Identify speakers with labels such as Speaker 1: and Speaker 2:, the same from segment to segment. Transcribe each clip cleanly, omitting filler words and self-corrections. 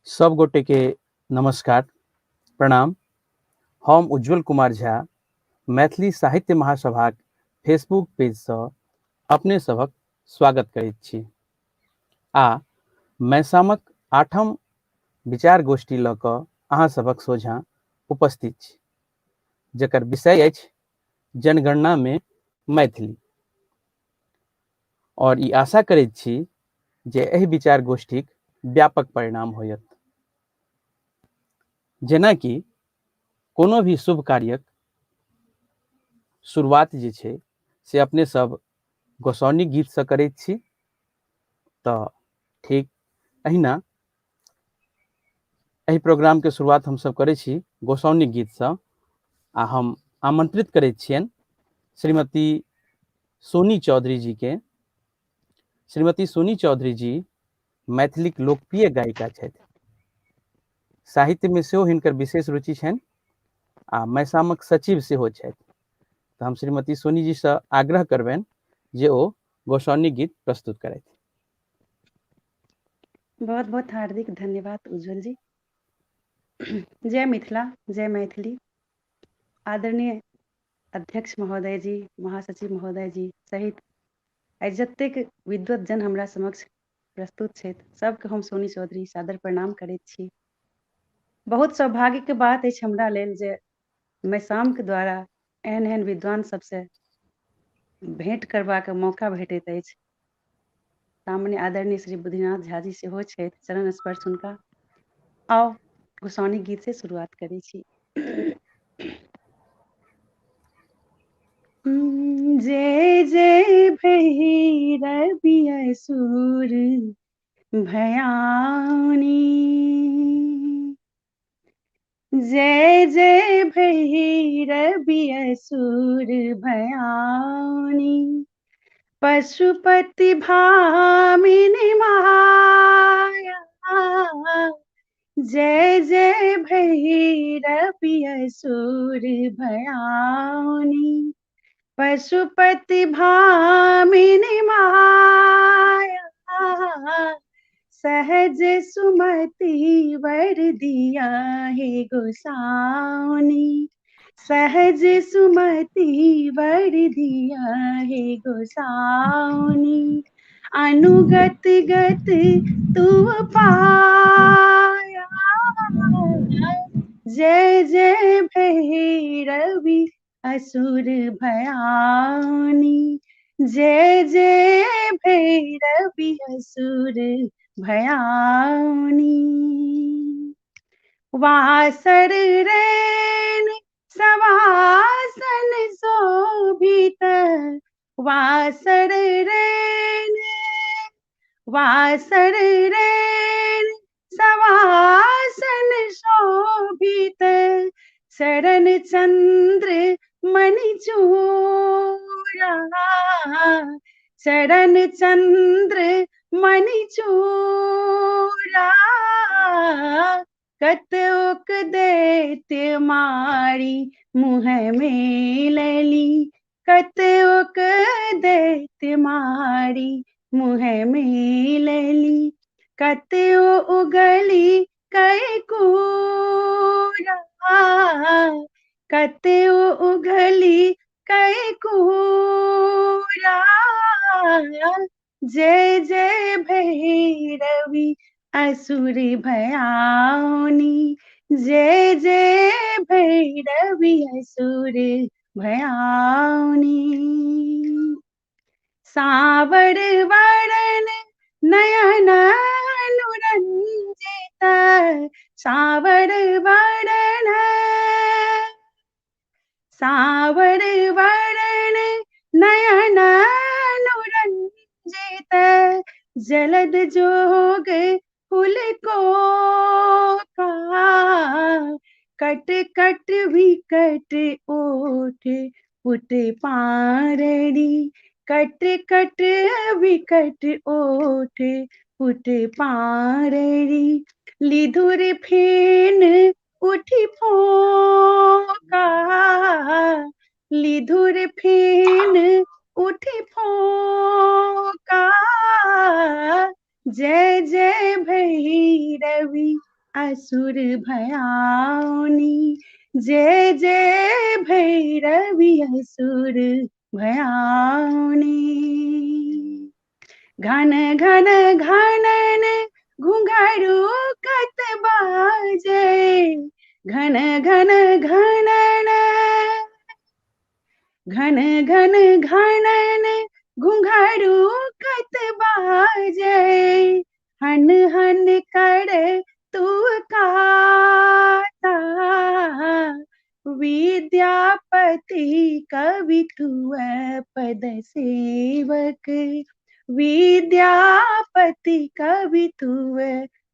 Speaker 1: सब गोटे के नमस्कार, प्रणाम। हम उज्जवल कुमार झा मैथिली साहित्य महासभाक फेसबुक पेजसँ अपने सभक स्वागत करैत छी आ मैसामक आठम विचार गोष्ठी लऽ कऽ अहाँ सभक सोझाँ उपस्थित छी, जकर विषय अछि जनगणनामे मैथिली। आओर ई आशा करैत छी जे एहि विचार गोष्ठीक व्यापक परिणाम होयत। जेनाकि कोनो भी शुभ कार्यक शुरुआत जे छै से अपने सब गोसाउनिक गीतसँ करैत छी, तऽ ठीक अहिना एहि प्रोग्रामके शुरुआत हमसब करै छी गोसाउनिक गीतसँ। आ हम आमंत्रित करैत छियनि श्रीमती सोनी चौधरी जी के। श्रीमती सोनी चौधरी जी मैथिलीक लोकप्रिय गायिका छथि। साहित्यमे सेहो हिनकर विशेष रुचि छनि आ मैसामक सचिव सेहो छथि। तऽ हम श्रीमती सोनी जीसँ आग्रह करबनि जे ओ गोसाउनिक गीत प्रस्तुत करथि।
Speaker 2: बहुत बहुत हार्दिक धन्यवाद उज्जवल जी। जय मिथिला, जय मैथिली। आदरणीय अध्यक्ष महोदय जी, महासचिव महोदय जी सहित आइ जतेक विद्वत जन हमरा समक्ष प्रस्तुत छथि सबके हम सोनी चौधरी सादर प्रणाम करैत छी। बहुत सौभाग्यके बात अछि हमरा लेल जे मैसामके द्वारा एहन एहन विद्वान सबसँ भेंट करबाक मौका भेटैत अछि। सामने आदरणीय श्री बुद्धिनाथ झा जी सेहो छथि, चरण स्पर्श हुनका। आउ गोसाउनि गीत से शुरुआत करै छी। जय जय भैरवि असुर भयानी, जय जय भैरवि असुर भयानी, पशुपति भामिनी माया, जय जय भैरवि असुर भयानी, पशुपति भामिनी माया, सहज सुमति वर दिया हे गोसाउनी, सहज सुमति वर दिया हे गोसाउनी, अनुगत गत तू पाया, जय जय भैरवि असुर भयानी, जय जय भैरवि असुर भयानी। वासर रैन सवासन शोभित, वासर रैन, वासर रैन सवासन शोभित, शरण चंद्र मणि चूरा, शरण चंद्र मणि चूरा, कतोक दैत्य मारी मुँह में लली, कतोक दैत्य मारी मुँह में लली, कतो उगली कै कूरा, कतो उगली कै कूरा, जय जय भैरवि असुर भयानी, जय जय भैरवि असुर भयानी। सावर वरण नयन अनुरंजित, सावर वरण, सावर वरण नयन अनुरंजित, जलद जोग कुल को का, कट कट विकट ओठ पुट पारणी, कट कट विकट ओठ पुट पारणी, लिधुर फेन उठी फोका, लिधुर फेन उठी फोका, जय जय भैरवि भयाउनी, जय जय भैरवि असुर भयाउनी। घन घन घनन घुंघरू कत बाजे, घन घन घनन, घन घन घनन घुंघरू कत बाजे, हन हन कर तू काता, विद्यापति कवि तुअ पद सेवक, विद्यापति कवि तुअ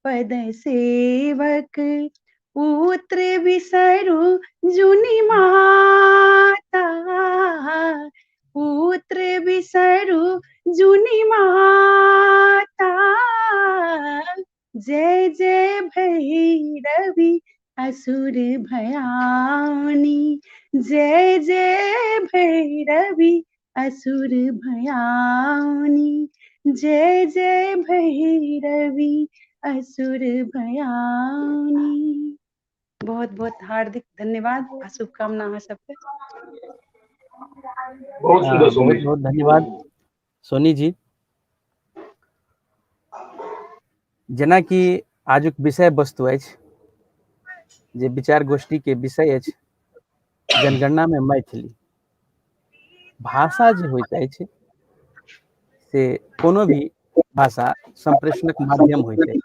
Speaker 2: पद सेवक, पुत्र बिसरु जुनि माता, पुत्र बिसरु जुनि माता, जय जय भैरवि असुर भयाउनी, जय जय भैरवि असुर भयाउनी, जय जय भैरवि असुर भयाउनी। बहुत बहुत हार्दिक धन्यवाद आ शुभकामना अहाँ सबके।
Speaker 3: बहुत सुंदर
Speaker 1: बहुत
Speaker 3: सोनी जी।
Speaker 1: बहुत धन्यवाद सोनी जी। जेना कि आजुक विषय वस्तु अछि, जे विचार गोष्ठी के विषय अछि, जनगणना में मैथिली भाषा जे होइत अछि से कोनो भी भाषा संप्रेषणक माध्यम होइत अछि,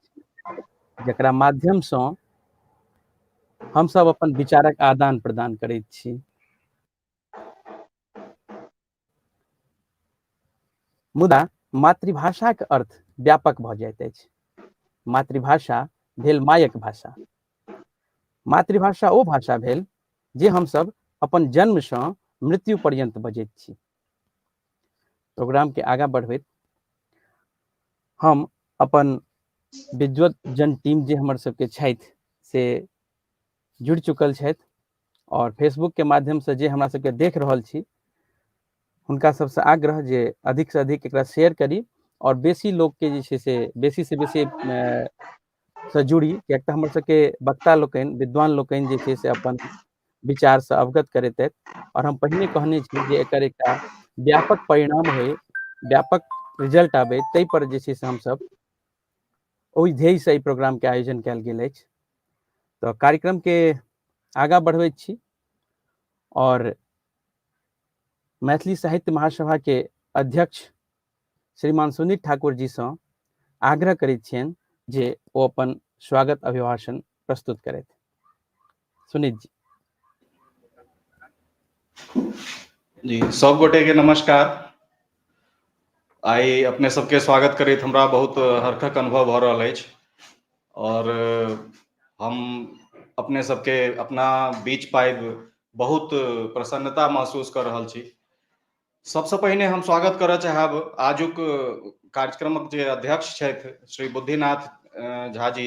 Speaker 1: जकरा माध्यम सँ हमसब अपन विचारक आदान प्रदान करैत छी। मुदा मातृभाषाक अर्थ व्यापक भऽ जाइत अछि। मातृभाषा भेल मायक भाषा। मातृभाषा ओ भाषा भेल जे हमसब अपन जन्मसँ मृत्यु पर्यन्त बजैत छी। प्रोग्राम के आगाँ बढ़बैत हम अपन विद्वत जन टीम जे हमर सबके छथि से जुड़ि चुकल छथि और फेसबुक के माध्यम से जे हमरा सबके देख रहल छी हुनका सबसँ आग्रह जे अधिक से अधिक एकरा शेयर करी और बेसी लोग के जे छै से बेसी से बेसी से जुड़ी, किएक तऽ हमर सबके वक्ता लोकनि विद्वान लोकनि जे छै से अपन विचारसँ अवगत करेतथि। और हम पहिने कहने छी जे एकर एकटा व्यापक परिणाम होइ, व्यापक रिजल्ट आबै, ताहि पर जे छै से हमसब ओहि ध्येयसँ एहि प्रोग्रामके आयोजन कयल गेल अछि। तऽ कार्यक्रमके आगाँ बढ़बैत छी और मैथिली साहित्य महासभा के अध्यक्ष श्रीमान सुनीत ठाकुर जी सँ आग्रह करैत छियनि जे ओ अपन स्वागत अभिभाषण प्रस्तुत करथि। सुनीत जी।
Speaker 4: जी, सब गोटे के नमस्कार। आइ अपने सबके स्वागत करैत हमरा बहुत हर्खक अनुभव भऽ रहल अछि और हम अपने सबके अपना बीच पाबि बहुत प्रसन्नता महसूस कऽ रहल छी। सबसँ पहिने हम स्वागत करऽ चाहब आजुक कार्यक्रमक जे अध्यक्ष छथि श्री बुद्धिनाथ झा जी,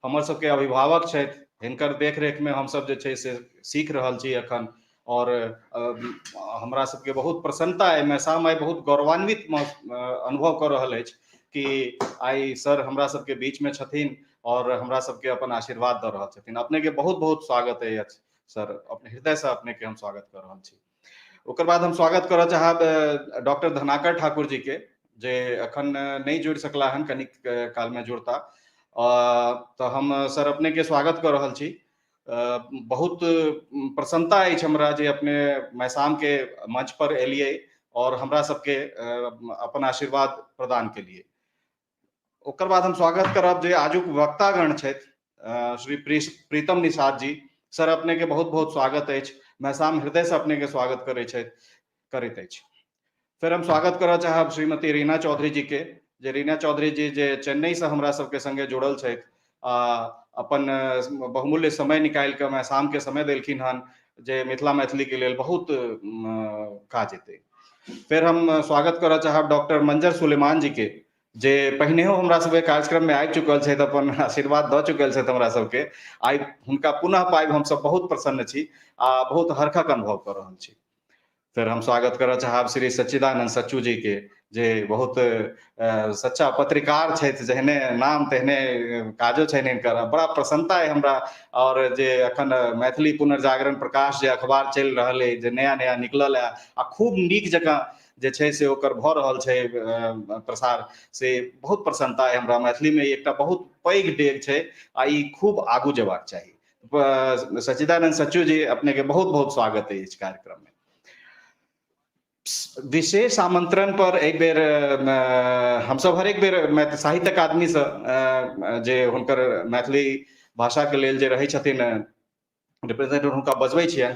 Speaker 4: हमर सबके अभिभावक छथि। हिनकर देखरेख में हमसब जे छै से सीख रहल छी एखन और हमरा सबके बहुत प्रसन्नता एहिमे मैसाम आइ बहुत गौरवान्वित अनुभव कऽ रहल अछि कि आइ सर हमरा सबके बीच में छथिन और हमरा सबके अपन आशीर्वाद दऽ रहल छथिन। अपने के बहुत बहुत स्वागत अछि सर, अपने हृदय से अपने के हम स्वागत कऽ रहल छी। ओकर बाद हम स्वागत करऽ चाहब डॉक्टर धनाकर ठाकुर जी के, जे अखन नहि जुड़ि सकला हन, कनिक काल में जुड़ता। तऽ हम सर अपने के स्वागत कऽ रहल छी। बहुत प्रसन्नता अछि हमरा जे अपने मैसाम के मंच पर एलियै और हमरा सबके अपन आशीर्वाद प्रदान केलियै। ओकर बाद हम स्वागत करब जे आजुक वक्तागण छथि श्री प्रीतम निषाद जी। सर अपने के बहुत बहुत स्वागत अछि। मैसाम हृदय से अपने के स्वागत करैत अछि। फिर हम स्वागत करऽ चाहब श्रीमती रीना चौधरी जी के, जे रीना चौधरी जी जे चेन्नई से हमरा सबके संगे जुड़ल छथि आ अपन बहुमूल्य समय निकालि कऽ मैसाम के समय देलखिन हन, जे मिथिला मैथिली के लेल बहुत काज एतै। फिर हम स्वागत करऽ चाहब डॉक्टर मंजर सुलेमान जी के, जे पहिनेहो हमरा सबके कार्यक्रम में आबि चुकल छथि, अपन आशीर्वाद दऽ चुकल छथि हमरा सबके। आइ हुनका पुनः पाबि हमसब बहुत प्रसन्न छी आ बहुत हर्खक अनुभव कऽ रहल छी। फिर हम स्वागत करऽ चाहब श्री सच्चिदानंद सच्चू जी के, जे बहुत सच्चा पत्रकार छथि, जेहने नाम तेहने काजो छनि हिनकर। बड़ा प्रसन्नता अइ हमरा। आओर जे अखन मैथिली पुनर्जागरण प्रकाश जे अखबार चलि रहल अइ, जे नया नया निकलल है आ खूब नीक जकाँ जे छै से ओकर भऽ रहल छै प्रसार, से बहुत प्रसन्नता अइ हमरा। मैथिलीमे एकटा बहुत पैघ डेग छै आ ई खूब आगू जेबाक चाही। सच्चिदानंद सच्चू जी, अपने के बहुत बहुत स्वागत अछि कार्यक्रम में। विशेष आमंत्रण पर एक बेर हमसब हरेक बेर साहित्य अकादमी से जे हुनकर मैथिली भाषा के लेल जे रहै छथिन रिप्रेजेंटेटिव, हुनका बजबै छियनि।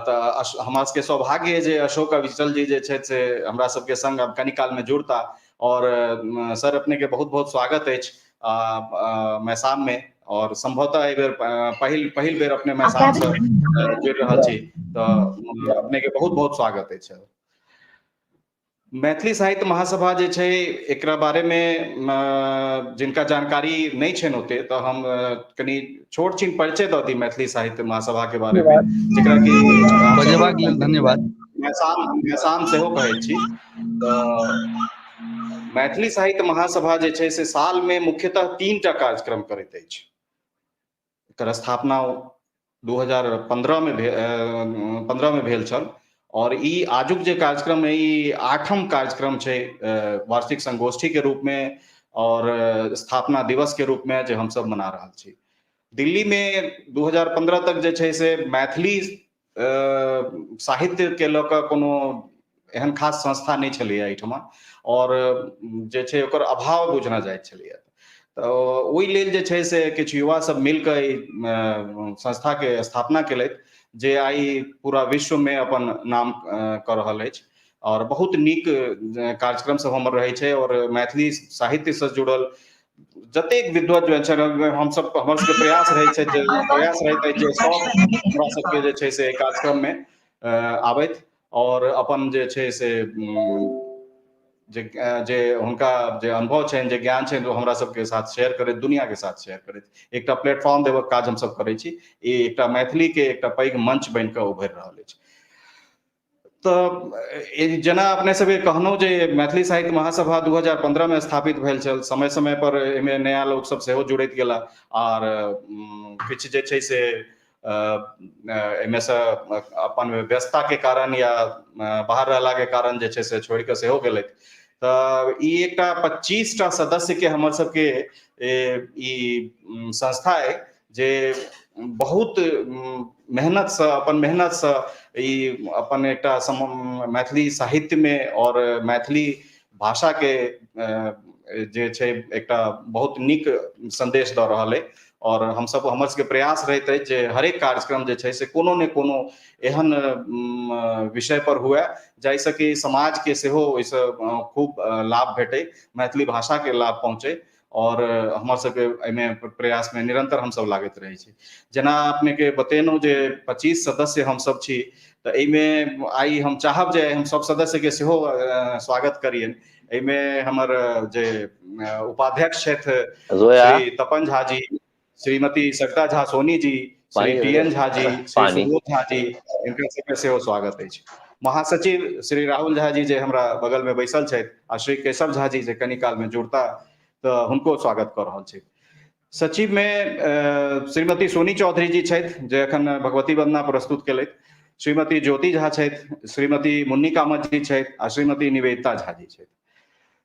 Speaker 4: तऽ हमरा सबके सौभाग्य जे अशोक अविचल जी जे छथि से हमरा सबके संग आब कनी काल में जुड़ता। और सर, अपने के बहुत बहुत स्वागत अछि मैसाम में। और संभवतः एहि बेर पहिल पहिल बेर अपने मैसाम से जुड़ि रहल छी, तऽ अपने के बहुत बहुत स्वागत अछि। मैथिली साहित्य महासभा जे छै, एकरा बारे मे जिनका जानकारी नहि छनि ओते, तऽ हम कनि छोट छिन परिचय दऽ दी मैथिली साहित्य महासभा के बारे मे, जेकरा कि
Speaker 3: बजेबाक लेल धन्यवाद।
Speaker 4: मैसाम मैसाम सेहो कहै छी। तऽ मैथिली साहित्य महासभा जे छै से साल मे मुख्यतः 3टा कार्यक्रम करैत अछि। एकर स्थापना 2015 मे 15 मे भेल छल और ई आजुक जे कार्यक्रम है, ई 8म कार्यक्रम छै वार्षिक संगोष्ठी के रूप में और स्थापना दिवस के रूप में जे हमसब मना रहल छी। दिल्ली में 2015 तक जे छै से मैथिली साहित्य के लऽ कऽ कोनो एहन खास संस्था नहि छलैए एहिठमा और जे छै ओकर अभाव बुझना जाइत छलैए। तऽ ओहि लेल जे छै से किछु युवा सब मिल कऽ एहि संस्था के स्थापना केलथि, जे आइ पूरा विश्व में अपन नाम कऽ रहल अछि। और बहुत नीक कार्यक्रम सब हमर रहै छै और मैथिली साहित्य से जुड़ल जतेक विद्वत छै, हमसब हमर सबके प्रयास रहै छै जे प्रयास रहैत अछि जे सब हमरा सबके जे छै से कार्यक्रम में आबैत और अपन जे छै से जे जे हुनका जे अनुभव छनि, जे ज्ञान छनि, ओ हमरा सबके साथ शेयर करैत, दुनिया के साथ शेयर करैत। एकटा प्लेटफॉर्म देबक काज हमसब करै छी। ई एकटा मैथिली के एकटा पैघ मंच बनि कऽ उभरि रहल अछि। तऽ जेना अपने सबके कहलहुँ जे मैथिली साहित्य महासभा 2015 मे स्थापित भेल छल। समय समय पर एहिमे नया लोक सब सेहो जुड़ैत गेला आर किछु जे छै से एहिमे से अपन व्यस्तता के कारण या बाहर रहला के कारण जे छै से छोड़ि कऽ सेहो गेलथि। तऽ ई एकटा 25टा सदस्य के हमर सबके ई संस्था अइ, जे बहुत मेहनतसँ, अपन मेहनतसँ ई अपन एकटा मैथिली साहित्यमे और मैथिली भाषाके जे छै एकटा बहुत नीक सन्देश दऽ रहल अइ। और हमसब, हमर सबके प्रयास रहैत अछि जे हरेक कार्यक्रम जे छै से कोनो ने कोनो एहन विषय पर हुए जाहिसँ कि समाजके सेहो ओहिसँ खूब लाभ भेटै, मैथिली भाषाके लाभ पहुँचै। और हमर सबके एहिमे प्रयासमे निरंतर हमसब लागैत रहै छी। जेना अपनेके बतेलहुँ जे 25 सदस्य हमसब छी, तऽ एहिमे आइ हम चाहब जे हम सब सदस्यके सेहो स्वागत करियनि। एहिमे हमर जे उपाध्यक्ष छथि श्री तपन झा जी, श्रीमती सरिता झा सोनी जी, श्री टी एन झा जी, श्री सुबोध झा जी, हिनकर सबके सेहो स्वागत अछि। महासचिव श्री राहुल झा जी जे हमरा बगल में बैसल छथि आ श्री केशव झा जी जे कनी काल में जुड़ता, तऽ हुनको स्वागत कऽ रहल छी। सचिव में श्रीमती सोनी चौधरी जी छथि, जे एखन भगवती वंदना प्रस्तुत केलथि, श्रीमती ज्योति झा छथि, श्रीमती मुन्नी कामत जी छथि आ श्रीमती निवेदिता झा जी छथि।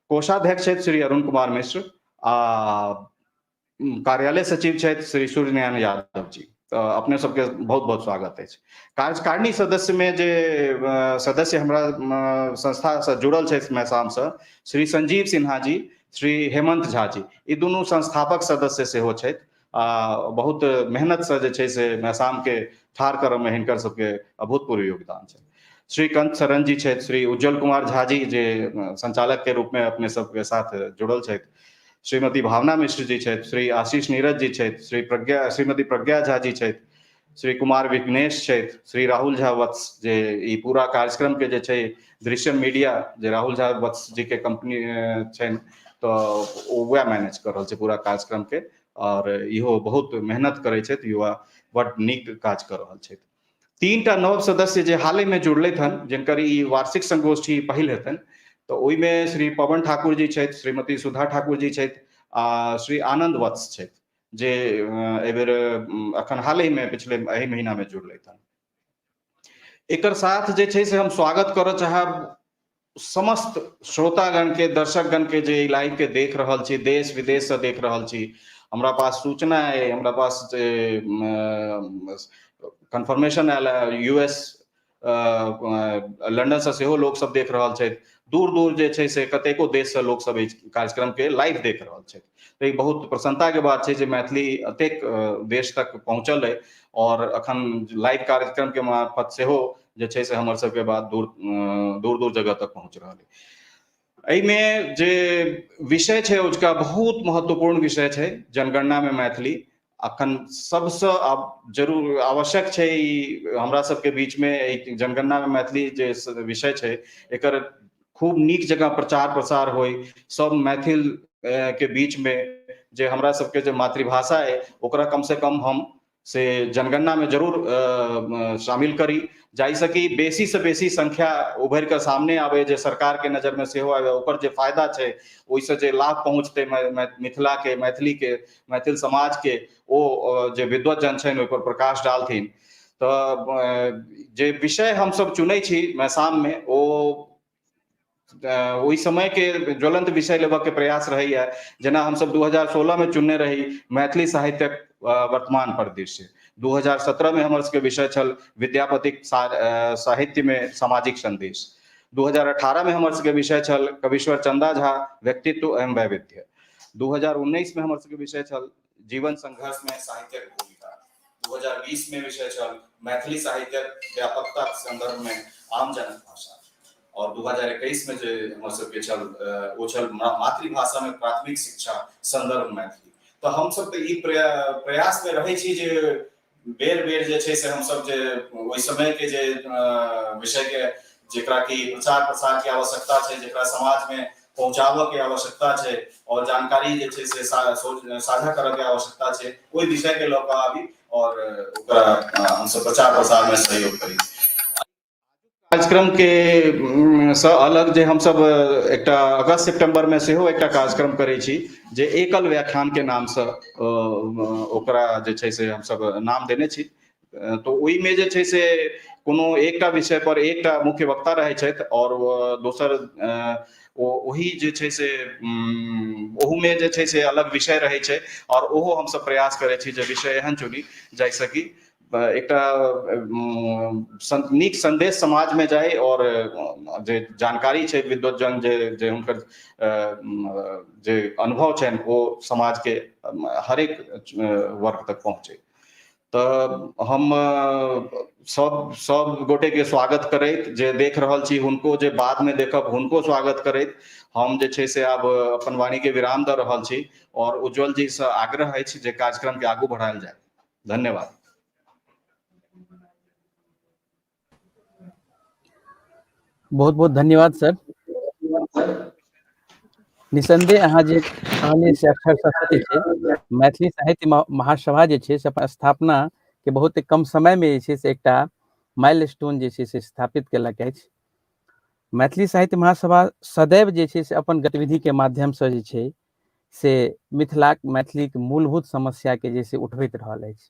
Speaker 4: कोषाध्यक्ष छथि श्री अरुण कुमार मिश्र आ कार्यालय सचिव छथि श्री सूर्यनारायण यादव जी। तऽ अपने सबके बहुत बहुत स्वागत अछि। कार्यकारिणी सदस्य में जे सदस्य हमरा संस्था से जुड़ल छथि मैसाम से, श्री संजीव सिन्हा जी, श्री हेमंत झा जी, ई दुनू संस्थापक सदस्य सेहो छथि आ बहुत मेहनत से जे छै से मैसाम के ठाढ़ करऽ में हिनकर सबके अभूतपूर्व योगदान छै। श्री कंत शरण जी छथि, श्री उज्जवल कुमार झा जी जे संचालक के रूप में अपने सबके साथ जुड़ल छथि, श्रीमती भावना मिश्र जी छथि, श्री आशीष नीरज जी छथि, श्रीमती प्रज्ञा झा जी छथि, श्री कुमार विघ्नेश छथि, श्री राहुल झा वत्स, जे ई पूरा कार्यक्रम के जे छै दृश्यम मीडिया जे राहुल झा वत्स जी के कंपनी छनि, तऽ ओ वएह मैनेज कऽ रहल छै पूरा कार्यक्रम के और इहो बहुत मेहनत करै छथि युवा, बड नीक काज कऽ रहल छथि। 3टा नव सदस्य जे हाले में जुड़लथि हन, जिनकर ई वार्षिक संगोष्ठी पहिल हेतनि, तऽ ओहिमे श्री पवन ठाकुर जी छथि, श्रीमती सुधा ठाकुर जी छथि आ श्री आनंद वत्स छथि, जे एहिबेर अखन हालहिमे पिछले एहि महीनामे जुड़लथि हन। एकर साथ जे छै से हम स्वागत करऽ चाहब समस्त श्रोतागण के, दर्शकगण के, जे ई लाइव के देख रहल छी, देश विदेश से देख रहल छी। हमरा पास सूचना अइ, हमरा पास जे कन्फर्मेशन आयल है, यूएस, लंडन से सेहो लोक सब देख रहल छथि। दूर दूर जे छै से कतेको देश से लोक सब एहि कार्यक्रम के लाइव देख रहल छथि। तऽ ई बहुत प्रसन्नता के बात छै जे मैथिली एतेक देश तक पहुँचल अइ और अखन लाइव कार्यक्रम के मार्फत सेहो जे छै से हमर सबके बात दूर दूर दूर जगह तक पहुँच रहल अइ। एहिमे जे विषय छै ओजुका बहुत महत्वपूर्ण विषय छै, जनगणना मे मैथिली। अखन सबसँ आब जरूर आवश्यक छै ई हमरा सबके बीच मे एहि जनगणना मे मैथिली जे विषय छै एकर खूब नीक जकाँ प्रचार प्रसार होइ, सब मैथिल के बीच मे जे हमरा सबके जे मातृभाषा अइ ओकरा कम से कम हम से जनगणना मे जरूर शामिल करी, जाहिसँ कि बेसी से बेसी संख्या उभरि कऽ सामने आबै, जे सरकार के नजर मे सेहो आबै, ओकर जे फायदा छै ओहिसँ जे लाभ पहुँचतै मिथिला के, मैथिली के, मैथिल समाज के, ओ जे विद्वत जन छनि ओहिपर प्रकाश डालथिन। तऽ जे विषय हमसब चुनै छी मैसाम मे ओ ओहि समय के ज्वलंत विषय लेबऽ के प्रयास रहैया। जेना हमसब 2016 मे चुनने रही मैथिली साहित्यक वर्तमान परिदृश्य, 2017 मे हमर सबके विषय छल विद्यापतिक साहित्य मे सामाजिक संदेश, 2018 मे हमर सबके विषय छल कवीश्वर चंदा झा व्यक्तित्व एवं वैविध्य, 2019 मे हमर सबके विषय छल जीवन संघर्ष मे साहित्यक भूमिका, 2020 मे विषय छल मैथिली साहित्यक व्यापकता के संदर्भ मे आम जनक भाषा, और 2021 में जे हमर सबके छल ओ छल मातृभाषा में प्राथमिक शिक्षा संदर्भ मैथिली। तऽ हमसब तऽ ई प्रयास में रहै छी जे बेर बेर जे छै से हमसब जे ओहि समय के जे विषय के जेकरा कि प्रचार प्रसार के आवश्यकता छै, जेकरा समाज में पहुंचाबऽ के आवश्यकता छै और जानकारी जे छै से साझा करऽ के आवश्यकता छै, ओहि विषय के लऽ कऽ आबी और ओकरा हमसब प्रचार प्रसार में सहयोग करी। कार्यक्रम के सँ अलग जे हमसब एकटा अगस्त सितंबर मे सेहो एकटा कार्यक्रम करै छी जे एकल व्याख्यान के नाम सँ ओकरा जे छै से हमसब नाम देने छी। तऽ ओहिमे जे छै से कोनो एकटा विषय पर एकटा मुख्य वक्ता रहै छथि और दोसर ओ ओही जे छै से ओहूमे जे छै से अलग विषय रहै छै और ओहो हमसब प्रयास करै छी जे विषय एहन चुनी जाहिसँ कि एकटा नीक संदेश समाजमे जाय और जे जानकारी छै विद्वतजन जे जे हुनकर जे अनुभव छनि ओ समाजके हरेक वर्ग तक पहुँचे। तऽ हम सब सब गोटेके स्वागत करैत, जे देख रहल छी हुनको, जे बादमे देखब हुनको स्वागत करैत हम जे छै से आब अपन वाणीके विराम दऽ रहल छी और उज्जवल जीसँ आग्रह अछि जे कार्यक्रमके आगू बढ़ायल जाय। धन्यवाद।
Speaker 1: बहुत बहुत धन्यवाद सर। निसंदेह अहाँ जे कहलियै से अक्षर सत्य छै। मैथिली साहित्य महासभा जे छै से अपन स्थापना के बहुत कम समय में जे छै से एकटा माइलस्टोन जे छै से स्थापित केलक अछि। मैथिली साहित्य महासभा सदैव जे छै से अपन गतिविधि के माध्यम से जे छै से मिथिलाक मैथिलीक मूलभूत समस्या के जे से उठबैत रहल अछि।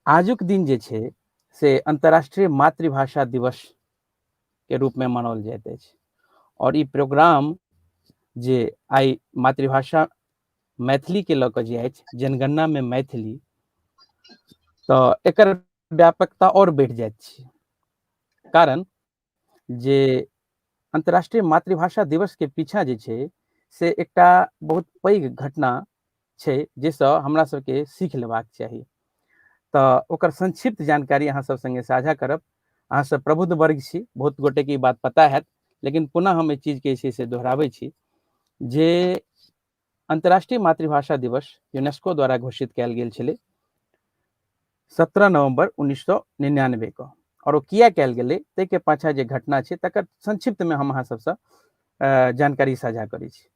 Speaker 1: आजुक दिन जे छै से अंतर्राष्ट्रीय मातृभाषा दिवस के रूप में मनाओल जाइत अछि और ई प्रोग्राम जे आइ मातृभाषा मैथिली के लऽ कऽ जे अछि जनगणना में मैथिली, तऽ एकर व्यापकता और बढ़ि जाइत छै। कारण जे अंतर्राष्ट्रीय मातृभाषा दिवस के पीछा जे छै से एकटा बहुत पैघ घटना छै जाहिसँ हमरा सबके सीख लेबाक चाही। तऽ ओकर संक्षिप्त जानकारी अहाँ सब संगे साझा करब। अहाँ सब प्रबुद्ध वर्ग छी, बहुत गोटे के ई बात पता हैत, लेकिन पुनः हम एहि चीज के जे छै से दोहराबै छी जे अंतर्राष्ट्रीय मातृभाषा दिवस यूनेस्को द्वारा घोषित कयल गेल छलै 17 नवंबर 1999 के, और ओ किया कयल गेलै ताहिके पाछा जे घटना छै तकर संक्षिप्त में हम अहाँ सबसँ जानकारी साझा करै छी।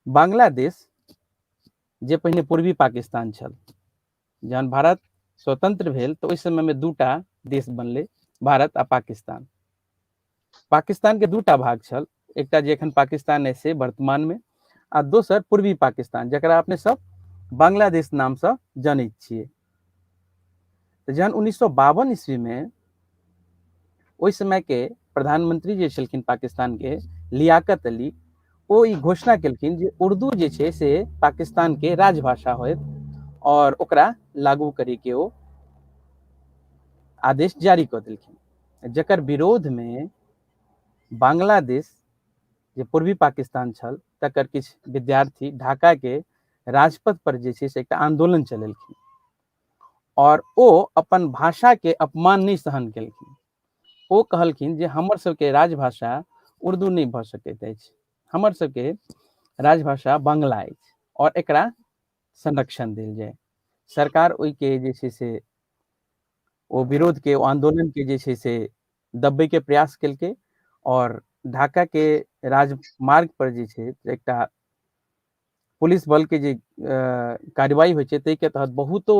Speaker 1: बांग्लादेश जे पहिने पूर्वी पाकिस्तान छल, जहन भारत स्वतंत्र भेल तऽ ओहि समय में दूटा देश बनलै, भारत आ पाकिस्तान। पाकिस्तान के दूटा भाग छल, एकटा जे एखन पाकिस्तान अछि से वर्तमान में, आ दोसर पूर्वी पाकिस्तान जकरा अपने सब बांग्लादेश नाम से जनैत छियै। तऽ जहन 1952 ईस्वी में ओहि समय के प्रधानमंत्री जे छलखिन पाकिस्तान के लियाकत अली, ओ ई घोषणा केलखिन जे उर्दू जे छै से पाकिस्तान के राजभाषा होयत और ओकरा लागू करे के ओ आदेश जारी कऽ देलखिन, जकर विरोध में बांग्लादेश जे पूर्वी पाकिस्तान छल तकर किछु विद्यार्थी ढाका के राजपथ पर जे छै से एकटा आंदोलन चलेलखिन और ओ अपन भाषा के अपमान नहि सहन केलखिन। ओ कहलखिन जे हमर सबके राजभाषा उर्दू नहि भऽ सकैत अछि, हमर सबके राजभाषा बांग्ला अछि और एकरा संरक्षण देल जाय। सरकार ओहिके जे छै से ओ विरोध के, ओ आंदोलन के जे छै से दबे के प्रयास केलकै और ढाका के राजमार्ग पर जे छै एकटा पुलिस बल के जे कार्रवाई होइ छै ताहिके तहत बहुतो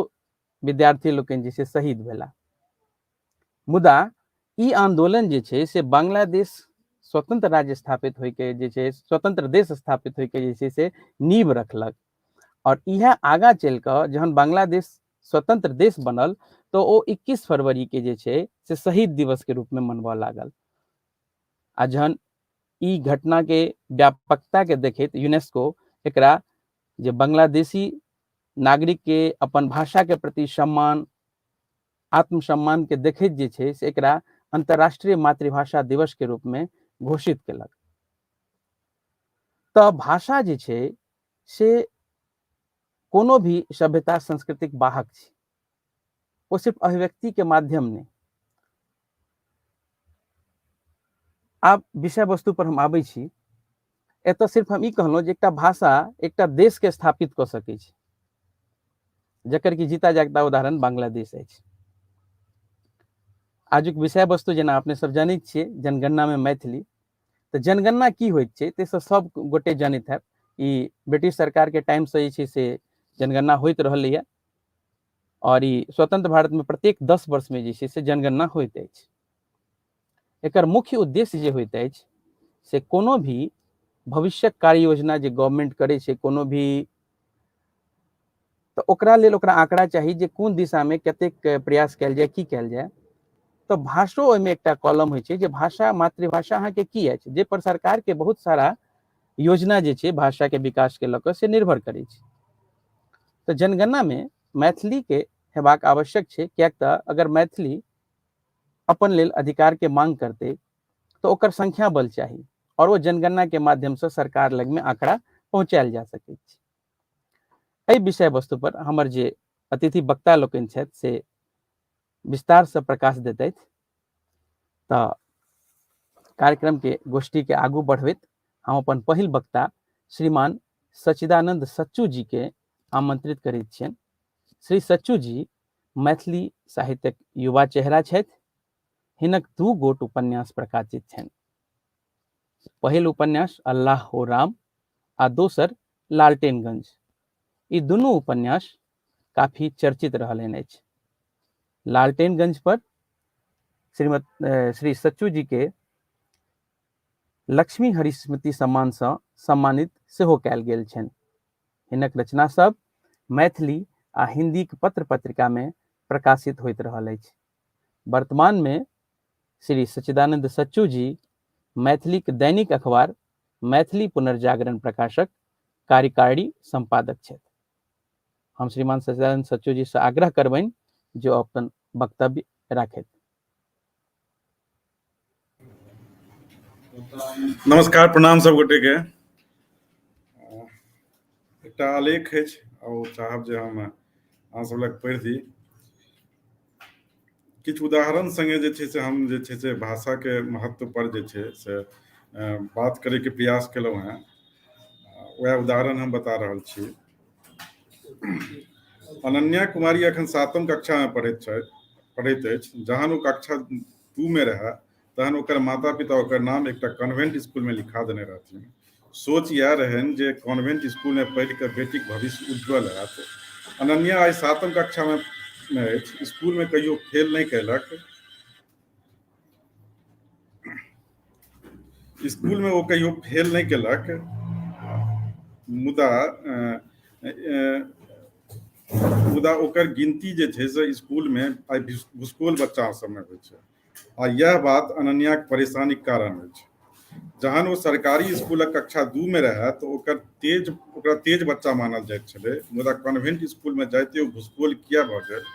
Speaker 1: विद्यार्थी लोकनि जे छै शहीद भेला। मुदा ई आंदोलन जे छै से बांग्लादेश स्वतंत्र राज्य स्थापित होइके जे छै, स्वतंत्र देश स्थापित होइके जे छै से नींव रखलक। और इएह आगाँ चलि कऽ जहन बांग्लादेश स्वतंत्र देश बनल तऽ ओ 21 फरवरी के जे छै से शहीद दिवस के रूप में मनबऽ लागल। आ जहन ई घटना के व्यापकता के देखैत यूनेस्को एकरा जे बांग्लादेशी नागरिक के अपन भाषा के प्रति सम्मान, आत्मसम्मान के देखैत जे छै से एकरा अंतर्राष्ट्रीय मातृभाषा दिवस के रूप में घोषित केलक। तऽ भाषा जे छै से कोनो भी सभ्यता संस्कृतिक वाहक छै, ओ सिर्फ अभिव्यक्ति के माध्यम नहि। आब विषय वस्तु पर हम आबै छी। एतऽ सिर्फ हम ई कहलहुँ जे एकटा भाषा एकटा देश के स्थापित कऽ सकै छै, जकर कि जीता जागता उदाहरण बांग्लादेश अछि। आजुक विषय वस्तु जेना अपने सब जनैत छियै, जनगणना में मैथिली। तऽ जनगणना की होइत छै ताहिसँ सब गोटे जनैत हैब। ई ब्रिटिश सरकार के टाइम से जे छै से जनगणना होइत रहलैए और ई स्वतंत्र भारत में प्रत्येक 10 वर्ष में जे छै से जनगणना होइत अछि। एकर मुख्य उद्देश्य जे होइत अछि से कोनो भी भविष्यक कार्य योजना जे गवर्नमेंट करै छै कोनो भी, तऽ ओकरा लेल ओकरा आंकड़ा चाही जे कोन दिशा में कतेक प्रयास कयल जाय, की कयल जाय। तऽ भाषो ओहिमे एकटा कॉलम होइ छै जे भाषा, मातृभाषा अहाँके की अछि, जे पर सरकार के बहुत सारा योजना जे छै भाषा के विकास के लऽ कऽ से निर्भर करै छै। तऽ जनगणना में मैथिली के हेबाक आवश्यक छै, किएक तऽ अगर मैथिली अपन लेल अधिकार के मांग करतै तऽ ओकर संख्या बल चाही और ओ जनगणना के माध्यम से सरकार लग में आंकड़ा पहुंचायल जा सकै छै। एहि विषय वस्तु पर हमर जे अतिथि वक्ता लोकनि छथि से विस्तार से प्रकाश देतथि। तऽ कार्यक्रम के गोष्ठी के आगू बढ़बैत हम अपन पहिल वक्ता श्रीमान सच्चिदानंद सच्चू जी के आमंत्रित करैत छियनि। श्री सच्चू जी मैथिली साहित्यक युवा चेहरा छथि। हिनक 2 गोट उपन्यास प्रकाशित छनि। पहिल उपन्यास अल्लाह हो राम आ दोसर लालटेनगंज। ई दुनू उपन्यास काफी चर्चित रहलनि अछि। लालटेनगंज पर श्री सच्चू जी के लक्ष्मी हरि स्मृति सम्मान सँ सम्मानित सेहो कयल गेल छनि। हिनक रचना सब मैथिली आ हिंदीक पत्र पत्रिका में प्रकाशित होइत रहल अछि। वर्तमान में श्री सच्चिदानंद सच्चू जी मैथिलीक दैनिक अखबार मैथिली पुनर्जागरण प्रकाशक कार्यकारी संपादक छथि। हम श्रीमान सच्चिदानंद सच्चू जी से आग्रह करबनि जे ओ अपन वक्तव्य राखथि।
Speaker 5: नमस्कार, प्रणाम सब गोटे के। एकटा आलेख अछि और चाहब जे हम अहाँ सब लग पढ़ि दी। किछु उदाहरण संगे जे छै से हम जे छै से भाषा के महत्व पर जे छै से बात करे के प्रयास केलहुँ हेँ। वएह उदाहरण हम बता रहल छी। अनन्या कुमारी अखन 7म कक्षा में पढ़ैत अछि। जहन ओ कक्षा 2 में रहए तहन ओकर माता पिता ओकर नाम एकटा कॉन्वेंट स्कूल में लिखा देने रहथिन। सोच इएह रहनि जे कॉन्वेंट स्कूल में पढ़ि कऽ बेटीक भविष्य उज्जवल हैत। अनन्या आइ 7म कक्षा में अछि। स्कूल में कहियो फेल नहि कयलक। स्कूलमे ओ कहियो फेल नहि केलक, मुदा मुदा ओकर गिनती जे छै से स्कूलमे आइ भुसकोल बच्चा सबमे होइ छै आ इएह बात अनन्याक परेशानीक कारण अछि। जहन ओ सरकारी स्कूलक कक्षा 2 मे रहए तऽ ओकरा तेज बच्चा मानल जाइत छलै, मुदा कॉन्वेंट स्कूलमे जाइते ओ भुसकोल किए भऽ गेल?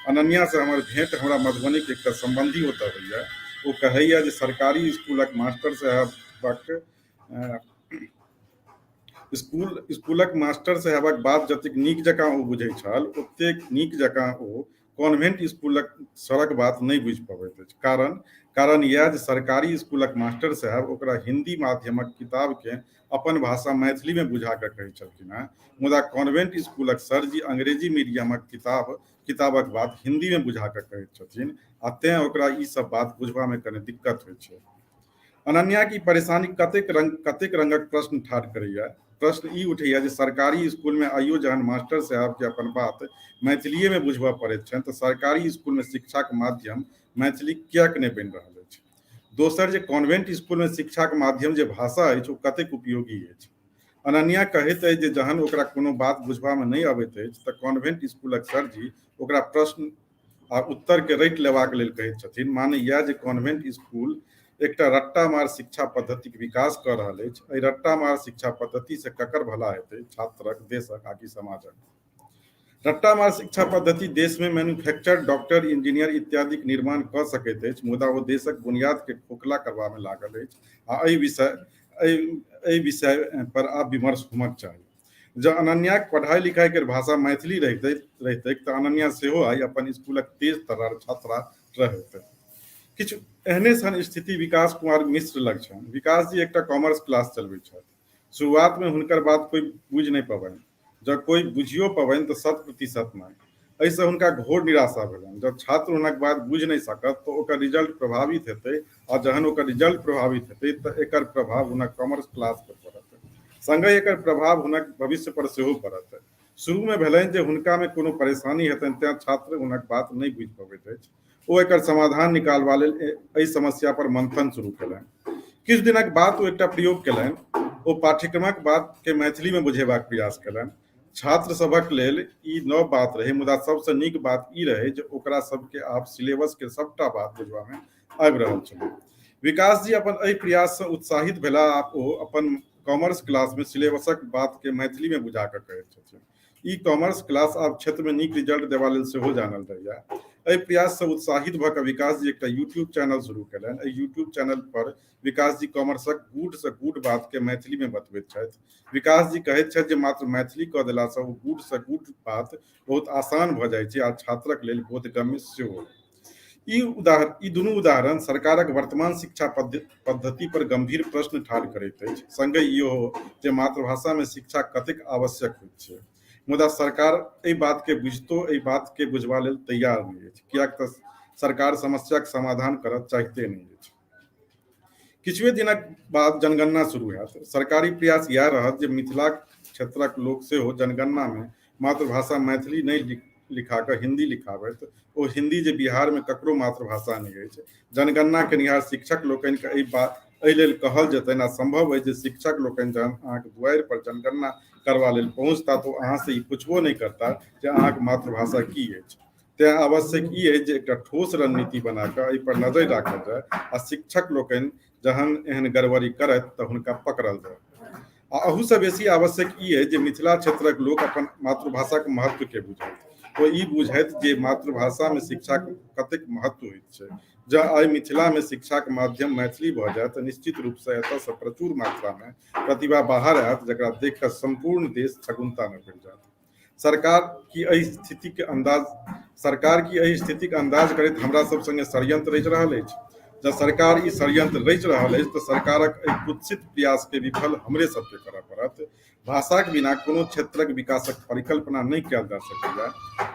Speaker 5: अनन्यासँ हमर भेंट हमरा मधुबनीक एकटा सम्बन्धी ओतऽ होइए। ओ कहैए जे सरकारी स्कूलक मास्टर साहेबक स्कूलक मास्टर साहेबक बात जतेक नीक जकाँ ओ बुझैत छल, ओतेक नीक जकाँ ओ कॉन्वेंट स्कूलक सरक बात नहि बुझि पबैत अछि। कारण कारण इएह जे सरकारी स्कूलक मास्टर साहेब ओकरा हिन्दी माध्यमक किताबकेँ अपन भाषा मैथिलीमे बुझा कऽ कहैत छलखिन हेँ, मुदा कॉन्वेंट स्कूलक सरजी अंग्रेजी मीडियमक किताबक बात हिन्दीमे बुझा कऽ कहैत छथिन आ तेँ ओकरा ई सब बात बुझबामे कने दिक्कत होइत छै। अनन्याक ई परेशानी कतेक रंगक प्रश्न ठाढ़ करैए। प्रश्न ई उठैए जे सरकारी स्कूलमे आइयो जहन मास्टर साहेबकेँ अपन बात मैथिलीएमे बुझबऽ पड़ैत छनि तऽ सरकारी स्कूलमे शिक्षाक माध्यम मैथिली किएक नहि बनि रहल अछि? दोसर जे कॉन्वेंट स्कूलमे शिक्षाक माध्यम जे भाषा अछि ओ कतेक उपयोगी अछि? अनन्या कहैत अछि जे जहन ओकरा कोनो बात बुझबामे नहि अबैत अछि तऽ कॉन्वेंट स्कूलक सरजी ओकरा प्रश्न आ उत्तरकेँ रटि लेबाक लेल कहैत छथिन। माने इएह जे कॉन्वेंट स्कूल एकटा रट्टामार शिक्षा पद्धतिक विकास कऽ रहल अछि। एहि रट्टामार शिक्षा पद्धतिसँ ककर भला हेतै? छात्रक, देशक आकि समाजक? रट्टामार शिक्षा पद्धति देशमे मैन्युफैक्चर्ड डॉक्टर, इंजीनियर इत्यादिक निर्माण कऽ सकैत अछि, मुदा ओ देशक बुनियादकेँ खोखला करबामे लागल अछि आ एहि विषय पर आब विमर्श होमक चाही। जँ अनन्याक पढ़ाइ लिखाइ केर भाषा मैथिली रहितैक तऽ अनन्या सेहो आइ अपन स्कूलक तेज तर्रार छात्रा रहैत। किछु एहने सन स्थिति विकास कुमार मिश्र लग छनि। विकास जी एकटा कॉमर्स क्लास चलबैत छथि। शुरुआतमे हुनकर बात कोइ बुझि नहि पबनि। जँ कोइ बुझियो पबनि तऽ 100% नहि। एहिसँ हुनका घोर निराशा भेलनि। जँ छात्र हुनक बात बुझि नहि सकत तऽ ओकर रिजल्ट प्रभावित हेतै आ जहन ओकर रिजल्ट प्रभावित हेतै तऽ एकर प्रभाव हुनक कॉमर्स क्लास पर पड़त। संगहि एकर प्रभाव हुनक भविष्य पर सेहो पड़त। शुरूमे भेलनि जे हुनकामे कोनो परेशानी हेतनि तेँ छात्र हुनक बात नहि बुझि पबैत अछि। ओ एकर समाधान निकालबा लेल एहि समस्या पर मंथन शुरू केलनि। किछु दिनक बाद ओ एकटा प्रयोग केलनि। ओ पाठ्यक्रमक बात के मैथिलीमे बुझेबाक प्रयास केलनि। छात्र सभक लेल ई नव बात रहै, मुदा सबसँ नीक बात ई रहै जे ओकरा सबके आब सिलेबस के सबटा बात बुझबामे आबि रहल छलै। विकास जी अपन एहि प्रयाससँ उत्साहित भेलाह आ ओ अपन कॉमर्स क्लासमे सिलेबसक बातके मैथिलीमे बुझा कऽ कहैत छथिन। ई कॉमर्स क्लास आब क्षेत्रमे नीक रिजल्ट देबा लेल सेहो जानल जाइए। एहि प्रयाससँ उत्साहित भऽ कऽ विकास जी एकटा यूट्यूब चैनल शुरू केलनि। एहि यूट्यूब चैनल पर विकास जी कॉमर्सक गूढ़सँ गूढ़ बातकेँ मैथिलीमे बतबैत छथि। विकास जी कहैत छथि जे मात्र मैथिली कऽ देलासँ ओ गूढ़सँ गूढ़ बात बहुत आसान भऽ जाइत छै आ छात्रक लेल बोधगम्य सेहो। ई दुनू उदाहरण सरकारक वर्तमान शिक्षा पद्धति पर गंभीर प्रश्न ठाढ़ करैत अछि। संगहि इहो जे मातृभाषामे शिक्षा कतेक आवश्यक होइत छै। मुदा सरकार एहि बातकेँ बुझितो एहि बातकेँ बुझबा लेल तैयार नहि अछि, किएक तऽ सरकार समस्याक समाधान करऽ चाहिते नहि अछि। किछुए दिनक बाद जनगणना शुरू होयत। सरकारी प्रयास इएह रहत जे मिथिला क्षेत्रक लोक सेहो जनगणनामे मातृभाषा मैथिली नहि लिखा कऽ हिन्दी लिखाबथि। ओ हिन्दी जे बिहारमे ककरो मातृभाषा नहि अछि। जनगणना केनिहार शिक्षक लोकनिकेँ एहि लेल कहल जेतनि आ सम्भव अछि जे शिक्षक लोकनि जहन अहाँके दुआरि पर जनगणना करबा लेल पहुँचता तऽ ओ अहाँसँ ई पुछबो नहि करता जे अहाँके मातृभाषा की अछि। तेँ आवश्यक ई अछि जे एकटा ठोस रणनीति बना कऽ एहि पर नजरि राखल जाय आ शिक्षक लोकनि जहन एहन गड़बड़ी करथि तऽ हुनका पकड़ल जाय। आ अहूसँ बेसी आवश्यक ई अछि जे मिथिला क्षेत्रक लोक अपन मातृभाषाक महत्वकेँ बुझथि। ओ ई बुझथि जे मातृभाषामे शिक्षाक कतेक महत्व होइत छै। जँ आइ मिथिलामे शिक्षाक माध्यम मैथिली भऽ जाय तऽ निश्चित रूपसँ एतयसँ प्रचुर मात्रामे प्रतिभा बाहर आयत जकरा देखि कऽ सम्पूर्ण देश छगुन्तामे पड़ि जायत। सरकार की एहि स्थितिक अन्दाज सरकार की एहि स्थितिक अन्दाज करैत हमरा सब संगे षड्यंत्र रचि रहल अछि? जँ सरकार ई षड्यंत्र रचि रहल अछि तऽ सरकारक एहि कुत्सित प्रयासके विफल हमरे सबके करय पड़त। भाषाक बिना कोनो क्षेत्रक विकासक परिकल्पना नहि कयल जा सकैए।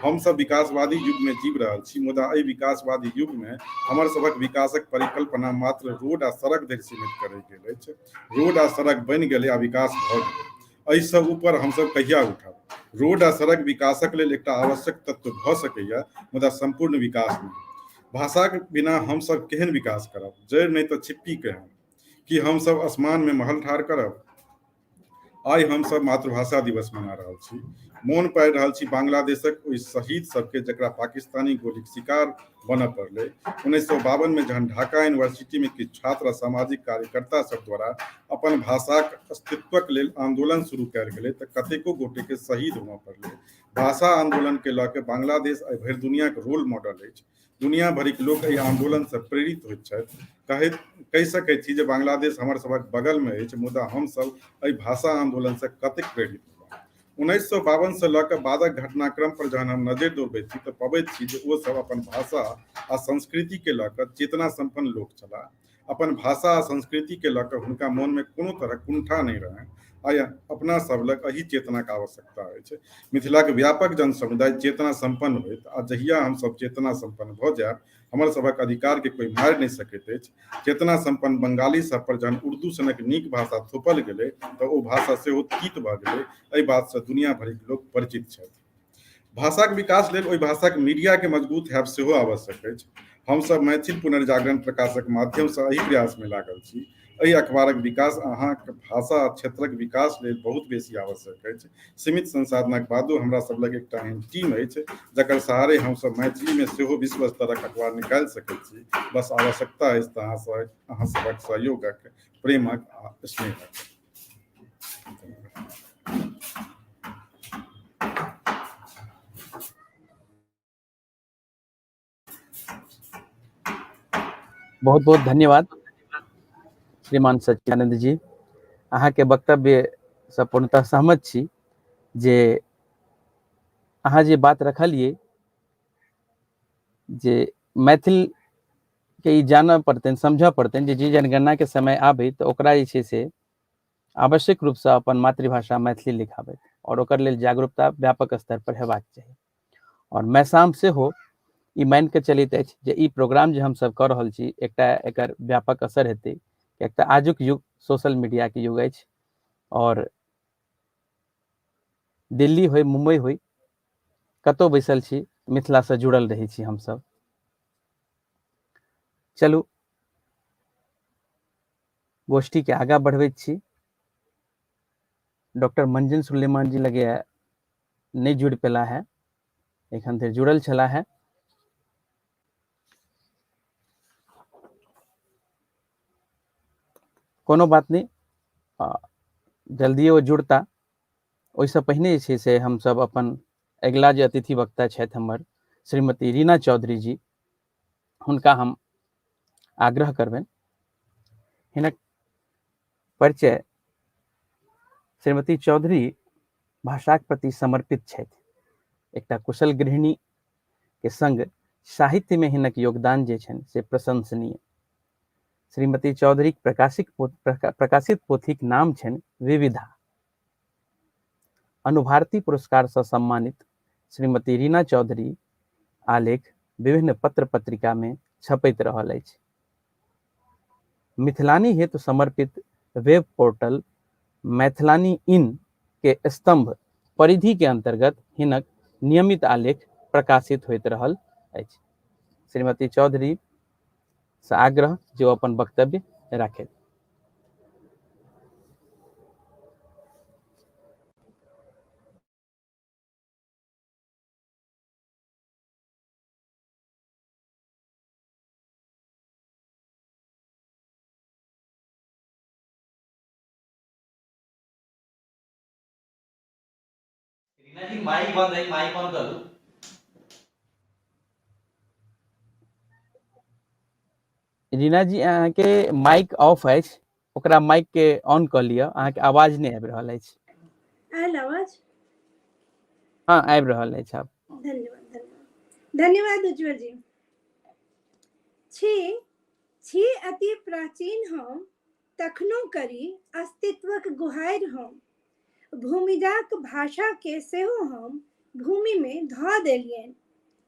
Speaker 5: हमसब विकासवादी युगमे जीवि रहल छी, मुदा एहि विकासवादी युगमे हमर सभक विकासक परिकल्पना मात्र रोड आ सड़क धरि सीमित कऽ रहि गेल अछि। रोड आ सड़क बनि गेलै आ विकास भऽ गेलै। एहिसँ ऊपर हमसभ कहिया उठब? रोड आ सड़क विकासक लेल एकटा आवश्यक तत्व भऽ सकैए, मुदा सम्पूर्ण विकास नहि। भाषाक बिना हमसभ केहन विकास करब? जड़ि नहि तऽ छिप्पी केहन? कि हमसभ आसमानमे महल ठाढ़ करब? आइ हमसभ मातृभाषा दिवस मना रहल छी। मोन पाड़ि रहल छी बांग्लादेशक ओहि शहीद सबके जकरा पाकिस्तानी गोलीक शिकार बनऽ पड़लै। 1952मे जहन ढाका यूनिवर्सिटीमे किछु छात्र आ सामाजिक कार्यकर्ता सब द्वारा अपन भाषाक अस्तित्वक लेल आंदोलन शुरू कयल गेलै तऽ कतेको गोटेके शहीद होमऽ पड़लै। भाषा आंदोलनके लऽ के बांग्लादेश आइ भरि दुनियाके रोल मॉडल अछि। दुनिया भरिक लोक एहि आंदोलनसँ प्रेरित होइत छथि। कहैत कहि सकैत छी जे बांग्लादेश हमर सभक बगलमे अछि, मुदा हमसभ एहि भाषा आंदोलनसँ कतेक प्रेरित भेलहुँ। 1952सँ लऽ कऽ बादक घटनाक्रम पर जहन हम नजरि दौड़बैत छी तऽ पबैत छी जे ओ सब अपन भाषा आ संस्कृतिके लऽ कऽ चेतना सम्पन्न लोक छलाह। अपन भाषा आ संस्कृतिके लऽ कऽ हुनका मोनमे कोनो तरहक कुंठा नहि रहनि। आइ अपना सब लग एहि चेतनाक आवश्यकता अछि। मिथिलाक व्यापक जन समुदाय चेतना सम्पन्न होइत आ जहिया हमसभ चेतना सम्पन्न भऽ जायब, हमर सभक अधिकार के कोई मारि नहि सकैत अछि। चेतना सम्पन्न बंगाली सब पर जहन उर्दू सनक नीक भाषा थोपल गेलै तऽ ओ भाषा सेहो तीत भऽ गेलै। एहि बातसँ दुनिया भरिक लोक परिचित छथि। भाषाक विकास लेल ओहि भाषाक मीडियाके मजबूत हैब सेहो आवश्यक अछि। हमसभ मैथिल पुनर्जागरण प्रकाशक माध्यमसँ एहि प्रयासमे लागल छी। एहि अखबारक विकास अहाँक भाषा आ क्षेत्रक विकास लेल बहुत बेसी आवश्यक अछि। सीमित संसाधनक बादो हमरा सब लग एकटा एहन टीम अछि जकर सहारे हमसभ मैथिलीमे सेहो विश्व स्तरक अखबार निकालि सकैत छी। बस आवश्यकता अछि तऽ अहाँ सभक सहयोगक, प्रेमक आ स्नेहक।
Speaker 1: बहुत बहुत धन्यवाद श्रीमान सच्चिदानंद जी। अहाँके वक्तव्य सँ पूर्णतः सहमत छी जे अहाँ जे बात रखलियै जे मैथिल के ई जानऽ पड़तनि, समझऽ पड़तनि जे जे जनगणनाके समय आबै तऽ ओकरा जे छै से आवश्यक रूपसँ अपन मातृभाषा मैथिली लिखाबै आओर ओकर लेल जागरूकता व्यापक स्तर पर हेबाक चाही। आओर मैसाम सेहो ई मानि कऽ चलैत अछि जे ई प्रोग्राम जे हमसभ कऽ रहल छी एकटा एकर व्यापक असर हेतै। एक तऽ आजुक युग सोशल मीडियाके युग अछि आओर दिल्ली होइ मुम्बई होइ कतहु बैसल छी मिथिलासँ जुड़ल रहै छी हमसभ। चलू गोष्ठीके आगाँ बढ़बैत छी। डॉक्टर मंजन सुलेमान जी लगैए नहि जुड़ि पेला है, एखन धरि जुड़ल छला है। कोनो बात नहि, जल्दिए ओ जुड़ता। ओहिसँ पहिने जे छै से हमसभ अपन अगिला जे अतिथि वक्ता छथि हमर श्रीमती रीना चौधरी जी, हुनका हम आग्रह करबनि। हिनक परिचय, श्रीमती चौधरी भाषाक प्रति समर्पित छथि। एकटा कुशल गृहिणी के संग साहित्य में हिनक योगदान जे छनि से प्रशंसनीय। श्रीमती चौधरीक प्रकाशित पोथीक नाम छनि विविधा। अनुभारती पुरस्कार सँ सम्मानित श्रीमती रीना चौधरी आलेख विभिन्न पत्र पत्रिका में छपैत रहल अछि। मिथिलानी हेतु समर्पित वेब पोर्टल मैथिलानी इन के स्तंभ परिधि के अंतर्गत हिनक नियमित आलेख प्रकाशित होइत रहल अछि। श्रीमती चौधरी से आग्रह जे ओ अपन वक्तव्य राखथि।
Speaker 3: रीना जी माइक बंद है, माइक ऑन करू।
Speaker 1: रीना जी अहाँके माइक ऑफ अछि, ओकरा माइक के ऑन कऽ लिअ, अहाँके आवाज नहि आबि रहल अछि।
Speaker 6: आयल आवाज?
Speaker 1: हाँ, आबि रहल अछि आब।
Speaker 6: धन्यवाद धन्यवाद धन्यवाद उज्जवल जी। छी छी अति प्राचीन हम, तखनो करी अस्तित्वक गुहारि हम, भूमिजाक भाषा के सेहो हम भूमि में धऽ देलियनि,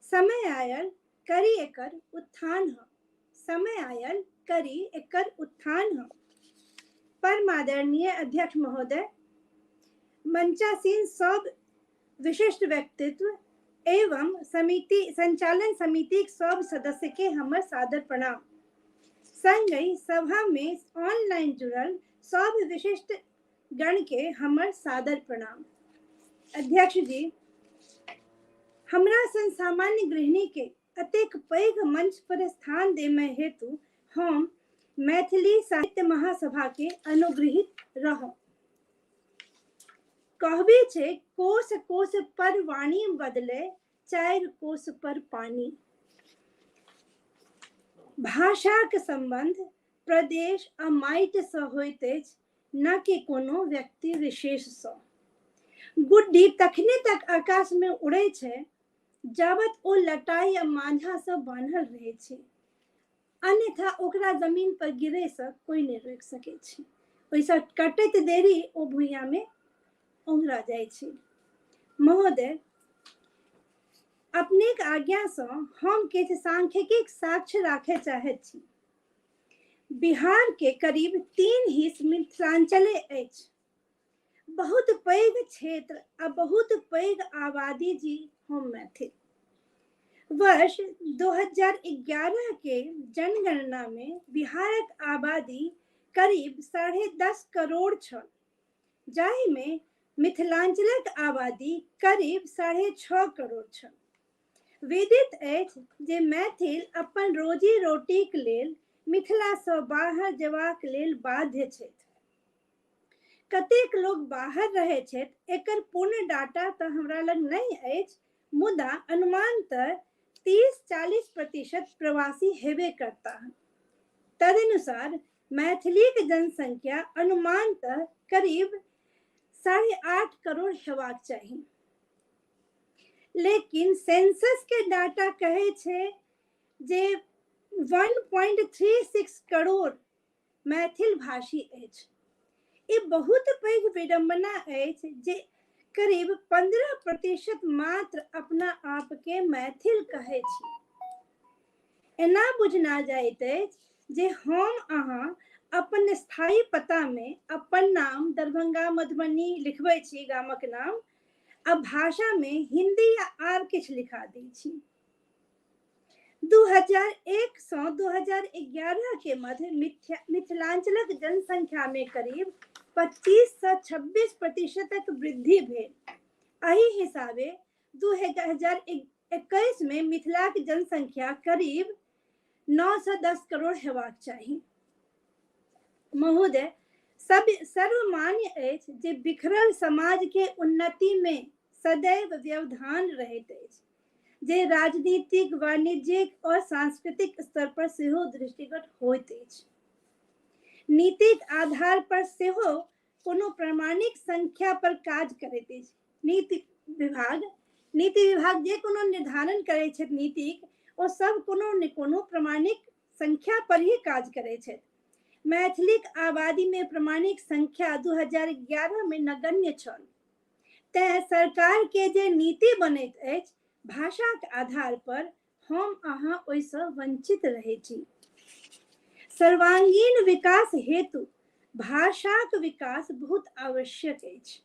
Speaker 6: समय आयल करी एकर उत्थान हम, समय आयल करी एकर उत्थान हम। परमादरणीय अध्यक्ष महोदय, मंचासीन सब विशिष्ट व्यक्तित्व एवं समिति संचालन समितिक सब सदस्य के हमर सादर प्रणाम। संगहि सभा में ऑनलाइन जुड़ल सब विशिष्ट गण के हमर सादर प्रणाम। अध्यक्ष जी, हमरा सन सामान्य गृहिणी के अतेक पैघ मंच पर स्थान देमय हेतु हम मैथिली साहित्य महासभा के अनुगृहीत रहब। कहबी छै, कोस कोस पर वाणी बदले, 4 कोस पर पानी। भाषाक संबंध प्रदेश आ माटि सँ होइत अछि, न कि कोनो व्यक्ति विशेष सँ। गुड्डी तखने तक आकाश में उड़ै छै जाबत ओ लटाई आ मांझा सँ बान्हल रहै छै, अन्यथा ओकरा जमीन पर गिरे सँ कोई नहि रोकि सकै छै। ओहिसँ कटैत देरी ओ भुइयां में ओंघरा जाइ छै। महोदय, अपनेक आज्ञा सँ हम किछु सांख्यिकीक साक्ष्य राखय चाहैत छी। बिहार के करीब 3 हिस्स मिथिलांचले अछि। बहुत पैघ क्षेत्र आ बहुत पैघ आबादी जी हम मैथिल। वर्ष 2011 के जनगणना में बिहारक आबादी करीब 10.5 करोड़ छल, जाहि में मिथिलांचलक आबादी करीब 6.5 करोड़ छल। विदित अछि जे मैथिल अपन रोजी रोटीक लेल मिथिला सँ बाहर जेबाक लेल बाध्य छथि। कतेक लोग बाहर रहै छथि एकर पूर्ण डाटा तऽ हमरा लग नहि अछि, मुदा अनुमान तऽ 30-40% प्रवासी हेबे करता। तदनुसार मैथिलीक जनसंख्या अनुमानतः करीब 8.5 करोड़ हेबाक चाही। लेकिन सेंसस के डाटा कहै छै जे 1.36 करोड़ मैथिल भाषी अछि। ई बहुत पैघ विडंबना अछि जे करीब 15% मात्र अपना आप के मैथिल कहै छी। एना बुझना जाइत अछि जे हम अहाँ अपन स्थायी पता में अपन नाम दरभंगा मधुबनी लिखबै छी, गामक नाम, आ भाषा में हिंदी या आर किछु लिखा दै छी। 2001 सँ 2011 के मध्य मिथिलांचलक जनसंख्या में करीब 25 सँ 26% वृद्धि भेल। एहि हिसाबे 2021 में मिथिलाक जनसंख्या करीब 9 सँ 10 करोड़ हेबाक चाही। महोदय, सब सर्वमान्य अछि जे बिखरल समाज के उन्नति में सदैव व्यवधान रहैत अछि, जे राजनीतिक, वाणिज्यिक और सांस्कृतिक स्तर पर सेहो दृष्टिगत होइत अछि। नीतिक आधार पर सेहो कोनो प्रमाणिक संख्या पर काज करैत अछि। नीति विभाग जे कोनो निर्धारण करै छथि नीतिक, ओ सब कोनो ने कोनो प्रमाणिक संख्या पर ही काज करै छथि। मैथिलीक आबादी में प्रमाणिक संख्या 2011 में नगण्य छल, तें सरकार के जे नीति बनैत अछि भाषाक आधार पर, हम अहाँ ओहिसँ वंचित रहै छी। सर्वांगीण विकास हेतु भाषाक विकास बहुत आवश्यक अछि।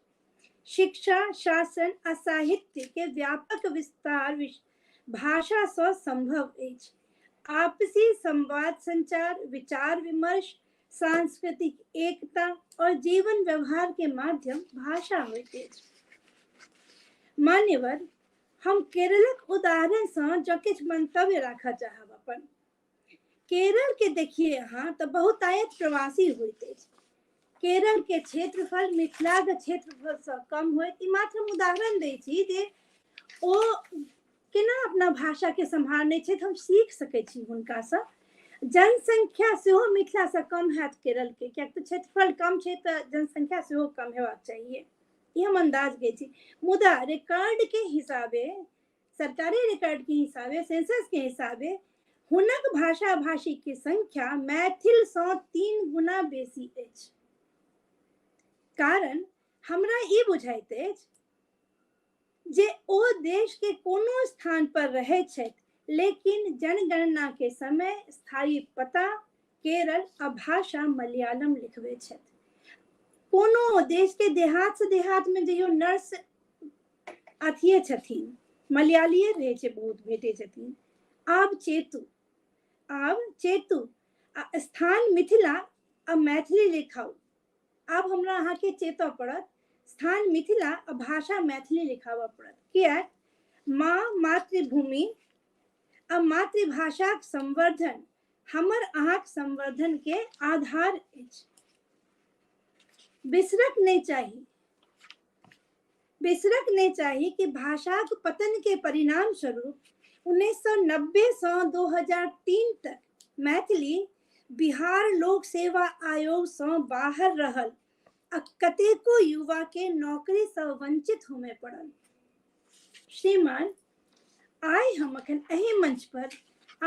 Speaker 6: शिक्षा, शासन आ साहित्य के व्यापक विस्तार भाषा सँ संभव अछि। आपसी संवाद संचार, विचार विमर्श, सांस्कृतिक एकता और जीवन व्यवहार के माध्यम भाषा होइत अछि। मान्यवर, हम केरलक उदाहरण सँ जँ किछु मंतव्य राखऽ चाहब अपन। केरल के देखिए अहाँ तऽ बहुतायत प्रवासी होइत अछि। केरल के क्षेत्रफल मिथिलाक क्षेत्रफल सँ कम होइत। ई मात्र हम उदाहरण दै छी जे ओ केना अपना भाषा के सम्हारने छथि, हम सीख सकै छी हुनकासँ। जनसंख्या सेहो मिथिला सँ कम हैत केरल के, कियाक तऽ क्षेत्रफल कम छै तऽ जनसंख्या सेहो कम हेबाक चाहिए, ई हम अंदाज कै छी। मुदा रिकॉर्ड के हिसाबे, सरकारी रिकॉर्ड के हिसाबे, सेंसस के हिसाबे हुनक भाषा भाषी के संख्या मैथिल सँ 3 गुना बेसी अछि। कारण हमरा ई बुझाइत अछि जे ओ देश के कोनो स्थान पर रहै छथि, लेकिन जनगणना के समय स्थायी पता केरल आ भाषा मलयालम लिखबै छथि। कोनो देश के देहात से देहात में जइयो, नर्स अथिये छथिन, मलयालिये रहै छै, बहुत भेटै छथिन। आब चेतु, आब चेतु। आ स्थान मिथिला आ मैथिली लिखाउ। आब हमरा अहाँके चेतऽ पड़त, स्थान मिथिला आ भाषा मैथिली लिखाबऽ पड़त, किएक माँ मातृभूमि आ मातृभाषाक संवर्धन हमर अहाँक संवर्धन के आधार अछि। बिसरक नहि चाही, बिसरक नहि चाही कि भाषाक पतन के परिणाम स्वरूप 1990 सँ 2003 तक मैथिली बिहार लोक सेवा आयोग सँ बाहर रहल आ कतेको युवा के नौकरी सँ वंचित होमय पड़ल। श्रीमान, आइ हम अखन एहि मंच पर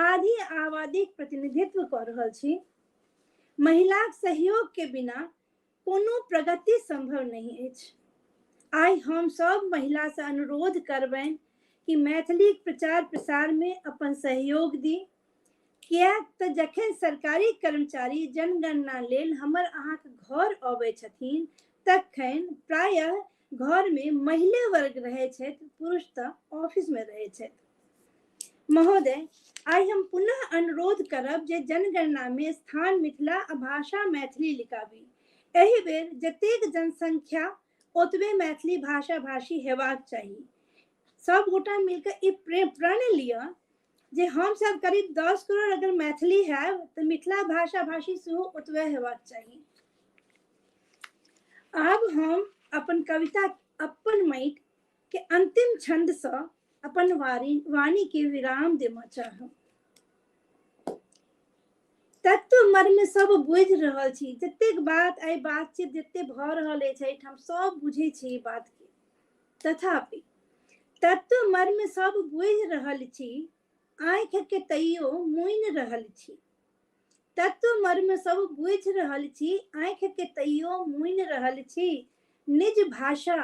Speaker 6: आधी आबादीक प्रतिनिधित्व कऽ रहल छी। महिलाक सहयोग के बिना कोनो प्रगति संभव नहि अछि। आइ हम सब महिला से अनुरोध करबनि कि मैथिलीक प्रचार प्रसार में अपन सहयोग दी, किएक तऽ जखन सरकारी कर्मचारी जनगणना लेल हमर अहाँक घर अबै छथिन तखन प्रायः घर में महिले वर्ग रहै छथि, पुरुष तऽ ऑफिस में रहै छथि। महोदय, आइ हम पुनः अनुरोध करब जे जनगणना में स्थान मिथिला आ भाषा मैथिली लिखाबी। एहि बेर जतेक जनसंख्या ओतबे मैथिली भाषा भाषी हेबाक चाही। सब गोटा मिलके ई प्रण लिअ जे हम सब करीब 10 करोड़ अगर मैथिली हैब तऽ मिथिला भाषा भाषी सेहो ओतबे हेबाक चाही। आब हम अपन कविता अपन माटि के अंतिम छंद सँ अपन वाणी के विराम देमऽ चाहब। तत्व मर्म सब बुझि रहल छी, जतेक बात आइ बातचीत जते भऽ रहल अछि एहिठाम सब बुझै छी ई बात के, तथापि तत्व मर्म सब बुझि रहल छी, आँखि के तैयो मुनि रहल छी। तत्व मर्म सब बुझि रहल छी, आँखि के तैयो मुनि रहल छी। निज भाषा,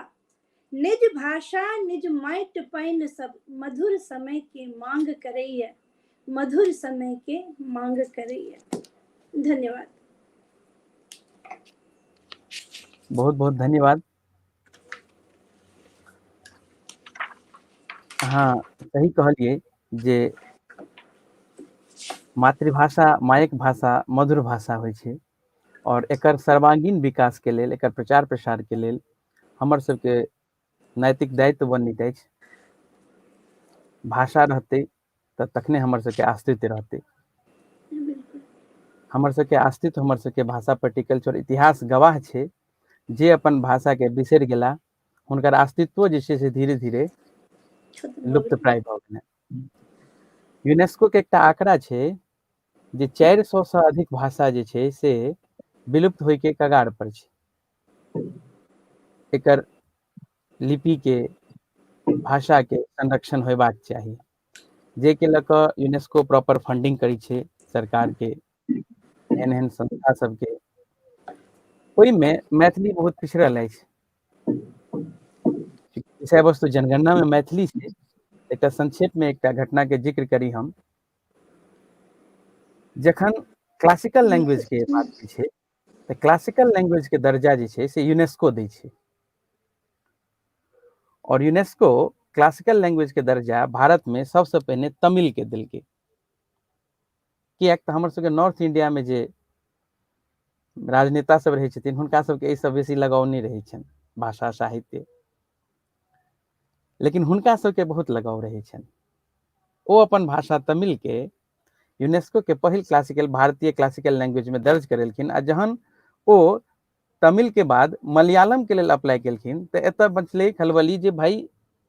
Speaker 6: निज भाषा निज माटि पानि सब मधुर समय के मांग करैया, मधुर समय के मांग करैया। धन्यवाद।
Speaker 1: बहुत बहुत धन्यवाद। हाँ, सही कहलिए जे मातृभाषा मायक भाषा मधुर भाषा होइ छै और एकर सर्वांगीण विकास के लेल, एकर प्रचार प्रसार के लेल हमर सबके नैतिक दायित्व बनैत अछि। भाषा रहतै तऽ तखने हमर सबके अस्तित्व रहतै। हमर सबके अस्तित्व हमर सबके भाषा पर टिकल छै और इतिहास गवाह छै जे अपन भाषा के बिसरि गेला हुनकर अस्तित्व जे छै से धीरे धीरे लुप्त प्राय भऽ गेलै। यूनेस्को के एकटा आंकड़ा छै जे 400 से अधिक भाषा जे छै से विलुप्त होय के कगार पर छै। एकर लिपि के, भाषा के संरक्षण होयबाक चाही, जे के लऽ कऽ यूनेस्को प्रॉपर फंडिंग करै छै सरकार के, एहन एहन संस्था सबके। ओहिमे मैथिली बहुत पिछड़ल अछि। विषय वस्तु जनगणना में मैथिली छै। एकटा संक्षेप में एकटा घटना के जिक्र करी हम। जखन क्लासिकल लैंग्वेज के बात होइ छै तऽ क्लासिकल लैंग्वेज के दर्जा जे छै से यूनेस्को दै छै और यूनेस्को क्लासिकल लैंग्वेज के दर्जा भारत में सबसे पहिने तमिल के देलकै। किएक तऽ हमर सबके नॉर्थ इंडिया में जे राजनेता सब रहै छथिन हुनका सबके एहिसँ बेसी लगाव नहि रहै छनि भाषा साहित्य, लेकिन हुनका सबके बहुत लगाव रहै छनि। ओ अपन भाषा तमिल के यूनेस्को के पहिल क्लासिकल भारतीय क्लासिकल लैंग्वेज में दर्ज करेलखिन आ जहन ओ तमिल के बाद मलयालम के लेल अप्लाई केलखिन तऽ एतऽ बचलै खलबली जे भाई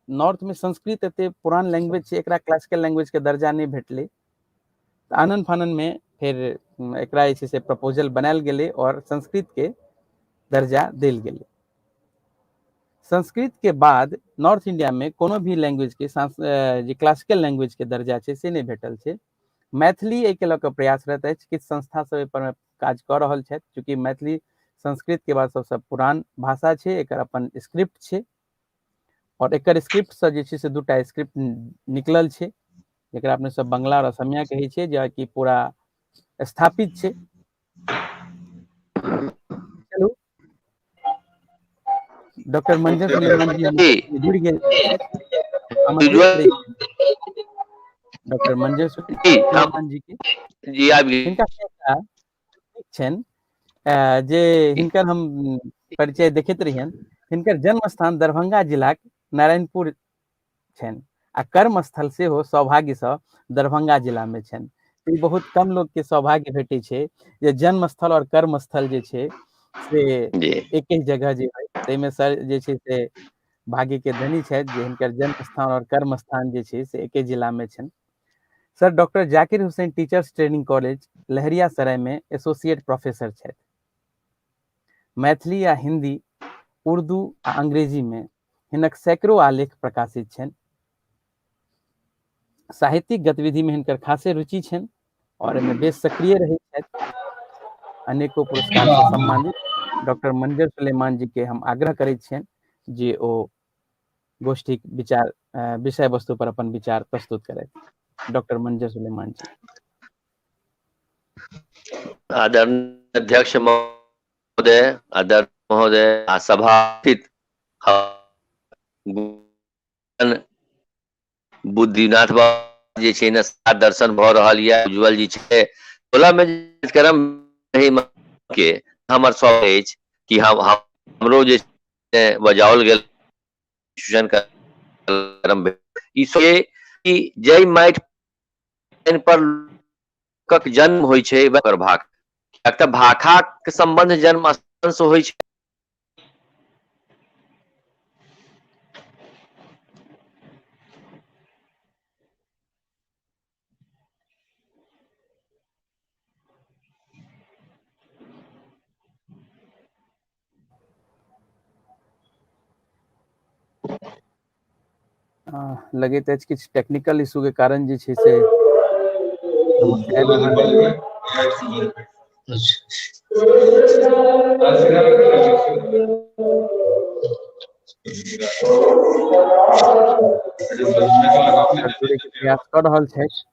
Speaker 1: नॉर्थ में संस्कृत एते पुरान लैंग्वेज छै, एकरा क्लासिकल लैंग्वेज के दर्जा नहि भेटलै। तऽ आनन फानन में फेर एकरा जे छै से प्रपोजल बनायल गेलै और संस्कृत के दर्जा देल गेलै। संस्कृत के बाद नॉर्थ इंडिया में कोनो भी लैंग्वेज के जे क्लासिकल लैंग्वेज के दर्जा छै से नहि भेटल छै। मैथिली एहिके लऽ कऽ प्रयासरत अछि, किछु संस्था सब एहि पर काज कऽ रहल छथि। चूँकि मैथिली संस्कृत के बाद सबसँ पुरान भाषा छै, एकर अपन स्क्रिप्ट छै और एकर स्क्रिप्ट से जे छै से दूटा स्क्रिप्ट निकलल छै, जकरा अपने सब बंगला और असमिया कहै छियै, जे कि पूरा स्थापित छै। चलू, डॉक्टर मंजर सुलेमान जी जुड़ गेल। डॉक्टर मंजर
Speaker 7: जी
Speaker 1: सुलेमान जी के।
Speaker 7: जी आबि गेल।
Speaker 1: हिनका छनि जे हिनकर हम परिचय देखैत रहियनि। हिनकर जन्म स्थान दरभंगा जिलाक नारायणपुर छनि आ कर्म स्थल सेहो सौभाग्यसँ दरभंगा जिलामे छनि। ई बहुत कम लोकके सौभाग्य भेटै छै जे जन्म स्थल और कर्म स्थल जे छै से एके जगह जे होइ। ताहिमे सर जे छै से भाग्यके धनी छथि जे हिनकर जन्म स्थान और कर्म स्थान जे छै से एके जिलामे छनि। Sir doctor Zakir Hussain teachers training college Laheriasarai में एसोसिएट प्रोफेसर छथि। मैथिली आ हिंदी, उर्दू आ अंग्रेजी में हिनक सैकड़ों आलेख प्रकाशित छनि। साहित्यिक गतिविधि में हिनकर खासे रुचि छनि और एहिमे बेस सक्रिय रहै छथि। अनेको पुरस्कार से सम्मानित डॉक्टर मंजर सुलेमान जी के हम आग्रह करैत छियनि जे ओ गोष्ठीक विचार विषय वस्तु पर अपन विचार प्रस्तुत करथि। डॉक्टर मंजर सुलेमान जी।
Speaker 7: आदरणीय अध्यक्ष महोदय, आदरणीय महोदय आ सभास्थित बुद्धिनाथ बाबा जे छै ने दर्शन भऽ रहल यऽ, उज्जवल जी छै। टोला मे कार्यक्रम के हमर सब अछि कि हम हमरो जे बजाओल गेल कार्यक्रम ई कि जाहि माटि पर लोकक जन्म होइ छै ओकर भाषा, किएक तऽ भाषाक सम्बन्ध जन्म स्थान से होइ छै।
Speaker 1: लगैत अछि किछु टेक्निकल इशू के कारण जे छै से समस्या आबि रहल अछि। जुड़ैके प्रयास कऽ रहल छथि।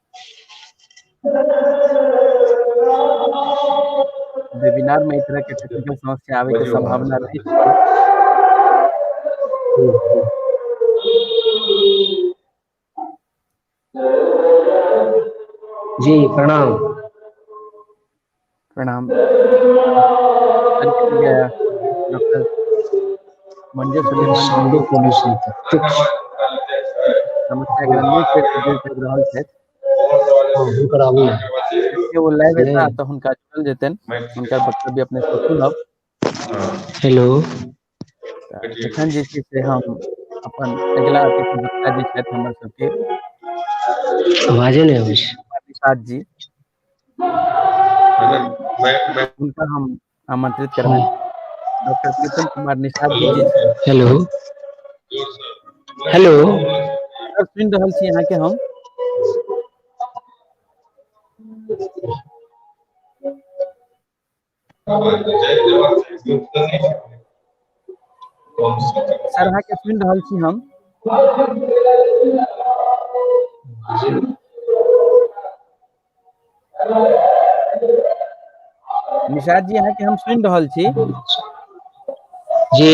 Speaker 1: वेबिनार में एहि तरह के टेक्निकल समस्या आबे के संभावना रहै छै।
Speaker 8: जी प्रणाम।
Speaker 1: प्रणाम। डॉक्टर मंजर सुलेमान
Speaker 8: साउंडो पॉल्यूशन
Speaker 1: समस्या के नहि फेर जुड़ि रहल छथि।
Speaker 8: हुनकर आबैया।
Speaker 1: ओ लाइव एता तऽ हुनका जुड़ल जेतनि, हुनकर वक्तव्य अपने सब सुनब।
Speaker 8: हेलो।
Speaker 1: एखन जे छै से हम अपन अगिला अतिथि वक्ता जे छथि हमर सबके
Speaker 8: आवाजे नहि अबै छै।
Speaker 1: निषाद जी, हुनका हम आमंत्रित करबनि। डॉक्टर प्रीतम कुमार निषाद जी जे छै।
Speaker 8: Hello hello.
Speaker 1: सर सुनि रहल छी अहाँके हम। सर अहाँके सुनि रहल छी हम। निषाद जी अहाँके हम सुनि रहल छी।
Speaker 8: जी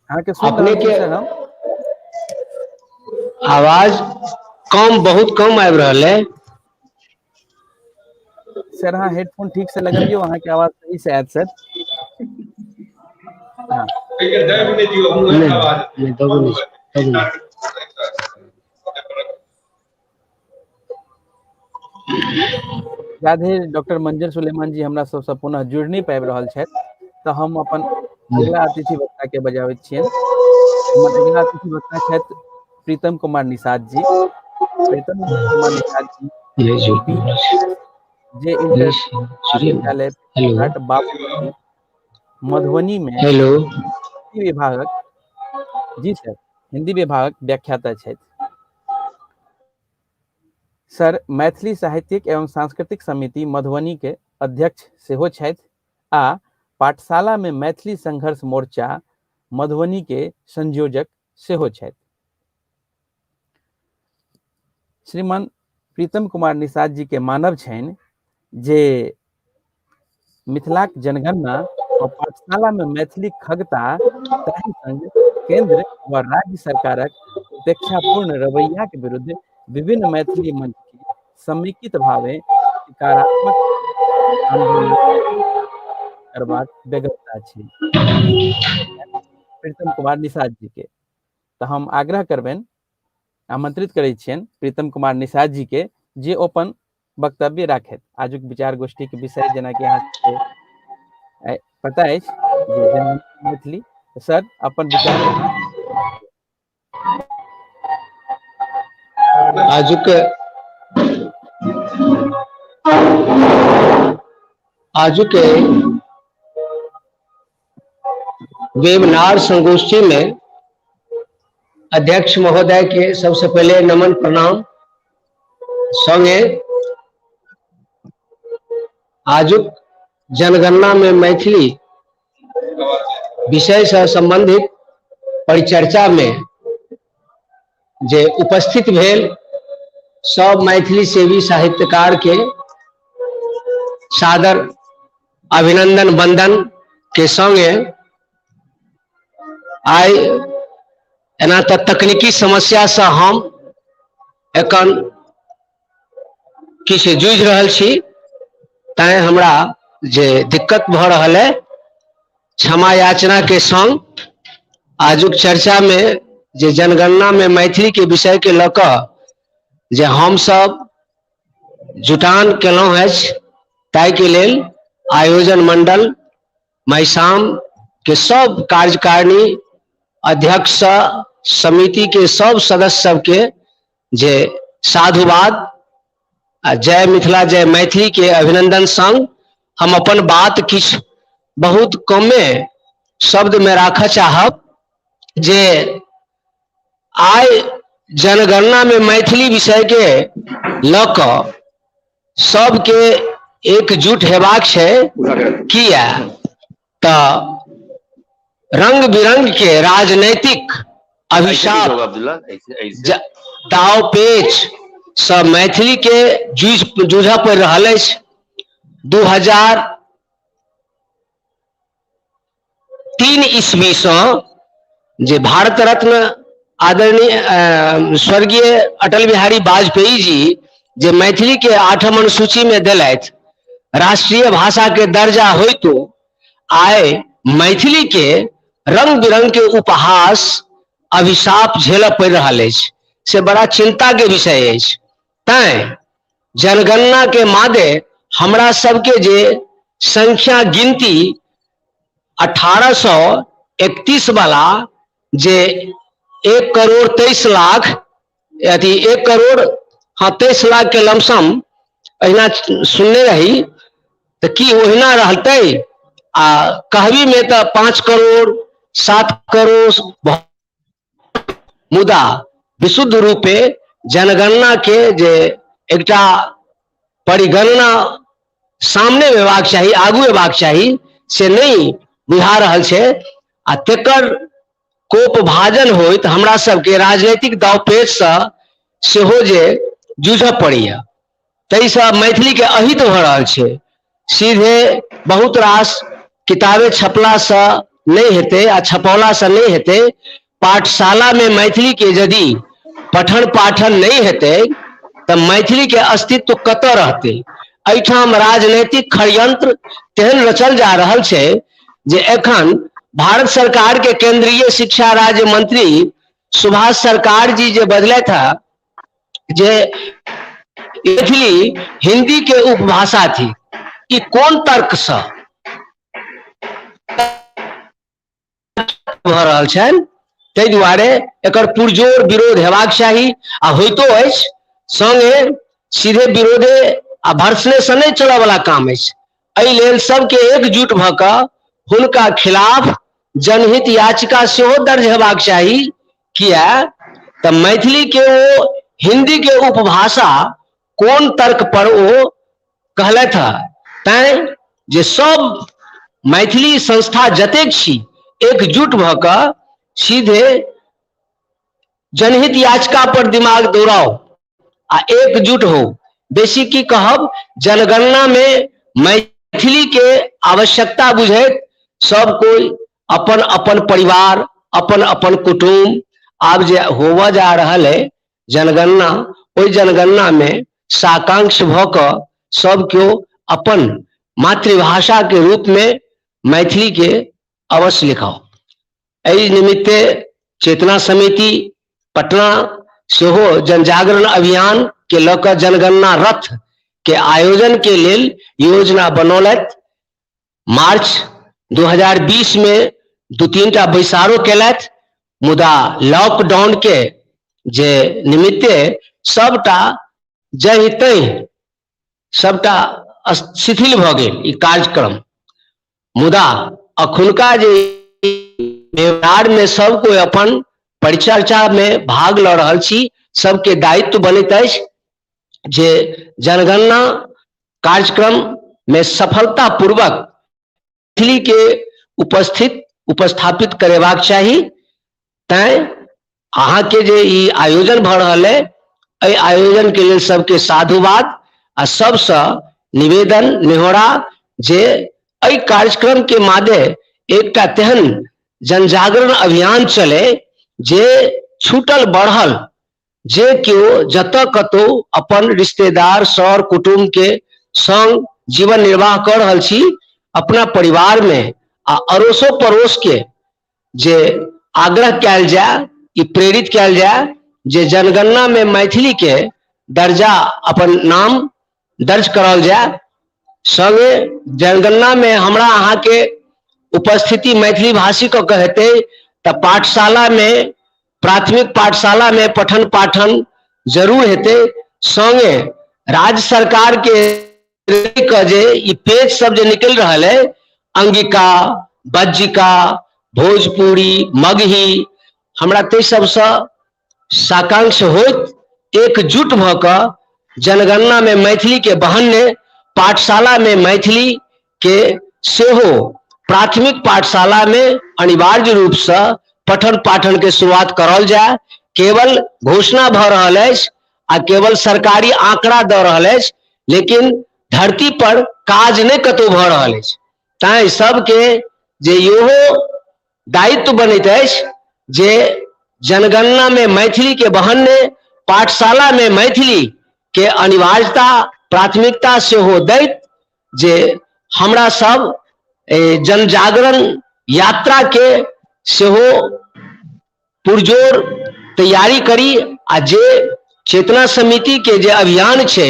Speaker 1: अहाँके सुनि
Speaker 8: अपने
Speaker 1: रहल छी
Speaker 8: के
Speaker 1: सर हम।
Speaker 8: आवाज कम, बहुत कम आबि रहल है।
Speaker 1: सर अहाँ हेडफोन ठीक से लगबियौ, अहाँके आवाज सही से आयत सर। हाँ।
Speaker 8: नहि नहि, दबो नहि छै, दबो नहि।
Speaker 1: राधे डॉक्टर मंजर सुलेमान जी हमरा सबसँ पुनः जुड़ि नहि पाबि रहल छथि तऽ हम अपन अगिला अतिथि वक्ता के बजाबैत छियनि। हमर अगिला अतिथि वक्ता छथि प्रीतम कुमार निषाद जी। प्रीतम कुमार निषाद जी
Speaker 8: नहि जुड़ि रहल छै।
Speaker 1: जे इंटर
Speaker 8: जुड़िए ने।
Speaker 1: विद्यालय
Speaker 8: हेलो।
Speaker 1: घाट बाबू मधुबनी में
Speaker 8: हेलो।
Speaker 1: हिंदी विभागक, जी सर, हिंदी विभागक व्याख्याता छथि। सर मैथिली साहित्यिक एवं सांस्कृतिक समिति मधुबनी के अध्यक्ष सेहो छथि आ पाठशाला में मैथिली संघर्ष मोर्चा मधुबनी के संयोजक सेहो छथि। श्रीमान प्रीतम कुमार निषाद जी के मानब छनि जे मिथिलाक जनगणना और पाठशाला में मैथिली खगता ताहि संग केंद्र व राज्य सरकारक उपेक्षापूर्ण रवैयाक विरुद्ध विभिन्न मैथिली मंच के समेकित भावे सकारात्मक आंदोलन करबाक बेगरता छै। प्रीतम कुमार निषाद जी के तऽ हम आग्रह करबनि, आमंत्रित करै छियनि प्रीतम कुमार निषाद जी के जे अपन वक्तव्य राखथि। आजुक विचार गोष्ठी के विषय जेनाकि अहाँ पता अछि जे मैथिली। सर, अपन विचार।
Speaker 8: आजुक आजुक वेबिनार संगोष्ठी में अध्यक्ष महोदय के सबसे पहले नमन प्रणाम, संगे आजुक जनगणना में मैथिली विषय से संबंधित परिचर्चा में जे उपस्थित भेल सब मैथिली सेवी साहित्यकार के सादर अभिनंदन वंदन के संगे आइ एना तऽ तकनीकी समस्या से हम एखन किछु जूझि रहल छी, तैं हमरा जे दिक्कत भऽ रहल है क्षमा याचना के संग आजुक चर्चा में जे जनगणना में मैथिली के विषय के लऽ कऽ जे हम सब जुटान केलहुँ अछि, ताहिके लेल आयोजन मंडल मैसाम के सब कार्यकारिणी अध्यक्ष समिति के सब सदस्य सबके जे साधुवाद आ जय मिथिला जय मैथिली के अभिनंदन संग हम अपन बात किछु बहुत कमे शब्द में राखऽ चाहब जे आइ जनगणना में मैथिली विषय के लऽ कऽ सबके एकजुट हेबाक छै। किया तऽ रंग बिरंग के राजनैतिक अभिशाप दाव पेच सँ मैथिली के जूझऽ पड़ि रहल अछि। 2003 ईस्वी सँ जे भारत रत्न आदरणीय स्वर्गीय अटल बिहारी वाजपेयी जी जे मैथिली के आठम अनुसूची में देलथि, राष्ट्रीय भाषा के दर्जा होइतो आइ मैथिली के रंग बिरंग के उपहास अभिशाप झेलऽ पड़ि रहल अछि, से बड़ा चिंता के विषय अछि। तैं जनगणना के मादे हमरा सबके जे संख्या गिनती 1831 वाला जे 1 करोड़ 23 लाख अथी 1 करोड़, हाँ, 23 लाख के लमसम अहिना सुनने रही, तऽ की ओहिना रहतै? आ कहबी में तऽ 5 करोड़, 7 करोड़, मुदा विशुद्ध रूपे जनगणना के जे एकटा परिगणना सामने एबाक चाही, आगू एबाक चाही, से नहि बुझा रहल छै आ तेकर कोप भाजन होइत हमरा सबके राजनीतिक दाव पेचसँ सेहो जे जूझऽ पड़ैया, ताहिसँ मैथिलीके अहित भऽ रहल छै। सीधे बहुत रास किताबे छपलासँ नहि हेतै आ छपौलासँ नहि हेतै। पाठशालामे मैथिलीके यदि पठन पाठन नहि हेतै तऽ मैथिलीके अस्तित्व कतऽ रहतै? एहिठाम राजनैतिक षड्यंत्र तेहन रचल जा रहल छै जे एखन भारत सरकारके केंद्रीय शिक्षा राज्य मंत्री सुभाष सरकार जी जे बजलथि हँ जे मैथिली हिंदी के उपभाषा थी, ई कोन तर्कसँ भऽ रहल छनि? ताहि दुआरे एकर पुरजोर विरोध हेबाक चाही आ होइतो अछि। संगे सीधे विरोधे आ भर्सनेसँ नहि चलऽवला काम अछि। एहि लेल सबके एकजुट भऽ कऽ हुनका खिलाफ जनहित याचिका सेहो दर्ज हेबाक चाही। किया तऽ मैथिली के ओ हिंदी के उपभाषा कोन तर्क पर ओ कहलथि हँ? तैं जे सब मैथिली संस्था जतेक छी, एकजुट भऽ कऽ सीधे जनहित याचिका पर दिमाग दौड़ाउ आ एकजुट हो। बेसी की कहब, जनगणना में मैथिली के आवश्यकता बुझैत सब कोई अपन अपन परिवार, अपन अपन कुटुम्ब, आब जे होबऽ जा रहल अइ जनगणना, ओहि जनगणनामे साकांक्ष भऽ कऽ सब केओ अपन मातृभाषाके रूपमे मैथिलीके अवश्य लिखाउ। एहि निमित्ते चेतना समिति पटना सेहो जनजागरण अभियान के लऽ कऽ जनगणना रथ के आयोजन के लेल योजना बनौलथि। मार्च 2020 में 2-3 टा बैसारो केलथि, मुदा लॉकडाउन के जे निमित्ते सबटा जहि तहि सबटा शिथिल भऽ गेल ई कार्यक्रम। मुदा अखुनका जे व्यवहारमे सब कोइ अपन परिचर्चामे भाग लऽ रहल छी, सबके दायित्व बनैत अछि जे जनगणना कार्यक्रममे सफलतापूर्वक मैथिलीके उपस्थित उपस्थापित करेबाक चाही। तैं अहाँके जे ई आयोजन भऽ रहल अइ, एहि आयोजनके लेल सबके साधुवाद आ सबसँ निवेदन नेहोरा जे एहि कार्यक्रमके मादे एकटा तेहन जनजागरण अभियान चलै जे छूटल बढ़ल जे केओ जतऽ कतौ अपन रिश्तेदार सर कुटुम्बके संग जीवन निर्वाह कऽ रहल छी, अपना परिवारमे आ अड़ोसो पड़ोसके जे आग्रह कयल जाय, ई प्रेरित कयल जाय जे जनगणनामे मैथिलीके दर्जा अपन नाम दर्ज कराओल जाय। संगे जनगणनामे हमरा अहाँके उपस्थिति मैथिली भाषी कऽ के हेतै तऽ पाठशालामे, प्राथमिक पाठशालामे पठन पाठन जरूर हेतै। संगे राज्य सरकारके के जे ई पेज सब जे निकलि रहल अइ, अंगिका, बज्जिका, भोजपुरी, मगही, हमरा ताहि सबसँ साकांक्ष होइत एकजुट भऽ कऽ जनगणनामे मैथिलीके बहन्ने पाठशालामे मैथिलीके सेहो प्राथमिक पाठशालामे अनिवार्य रूपसँ पठन पाठनके शुरुआत करल जाय। केवल घोषणा भऽ रहल अछि आ केवल सरकारी आंकड़ा दऽ रहल अछि, लेकिन धरती पर काज नहि कतौ भऽ रहल अछि। तैं सबके जे इहो दायित्व बनैत अछि जे जनगणनामे मैथिलीके बहन्ने पाठशालामे मैथिलीके अनिवार्यता प्राथमिकता सेहो दैत जे हमरा सब जनजागरण यात्राके सेहो पुरजोर तैयारी करी आ जे चेतना समिति के जे अभियान छै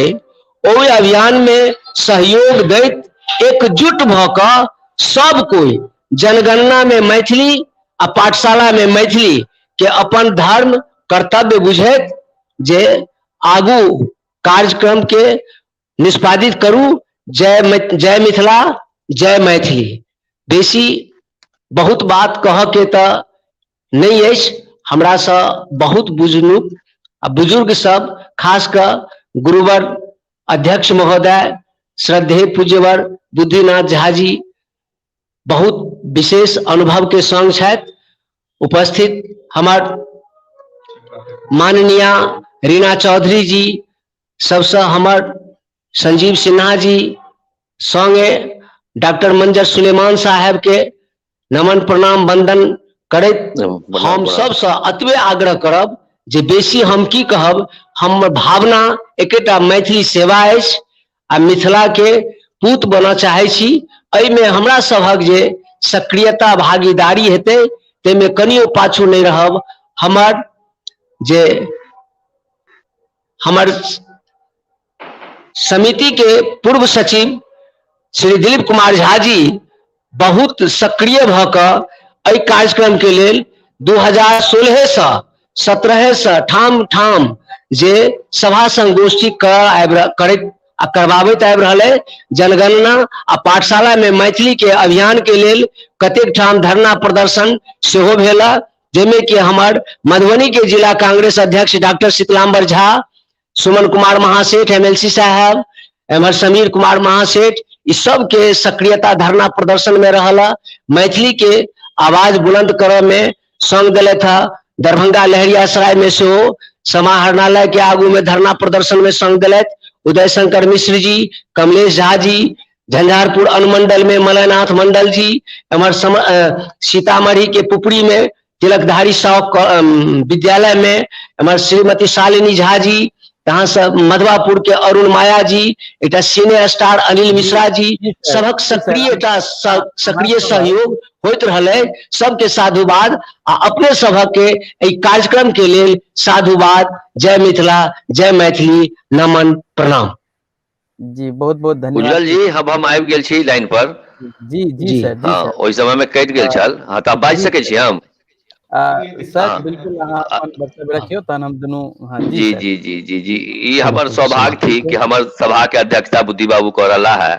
Speaker 8: ओहि अभियान में सहयोग दैत एकजुट भऽ कऽ सब कोइ जनगणना में मैथिली आ पाठशाला में मैथिली के अपन धर्म कर्तव्य बुझैत जे आगू कार्यक्रम के निष्पादित करू। जय जय मिथिला, जय मैथिली। बेसी बहुत बात कहऽ के तऽ नहि अछि, हमरासँ बहुत बुजुर्ग आ बुजुर्ग सब, खास कऽ गुरुवर अध्यक्ष महोदय श्रद्धेय पूज्यवर बुद्धिनाथ झा जी बहुत विशेष अनुभव के संग छथि। उपस्थित हमर माननीय रीना चौधरी जी, सबसँ हमर संजीव सिन्हा जी, संगे डॉक्टर मंजर सुलेमान साहेब के नमन प्रणाम वंदन करैत हम सबसँ अतबे आग्रह करब जे बेसी हम की कहब, हमर भावना एकेटा मैथिली सेवा अछि आ मिथिला के पूत बनऽ चाहै छी। एहिमे हमरा सभक जे सक्रियता भागीदारी हेतै ताहिमे कनियो पाछू नहि रहब। हमर जे हमर समिति के पूर्व सचिव श्री दिलीप कुमार झा जी बहुत सक्रिय भऽ कऽ एहि कार्यक्रम के लेल 2016 से 17 से ठाम ठाम जे सभा संगोष्ठी करैत आ करबाबैत आबि रहल है। जनगणना आ पाठशाला में मैथिली के अभियान के लेल कतेक ठाम धरना प्रदर्शन सेहो भेल, जाहिमे कि हमर मधुबनी के जिला कांग्रेस अध्यक्ष डॉक्टर शीतलांबर झा, सुमन कुमार महासेठ एमएलसी साहब, एम्हर समीर कुमार महासेठ, ई सबके सक्रियता धरना प्रदर्शन में रहल। मैथिली के आवाज बुलंद करऽ में संग देलथि हँ। दरभंगा लहेरियासराय में सेहो समाहरणालय के आगू में धरना प्रदर्शन में संग देलथि उदय शंकर मिश्र जी, कमलेश झा जी, झंझारपुर अनुमंडल में मलयनाथ मंडल जी, एम्हर सीतामढ़ी के पुपरी में तिलकधारी साव विद्यालय में हमर श्रीमती शालिनी झा जी, तहाँ मधवापुर के अरुण माया जी, एकटा सीनियर स्टार अनिल मिश्रा जी, सभक सक्रिय एकटा सक्रिय सहयोग होइत रहलै। सबके साधुवाद आ अपने सभक के एहि कार्यक्रम के लेल साधुवाद। जय मिथिला, जय मैथिली, नमन, प्रणाम।
Speaker 1: जी बहुत बहुत धन्यवाद
Speaker 7: उज्जवल जी। हम आबि गेल छी लाइन पर।
Speaker 1: जी जी सर, जी।
Speaker 7: हँ, ओहि समय मे कटि गेल छल। हँ, तऽ बाजि सकै छी हम
Speaker 1: सर? बिल्कुल, अहाँ अपन वक्तव्य रखियौ, तहन हम दुनू।
Speaker 7: हँ जी। जी जी जी जी जी, ई हमर सौभाग्य थिक कि हमर सभा के अध्यक्षता बुद्धि बाबू कऽ रहला है।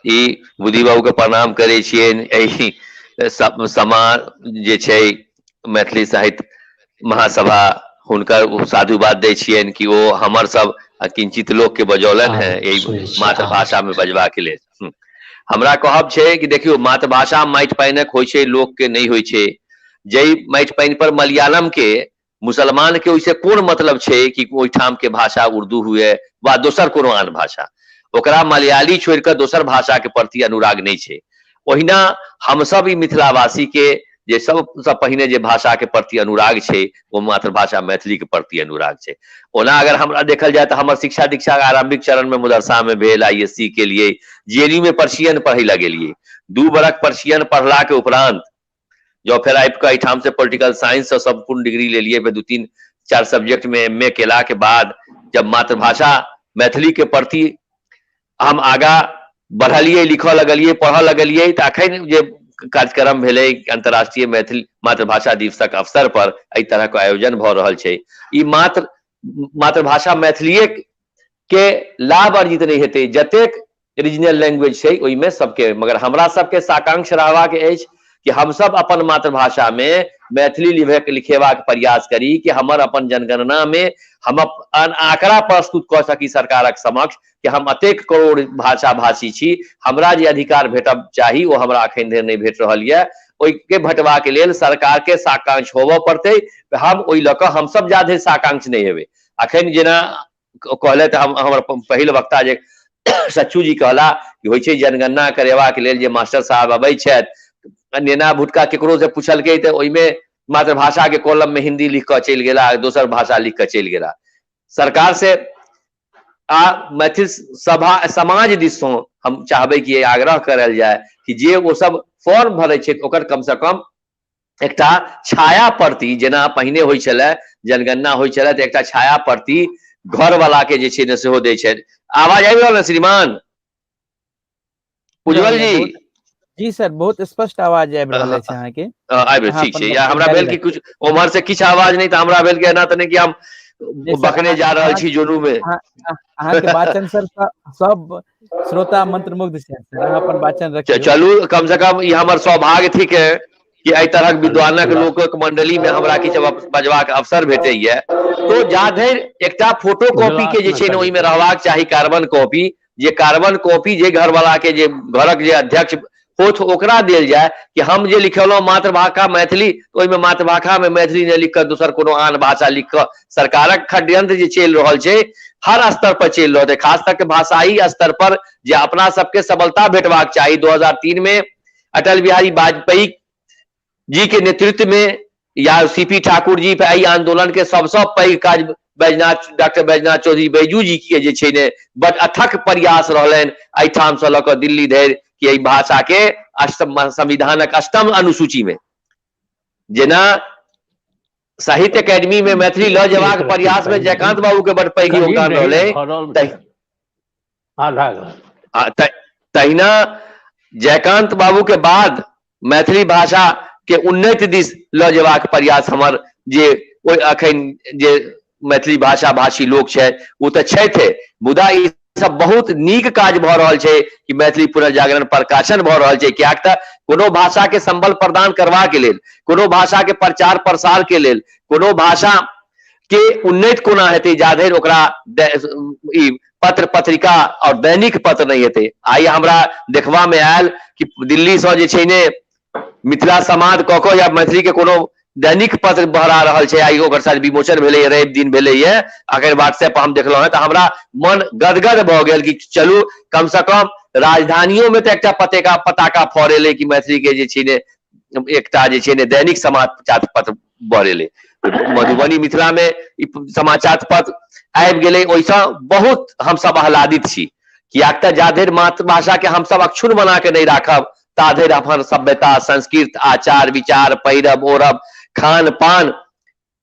Speaker 7: ई बुद्धि बाबू के प्रणाम करै छियनि। एहि समाज जे छै मैथिली साहित्य महासभा, हुनकर साधुवाद दै छियनि कि ओ हमर सब किंचित लोक के बजौलनि हेँ एहि मातृभाषा मे बजबाक लेल। हमरा कहब छै कि देखियौ, मातृभाषा माटि पानिक होइ छै, लोक के नहि होइ छै। जाहि माटि पानि पर मलयालम के मुसलमान के ओहिसँ कोन मतलब छै कि ओहिठाम के भाषा उर्दू हुए वा दोसर कोनो आन भाषा, ओकरा मलयाली छोड़ि कऽ दोसर भाषा के प्रति अनुराग नहि छै। ओहिना हमसब ई मिथिलावासी के जे सबसँ पहिने जे भाषा के प्रति अनुराग छै, ओ मातृभाषा मैथिली के प्रति अनुराग छै। ओना अगर हमरा देखल जाय तऽ हमर शिक्षा दीक्षा आरंभिक चरण में मदरसा में भेल। I S C के लिए जे एन यू में पर्सियन पढ़ै लए गेलियै। 2 बरख पर्सियन पढ़ला के उपरांत जँ फेर आबि कऽ एहिठाम से पोलिटिकल साइंस से सम्पूर्ण डिग्री लेलियै, फेर 2 3 4 सब्जेक्ट में एम ए केला के बाद जब मातृभाषा मैथिली के प्रति हम आगाँ बढ़लियै, लिखऽ लगलियै, पढ़ऽ लगलियै, तऽ अखन जे कार्यक्रम भेलै अंतर्राष्ट्रीय मैथिली मातृभाषा दिवसक अवसर पर एहि तरहक आयोजन भऽ रहल छै, ई मात्र मातृभाषा मैथिलीए के लाभ अर्जित नहि हेतै, जतेक रीजनल लैंग्वेज छै ओहिमे सबके। मगर हमरा सबके साकांक्ष रहबाक अछि कि हमसब अपन मातृभाषा मे मैथिली लिखेबाक प्रयास करी, कि हमर अपन जनगणना मे हम अपन आंकड़ा प्रस्तुत कऽ सकी सरकारक समक्ष कि हम अतेक करोड़ भाषा भाषी छी, हमरा जे अधिकार भेटब चाही ओ हमरा अखन धरि नहि भेट रहल यऽ। ओहिके भेटबाक लेल सरकार के साकांक्ष होबऽ पड़तै। हम ओहि लऽ कऽ हमसब जा धरि साकांक्ष नहि हेबै, अखन जेना कहलथि हम हमर पहिल वक्ता जे सच्चू जी कहला कि होइ छै जनगणना करेबाक लेल जे मास्टर साहब अबै छथि, नेना भुटका केकरो से पुछलकै तऽ ओहिमे मातृभाषा के कॉलम में हिंदी लिख कऽ चलि गेला, दोसर भाषा लिख कऽ चलि गेला। सरकार से आ मैथिल सभा समाज दिस सँ हम चाहबै कि आग्रह करल जाय कि जे ओ सब फॉर्म भरै छथि, ओकर कम से कम एकटा छाया प्रति, जेना पहिने होइ छलै जनगणना होइ छलै तऽ एकटा छाया प्रति घरवाला के जे छै ने सेहो दै छै। आवाज आबि रहल है श्रीमान उज्जवल जी?
Speaker 1: जी सर, बहुत स्पष्ट आवाज आबि रहल अछि अहाँके।
Speaker 7: आबि, ठीक छै। या हमरा भेल कि कुछ उम्हर से किछु आवाज नहि, तऽ हमरा भेल कि एना तऽ नहि कि हम बकने जा रहल छी जोनू मे।
Speaker 1: अहाँके वाचन सर सब श्रोता मंत्रमुग्ध छै सर, अहाँ अपन वाचन रखियौ।
Speaker 7: चलू, कम से कम ई हमर सौभाग्य थिक कि एहि तरहक विद्वानक लोकक मंडली मे हमरा किछु बजबाक अवसर भेटैया। तो जा धरि एकटा फोटो कॉपी के जे छै ने ओहिमे रहबाक चाही कार्बन कॉपी, जे कार्बन कॉपी जे घरवाला के जे घरक जे अध्यक्ष होथ ओकरा देल जाय कि हम जे लिखेलहुँ मातृभाषा मैथिली, ओहिमे मातृभाषा मे मैथिली नहि लिख कऽ दोसर कोनो आन भाषा लिख कऽ सरकारक षड्यंत्र जे चलि रहल छै, हर स्तर पर चलि रहल छै, खास करके भाषाई स्तर पर जे अपना सबके सबलता भेटबाक चाही। 2003 में अटल बिहारी वाजपेयी जी के नेतृत्व में या सी पी ठाकुर जी पे एहि आंदोलन के सबसँ पैघ काज बैजनाथ, डॉक्टर बैजनाथ चौधरी बैजू जी के जे छै ने बड अथक प्रयास रहलनि एहिठाम से लऽ कऽ दिल्ली धरि कि एहि भाषा के अष्टम संविधानक अष्टम अनुसूची में, जेना साहित्य अकेडमी में मैथिली लऽ जेबाक प्रयास में जयकांत बाबू के बड पैघ योगदान रहलै, तहिना जयकांत बाबू के बाद मैथिली भाषा के उन्नति दिस लऽ जेबाक प्रयास हमर जे ओहि अखन जे मैथिली भाषा भाषी लोक छथि ओ तऽ छथि, मुदा ई सब बहुत नीक काज भऽ रहल छै कि मैथिली पुनर्जागरण प्रकाशन भऽ रहल छै। कियाक तऽ कोनो भाषा के संबल प्रदान करबाक लेल, कोनो भाषा के प्रचार प्रसार के लेल, कोनो भाषा के उन्नति कोना हेतै जा धरि ओकरा ई पत्र पत्रिका और दैनिक पत्र नहि हेतै। आइ हमरा देखबा मे आयल कि दिल्ली सँ जे छै ने मिथिला समाद कऽ कऽ या मैथिली के कोनो दैनिक पत्र बहरा रहल छै। आइ ओकर शायद विमोचन भेलैए, रवि दिन भेलैए, अखन व्हाट्सएप पर हम देखलहुँ हेँ, तऽ हमरा मन गदगद भऽ गेल कि चलू, कम से कम राजधानियो मे तऽ एकटा पतेका पताका फहरेलै कि मैथिली के जे छै ने एकटा जे छै ने दैनिक समाचार पत्र बढ़ेलै। मधुबनी मिथिला मे ई समाचार पत्र आबि गेलै, ओहिसँ बहुत हमसब आह्लादित छी, कियाक तऽ जाधरि मातृभाषा के हमसब अक्षुण्ण बना के नहि राखब ताधरि अपन सभ्यता, संस्कृत, आचार विचार, पहिरब ओढ़ब, खान पान,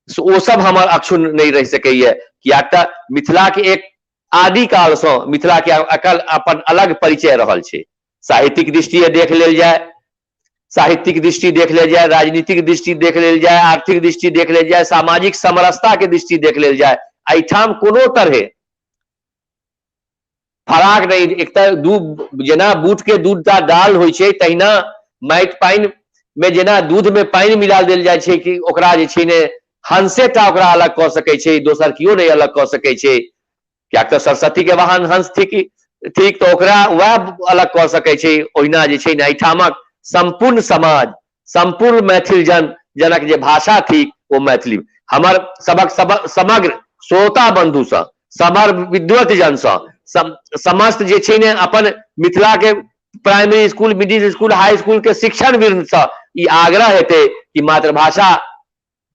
Speaker 7: ओ सब हमर अक्षुण्ण नहि रहि सकैया। कियाक तऽ मिथिला के एक आदिकालसँ मिथिला के अकल अपन अलग परिचय रहल छै। साहित्यिक दृष्टिए देख लेल जाय, साहित्यिक दृष्टि देख लेल जाय, राजनीतिक दृष्टि देख लेल जाय, आर्थिक दृष्टि देख लेल जाय, सामाजिक समरसता के दृष्टि देख लेल जाय, एहिठाम कोनो तरहे फराक नहि। एक तऽ दू जेना बूट के दूटा डाल होइ छै तहिना माटि पानि मे जेना दूध मे पानि मिला देल जाइ छै कि ओकरा जे छै ने हंसे टा ओकरा अलग कऽ सकै छै, दोसर केओ नहि अलग कऽ सकै छै। कियाक तऽ सरस्वती के वाहन हंस थिक, ठीक, तऽ ओकरा वएह अलग कऽ सकै छै। ओहिना जे छै ने एहिठामक सम्पूर्ण समाज, सम्पूर्ण मैथिल जन जनक जे भाषा थिक ओ मैथिली। हमर सबक सब समग्र श्रोता बंधुसँ, समर विद्वत जनसँ, समस्त जे छै ने अपन मिथिला के primary school, middle school, high school के शिक्षण वृंदसँ ई आग्रह हेतै कि मातृभाषा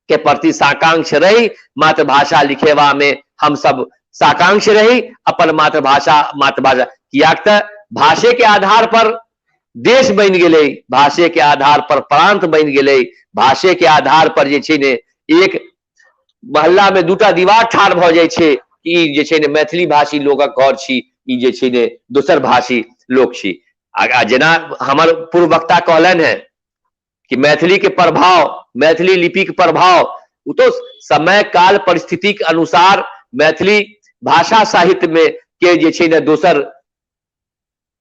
Speaker 7: के प्रति साकांक्ष रही, मातृभाषा लिखेबा में हम सब साकांक्ष रही, अपन मातृभाषा मातृभाषा, कियाक तऽ भाषे के आधार पर देश बनि गेलै, भाषे के आधार पर प्रांत बनि गेलै, भाषे के आधार पर जे छै ने एक मोहल्ला में दूटा दीवार ठाढ़ भऽ जाइ छै कि ई जे छै ने मैथिली भाषी लोकक घर छी, ई जे छै ने दोसर भाषी लोक छी। आ जेना हमर पूर्व वक्ता कहलनि हेँ कि मैथिली के प्रभाव, मैथिली लिपि के प्रभाव, ओ तो समय काल परिस्थिति के अनुसार मैथिली भाषा साहित्य में के जे छै ने दोसर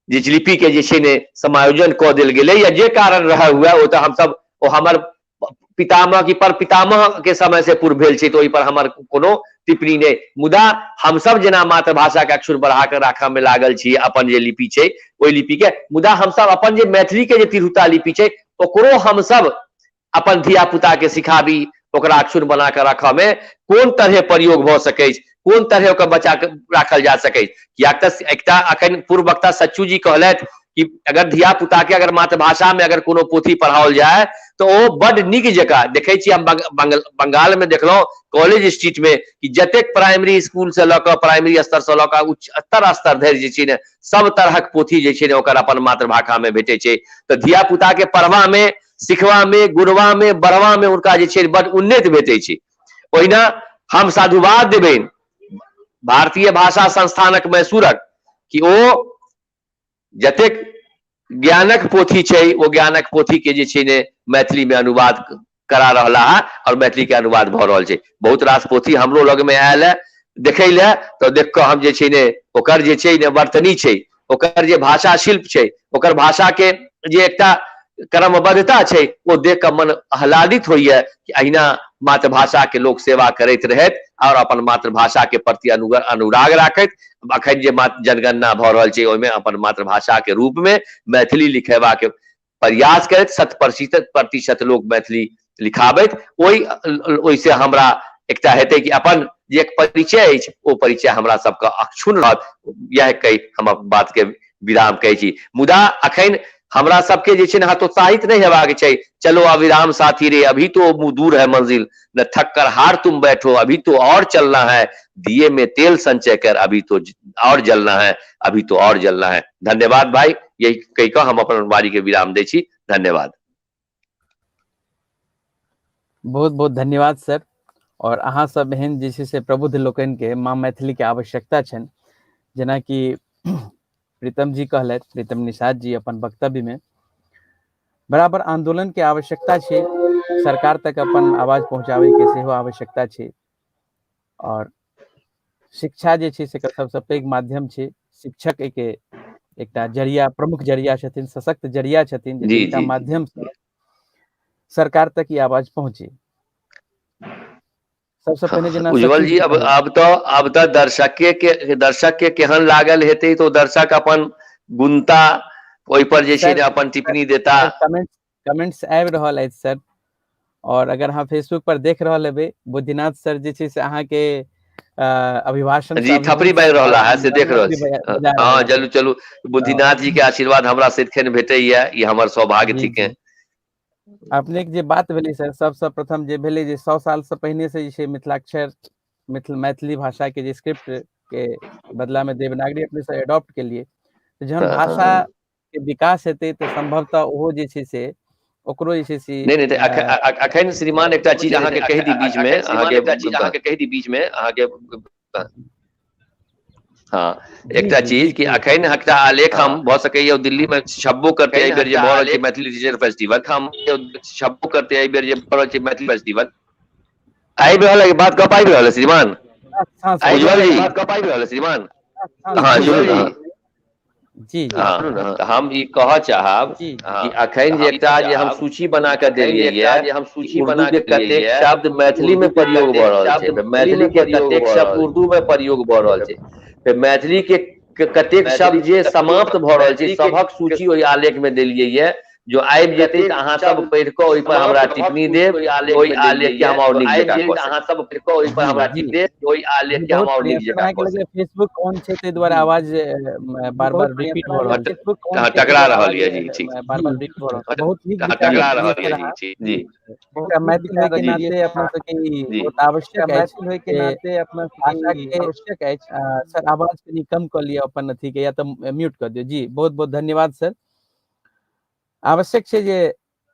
Speaker 7: जे लिपि के जे छै ने समायोजन कऽ देल गेलै, या जे कारण रहै हुए, ओ तऽ हमसब ओ हमर पितामह की पर पितामह के समय से पूर्व भेल छै, तऽ ओहि पर हमर कोनो टिप्पणी नहि। मुदा हमसब जेना मातृभाषा के अक्षर बढ़ा कऽ राखऽ मे लागल छी अपन जे लिपि छै ओहि लिपि के, मुदा हमसब अपन जे मैथिली के जे तिरहुता लिपि छै ओकरो हमसब अपन धिया पुता के सिखाबी, ओकरा अक्षुण्ण बना कऽ राखऽ मे कोन तरहे प्रयोग भऽ सकैछ, कोन तरहे ओकर बचा कऽ राखल जा सकैछ। कियाक तऽ एकटा अखन पूर्व वक्ता सच्चू जी कहलथि कि अगर धिया पुता के अगर मातृभाषा में अगर कोनो पोथी पढ़ाओल जाय तऽ ओ बड नीक जकाँ देखै छी। हम बंगाल में देखलहुँ कॉलेज स्ट्रीट में कि जतेक प्राइमरी स्कूल से लऽ कऽ प्राइमरी स्तर से लऽ कऽ उच्चतर स्तर धरि जे छै ने सब तरहक पोथी जे छै ने ओकर अपन मातृभाषा में भेटै छै। तऽ धिया पुता के पढ़बा में, सिखबा में, गुणबा में, बढ़बा में हुनका जे छै बड उन्नति भेटै छै। ओहिना हम साधुवाद देबनि भारतीय भाषा संस्थानक मैसूरक कि ओ जतेक ज्ञानक पोथी छै ओ ज्ञानक पोथी के जे छै ने मैथिली में अनुवाद करा रहला है और मैथिली के अनुवाद भऽ रहल छै। बहुत रास पोथी हमरो लग में आयल है देखै लए, तऽ देख कऽ हम जे छै ने ओकर जे छै ने वर्तनी छै, ओकर जे भाषा शिल्प छै, ओकर भाषा के जे एकटा क्रमबद्धता छै, ओ देख कऽ मन आह्लादित होइए कि अहिना मातृभाषा के लोक सेवा करैत रहथि और अपन मातृभाषा के प्रति अनुराग राखैत। अखन जे जनगणना भऽ रहल छै ओहिमे अपन मातृभाषा के रूप में मैथिली लिखेबा के प्रयास करैत 100% लोक मैथिली लिखाबैत, ओहिसँ हमरा एकटा हेतै कि अपन जे एक परिचय अछि ओ परिचय हमरा सबके अक्षुण्ण रहत। इएह कहि हम अपन बात के विराम कहै छी। मुदा अखन हमरा सबके जे छै ने हतोत्साहित नहि हेबाक छै। चलो अविराम साथी रे, अभी तो मुँह दूर है मंजिल, न थक कर हार तुम बैठो, अभी तो और चलना है, दिए में तेल संचय कर, अभी तो और जलना है, अभी तो और जलना है। धन्यवाद भाई, यही कहि कऽ हम अपन वाणी के विराम दै छी। धन्यवाद।
Speaker 1: बहुत बहुत धन्यवाद सर। और अहाँ सब एहन जे छै से प्रबुद्ध लोकनि के माँ मैथिली के आवश्यकता छनि, जेनाकि प्रीतम जी कहलथि, प्रीतम निषाद जी अपन वक्तव्य में, बराबर आंदोलन के आवश्यकता छै, सरकार तक अपन आवाज पहुंचाबै के सेहो आवश्यकता छै। और शिक्षा जे छै से सबसँ पैघ माध्यम छै, शिक्षक एके एकटा जरिया, प्रमुख जरिया छथिन, सशक्त जरिया छथिन, जिनका माध्यम से सरकार तक ई आवाज पहुंचे। सबसँ पहिने जेना
Speaker 7: उज्जवल जी, अब तऽ दर्शक के केहन लागल हेतै तऽ दर्शक अपन गुणता ओहि पर जे छै ने अपन टिप्पणी देता।
Speaker 1: कमेंट्स आबि रहल अछि सर, और अगर अहाँ फेसबुक पर देख रहल हेबै, बुद्धिनाथ सर जे छै से अहाँके अभिभाषण
Speaker 7: जी थपड़ी बाजि रहला है से देख रहल छी। हँ, चलू चलू, बुद्धिनाथ जी के आशीर्वाद हमरा सदिखन भेटैया, ई हमर सौभाग्य थिक।
Speaker 1: अपनेके जे बात भेलै सर, सबसँ प्रथम जे भेलै जे 100 सालसँ पहिने से जे छै मिथिलाक्षर, मैथिली भाषाके जे स्क्रिप्ट के बदलामे देवनागरी अपने से एडॉप्ट केलियै, तऽ जहन भाषा के विकास हेतै तऽ संभवतः ओहो जे छै से ओकरो जे छै से
Speaker 7: नहि नहि, तऽ अखन श्रीमान एकटा चीज अहाँके कहि दी बीच मे, अहाँके एकटा चीज अहाँके कहि दी बीच मे, अहाँके हँ एकटा चीज कि अखन एकटा आलेख हम भऽ सकैया दिल्ली मे छपबो करतै एहि बेर जे भऽ रहल छै मैथिली लिटरेचर फेस्टिवल, हम छपबो करतै एहि बेर जे भऽ रहल छै मैथिली फेस्टिवल। आबि रहल है बात, गप आबि रहल है श्रीमान उज्जवल जी, गप आबि रहल है श्रीमान? हँ जी
Speaker 1: जी।
Speaker 7: हँ, हम ई कहऽ चाहब कि अखन जे एकटा जे हम सूची बना कऽ देलियै ये, हम सूची बना के कतेक शब्द मैथिली मे प्रयोग भऽ रहल छै, मैथिली के कतेक शब्द उर्दू मे प्रयोग भऽ रहल छै, फेर मैथिली के कतेक शब्द जे समाप्त भऽ रहल छै, सभक सूची ओहि आलेख मे देलियै ये। जो आबि जेतै तऽ अहाँ सब पढ़ि कऽ ओहि पर हमरा टिप्पणी देब, ओहि आलेख के हम आओर नीक जकाँ कऽ, अहाँ सब पढ़ि कऽ ओहि पर हमरा टिप्पणी देब, ओहि आलेख के हम आओर नीक जकाँ कऽ।
Speaker 1: फेसबुक ऑन छै ताहि दुआरे आवाज बार बार रिपीट भऽ रहल छै।
Speaker 7: टकरा रहल यऽ जी, ठीक,
Speaker 1: बार बार रिपीट भऽ रहल। बहुत नीक,
Speaker 7: टकरा रहल यऽ जी, ठीक जी।
Speaker 1: एकटा मैथिल होय के नाते अपना सबके ई बहुत आवश्यक अछि,
Speaker 3: होय के नाते अपना
Speaker 1: भाषा के आवश्यक अछि। सर, आवाज कनि कम कऽ लिअ अपन अथी के, या तऽ म्यूट कऽ दियौ जी। बहुत बहुत धन्यवाद सर। आवश्यक छै जे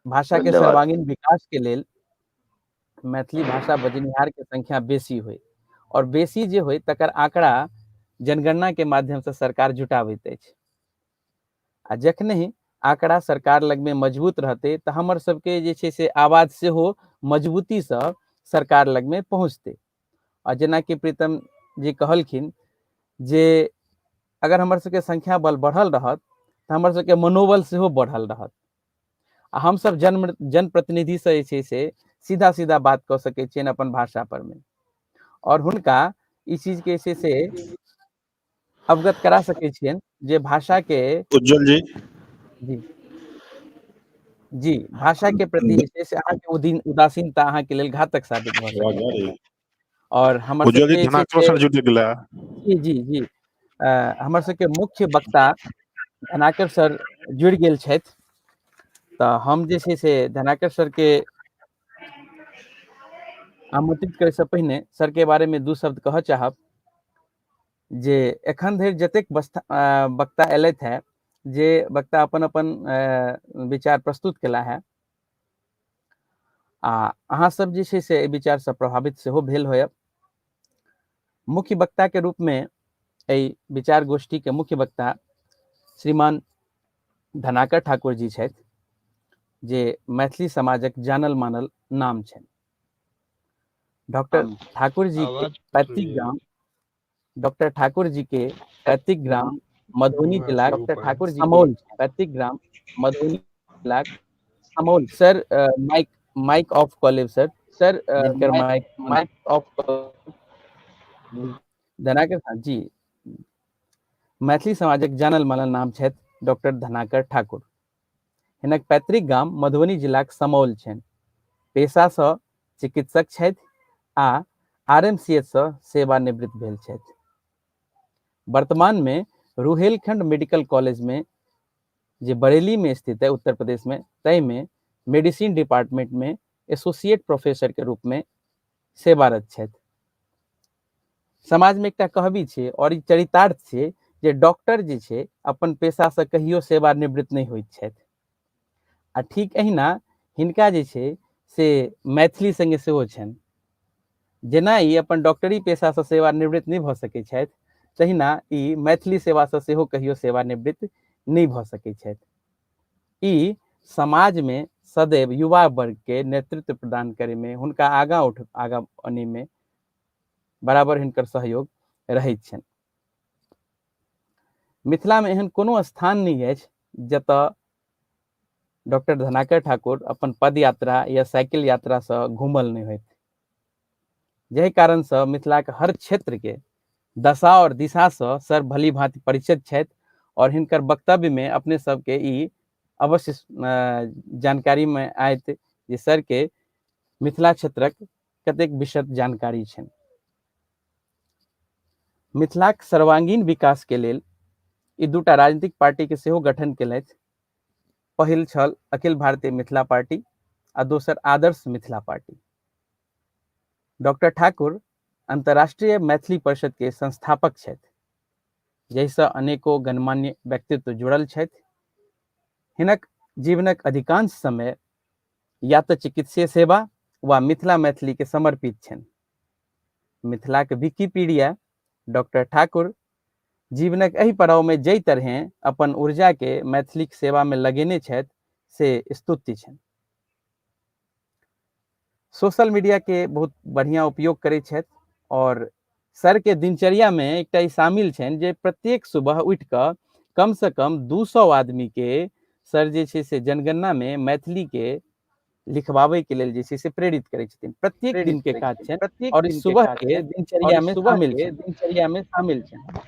Speaker 1: भाषा के सर्वांगीण विकास के लेल मैथिली भाषा बजनिहार के संख्या बेसी होइ, और बेसी जे होइ तकर आंकड़ा जनगणना के माध्यम से सरकार जुटाबैत अछि, आ जखने ही आंकड़ा सरकार लगमे मजबूत रहतै तऽ हमर सबके जे छै से आवाज सेहो मजबूतीसँ सरकार लगमे पहुँचतै। आ जेनाकि प्रीतम जी कहलखिन जे अगर हमर सबके संख्या बल बढ़ल रहत तऽ हमर सबके मनोबल सेहो बढ़ल रहत, आ हमसब जनप्रतिनिधिसँ जे छै से सीधा सीधा बात कऽ सकै छियनि अपन भाषा परमे, आओर हुनका ई चीजके जे छै से अवगत करा सकै छियनि जे भाषा के
Speaker 5: उज्जवल जी
Speaker 1: जी जी, भाषा के प्रति जे छै से अहाँके उदासीनता अहाँके लेल घातक साबित भऽ सकैत। और हमर
Speaker 5: उज्जवल जी, धनाकर सर जुटि गेला।
Speaker 1: जी जी जी, हमर सबके मुख्य वक्ता धनाकर सर जुड़ि गेल छथि, तऽ हम जे छै से धनाकर सर के आमंत्रित करे से पहिने सर के बारे में दू शब्द कहऽ चाहब जे एखन धरि जतेक वक्ता एलथि है, जे वक्ता अपन अपन विचार प्रस्तुत केला है, आ अहाँ सब जे छै से एहि विचारसँ प्रभावित सेहो भेल होयब। मुख्य वक्ता के रूप में एहि विचार गोष्ठी के मुख्य वक्ता श्रीमान धनाकर ठाकुर जी छथि, जे मैथिली समाजक जानल मानल नाम छनि। डॉक्टर ठाकुर जी के पैतृक गाम, डॉक्टर ठाकुर जी के पैतृक ग्राम मधुबनी जिला, डॉक्टर ठाकुर जी समौल, पैतृक ग्राम मधुबनी जिला समौल। सर, माइक ऑफ कऽ लेब सर, सर जिनकर माइक ऑफ। धनाकर जी मैथिली समाजक जानल मानल नाम छथि डॉक्टर धनाकर ठाकुर। हिनक पैतृक गाम मधुबनी जिलाक समौल छनि। पेशासँ चिकित्सक छथि आ आरएमसीएच सँ सेवानिवृत्त भेल छथि। वर्तमान में रुहेलखंड मेडिकल कॉलेज में जे बरेली में स्थित है उत्तर प्रदेश में, तय में मेडिसिन डिपार्टमेंट में एसोसिएट प्रोफेसर के रूप में सेवारत छथि। समाज में एकटा कहबी छै और ई चरितार्थ छै जे डॉक्टर जे छै अपन पेशा से कहियो सेवानिवृत्त नहि होइत छथि, आ ठीक एहिना हिनका जे छै से मैथिली संगे सेहो छनि। जेना ई अपन डॉक्टरी पेशासँ सेवानिवृत्त नहि भऽ सकै छथि, तहिना ई मैथिली सेवासँ सेहो कहियो सेवानिवृत्त नहि भऽ सकै छथि। ई समाजमे सदैव युवा वर्गके नेतृत्व प्रदान करैमे, हुनका आगाँ आगाँ अनैमे बराबर हिनकर सहयोग रहैत छनि। मिथिलामे एहन कोनो स्थान नहि अछि जतऽ डॉक्टर धनाकर ठाकुर अपन पद यात्रा या साइकिल यात्रासँ घूमल नहि होइत, जाहि कारणसँ मिथिलाके हर क्षेत्रके दशा और दिशासँ सर भली भांति परिचित छथि, और हिनकर वक्तव्यमे अपने सबके ई अवश्य जानकारीमे आयत जे सरके मिथिला क्षेत्रक कतेक विशद जानकारी छनि। मिथिलाक सर्वांगीण विकास के लेल ई दूटा राजनीतिक पार्टी के सेहो गठन केलथि। पहिल छल अखिल भारतीय मिथिला पार्टी आ दोसर आदर्श मिथिला पार्टी। डॉक्टर ठाकुर अंतर्राष्ट्रीय मैथिली परिषद के संस्थापक छथि, जाहिसँ अनेको गणमान्य व्यक्तित्व जुड़ल छथि। हिनक जीवनक अधिकांश समय या तऽ चिकित्सीय सेवा वा मिथिला मैथिली के समर्पित छनि। मिथिलाक विकिपीडिया डॉक्टर ठाकुर जीवनक एहि पड़ाव में जाहि तरहें अपन ऊर्जा के मैथिलीक सेवा में लगेने छथि से स्तुत्य छनि। सोशल मीडिया के बहुत बढ़िया उपयोग करै छथि और सर के दिनचर्या में एकटा ई शामिल छनि जे प्रत्येक सुबह उठि कऽ कम से कम 200 आदमी के सर जे छै से जनगणना में मैथिली के लिखबाबै के लेल जे छै से प्रेरित करै छथिन। प्रत्येक दिन के काज छनि
Speaker 3: प्रत्येक
Speaker 1: और
Speaker 3: दिन के
Speaker 1: सुबह
Speaker 3: काज
Speaker 1: के
Speaker 3: छनि
Speaker 1: दिनचर्या
Speaker 3: और
Speaker 1: में
Speaker 3: सुबह
Speaker 1: शामिल
Speaker 3: के
Speaker 1: छनि।
Speaker 3: दिनचर्या में शामिल छनि।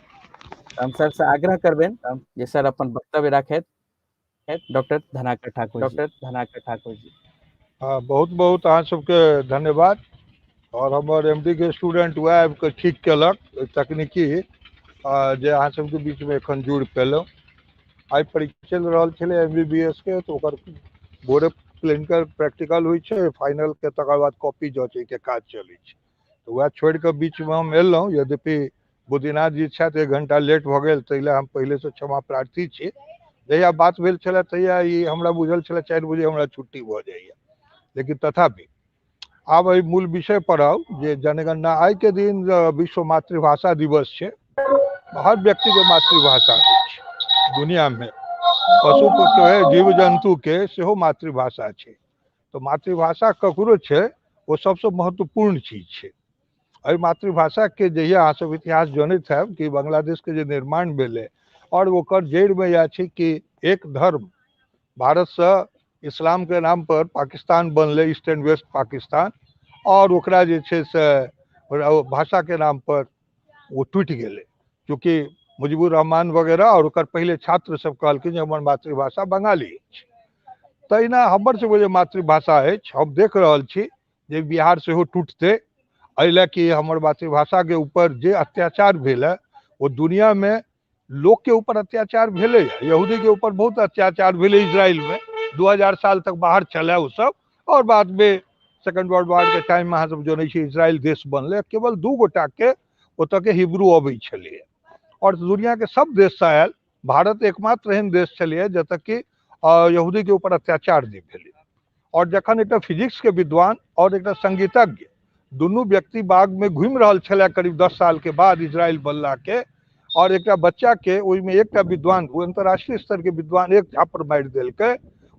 Speaker 1: हम सर से आग्रह करबनि जे सर अपन वक्तव्य राखथि। डॉक्टर धनाकर ठाकुर जी।
Speaker 3: डॉक्टर धनाकर ठाकुर जी।
Speaker 9: हाँ, बहुत बहुत अहाँ सबके धन्यवाद। और हमर एम डी के स्टूडेंट वएह आबि कऽ ठीक केलक तकनीकी जे अहाँ सबके बीचमे एखन जुड़ि पेलहुँ। आइ परीक्षा चलि रहल छलै एम बी बी एस के, तऽ ओकर भोरे क्लिनिकल प्रैक्टिकल होइ छै, फाइनल के तकर बाद कॉपी जँचैके काज चलै छै, तऽ वएह छोड़ि कऽ बीचमे हम एलहुँ। यद्यपि बुद्धिनाथ जी छथि, 1 घंटा लेट भऽ गेल, ताहि लए हम पहिलेसँ क्षमा प्रार्थी छी। जहिया बात भेल छलै तहिया ई हमरा बुझल छलै 4 बजे हमरा छुट्टी भऽ जाइए, लेकिन तथापि आब एहि मूल विषय पर आउ जे जनगणना आइ के दिन विश्व मातृभाषा दिवस छै। हर व्यक्ति के मातृभाषा होइ छै दुनिया में, पशु के जीव जन्तु के सेहो मातृभाषा छै। तऽ मातृभाषा ककरो छै ओ सबसँ महत्वपूर्ण चीज छै। एहि मातृभाषा के जहिया अहाँ सब इतिहास जनैत हैब कि बांग्लादेश के जे निर्माण भेलै और ओकर जड़ि में इएह छै कि एक धर्म भारतसँ इस्लाम के नाम पर पाकिस्तान बनलै, ईस्ट एंड वेस्ट पाकिस्तान, और ओकरा जे छै से भाषा के नाम पर ओ टूटि गेलै। चूँकि मुजीबुर रहमान वगैरह और ओकर पहिले छात्र सब कहलखिन जे हमर मातृभाषा बंगाली अछि, तहिना हमर सबके जे मातृभाषा अछि, हम देख रहल छी जे बिहार सेहो टूटतै। एहि लए कि हमर मातृभाषा के ऊपर जे अत्याचार भेल है ओ दुनिया में लोक के ऊपर अत्याचार भेलै, यहूदी के ऊपर बहुत अत्याचार भेलै इजराइल में, 2000 साल तक बाहर छलै ओ सब, और बाद में सेकेंड वर्ल्ड वार के टाइम में अहाँ सब जनै छी इजराइल देश बनलै, केवल 2 गोटा के ओतऽ के हिब्रू अबै छलैए और दुनिया के सब देशसँ आयल। भारत एकमात्र एहन देश छलैए जतऽ कि यहूदी के ऊपर अत्याचार नहि भेलै। और जखन एकटा फिजिक्स के विद्वान और एकटा संगीतज्ञ दुनू व्यक्ति बाग में घूमि रहल छलै करीब 10 साल के बाद इजराइल बनला के, और एकटा बच्चा के ओहिमे एकटा विद्वान, ओ अंतर्राष्ट्रीय स्तर के विद्वान, एक झापड़ मारि देलकै,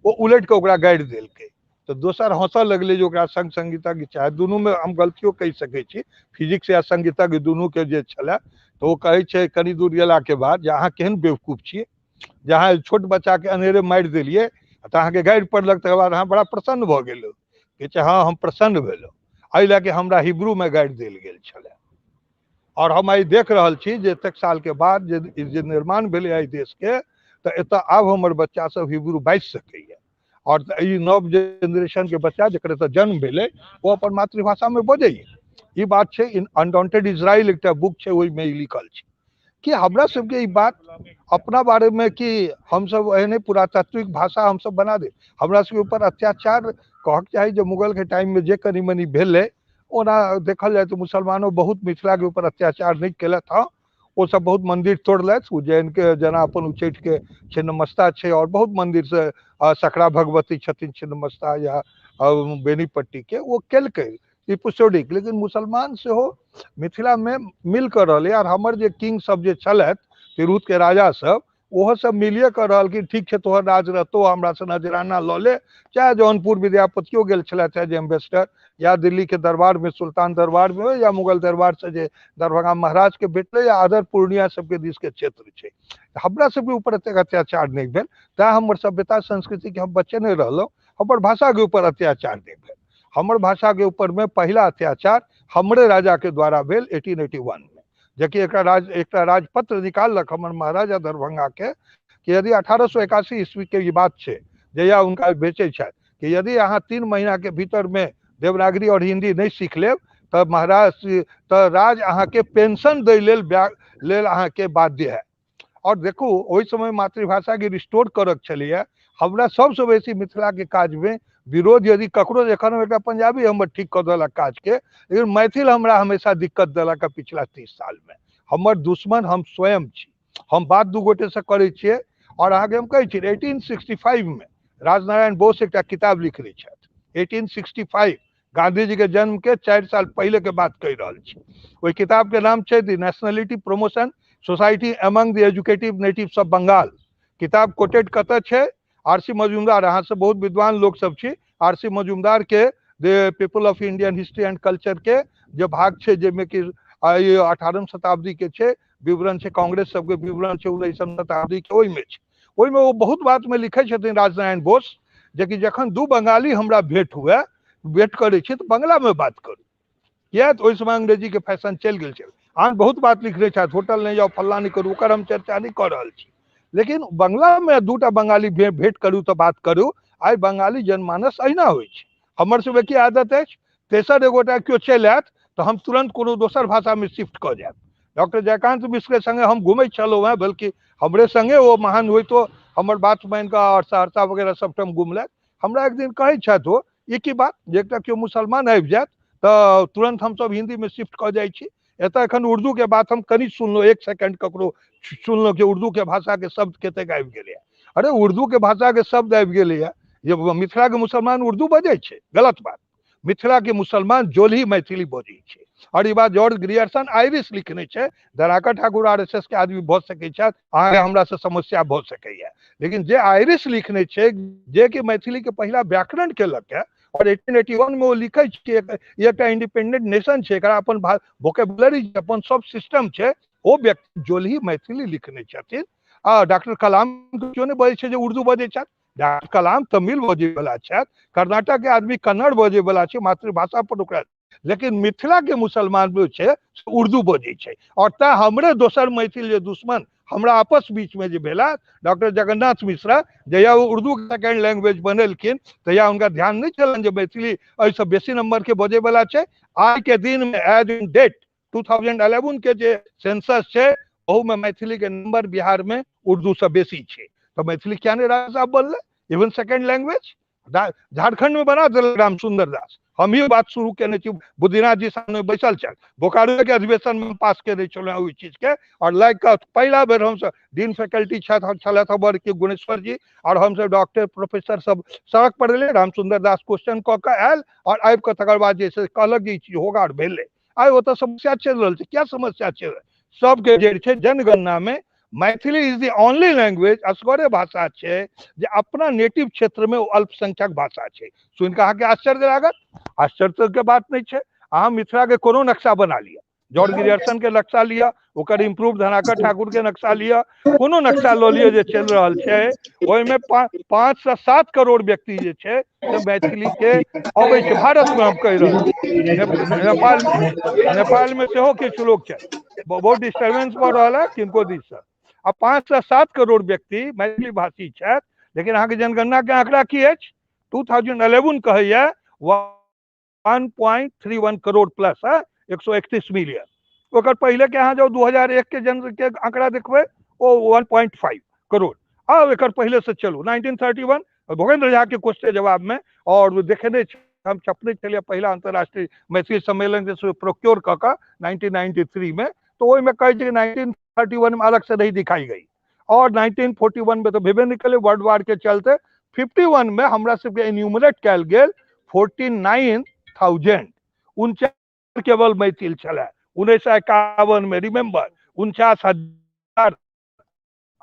Speaker 9: ओ उलटि कऽ ओकरा गाड़ि देलकै, तऽ दोसर हँसऽ लगलै जे ओकरा संग संगीतज्ञ, चाहे दुनूमे हम गलतियो कहि सकै छी, फिजिक्स या संगीतज्ञ दुनूके जे छलै, तऽ ओ कहै छै कनि दूर गेलाके बाद जे अहाँ केहन बेवकूफ छियै जे अहाँ छोट बच्चाके अनेरे मारि देलियै, तऽ अहाँके गाड़ि पड़लक, तकर बाद अहाँ बड़ा प्रसन्न भऽ गेलहुँ। कहै छै हँ हम प्रसन्न भेलहुँ एहि लए कऽ हमरा हिब्रूमे गाड़ि देल गेल छलै। और हम आइ देख रहल छी जे एतेक साल के बाद जे जे निर्माण भेलै एहि देशके, तऽ एतऽ आब हमर बच्चा सब हिब्रू बाजि सकैए। और ई नव जेनरेशन के बच्चा जकर एतऽ जन्म भेलै ओ अपन मातृभाषामे बजैए। ई बात छै, इन अनडॉन्टेड इजराइल एकटा बुक छै, ओहिमे ई लिखल छै कि हमरा सबके ई बात अपना बारे में कि हमसब एहने पुरातात्विक भाषा हमसब बना दे। हमरा सबके ऊपर अत्याचार कहक चाही जे मुगल के टाइम में जे कनि मनि भेलै, ओना देखल जाय तऽ मुसलमानो बहुत मिथिला के ऊपर अत्याचार नहि केलथि। हँ, ओ सब बहुत मंदिर तोड़लथि, उज्जैन के जेना अपन उच्चैठ के छिन्नमस्ता छै, और बहुत मंदिर से सकरा भगवती छथिन छिन्नमस्ता या बेनीपट्टी के, ओ केलकै एपिसोडिक। लेकिन मुसलमान सेहो मिथिला में मिल कऽ रहलै। और हमर जे किंग सब जे छलथि, तिरहुत के राजा सब, ओहो सब मिलिए कऽ रहल कि ठीक छै तोहर राज रहतो, हमरा से नजराना लऽ ले। चाहे जौनपुर विद्यापतियो गेल छलथि एज एम्बेसडर, या दिल्ली के दरबार में, सुल्तान दरबार में, या मुगल दरबार से जे दरभंगा महाराज के भेटलै, या अदर पूर्णिया सबके दिस के क्षेत्र छै, हमरा सबके ऊपर एतेक अत्याचार नहि भेल। तैं हमर सभ्यता संस्कृति के हम बचेने रहलहुँ, हमर भाषा के ऊपर अत्याचार नहि भेल। हमर भाषा के ऊपर में पहिला अत्याचार हमरे राजा के द्वारा भेल 1881 में, जेकि एकटा राजपत्र निकाललक हमर महाराजा दरभंगा के कि यदि 1881 ईस्वी के ई बात छै जहिया हुनका बेचै छथि कि यदि अहाँ 3 महीना के भीतर में देवनागरी और हिंदी नहि सीख लेब तऽ महाराज तऽ राज अहाँके पेंशन दै लेल अहाँके बाध्य है। और देखू ओहि समय मातृभाषा के रिस्टोर करक छलैया। हमरा सबसँ बेसी मिथिला के काज में विरोध यदि ककरो, एखन एकटा पंजाबी हमर ठीक कऽ देलक काजके, लेकिन मैथिल हमरा हमेशा दिक्कत देलक पिछला 30 सालमे। हमर दुश्मन हम स्वयं छी। हम बात दू गोटेसँ करै छियै और अहाँके हम कहै छी 1865 में राजनारायण बोस एकटा किताब लिखने छथि। 1865 गांधी जी के जन्म के 4 साल पहले के बात कहि रहल छी। ओहि किताब के नाम छै the nationality promotion society among the educative natives of Bengal. किताब कोटेड कतऽ छै? आर सी मजुमदार, अहाँ सब बहुत विद्वान लोक सब छी, आर सी मजुमदार के the people of Indian history and culture के जे भाग छै, जाहिमे कि 18वीं शताब्दी के छै विवरण छै, कांग्रेस सबके विवरण छै 19वीं शताब्दी के, ओहिमे छै। ओहिमे ओ बहुत बात में लिखै छथिन राजनारायण बोस जेकि जखन दू बंगाली हमरा भेंट हुए, भेंट करै छी तऽ बंगला में बात करू, किया तऽ ओहि समय अंग्रेजी के फैशन चलि गेल छै। आन बहुत बात लिखने छथि, होटल नहि जाउ, फल्लाँ नहि करू, ओकर हम चर्चा नहि कऽ रहल छी, लेकिन बंगला में दूटा बंगाली भेंट करू तऽ बात करू। आइ बंगाली जनमानस अहिना होइ छै। हमर सबके की आदत अछि, तेसर एगोटा केओ चलि आयत तऽ हम तुरन्त कोनो दोसर भाषामे शिफ्ट कऽ जायब। डॉक्टर जयकांत मिश्र के संगे हम घुमै छलहुँ हेँ, बल्कि हमरे संगे ओ महान होइतो हमर बात मानि कऽ आओर सहरसा वगैरह सबठाम घुमलथि। हमरा एक दिन कहै छथि ओ, ई की बात जे एकटा केओ मुसलमान आबि जायत तऽ तुरन्त हमसब हिन्दीमे शिफ्ट कऽ जाइ छी। एतऽ एखन उर्दूके बात हम कनि सुनलहुँ, एक सेकेंड ककरो सुनलहुँ कि उर्दूके भाषाके शब्द कतेक आबि गेलैए। अरे उर्दूके भाषाके शब्द आबि गेलैए, जे मिथिलाके मुसलमान उर्दू बजै छै, गलत बात। मिथिलाके मुसलमान जोलही मैथिली बजै छै। और ई बात जॉर्ज ग्रियर्सन आयरिश लिखने छै, धराकर ठाकुर RSS के आदमी भऽ सकै छथि, अहाँके हमरासँ समस्या भऽ सकैए, लेकिन जे आयरिश लिखने छै, जे कि मैथिलीके पहिला व्याकरण केलक और 1881 में ओ लिखै छै एकटा इंडिपेंडेंट नेशन छै, एकरा अपन वोकेबुलरी छै, अपन सब सिस्टम छै, ओ व्यक्ति जोलही मैथिली लिखने छथिन। आ डॉक्टर कलाम केओ नहि बजै छै जे उर्दू बजै छथि, डॉक्टर कलाम तमिल बजैवला छथि, कर्नाटक के आदमी कन्नड़ बजैवला छै, मातृभाषा पर ओकरा, लेकिन मिथिला के मुसलमान जे छै से उर्दू बजै छै। और तैं हमरे दोसर मैथिल जे दुश्मन हमरा आपस बीच में जे भेला डॉक्टर जगन्नाथ मिश्रा, जहिया ओ उर्दू सेकेंड लैंग्वेज बनेलखिन तहिया हुनका ध्यान नहि छलनि जे मैथिली एहिसँ बेसी नंबर के बजैवला छै। आइ के दिन में एज इन डेट 2011 के जे सेंसस छै ओहूमे मैथिली के नंबर बिहार में उर्दू से बेसी छै, तऽ मैथिली किया नहि राजा बनलै इवन सेकेंड लैंग्वेज? झारखंड में बना देलक राम सुंदर दास। हम ही बात शुरू केने छी, बुद्धिनाथ जी सामने बैसल छथि, बोकारो के अधिवेशन में पास केने छलहुँ ओहि चीज के, और लाइक कऽ पहिला बेर हमसब डीन फैकल्टी छथि छलथि हमर के गुणेश्वर जी, और हमसब डॉक्टर प्रोफेसर सब सड़क पर एलै, राम सुंदर दास क्वेश्चन कऽ के आयल और आबि कऽ तकर बाद जे से कहलक जे ई चीज होगा और भेलै। आइ ओतऽ समस्या चलि रहल छै। क्या समस्या चलि रहल? सबके जड़ि छै जनगणना में Maithili is the only language, असगरे भाषा छै जे अपना नेटिव क्षेत्र में ओ अल्पसंख्यक भाषा छै। सुनि कऽ अहाँके आश्चर्य लागत, आश्चर्य के बात नहि छै। अहाँ मिथिला के कोनो नक्शा बना लिअ, जॉर्ज ग्रियर्सन के नक्शा लिअ, ओकर इम्प्रूव धनाकर ठाकुर के नक्शा लिअ, कोनो नक्शा लऽ लिअ जे चलि रहल छै, ओहिमे 5 से 7 करोड़ व्यक्ति जे छै से मैथिली के अबै छै भारत में। हम कहि रहल छी नेपाल, नेपाल में सेहो किछु लोक छै, बहुत डिस्टर्बेंस भऽ रहल है किनको दिससँ। आ 5 से 7 करोड़ व्यक्ति मैथिली भाषी छथि, लेकिन अहाँके जनगणना के आंकड़ा की अछि? 2011 कहैया 1.31 करोड़ प्लस है, 131 मिलियन। ओकर पहले के अहाँ जाउ 2001 के जन के आंकड़ा देखबै, ओ 1.5 करोड़। आ एकर पहले से चलू 1931 भोगेंद्र झा के क्वेश्चन जवाब में, और देखेने हम छपने छलियै पहिला अंतर्राष्ट्रीय मैथिली सम्मेलन के प्रोक्योर कऽ कऽ 1993 में, तो ओहिमे कहै छै कि 1931 में अलग से नहीं दिखाई गई, और 1941 में तो भेबे नहीं कले वर्ल्ड वार के चलते। 51 में हमरा सबके एन्यूमरेट कयल गेल 49,000, 49 केवल मैथिल छलै 1951 में, रिमेम्बर 49,000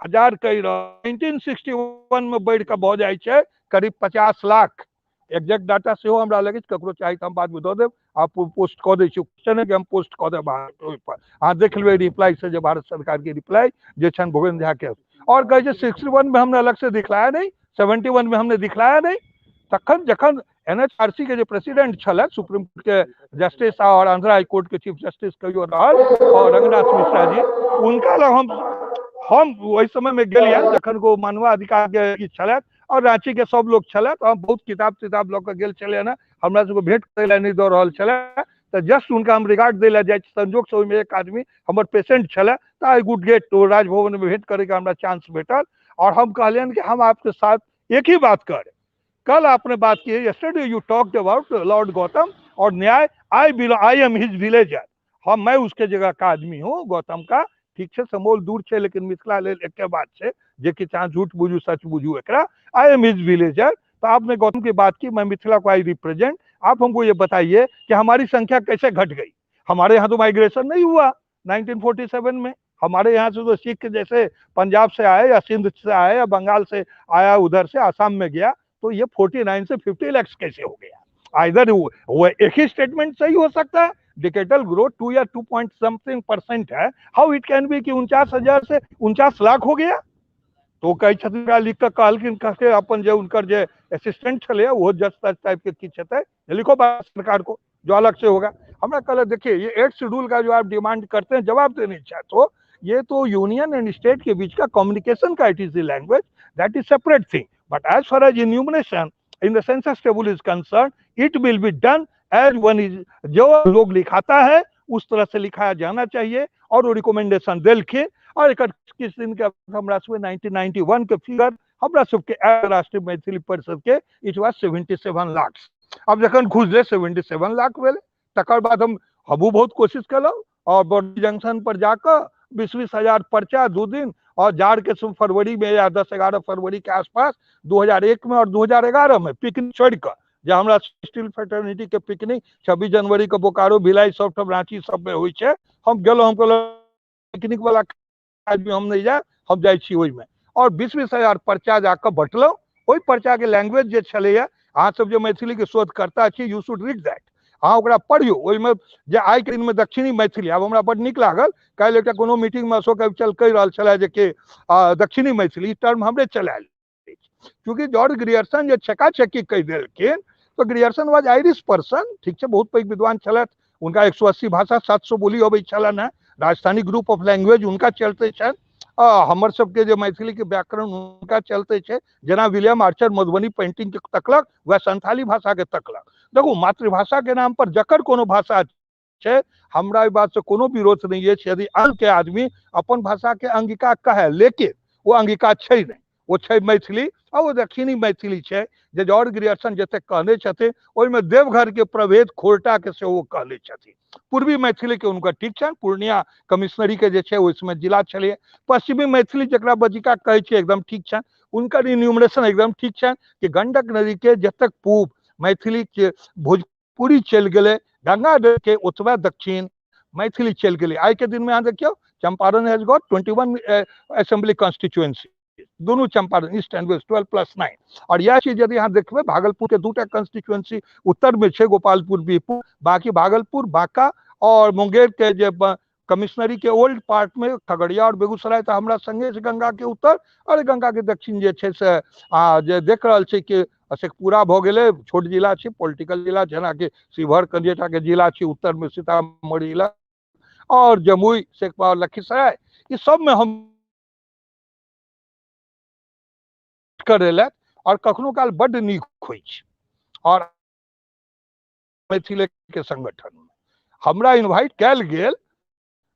Speaker 9: हजार कहि रहल। 1961 में बढ़ि कऽ भऽ जाइ छै करीब 50 लाख। एग्जैक्ट डाटा सेहो हमरा लगै छै, ककरो चाही तऽ हम बादमे दऽ देब, आ पोस्ट कऽ दै छी, क्वेश्चन कि हम पोस्ट कऽ देब अहाँके ओहिपर, अहाँ देख लेबै रिप्लाई से, जे भारत सरकार के रिप्लाई जे छनि भोगेन्द्र झा के। और कहै छै 61 में हमने अलग से दिखलाया नहीं, 71 में हमने दिखलाया नहीं। तखन जखन NHRC के जे प्रेसिडेंट छलथि, सुप्रीम कोर्ट के जस्टिस और आंध्रा हाई कोर्ट के चीफ जस्टिस कहियो रहल, और रंगनाथ मिश्रा जी, उनका लग हम ओहि समय में गेलियनि जखन ओ मानवाधिकार के ई छलथि, और रांची के सब लोग छलथि, हम बहुत किताब तिताब लऽ कऽ गेल छलियनि हेँ, हमरा सबके भेंट करै लए नहि दऽ रहल छलै, तऽ जस्ट हुनका हम रिगार्ड दै लए जाइ छी, संजोग से ओहिमे एक आदमी हमर पेशेंट छलै, तऽ I would get Raj Bhavan में भेंट करैके हमरा चांस भेटल, और हम कहलियनि कि हम आपके साथ एक ही बात कर, कल आपने बात की है, yesterday you talked about Lord Gautam और न्याय। I belong, I am his villager, हम मैं उसके जगह का आदमी हूँ गौतम का। ठीक छै, समोल दूर छै लेकिन मिथिला लेल एके बात छै जे कि चाहे झूठ बुझू सच बुझू एकरा, I am his villager. तो आपने गौतम की बात की, मैं मिथिला को I represent. आप हमको ये बताइए कि हमारी संख्या कैसे घट गई? हमारे यहाँ तो माइग्रेशन नहीं हुआ 1947 में। हमारे यहाँ से तो सिख जैसे पंजाब से आए या सिंध से आए या बंगाल से आया, उधर से आसाम में गया, तो ये 49 से 50 लाख कैसे हो गया? आइदर वो एक ही स्टेटमेंट सही हो सकता है, डिकेटल ग्रोथ 2 या 2 पॉइंट समथिंग परसेंट है, how it can be कि 49,000 से 49 लाख हो गया? तो कहै छथिन लिख कऽ कहलखिन, कहके अपन जे उनकर जे असिस्टेंट छलै वो जज तज टाइप के किछु हेतै, लिखो भारत सरकार को जो अलग से होगा। हमरा कहलक देखिए ये 8 शेड्यूल का जो आप डिमांड करते हैं, जवाब देने चाहते हो, ये तो यूनियन एंड स्टेट के बीच का कम्युनिकेशन का it is the language, that is separate thing. But as far as enumeration in the census table is concern, it will be done as one is, जो लोग लिखाता है उस तरह से लिखाया जाना चाहिए। और वो रिकमेंडेशन देलखिन। और एक किस दिन के हमरा सबके 1991 के फिगर हमरा सबके राष्ट्रीय मैथिली परिषद के it was 77 lakh. अब जखन घुसले 77 लाख भेलै, तकर बाद हमहूँ बहुत कोशिश केलहुँ और बॉर्डर जंक्शन पर जाकऽ 20-20 हजार पर्चा 2 दिन, और जाड़ के फरवरी में या 10-11 फरवरी के आसपास 2001 में और 2011 में पिकनिक छोड़ि कऽ, जे हमरा स्टील फ्रेटर्निटी के पिकनिक 26 जनवरी के बोकारो भिलाई सब ठाम रांची सब में होइ छै, हम गेलहुँ, हम कहलहुँ पिकनिक वाला आदमी हम नहीं जाए, हम जाइ छी ओहिमे। और 20-20 हजार पर्चा जाकऽ बँटलहुँ। ओहि पर्चा के लैंग्वेज जे छलैया, अहाँ सब जे मैथिली के शोधकर्ता छी, you should read that, अहाँ ओकरा पढ़ियौ। ओहिमे जे आइ के दिनमे दक्षिणी मैथिली, आब हमरा बड नीक लागल, काल्हि एकटा कोनो मीटिंगमे अशोक अविचल कहि रहल छलै जे कि दक्षिणी मैथिली ई टर्म हमरे चलायल, चूँकि जॉर्ज ग्रियर्सन जे छेका छेकी कहि देलखिन, तो ग्रियर्सन वाज आयरिश पर्सन, ठीक छै, बहुत पैघ विद्वान छलथि, उनका 180 भाषा 700 बोली अबै छलनि हेँ, राजस्थानी ग्रुप ऑफ लैंग्वेज हुनका चलते छनि, हमर सबके जे मैथिली के व्याकरण हुनका चलते छै। जेना विलियम आर्चर मधुबनी पेंटिंग के तकलक, वएह संथाली भाषा के तकलक। देखू, मातृभाषा के नाम पर जकर कोनो भाषा छै, हमरा एहि बात से कोनो विरोध नहीं अछि यदि अंग के आदमी अपन भाषा के अंगिका कहै, लेकिन ओ अंगिका छै नहि, ओ छै मैथिली, आ ओ दक्षिणी मैथिली छै। जे जॉर्ज ग्रियर्सन जतेक कहने छथिन ओहिमे देवघर के प्रभेद खोरटा के सेहो कहने छथिन। पूर्वी मैथिली के हुनकर ठीक छनि, पूर्णिया कमिश्नरी के जे छै ओहिमे जिला छलै। पश्चिमी मैथिली जकरा बजिका कहै छै एकदम ठीक छनि, हुनकर इन्यूमरेशन एकदम ठीक छनि कि गंडक नदी के जतेक पूब मैथिली के भोजपुरी चलि गेलै, गंगा नदी के ओतबे दक्षिण मैथिली चलि गेलै। आइ के दिन में अहाँ देखियौ, Champaran has got 21 assembly constituency, दोनों चंपारण ईस्ट एंड वेस्ट 12+9। और यह चीज यदि अहाँ देखबै, भागलपुर के 2टा कॉन्स्टिट्यूएंसी उत्तर में छै, गोपालपुर बीहपुर, बाकी भागलपुर बांका और मुंगेर के जे कमिश्नरी के ओल्ड पार्ट में खगड़िया और बेगूसराय तो हमरा संगे छै गंगा के उत्तर, और गंगा के दक्षिण जे छै से जे देख रहल छै कि शेखपुरा भऽ गेलै, छोट जिला छै, पॉलिटिकल जिला, जेनाकि शिवहर कनिएटा के जिला छै उत्तर में, सीतामढ़ी जिला और जमुई शेखपुरा लखीसराय, ई सब में हम करेलक। और कखनो काल बड्ड नीक होइ छै। और मैथिली के संगठन में हमरा इन्वाइट कयल गेल,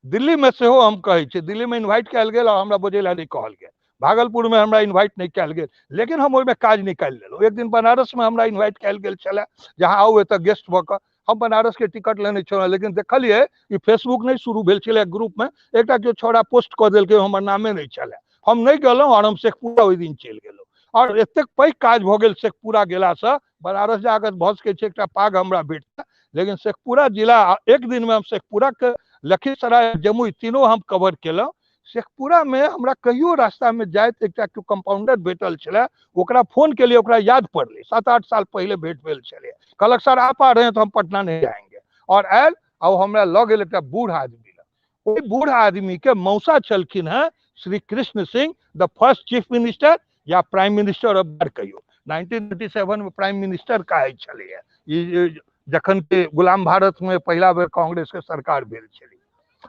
Speaker 9: दिल्ली में सेहो हम कहै छी, दिल्ली में इन्वाइट कयल गेल और हमरा बजै लए नहि कहल गेल, भागलपुर में हमरा इन्वाइट नहि कयल गेल, लेकिन हम ओहिमे काज निकालि लेलहुँ। एक दिन बनारस में हमरा इन्वाइट कयल गेल छलै जे अहाँ आउ एतऽ गेस्ट भऽ कऽ, हम बनारस के टिकट लेने छलहुँ, लेकिन देखलियै ई फेसबुक नहि शुरू भेल छलै, ग्रुप में एकटा केओ छौड़ा पोस्ट कऽ देलकै, हमर नामे नहि छलै, हम नहि गेलहुँ और हम शेखपुरा ओहि दिन चलि गेलहुँ। और एतेक पैघ काज भऽ गेल शेखपुरा गेलासँ, बनारस जाकऽ भऽ सकै छै एकटा पाग हमरा भेटतै, लेकिन शेखपुरा जिला एक दिनमे हम शेखपुरा के लखीसराय जमुई तीनों हम कवर केलहुँ। शेखपुरा में हमरा कहियो रास्ता में जाइत एकटा केओ कंपाउंडर भेटल छलै, ओकरा फोन केलियै, ओकरा याद पड़लै, 7-8 साल पहिले भेट भेल छलै, कहलक सर आप आ रहे हैं तो हम पटना नहीं आएंगे, और आयल आ ओ हमरा लऽ गेल एकटा बूढ़ आदमी लग। ओहि बूढ़ आदमी के मौसा छलखिन हेँ Shri Krishna Singh, the first chief minister या प्राइम मिनिस्टर ऑफ बिहार कहियो, 1937 में प्राइम मिनिस्टर कहै छलैया ई, जखन के गुलाम भारत में पहिला बेर कांग्रेस के सरकार भेल छलै।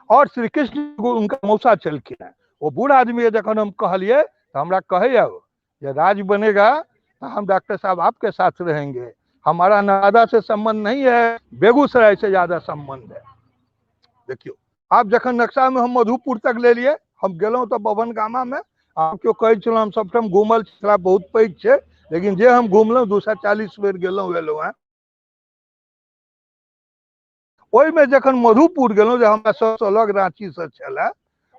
Speaker 9: और श्री कृष्ण उनका मौसा छलखिन हेँ। ओ बूढ़ आदमी के जखन हम कहलियै तऽ हमरा कहैया जे राज बनेगा तो हम डॉक्टर साहब आपके साथ रहेंगे, हमारा नवादा से संबंध नहीं है, बेगूसराय से ज्यादा संबंध है। देखियो आब जखन नक्शा में हम मधुपुर तक ले लिए, हम गेलहुँ तऽ बभन गामा में, आब केओ कहै छलहुँ हम सबठाम घूमल छला, बहुत पैघ छै, लेकिन जे हम घुमलहुँ 240 बेर गेलहुँ एलहुँ हेँ। ओहिमे जखन मधुपुर गेलहुँ, जे हमरा सबसँ लग राँचीसँ छलए,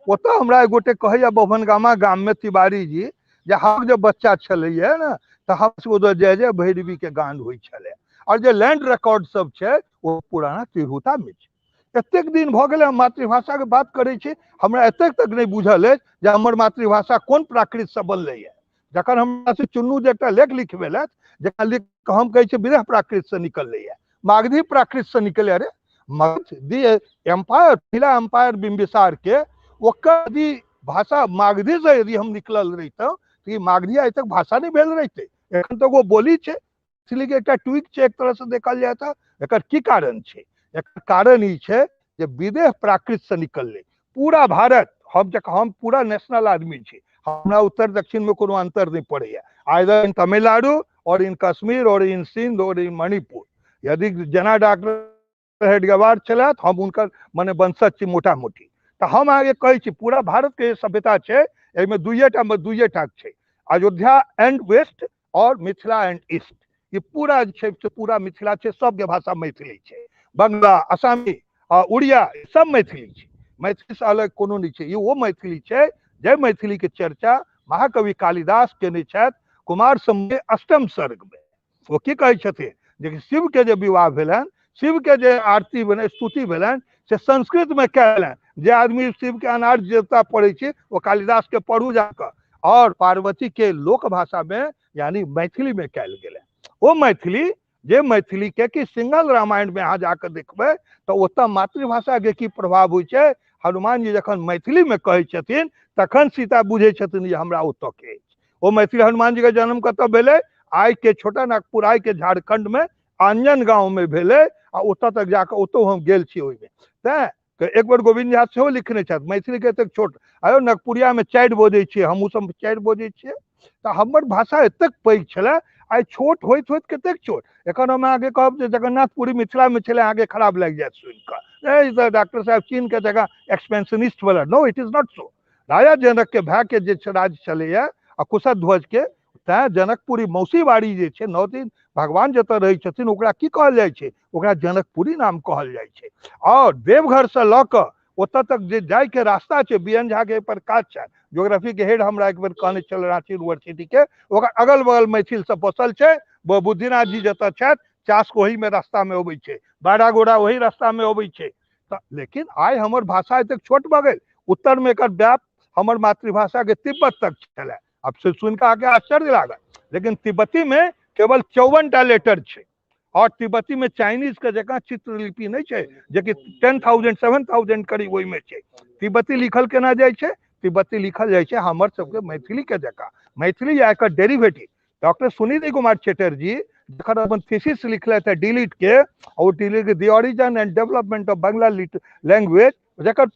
Speaker 9: ओतऽ हमरा एक गोटे कहैया बभनगामा गाममे तिवारी जी, जे हम जे बच्चा छलैया ने तऽ हम सब ओतऽ जय जय भैरवीके गान होइ छलै, आओर जे लैंड रिकॉर्ड सब छै ओ पुराना तिरहुतामे छै। एतेक दिन भऽ गेलै हम मातृभाषाके बात करै छी, हमरा एतेक तक नहि बुझल अछि जे हमर मातृभाषा कोन प्राकृतसँ बनलैया। जखन हमरा से चुन्नू जे एकटा लेख लिखबेलथि, जकरा लिख कऽ हम कहै छियै विदेह प्राकृतसँ निकललैया, मागधी प्राकृतसँ निकलै। अरे मगध दी एम्पायर, पहिला एम्पायर बिम्बिसार के, ओकर यदि भाषा मागधीसँ यदि हम निकलल रहितहुँ तऽ ई मागधी आइ तक भाषा नहि भेल रहितै। एखन तक ओ बोली छै, मैथिलीके एकटा ट्वीक छै एक तरहसँ देखल जाय तऽ। एकर की कारण छै? एकर कारण ई छै जे विदेह प्राकृतसँ निकललै पूरा भारत। हम जख हम पूरा नेशनल आदमी छी, हमरा उत्तर दक्षिणमे कोनो अन्तर नहि पड़ैया, आइदर इन तमिलनाडु और इन कश्मीर और इन सिंध और इन मणिपुर। यदि जेना डॉक्टर हेडगेवार छलथि, हम हुनकर मने वंशज छी मोटा मोटी, तऽ हम अहाँके कहै छी पूरा भारतके जे सभ्यता छै एहिमे दुइए टा छै, अयोध्या एंड वेस्ट और मिथिला एंड ईस्ट। ई पूरा जे छै से पूरा मिथिला छै, सबके भाषा मैथिली छै। बंगला, असामी आ उड़िया सब मैथिली छै, मैथिलीसँ अलग कोनो नहि छै। ई ओ मैथिली छै जाहि मैथिलीके चर्चा महाकवि कालिदास केने छथि कुमार सम्भव अष्टम सर्गमे। ओ की कहै छथिन जे शिवके जे विवाह भेलनि, शिवके जे आरती भेलनि, स्तुति भेलनि, से संस्कृतमे कयलनि। जे आदमी शिवके अनार्य देवता पढ़ै छी ओ कालिदासके पढ़ू जाकऽ, आओर पार्वतीके लोक भाषामे यानी मैथिलीमे कयल गेलै। ओ मैथिली जे मैथिलीके कि सिंगल रामायणमे अहाँ जाकऽ देखबै तऽ ओतऽ मातृभाषाके की प्रभाव होइ छै। हनुमान जी जखन मैथिलीमे कहै छथिन तखन सीता बुझै छथिन जे हमरा ओतऽ के अछि। ओ मैथिली, हनुमान जी के जन्म कतऽ भेलै? आइ के छोटा नागपुर, आइ के झारखंड में आंजन गाँव में भेलै, आ ओतऽ तक जाकऽ ओतौ हम गेल छी ओहिमे। तैं एक बेर गोविन्द झा सेहो लिखने छथि मैथिलीके एतेक छोट, आयो नगपुरियामे चारि बजै छियै, हमहूँ सब 4 बजै छियै। तऽ हमर भाषा एतेक पैघ छलै, आइ छोट होइत होइत कतेक छोट। एखन हम अहाँके कहब जे जगन्नाथपुरी मिथिलामे छलै, अहाँके खराब लागि जायत सुनि कऽ, ए डॉक्टर साहब चीन के जगह एक्सपेंशनिस्ट वाला। No, it is not so. राजा जनक के भाय के जे राज्य छलैया आ कुशध्वज के, तैं जनकपुरी मौसी बाड़ी जे छै, 9 दिन भगवान जतऽ रहै छथिन ओकरा की कहल जाइ छै? ओकरा जनकपुरी नाम कहल जाइ छै। आओर देवघरसँ लऽ कऽ ओतऽ तक जे जाइके रास्ता छै, बी एन झा के पर काज छनि, ज्योग्राफी के हेड हमरा एक बेर कहने छल राँची यूनिवर्सिटी के, ओकर अगल बगल मैथिल सब बसल छै। बुद्धिनाथ जी जतऽ छथि, चास ओहीमे रास्तामे अबै छै, बारागोड़ा ओही रास्तामे अबै छै। तऽ लेकिन आइ हमर भाषा एतेक छोट भऽ गेल। उत्तरमे एकर व्याप हमर मातृभाषाके तिब्बत तक छलै। आब से सुनि कऽ अहाँके आश्चर्य लागत, लेकिन तिब्बतीमे केवल 54टा लेटर छै, आओर तिब्बतीमे चाइनीजके जकाँ चित्रलिपि नहि छै, जेकि 10,000 7,000 करीब ओहिमे छै। तिब्बती लिखल केना जाइ छै? तिब्बती लिखल जाइ छै हमर सबके मैथिलीके जकाँ, मैथिली या एकर डेरिवेटिव। डॉक्टर सुनीति कुमार चटर्जी जखन अपन थीसिस लिखलथि है डिलीट के, ओ D Litt the origin and development of Bangla language, जकर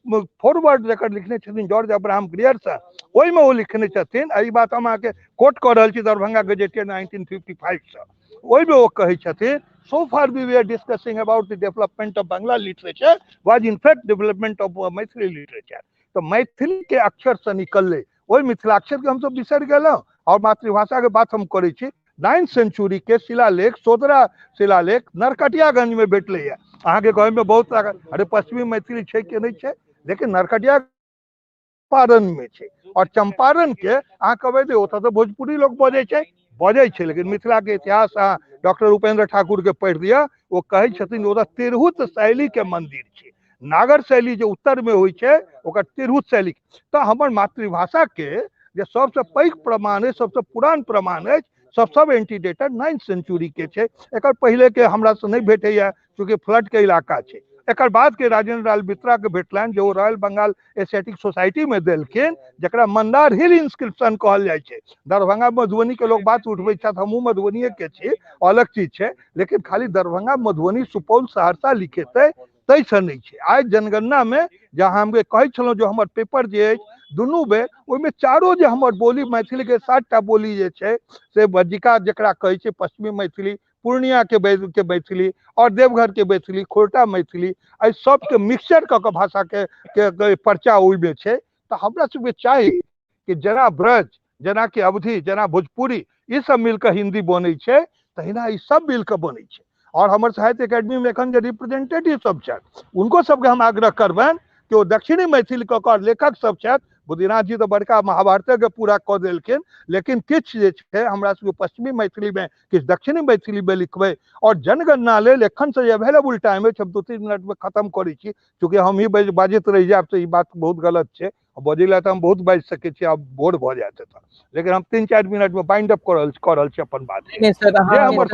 Speaker 9: फॉरवर्ड जकर लिखने छथिन जॉर्ज अब्राहम ग्रियर्सन, ओहिमे ओ लिखने छथिन, एहि बात हम अहाँके कोट कऽ रहल छी दरभंगा गजेटियर 1955सँ, ओहिमे ओ कहै छथिन, so far we were discussing about the development of Bangla literature was in fact development of Maithili literature। तऽ मैथिली के अक्षरसँ निकललै, ओहि मिथिलाक्षरके हमसब बिसरि गेलहुँ आओर मातृभाषाके बात हम करै छी। 9th century के शिलालेख, सोदरा शिलालेख नरकटियागंजमे भेटलैए। अहाँके कहैमे बहुत लागत, अरे पश्चिमी मैथिली छै कि नहि छै, लेकिन नरकटिया चम्पारणमे छै, आओर चम्पारणके अहाँ कहबै जे ओतऽ तऽ भोजपुरी लोक बजै छै, बजै छै, लेकिन मिथिलाके इतिहास अहाँ डॉक्टर उपेंद्र ठाकुरके पढ़ि लिअ, ओ कहै छथिन ओतऽ तिरहुत शैलीके मन्दिर छै। नागर शैली जे उत्तरमे होइ छै ओकर तिरहुत शैली। तऽ हमर मातृभाषाके जे सबसँ पैघ प्रमाण अछि, सबसँ पुरान प्रमाण अछि, सब सब एंटीडेटर 9th century के छै। एकर पहिलेके हमरा से नहि भेटैया, चूँकि फ्लडके इलाका छै। एकर बादके राजेंद्र लाल मित्रा के भेटलनि, जे ओ रॉयल बंगाल एशियाटिक सोसाइटीमे देलखिन, जकरा मंदार हिल इंस्क्रिप्शन कहल जाइ छै। दरभंगा मधुबनीके लोक बात उठबै छथि, हमहूँ मधुबनिएके छी, अलग चीज छै, लेकिन खाली दरभंगा मधुबनी सुपौल सहरसा लिखेतै ताहिसँ नहि छै। आइ जनगणनामे जहाँ हम कहै छलहुँ जे हमर पेपर जे अछि दुनू बेर, ओहिमे चारो जे हमर बोली मैथिलीके 7टा बोली जे छै से बज्जिका जकरा कहै छै, पश्चिमी मैथिली, पूर्णियाके के मैथिली आओर देवघरके मैथिली, खोरटा मैथिली, एहि सबके मिक्सचर कऽ कऽ भाषाके के पर्चा ओहिमे छै। तऽ हमरा सबके चाही कि जेना ब्रज, जेनाकि अवधी, जेना भोजपुरी, ई सब मिलके हिन्दी बनै छै, तहिना ई सब मिलके बनै छै। आओर हमर साहित्य एकेडमीमे एखन जे रिप्रेजेंटेटिव सब छथि, हुनको सबके हम आग्रह करबनि कि ओ दक्षिणी मैथिल कऽ कऽ लेखक सब छथि। बुद्धिनाथ जी तऽ बड़का महाभारतके पूरा कऽ देलखिन, लेकिन किछु जे छै हमरा सबके पश्चिमी मैथिलीमे, किछु दक्षिणी मैथिलीमे लिखबै। आओर जनगणना लेल एखनसँ जे अवेलेबल टाइम अछि, हम 2-3 मिनटमे खतम करै छी, चूँकि हम ही बाजैत रहि जायब तऽ ई बात बहुत गलत छै। बजै लए तऽ हम बहुत बाजि सकै छी, आब बोर भऽ जायत एतऽ, लेकिन हम 3-4 मिनटमे बाइंड अप कऽ रहल छी अपन बात।
Speaker 1: नहि सर,
Speaker 9: जे हमर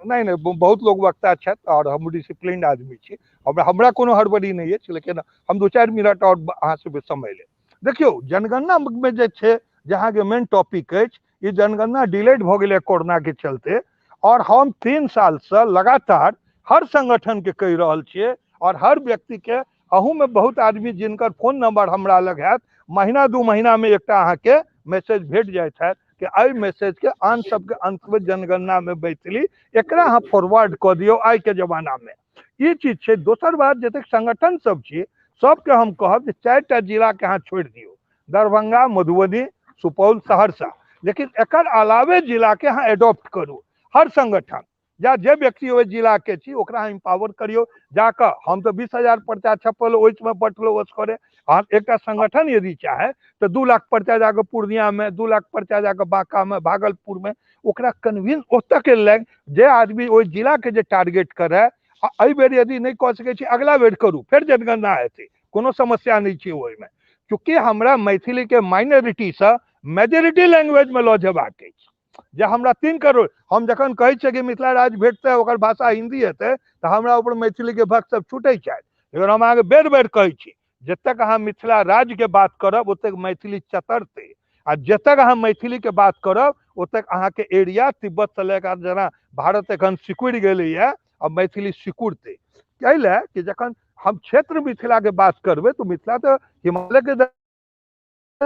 Speaker 9: नहि नहि, बहुत लोग वक्ता छथि आओर हम डिसिप्लिन आदमी छी, हमरा कोनो हड़बड़ी नहि अछि, लेकिन हम 2-4 मिनट आओर अहाँ सबके समय लेब। देखियौ, जनगणनामे जे छै, जे अहाँके मेन टॉपिक अछि, ई जनगणना डिलेड भऽ गेलै कोरोनाके चलते। आओर हम 3 सालसँ लगातार हर संगठनके कहि रहल छियै आओर हर व्यक्तिके, अहूमे बहुत आदमी जिनकर फोन नंबर हमरा लग हैत, महीना 2 महीनामे एकटा अहाँके मैसेज भेट जाइत हैत कि एहि मैसेजके आन सबके अंतमे जनगणनामे मैथिली, एकरा अहाँ फॉरवर्ड कऽ दियौ। आइके जमानामे ई चीज छै। दोसर बात, जतेक संगठन सब छी सबके हम कहब जे 4टा जिलाके अहाँ छोड़ि दियौ, दरभंगा, मधुबनी, सुपौल, सहरसा, लेकिन एकर अलावे जिलाके अहाँ एडॉप्ट करू। हर संगठन या जे व्यक्ति ओहि जिलाके छी ओकरा अहाँ इम्पावर करियौ जाकऽ। हम तऽ 20,000 पर्चा छपल ओहिमे बँटलहुँ असगरे। अहाँ एकटा संगठन यदि चाहे तऽ 2 लाख पर्चा जाकऽ पूर्णियामे, 2 लाख पर्चा जाकऽ बांकामे, भागलपुरमे, ओकरा कन्विंस ओतऽके लग जे आदमी ओहि जिलाके जे टारगेट करय। आ एहि बेर यदि नहि कऽ सकै छी, अगला बेर करू, फेर जनगणना हेतै, कोनो समस्या नहि छै ओहिमे। चूँकि हमरा मैथिलीके माइनॉरिटीसँ मेजोरिटी लैंग्वेजमे लऽ जेबाक अछि, जे हमरा 3 करोड़, हम जखन कहै छियै कि मिथिला राज्य भेटतै, ओकर भाषा हिन्दी हेतै, तऽ हमरा ऊपर मैथिलीके भक्त सब छूटै छथि। लेकिन हम अहाँके बेर बेर कहै छी, जतेक अहाँ मिथिला राज्यके बात करब ओतेक मैथिली चतरतै, आ जतेक अहाँ मैथिलीके बात करब ओतेक अहाँके एरिया तिब्बतसँ लए कऽ जेना भारत एखन सिकुड़ि गेलैए, आ मैथिली सिकुड़तै। एहि लए कि जखन हम क्षेत्र मिथिलाके बात करबै तऽ मिथिला तऽ हिमालयके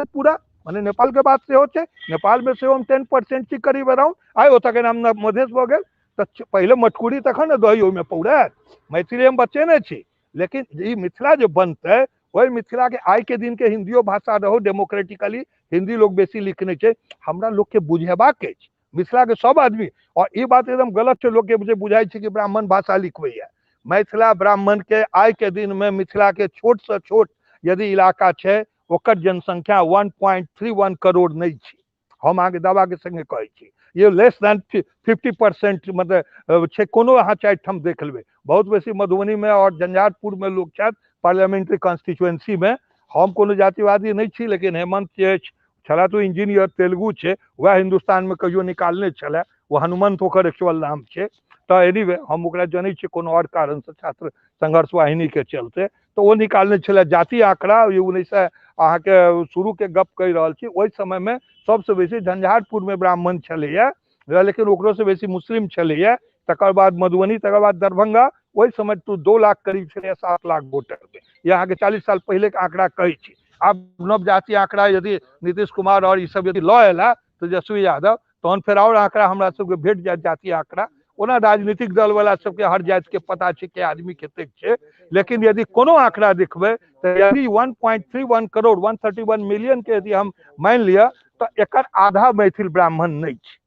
Speaker 9: पूरा, माने नेपाल के बात सेहो छै, नेपाल में सेहो हम 10% छी करीब अराउंड। आइ ओतऽ के नाम मधेश भऽ गेल, तऽ पहिले मटकुरी तखन ने दही ओहिमे पौरत। मैथिली हम बचेने छी, लेकिन ई मिथिला जे बनतै ओहि मिथिला के आइ के दिन के हिन्दियो भाषा रहो, डेमोक्रेटिकली हिन्दी लोग बेसी लिखने छै। हमरा लोक के बुझेबाक अछि मिथिला के सब आदमी, और ई बात एकदम गलत छै लोक के जे बुझाइ छै कि ब्राह्मण भाषा लिखबैया। मिथिला ब्राह्मण के आइ के दिन में मिथिला के छोट से छोट यदि इलाका छै ओकर जनसंख्या 1.31 करोड़ नहि छै, हम अहाँके दावाके संगे कहै छी। ये लेस देन 50% मतलब छै। कोनो अहाँ 4 ठाम देख लेबै, बहुत बेसी मधुबनीमे आओर झंझारपुरमे लोक छथि पार्लियामेंट्री कॉन्स्टिट्यूएंसीमे। हम कोनो जातिवादी नहि छी, लेकिन हेमंत जे अछि छला तो इंजीनियर, तेलुगु छै, वएह हिन्दुस्तानमे कहियो निकालने छलै, ओ हनुमंत ओकर एक्चुअल नाम छै। तऽ एनीवे हम ओकरा जनै छियै कोनो आओर कारणसँ, छात्र संघर्ष वाहिनीके चलते, तऽ ओ निकालने छलै जाति आंकड़ा। ई 19 अहाँके शुरूके गप कहि रहल छी। ओहि समयमे सबसँ बेसी झंझारपुरमे ब्राह्मण छलैया, लेकिन ओकरोसँ बेसी मुस्लिम छलैया, तकर बाद मधुबनी, तकर बाद दरभंगा। ओहि समय तो 2 लाख करीब छलैया 7 लाख वोटरमे। ई अहाँके 40 साल पहिलेके आंकड़ा कहै छी। आब नव जाति आंकड़ा यदि नीतीश कुमार आओर ई सब यदि लऽ अयला तेजस्वी यादव, तहन फेर आओर आंकड़ा हमरा सबके भेट जायत जाति आंकड़ा। ओना राजनीतिक दल वाला सबके हर जातिके पता छै कि आदमी कतेक छै, लेकिन यदि कोनो आंकड़ा देखबै तऽ यदि 1.31 करोड़ 131 मिलियन के यदि हम मानि लिअ तऽ एकर आधा मैथिल ब्राह्मण नहि छै।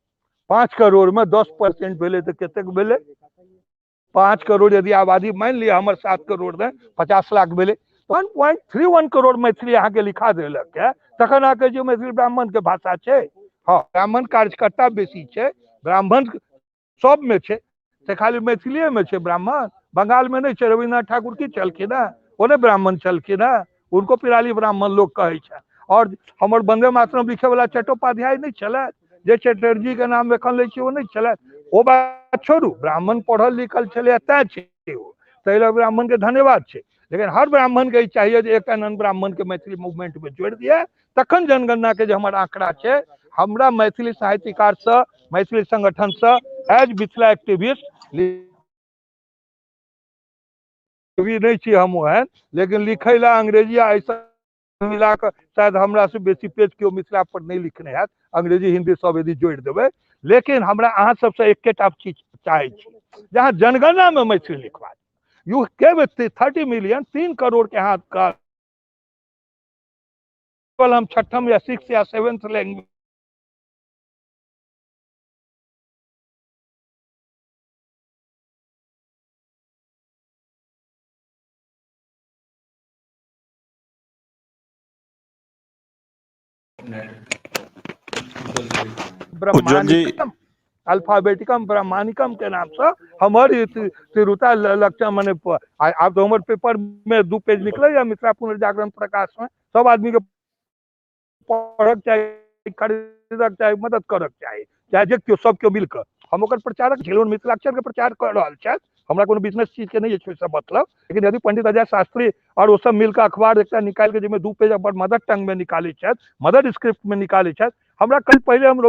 Speaker 9: 5 करोड़मे 10% भेलै तऽ कतेक भेलै? 5 करोड़ यदि आबादी मानि लिअ हमर 7 करोड़ मे 50 लाख भेलै। 1.31 करोड़ मैथिली अहाँके लिखा देलक है, तखन अहाँ कहै छियै मैथिली ब्राह्मण के भाषा छै। हँ, ब्राह्मण कार्यकर्ता बेसी छै, ब्राह्मण सबमे छै, से खाली मैथिलीएमे छै ब्राह्मण, बंगालमे नहि छै। रविन्द्रनाथ ठाकुर की छलखिन हेँ? ओ नहि ब्राह्मण छलखिन हेँ? हुनको पिराली ब्राह्मण लोक कहै छै। आओर हमर वंदे मातरम लिखैवला चट्टोपाध्याय नहि छलथि? जे चटर्जी के नाम एखन लै छियै ओ नहि छलथि? ओ बात छोड़ू, ब्राह्मण पढ़ल लिखल छलैए तैं छै ओ, ताहि लए ब्राह्मणके धन्यवाद छै। लेकिन हर ब्राह्मणके ई चाहिए जे एकटा नन ब्राह्मणके मैथिली मूवमेंटमे जोड़ि दिए, तखन जनगणनाके जे हमर आंकड़ा छै, हमरा मैथिली साहित्यकारसँ, मैथिली संगठनसँ, एज मिथिला एक्टिविस्ट भी नहि छी हम ओहन, लेकिन लिखै लए अंग्रेजी आ एहिसँ मिला कऽ शायद हमरा से बेसी पेज केओ मिथिला पर नहि लिखने हैत, अंग्रेजी हिन्दी सब यदि जोड़ि देबै। लेकिन हमरा अहाँ सबसँ एकेटा चीज चाहै छी जे अहाँ जनगणनामे मैथिली लिखवा दियौ। यू के 30 मिलियन 3 करोड़ के अहाँ केवल हम छठम या सिक्स या सेवेंथ लैंग्वेज
Speaker 10: उज्जवल जी।
Speaker 9: ब्रह्मानिकम अल्फाबेटिकम ब्रह्मानिकम के नाम से हमर तिरुता लक्षण मने आब तो हमर पेपर में 2 पेज निकले या मिथिला पुनर्जागरण प्रकाश में, सब आदमी के पढ़क चाही, खरीदक चाही, मदद करक चाही, चाहे जे केओ सब केओ मिल कऽ। हम ओकर प्रचारक छी, मिथिलाक्षर के प्रचार कऽ रहल छथि, हमरा कोनो बिजनेस चीज के नहि अछि ओहिसँ मतलब। लेकिन यदि पंडित अजय शास्त्री और ओ सब मिल कऽ अखबार एकटा निकालि के जाहिमे 2 पेज अपन मदर टंग में निकालै छथि, मदर स्क्रिप्ट में निकालै छथि, हमरा कल पहिले हम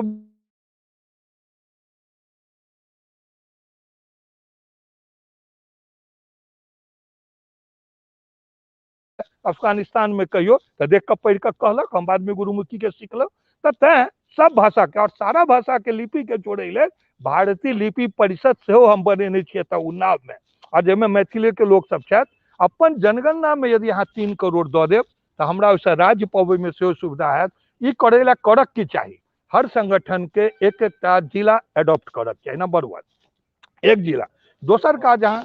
Speaker 9: अफगानिस्तान में कहियो तऽ देख कऽ पढ़ि कऽ कहलक, हम बादमे गुरुमुखी के सिखलहुँ। तऽ तैं सब भाषा के और सारा भाषा के लिपि के जोड़ै लेल भारतीय लिपि परिषद सेहो हम बनेने छियै एतऽ उन्नाव में, आ जाहिमे मैथिली के लोक सब छथि। अपन जनगणना में यदि अहाँ 3 करोड़ दऽ देब तऽ हमरा ओहिसँ राज्य पबै में सेहो सुविधा हैत। ई करै लए करक की चाही? हर संगठन के एक एकटा जिला एडॉप्ट करक चाही, नंबर 1 एक जिला। दोसर काज अहाँ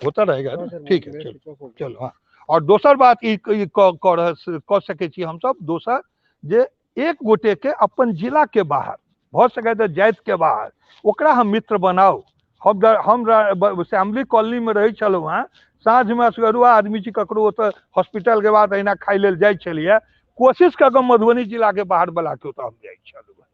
Speaker 9: होता रहेगा ना, ठीक है, चलो चलो हाँ। और दोसर बात ई कऽ सकै छी हमसब, दोसर जे एक गोटे के अपन जिला के बाहर भऽ सकै तऽ जाति के बाहर ओकरा हम मित्र बनाउ। हम श्यामली कॉलोनी में रहै छलहुँ हेँ, साँझमे असगरुआ आदमी छी, ककरो ओतऽ हॉस्पिटल के बाद अहिना खाइ लेल जाइ छलियै, कोशिश कऽ कऽ मधुबनी जिला के बाहर बला के ओतऽ हम जाइ छलहुँ,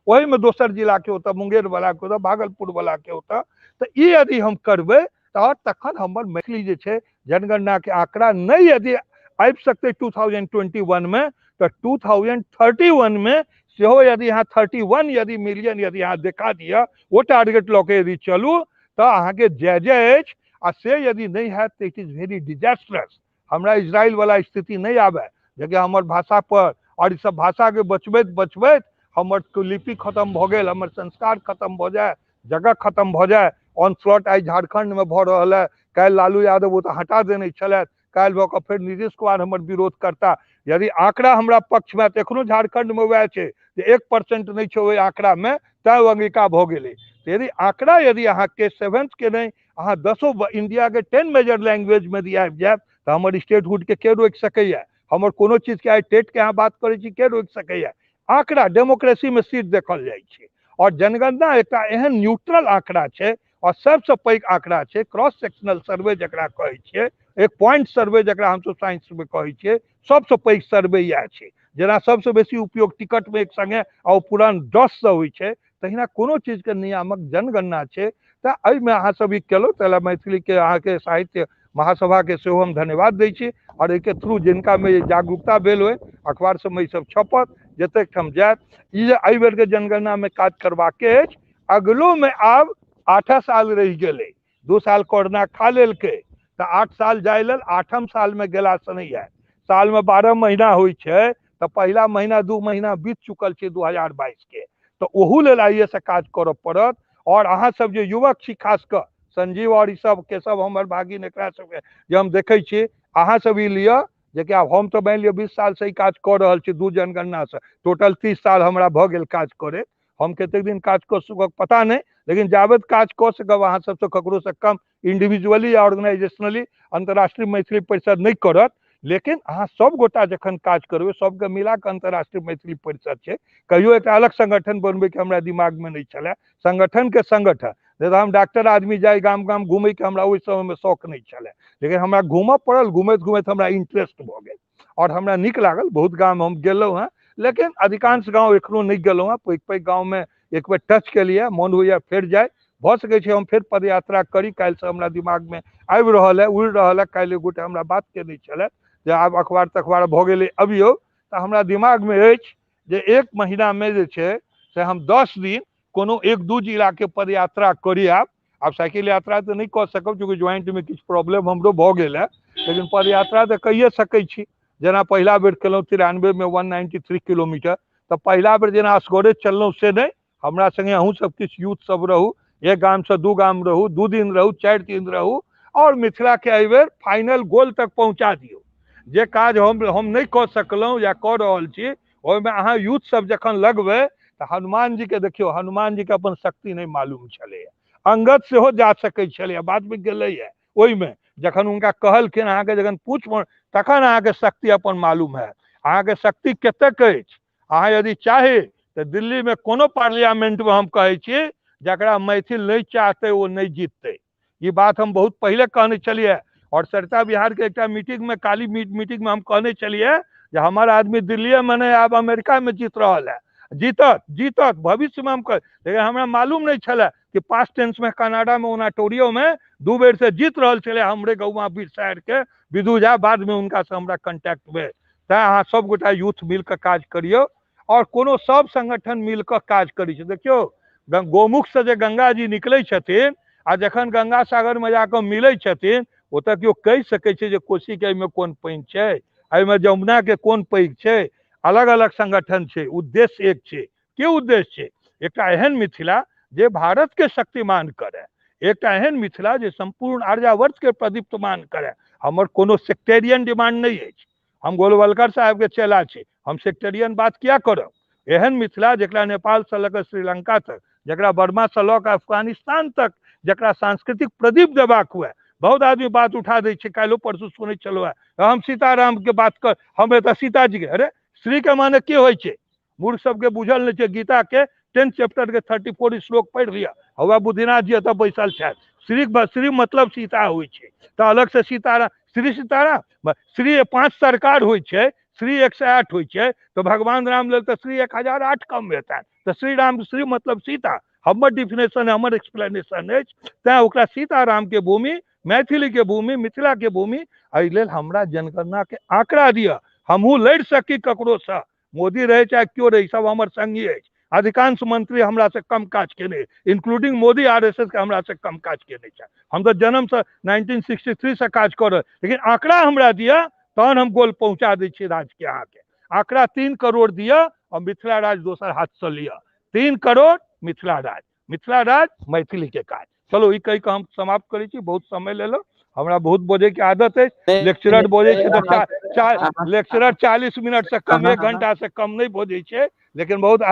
Speaker 9: ओहिमे दोसर जिला के ओतऽ, मुंगेर बला के ओतऽ, भागलपुर बला के ओतऽ। तऽ ई यदि हम करबै तऽ तखन हमर मैथिली जे छै जनगणना के आंकड़ा नहि यदि आबि सकतै 2021 में, तऽ 2031 में सेहो यदि अहाँ 31 यदि मिलियन यदि अहाँ देखा दिअ, ओ टारगेट लऽ के यदि चलू तऽ अहाँके जय जय अछि। आ से यदि नहि हैत तऽ it is very disastrous. हमरा इजराइल वाला स्थिति नहि आबे, जेकि हमर भाषा पर और ई सब भाषा के बचबैत बचबैत हमर लिपि खत्म भऽ गेल, हमर संस्कार खत्म भऽ जाय, जगह खत्म भऽ जाय। ऑन स्लॉट आइ झारखंड में भऽ रहल है, काल्हि लालू यादव ओ तऽ हटा देने छलथि, काल्हि भऽ कऽ फेर नीतीश कुमार हमर विरोध करता। यदि आंकड़ा हमरा पक्ष में, तऽ एखनो झारखंड में वएह छै जे 1% नहि छै ओहि आंकड़ा में, तैं ओ अंगिका भऽ गेलै। यदि आंकड़ा यदि अहाँके 7th के नहि, अहाँ 10 इंडिया के 10 मेजर लैंग्वेज में यदि आबि जायब तऽ हमर स्टेटहुड के के रोकि सकैया? हमर कोनो चीज के आइ टेट के अहाँ बात करै छी, के रोकि सकैया? आंकड़ा डेमोक्रेसी में सीट देखल जाइ छै, और जनगणना एकटा एहन न्यूट्रल आंकड़ा छै और सबसँ पैघ आंकड़ा छै, क्रॉस सेक्शनल सर्वे जकरा कहै छियै, एक पॉइंट सर्वे जकरा हमसब साइंस में कहै छियै, सबसँ पैघ सर्वे इएह छै। जेना सबसँ बेसी उपयोग टिकट में एक संगे आ ओ पुरान 10 से होइ छै, तहिना कोनो चीज के नियामक जनगणना छै। तऽ एहिमे अहाँ सब ई केलहुँ, ताहि लए मैथिली के अहाँके साहित्य महासभा के सेहो हम धन्यवाद दै छी। और एहिके थ्रू जिनका में जागरूकता भेल होइ, अखबार सबमे ई सब छपत, जतेक ठाम जायत। ई जे एहि बेर के जनगणना में काज करबाके अछि, अगलो में आब 8 साल रहि गेलै, 2 साल कोरोना खा लेलकै, तऽ 8 साल जाय लेल 8म साल में गेलासँ नहि हैत। साल में 12 महीना होइ छै, तऽ पहिला महीना 2 महीना बीत चुकल छै 2022 के, तऽ ओहू लेल आइए से काज करऽ पड़त। और अहाँ सब जे युवक छी, खास कऽ संजीव और ई सब के सब हमर भागिन, एकरा सबके जे हम देखै छी, अहाँ सब ई लिअ जेकि आब हम तऽ मानि लिअ 20 साल से ई काज कऽ रहल छी, 2 जनगणना से टोटल 30 साल हमरा भऽ गेल काज करैत। हम कतेक दिन काज कऽ सकब पता नहि, लेकिन जाबत काज कऽ सकब अहाँ सबसँ ककरोसँ कम इंडिविजुअली या ऑर्गेनाइजेशनली अंतर्राष्ट्रीय मैथिली परिषद नहि करत, लेकिन अहाँ सब गोटा जखन काज करबै, सबके मिला कऽ अंतर्राष्ट्रीय मैथिली परिषद छै। कहियो एकटा अलग संगठन बनबैके हमरा दिमागमे नहि छलए, संगठन के संगठन, नहि तऽ हम डॉक्टर आदमी जाइ गाम गाम घुमैके हमरा ओहि समयमे शौक नहि छलए, लेकिन हमरा घूमऽ पड़ल, घुमैत घुमैत हमरा इंटरेस्ट भऽ गेल और हमरा नीक लागल। बहुत गाम हम गेलहुँ हेँ, लेकिन अधिकांश गाँव एखनो नहि गेलहुँ हेँ। पैघ पैघ गाँवमे एक बेर टच केलियै, मोन होइए फेर जाय, भऽ सकै छै हम फेर पदयात्रा करी। काल्हिसँ हमरा दिमागमे आबि रहल है, उड़ि रहल है। काल्हि एक गोटे हमरा बात केने छलथि जे आब अखबार तखबार भऽ गेलै अबियौ, तऽ हमरा दिमागमे अछि जे 1 महीनामे जे छै से हम 10 दिन कोनो 1-2 जिलाके पदयात्रा करी। आब साइकिल यात्रा तऽ नहि कऽ सकब, चूँकि ज्वाइंटमे किछु प्रॉब्लम हमरो भऽ गेल है, लेकिन पदयात्रा तऽ कहिए सकै छी। जेना पहिला बेर केलहुँ 93 में 193 किलोमीटर, तऽ पहिला बेर जेना असगरे चललहुँ से नहि, हमरा संगे अहूँ सब किछु यूथ सब रहू, 1 गामसँ 2 गाम रहू, 2 दिन रहू, 4 दिन रहू, और मिथिला के एहि बेर फाइनल गोल तक पहुँचा दियौ। जे काज हम नहि कऽ सकलहुँ या कऽ रहल छी, ओहिमे अहाँ यूथ सब जखन लगबै तऽ हनुमान जी के देखियौ, हनुमान जी के अपन शक्ति नहि मालूम छलैया। अंगद सेहो जा सकै छलैया, बादमे गेलैया। ओहिमे जखन हुनका कहलखिन अहाँके जखन पूछ तखन अहाँके शक्ति अपन मालूम हैत। अहाँके शक्ति कतेक अछि। अहाँ यदि चाही तऽ दिल्लीमे कोनो पार्लियामेंटमे हम कहै छी, जकरा मैथिल नहि चाहतै ओ नहि जीततै। ई बात हम बहुत पहिले कहने छलियै। और सरिता बिहार के एकटा मीटिंग में, काली मीटिंग में हम कहने छलियै जे हमर आदमी दिल्लीए में नहि, आब अमेरिका में जीत रहल है, जीतत जीतत भविष्य में हम कह। लेकिन हमरा मालूम नहीं छलै कि पास्ट टेंस में कनाडा में ओनाटोरियो में 2 बेर से जीत रहल छलै हमरे गौवा वीर शहर के विदु झा। बाद में उनका से हमरा कंटेक्ट भेल। तैं अहाँ सब गोटा यूथ मिलकर काज करियौ और कोनो सब संगठन मिलकर काज करै छै। देखियौ, गोमुख से जे गंगा जी निकलै छथिन आ जखन गंगा सागर में जाकऽ मिलै छथिन, ओतऽ केओ कहि सकै छै जे कोसी के एहिमे कोन पानि छै, एहिमे जमुना के कोन पैघ छै। अलग अलग संगठन छै, उद्देश्य एक छै। की उद्देश्य छै? एकटा एहन मिथिला जे भारत के शक्तिमान करे, एकटा एहन मिथिला जे संपूर्ण आर्यावर्त के प्रदीप्तमान करे। हमर कोनो सेक्टेरियन डिमांड नहि अछि। हम गोलवलकर साहब के चेला छी, हम सेक्टेरियन बात किया करब? एहन मिथिला जकरा नेपाल से लऽ कऽ श्रीलंका तक, जकरा बर्मा से लऽ कऽ अफगानिस्तान तक, जकरा सांस्कृतिक प्रदीप देबाक हुए। बहुत आदमी बात उठा दै छै, काल्हिो परसू सुनै छलहुँ हेँ, हम सीताराम के बात कर, हम एतऽ सीताजी के, अरे श्री के माने की होइ छै? मूर्ख सबके बुझल नहि छै। गीता के 10th chapter के 34 श्लोक पढ़ि लिअ। हौवा बुद्धिनाथ जी एतऽ बैसल छथि। श्री श्री मतलब सीता होइ छै, तऽ अलग से सीताराम, श्री सीताराम, श्री 5 सरकार होइ छै, श्री 108 होइ छै, तऽ भगवान राम लेल तऽ श्री 1008 कम हेतनि। तऽ श्री राम, श्री मतलब सीता, हमर डिफिनेशन, हमर एक्सप्लेनेशन अछि। तैं ओकरा सीताराम के भूमि, मैथिली के भूमि, मिथिला के भूमि, एहि लेल हमरा जनगणना के आंकड़ा दिअ, हमहूँ लड़ि सकी ककरोसँ। मोदी रहे चाहे क्यों रहे, सब हमर संगी अछि। अधिकांश मंत्री हमरा से कम काज केने, इंक्लूडिंग मोदी आरएसएस के हमरा से कम काज केने छै। हम तऽ जन्म से 1963 से काज कर रहल, लेकिन आंकड़ा हमरा दिअ तहन हम गोल पहुंचा दै छी राज्य के। अहाँके आंकड़ा 3 करोड़ दिअ और मिथिला राज्य दोसर हाथ से लिअ। 3 करोड़ मिथिला राज्य, मिथिला राज्य मैथिली के काज। चलो ई कहि कऽ हम समाप्त करै छी, बहुत समय लेलहुँ। हमरा बहुत बजै के आदत अछि। लेक्चरर बजै छै तऽ लेक्चरर 40 मिनट से कम, 1 घंटा से कम नहि बजै छै, लेकिन बहुत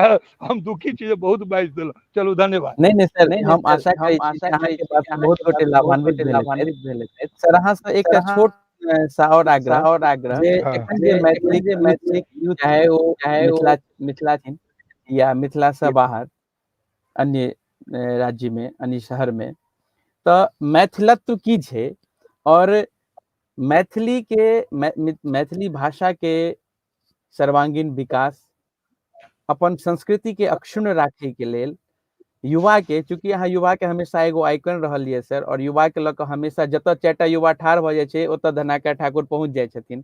Speaker 9: हम दुखी छी जे बहुत बाजि देलहुँ। चलू धन्यवाद।
Speaker 1: नहि नहि सर, हम आशा करै छी अहाँके बात बहुत गोटे लाभान्वित भेल हेतै। सर, अहाँ से एकटा छोट सा और आग्रह, और आग्रह जे एखन जे मैथिली जे मैथिली चाहे ओ मिथिला मिथिला या मिथिला से बाहर अन्य राज्य में, अन्य शहर में, तऽ मैथिलत्व की छै और मैथिली के मैथिली भाषा के सर्वांगीण विकास, अपन संस्कृति के अक्षुण्ण राखे के लेल युवा के, चूंकि अहाँ युवा के हमेशा एगो आइकन रहल ये सर, और युवा के लऽ कऽ हमेशा जतऽ 4टा युवा ठाढ़ भऽ जाइ छै ओतऽ धनाकर ठाकुर पहुँच जाइ छथिन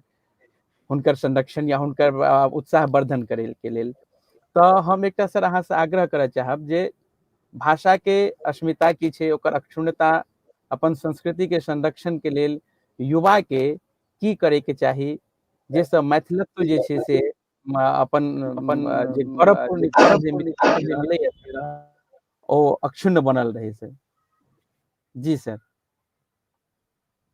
Speaker 1: हुनकर संरक्षण या हुनकर उत्साह वर्धन करै के लेल। तऽ हम एकटा सर अहाँ से आग्रह करऽ चाहब जे भाषा के अस्मिता की छै, ओकर अक्षुण्णता, अपन संस्कृति के संरक्षण के लेल युवा के की करे के चाही जाहिसँ मैथिलत्व जे छै से अपन अपन जे गौरवपूर्ण जे मिथिला जे रहलैए ओ अक्षुण्ण बनल रहै सर। जी सर।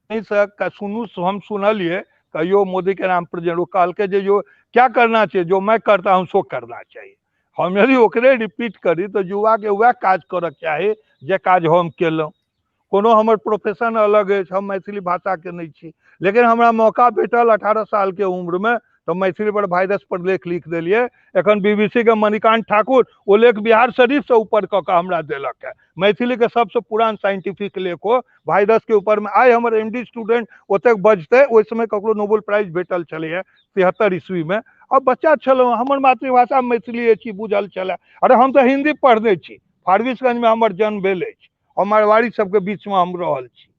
Speaker 9: नहीं सर, सुनू, हम सुनलिए कहियो मोदी के नाम पर जरूर कहलकै जे जो क्या करना चाहिए, जो मैं करता हूँ सो करना चाहिए। हम यदि ओकरे रिपीट करी तऽ युवा के वएह काज करऽ चाही जे काज हम केलहुँ। कोनो हमर प्रोफेशन अलग अछि, हम मैथिली भाषा के नहि छी, लेकिन हमरा मौका भेटल 18 साल के उम्र में तऽ मैथिली पर वायरस पर लेख लिख देलियै। एखन बीबीसी के मणिकांत ठाकुर ओ लेख बिहार शरीफ से ऊपर कऽ कऽ हमरा देलक है। मैथिली के सबसे पुरान साइंटिफिक लेख हो वायरस के ऊपर में। आइ हमर एम डी स्टूडेंट ओतेक बजतै, ओहि समय ककरो नोबेल प्राइज भेटल छलैए 73 ईस्वी में। अब बच्चा छलहुँ, हमर मातृभाषा मैथिली अछि बुझल छलै। अरे हम तऽ हिंदी पढ़ने छी, फारबिसगंज में हमर जन्म भेल अछि और मारवाड़ी सबके बीच में हम रहल छी,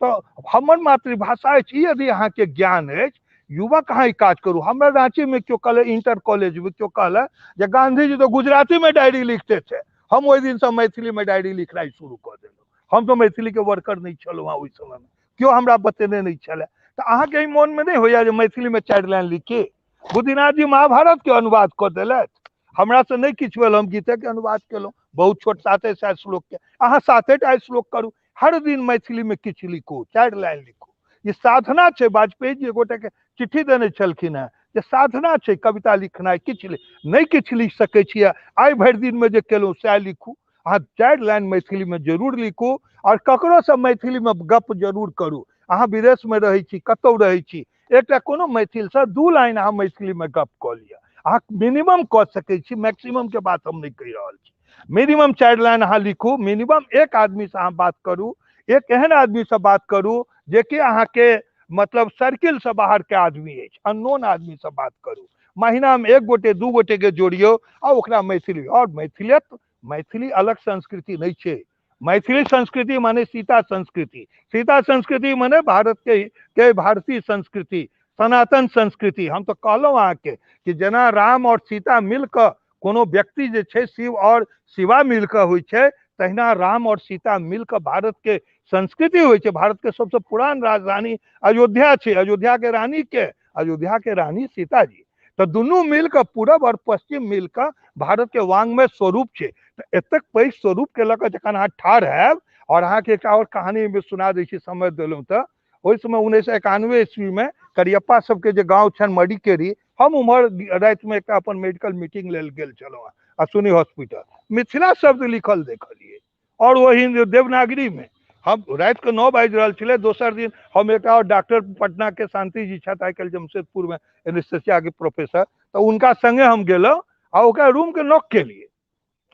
Speaker 9: तऽ हमर मातृभाषा अछि। ई यदि अहाँके ज्ञान अछि, युवक अहाँ ई काज करू। हमरा राँची में केओ कहले, इंटर कॉलेज में केओ कहले जे गांधी जी तो गुजराती में डायरी लिखते थे, हम ओहि दिन से मैथिली में डायरी लिखनाइ शुरू कऽ देलहुँ। हम तो मैथिली के वर्कर नहीं छलहुँ हँ ओहि समय में, केओ हमरा बतेने नहीं छलै। तऽ अहाँके ई मोन में नहीं होइया जे मैथिली में 4 लाइन लिखी? बुद्धिनाथ जी महाभारत के अनुवाद कऽ देलथि, हमरा से नहीं किछु भेल, हम गीते के अनुवाद केलहुँ, बहुत छोट 700 श्लोक के। अहाँ 7टा श्लोक करू, हर दिन मैथिली में किछु लिखू, 4 लाइन लिखू। ई साधना छै। वाजपेयी जी गोटे के चिट्ठी देने छलखिन हेँ जे साधना छै कविता लिखनाइ, किछु नहि किछु लिख सकै छियै, आइ भरि दिनमे जे केलहुँ सएह लिखू। अहाँ 4 लाइन मैथिलीमे जरूर लिखू आओर ककरोसँ मैथिलीमे गप जरूर करू। अहाँ विदेशमे रहै छी, कतहु रहै छी, एकटा कोनो मैथिलसँ 2 लाइन अहाँ मैथिलीमे गप कऽ लिअ। अहाँ मिनिमम कऽ सकै छी, मैक्सिममके बात हम नहि कहि रहल छी। मिनिमम 4 लाइन अहाँ लिखू, मिनिमम एक आदमीसँ अहाँ बात करू, एक एहन आदमीसँ बात करू जेकि अहाँके मतलब सर्किलसँ बाहरके आदमी अछि, अननोन आदमीसँ बात करू। महीनामे 1 गोटे 2 गोटेके जोड़ियौ आ ओकरा मैथिली। आओर मैथिलियत, मैथिली अलग संस्कृति नहि छै। मैथिली संस्कृति माने सीता संस्कृति, सीता संस्कृति माने भारत के भारतीय संस्कृति, सनातन संस्कृति। हम तऽ कहलहुँ अहाँके कि जेना राम और सीता मिलकऽ कोनो व्यक्ति जे छै शिव और शिवा मिलकऽ होइ छै, तहिना राम और सीता मिलकऽ भारत के संस्कृति होइ छै। भारत के सबसँ पुरान राजधानी अयोध्या छै, अयोध्या के रानी के, अयोध्या के रानी सीता जी। तऽ दुनू मिलकऽ पूरब और पश्चिम मिलकऽ भारत के वांग्मय स्वरूप छै। तऽ एतेक पैघ स्वरूप के लऽ कऽ जखन अहाँ ठाढ़ हैब, और अहाँके एकटा और कहानी सुना दै छी, समय देलहुँ तऽ। ओहि समय 1991 ईस्वी में करियप्पा सबके जे गाँव छनि मडिकेरी, हम उम्हर रातिमे एकटा अपन मेडिकल मीटिंग लेल गेल छलहुँ हेँ अश्विनी हॉस्पिटल, मिथिला शब्द लिखल देखलियै, और ओहि देवनागरी में। हम राति के 9 बाजि रहल छलै। दोसर दिन हम एकटा और डॉक्टर पटना के शांति जी छथि आइ काल्हि जमशेदपुर में एनेस्थेसिया के प्रोफेसर, तऽ हुनका संगे हम गेलहुँ आ ओकरा रूम के नॉक केलियै।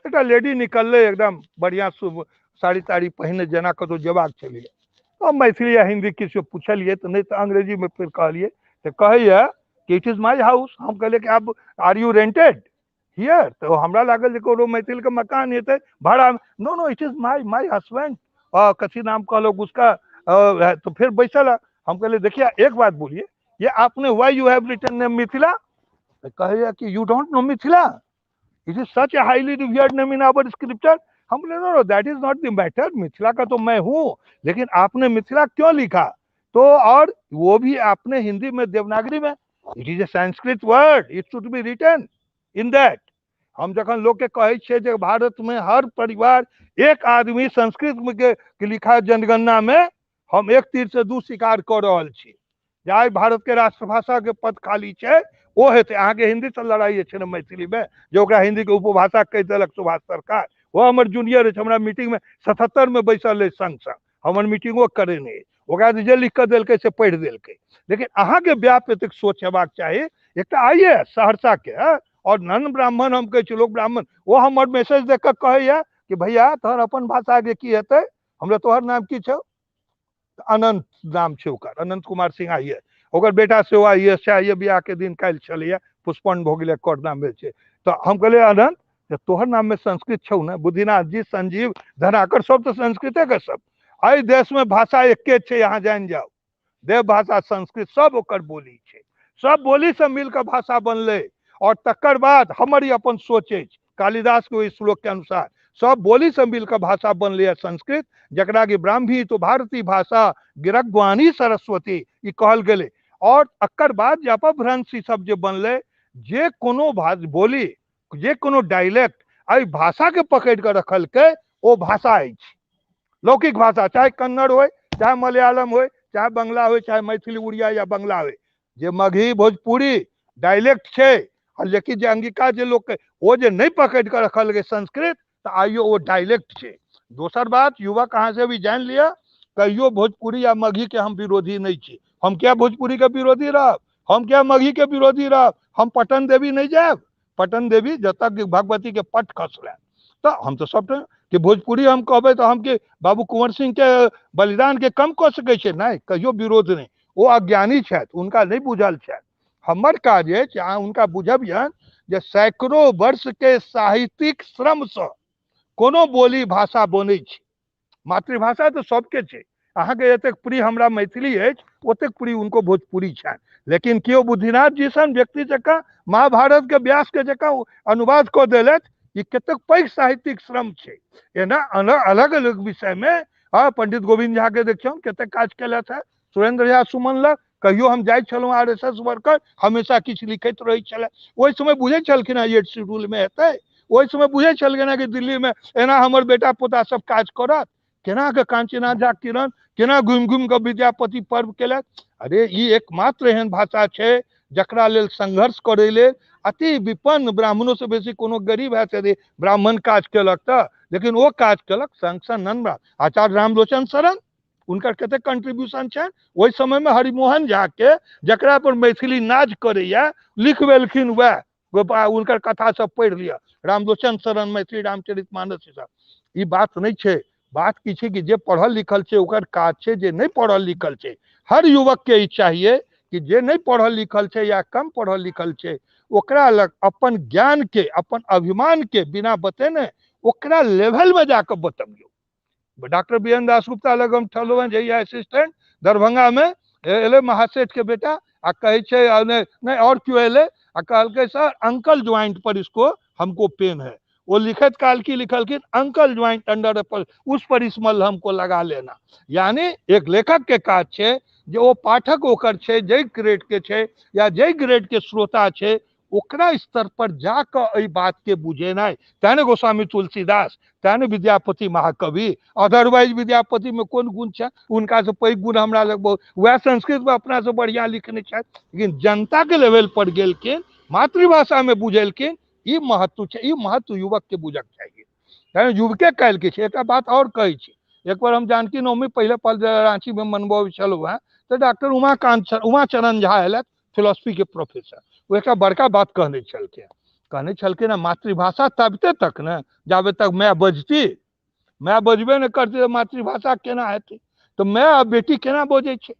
Speaker 9: एकटा लेडी निकललै एकदम बढ़िआँ शुभ साड़ी ताड़ी पहिने, जेना कतहु जेबाक छलैए। हम मैथिली या हिन्दी किछु पुछलियै तऽ नहि, तऽ अंग्रेजीमे फेर कहलियै तऽ कहैए कि it is my house. हम कहलियै कि आब आर यू रेंटेड here? तऽ हमरा लागल जे कोनो मैथिलके मकान हेतै भाड़ा। No no, it is my my husband, कथी नाम कहलक उसका। तो फिर बैसल। हम कहलियै देखिए एक बात बोलिए, ये आपने why you have written name Mithila? कहैए कि you don't know Mithila, it is such a highly revered name in our scripture. हम बोले no no, that is not the matter, Mithila का तो मैं हूँ, लेकिन आपने मिथिला क्यों लिखा? तो और वो भी आपने हिंदी में देवनागरी में, it is a Sanskrit word, it should be written in that. हम जखन लोग के कहै छियै जे भारत में हर परिवार एक आदमी संस्कृत में के लिखा जनगणना में, हम एक तीर से 2 शिकार कऽ रहल छी। जे आइ भारत के राष्ट्रभाषा के पद खाली छै ओ हेतै। अहाँके हिंदी से लड़ाई छै ने मैथिली में, जे ओकरा हिंदी के उपभाषा कहि देलक सुभाष सरकार। ओ हमर जूनियर अछि, हमरा मीटिंग में 77 में बैसल अछि संग संग, हमर मीटिंगो करेने अछि। ओकरा जे लिख कऽ देलकै से पढ़ि देलकै। लेकिन अहाँके व्याप एतेक सोच हेबाक चाही। एकटा आई ए एस सहरसा के और नन ब्राह्मण, हम कहै छी लोक ब्राह्मण, ओ हमर मैसेज देख कऽ कहैया कि भैया तोहर अपन भाषा के की हेतै? हमरा तोहर नाम की छौ? अनंत नाम छै ओकर, अनंत कुमार सिंह आई ए। ओकर बेटा सेहो आई ए एस छै, आई ए बियाह के दिन काल्हि छलैया, पुष्पन भऽ गेलै, कोरोना में छै। तऽ हम कहलियै अनंत जे तोहर नाम में संस्कृत छौ ने? बुद्धिनाथ जी, संजीव, धनाकर सब तऽ संस्कृते के सब। एहि देश में भाषा एके छै, अहाँ जानि जाउ, देव भाषा संस्कृत सब ओकर बोली छै, सब बोली से मिलकर भाषा बनलै। और तकर बाद हमर ई अपन सोच अछि, कालिदास के ओहि श्लोक के अनुसार सब बोली से मिलकर भाषा बनलै है संस्कृत, जकरा कि ब्राह्मी तो भारतीय भाषा गिरग्वानी सरस्वती ई कहल गेलै। और एकर बाद जे अपभ्रंश ई सब जे बनलै, जे कोनो बोली, जे कोनो डायलेक्ट एहि भाषा के पकड़ि कऽ रखलकै ओ भाषा अछि लौकिक भाषा, चाहे कन्नड़ होय, चाहे मलयालम होय, चाहे बंगला होय, चाहे मैथिली उड़िया या बंगला होय, जे मगही भोजपुरी डायलेक्ट छै, आ लेकिन जे अंगिका जे लोक ओ जे नहि पकड़ि कऽ रखल गेल संस्कृत, तऽ आइयो ओ डायलेक्ट छै। दोसर बात युवक अहाँ से भी जानि लिअ, कहियो भोजपुरी या मगही के हम विरोधी नहि छी। हम किया भोजपुरी के विरोधी रहब? हम किया मगही के विरोधी रहब? हम पटन देवी नहि जायब? पटन देवी जतऽ भगवती के पट खसलनि, तऽ हम तऽ सबटा कि भोजपुरी हम कहबै तऽ हम कि बाबू कुंवर सिंह के बलिदान के कम कऽ सकै छियै? नहि, कहियो विरोध नहि। ओ अज्ञानी छथि, हुनका नहि बुझल छनि। हमर काज अछि अहाँ हुनका बुझबियनि जे सैकड़ों वर्ष के साहित्यिक श्रमसँ कोनो बोली भाषा बनै छै। मातृभाषा तऽ सबके छै। अहाँके एतेक प्रिय हमरा मैथिली अछि, ओतेक प्रिय हुनको भोजपुरी छनि। लेकिन केओ बुद्धिनाथ जी सन व्यक्ति जकाँ महाभारत के व्यास के जकाँ अनुवाद कऽ देलथि, ई कतेक पैघ साहित्यिक श्रम छै। एना अलग अलग विषय में, हँ, पंडित गोविंद झा के देखियौ कतेक काज केलथि हेँ, सुरेंद्र झा सुमन लग कहियो हम जाइ छलहुँ, आर एस एस वर्कर हमेशा किछु लिखैत रहै छलै। ओहि समय बुझै छलखिन हेँ एट शेड्यूलमे हेतै, ओहि समय बुझै छलखिन हेँ कि दिल्लीमे एना हमर बेटा पोता सब काज करत। केना कऽ काञ्चीनाथ झा किरण केना घुमि घुमि कऽ विद्यापति पर्व केलथि। अरे ई एकमात्र एहन भाषा छै जकरा लेल संघर्ष करै लेल अति विपन्न ब्राह्मणोसँ बेसी कोनो गरीब हैत यदि ब्राह्मण काज केलक तऽ, लेकिन ओ काज केलक संग संग नन ब्राह्मण। आचार्य रामलोचन शरण हुनकर कतेक कंट्रीब्यूशन छनि ओहि समयमे। हरिमोहन झा के जकरा पर मैथिली नाज करैया लिखबेलखिन वएह, हुनकर कथा सब पढ़ि लिअ, रामलोचन शरण मैथिली रामचरित मानस सब। ई बात नहि छै। बात की छै कि जे पढ़ल लिखल छै ओकर काज छै, जे नहि पढ़ल लिखल छै, हर युवक के ई चाहिए कि जे नहि पढ़ल लिखल छै या कम पढ़ल लिखल छै ओकरा लग अपन ज्ञान के, अपन अभिमान के बिना बतेने ओकरा लेवल में जाकर बतबियौ। Doctor B N Das Gupta लग हम छलहुँ हेँ जहिया असिस्टेंट दरभंगामे, एलै महासेठ के बेटा आ कहै छै, नहि नहि आओर केओ एलै आ कहलकै सर अंकल ज्वाइंट पर इसको हमको पेन है। वो लिखत काल की लिखलखिन अंकल ज्वाइंट अंडर पर उस पर इस मल हमको लगा लेना। यानी एक लेखक के काज छै जे ओ पाठक ओकर छै जाहि ग्रेड के छै या जाहि ग्रेड के श्रोता छै ओकरा स्तर पर जाकऽ एहि बात के बुझेनाइ। तें ने गोस्वामी तुलसीदास, तें ने विद्यापति महाकवि। अदरवाइज विद्यापति में कोन गुण छै? हुनका से पैघ गुण हमरा लग बहुत, वएह संस्कृत में अपना से बढ़िया लिखने छथि, लेकिन जनता के लेवल पर गेलखिन, मातृभाषा में बुझेलखिन। ई महत्व छै, ई महत्व युवक के बुझक चाहिए। तें युवके काल्हि के छै। एकटा बात और कहै छी, एक बार हम जानकी नवमी पहिले पल रांची में मनबबै छलहुँ हेँ तऽ डॉक्टर उमाकांत उमाचरण झा एलथि, फिलोसफी के प्रोफेसर। ओ एकटा बड़का बात कहने छलखिन, कहने छलखिन मातृभाषा तबते तक ने जाबे तक माय बजती, माय बजबे नहि करती तऽ मातृभाषा केना हेतै? तऽ माय आ बेटी केना बजै छै?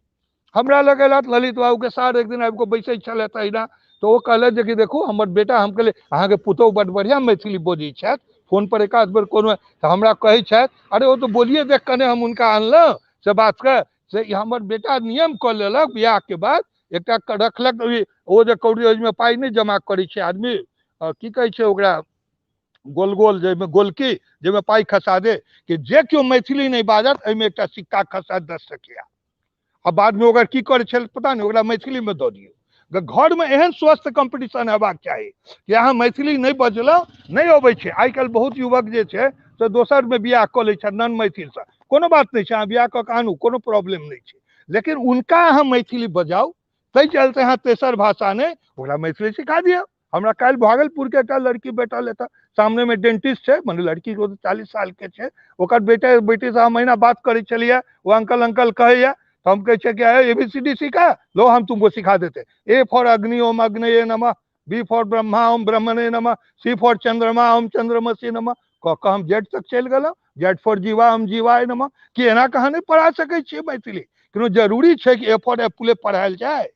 Speaker 9: हमरा लग अयलथि ललित बाबूके सार एक दिन आबि कऽ बैसै छलथि अहिना, तऽ ओ कहलथि जे कि देखू हमर बेटा। हम कहलियै अहाँके पुतहु बड्ड बढ़िआँ मैथिली बजै छथि, फोन पर एकाध बेर कोनो तऽ हमरा कहै छथि, अरे ओ तऽ बोलिए देख कऽ ने हम हुनका अनलहुँ से बात के से हमर बेटा नियम कऽ लेलक बियाहके बाद एकटा रखलक ओ जे कौड़ी ओहिमे पाइ नहि जमा करै छै आदमी, की कहै छै ओकरा, गोल गोल जाहिमे गोलकी जाहिमे पाइ खसा दे कि जे केओ मैथिली नहि बाजत एहिमे एकटा सिक्का खसा 10 टकिया, आ बादमे ओकर की करै छल पता नहि, ओकरा मैथिलीमे दऽ दियौ। घरमे एहन स्वस्थ कॉम्पिटिशन हेबाक चाही कि अहाँ मैथिली नहि बजलहुँ, नहि अबै छै। आइ काल्हि बहुत युवक जे छै से दोसरमे बियाह कऽ लै छथि नन मैथिलसँ, कोनो बात नहि छै, अहाँ बियाह कऽ कऽ आनू, कोनो प्रॉब्लम नहि छै, लेकिन हुनका अहाँ मैथिली बजाउ, ताहि चलते अहाँ तेसर भाषा नहि, ओकरा मैथिली सिखा दियौ। हमरा काल्हि भागलपुरके एकटा लड़की भेटल एतऽ सामनेमे डेंटिस्ट छै, मने लड़की 40 सालके छै, ओकर बेटा बेटीसँ हम अहिना बात करै छलियै, ओ अंकल अंकल कहैया, तऽ हम कहै छियै कि ए बी सी डी सीखा लो, हम तुमको सिखा देते। ए फॉर अग्नि ओम अग्नये नमः, बी फॉर ब्रह्मा ओम ब्रह्मणे नमः, सी फॉर चंद्रमा ओम चंद्रमसी नमः, कऽ कऽ हम जेड तक चलि गेलहुँ, जेड फॉर जीवा ओम जीवाय नमः। कि एना कहाँ नहि पढ़ा सकै छियै मैथिली? कोनो जरूरी छै कि ए फॉर एप्पले पढ़ायल जाय,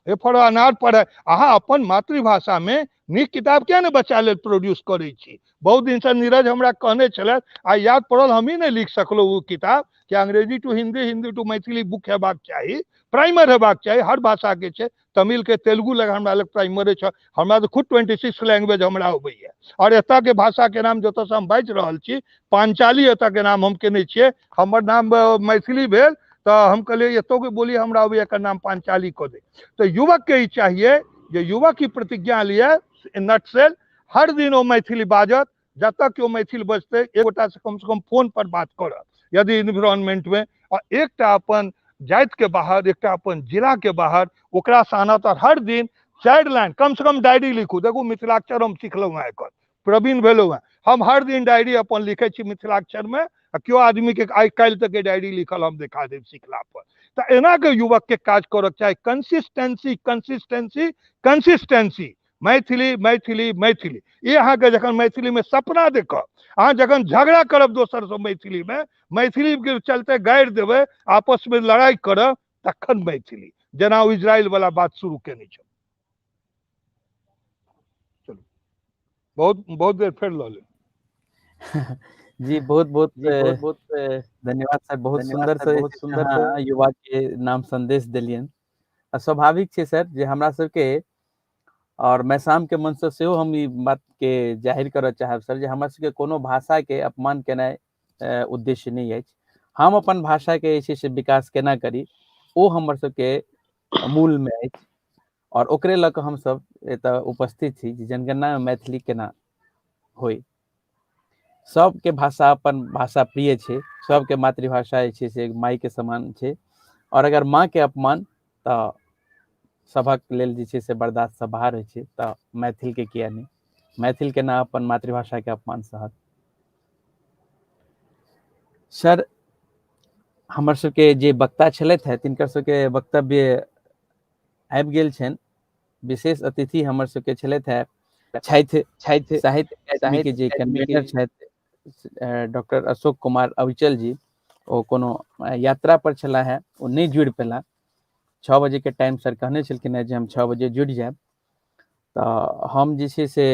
Speaker 9: ए फॉर अनार पढ़ाय? अहाँ अपन मातृभाषामे नीक किताब किया नहि बच्चा लेल प्रोड्यूस करै छी? बहुत दिनसँ नीरज हमरा कहने छलथि आ याद पड़ल, हमही नहि लिख सकलहुँ ओ किताब कि अंग्रेजी to Hindi, Hindi to Maithili book हेबाक चाही, प्राइमर हेबाक चाही, हर भाषाके छै, तमिलके तेलुगु लग हमरा लग प्राइमरे छै। हमरा तऽ खुद 26 लैंग्वेज हमरा अबैया, आओर एतऽके भाषाके नाम जतऽसँ हम बाजि रहल छी पांचाली एतऽके नाम हम केने छियै, हमर नाम मैथिली भेल तऽ हम कहलियै एतौके बोली हमरा अबैया, एकर नाम पांचाली कऽ दे। तऽ युवकके ई चाहिए जे युवक ई प्रतिज्ञा लिअ नटसेल, हर दिन ओ मैथिली बाजत, जतऽ केओ मैथिल बजतै एक गोटासँ कमसँ कम फोन पर बात करत यदि इन्वायरमेंटमे, आ एकटा अपन जातिके बाहर, एकटा अपन जिलाके बाहर ओकरासँ आनत, आओर हर दिन 4 लाइन कमसँ कम डायरी लिखू। देखू मिथिलाक्षर हम सिखलहुँ हेँ, एकर प्रवीण भेलहुँ हेँ, हम हर दिन डायरी अपन लिखै छी मिथिलाक्षरमे, आ केओ आदमीके आइ काल्हि तक डायरी लिखल हम देखा देब सिखला पर। तऽ एनाके युवकके काज करऽके चाही, consistency consistency consistency, Maithili Maithili Maithili. ई अहाँके जखन मैथिलीमे सपना देखब, अहाँ जखन झगड़ा करब दोसरसँ मैथिलीमे, मैथिलीके चलते गारि देबै, आपसमे लड़ाइ करब, तखन मैथिली, जेना ओ इजराइल वाला बात शुरू केने छल। चलू, बहुत बहुत देर फेर लऽ लेब।
Speaker 1: जी बहुत बहुत बहुत बहुत धन्यवाद सर, बहुत सुंदर से बहुत सुंदर युवा के नाम संदेश देलियनि। आ स्वाभाविक छै सर जे हमरा सबके और मैसाम के मन से सेहो हम ई बात के जाहिर करऽ चाहब सर जे हमरा सबके कोनो भाषा के अपमान केनाइ उद्देश्य नहि अछि। हम अपन भाषा के जे छै से विकास केना करी ओ हमर सबके मूल में अछि, और ओकरे लऽ कऽ हमसब एतऽ उपस्थित छी जे जनगणना में मैथिली केना होइ। सबके भाषा अपन भाषा प्रिय छै, सबके मातृभाषा जे छै से मायके समान छै। आओर अगर माँके अपमान तऽ सभक लेल जे छै से बर्दाश्तसँ बाहर होइ छै, तऽ मैथिलके किया नहि, मैथिल केना अपन मातृभाषाके अपमान सहत। सर हमर सबके जे वक्ता छलथि हे तिनकर सबके वक्तव्य आबि गेल छनि। विशेष अतिथि हमर सबके छलथि हे छथि छथि साहित्य अकादमी के जे कन्वीनर छथि डॉक्टर अशोक कुमार अविचल जी, ओ कोनो यात्रा पर छलाह हे, ओ नहि जुड़ि पेला। 6 बजे के टाइम सर कहने छलखिन हेँ जे हम 6 बजे जुड़ि जायब। तऽ हम जे छै से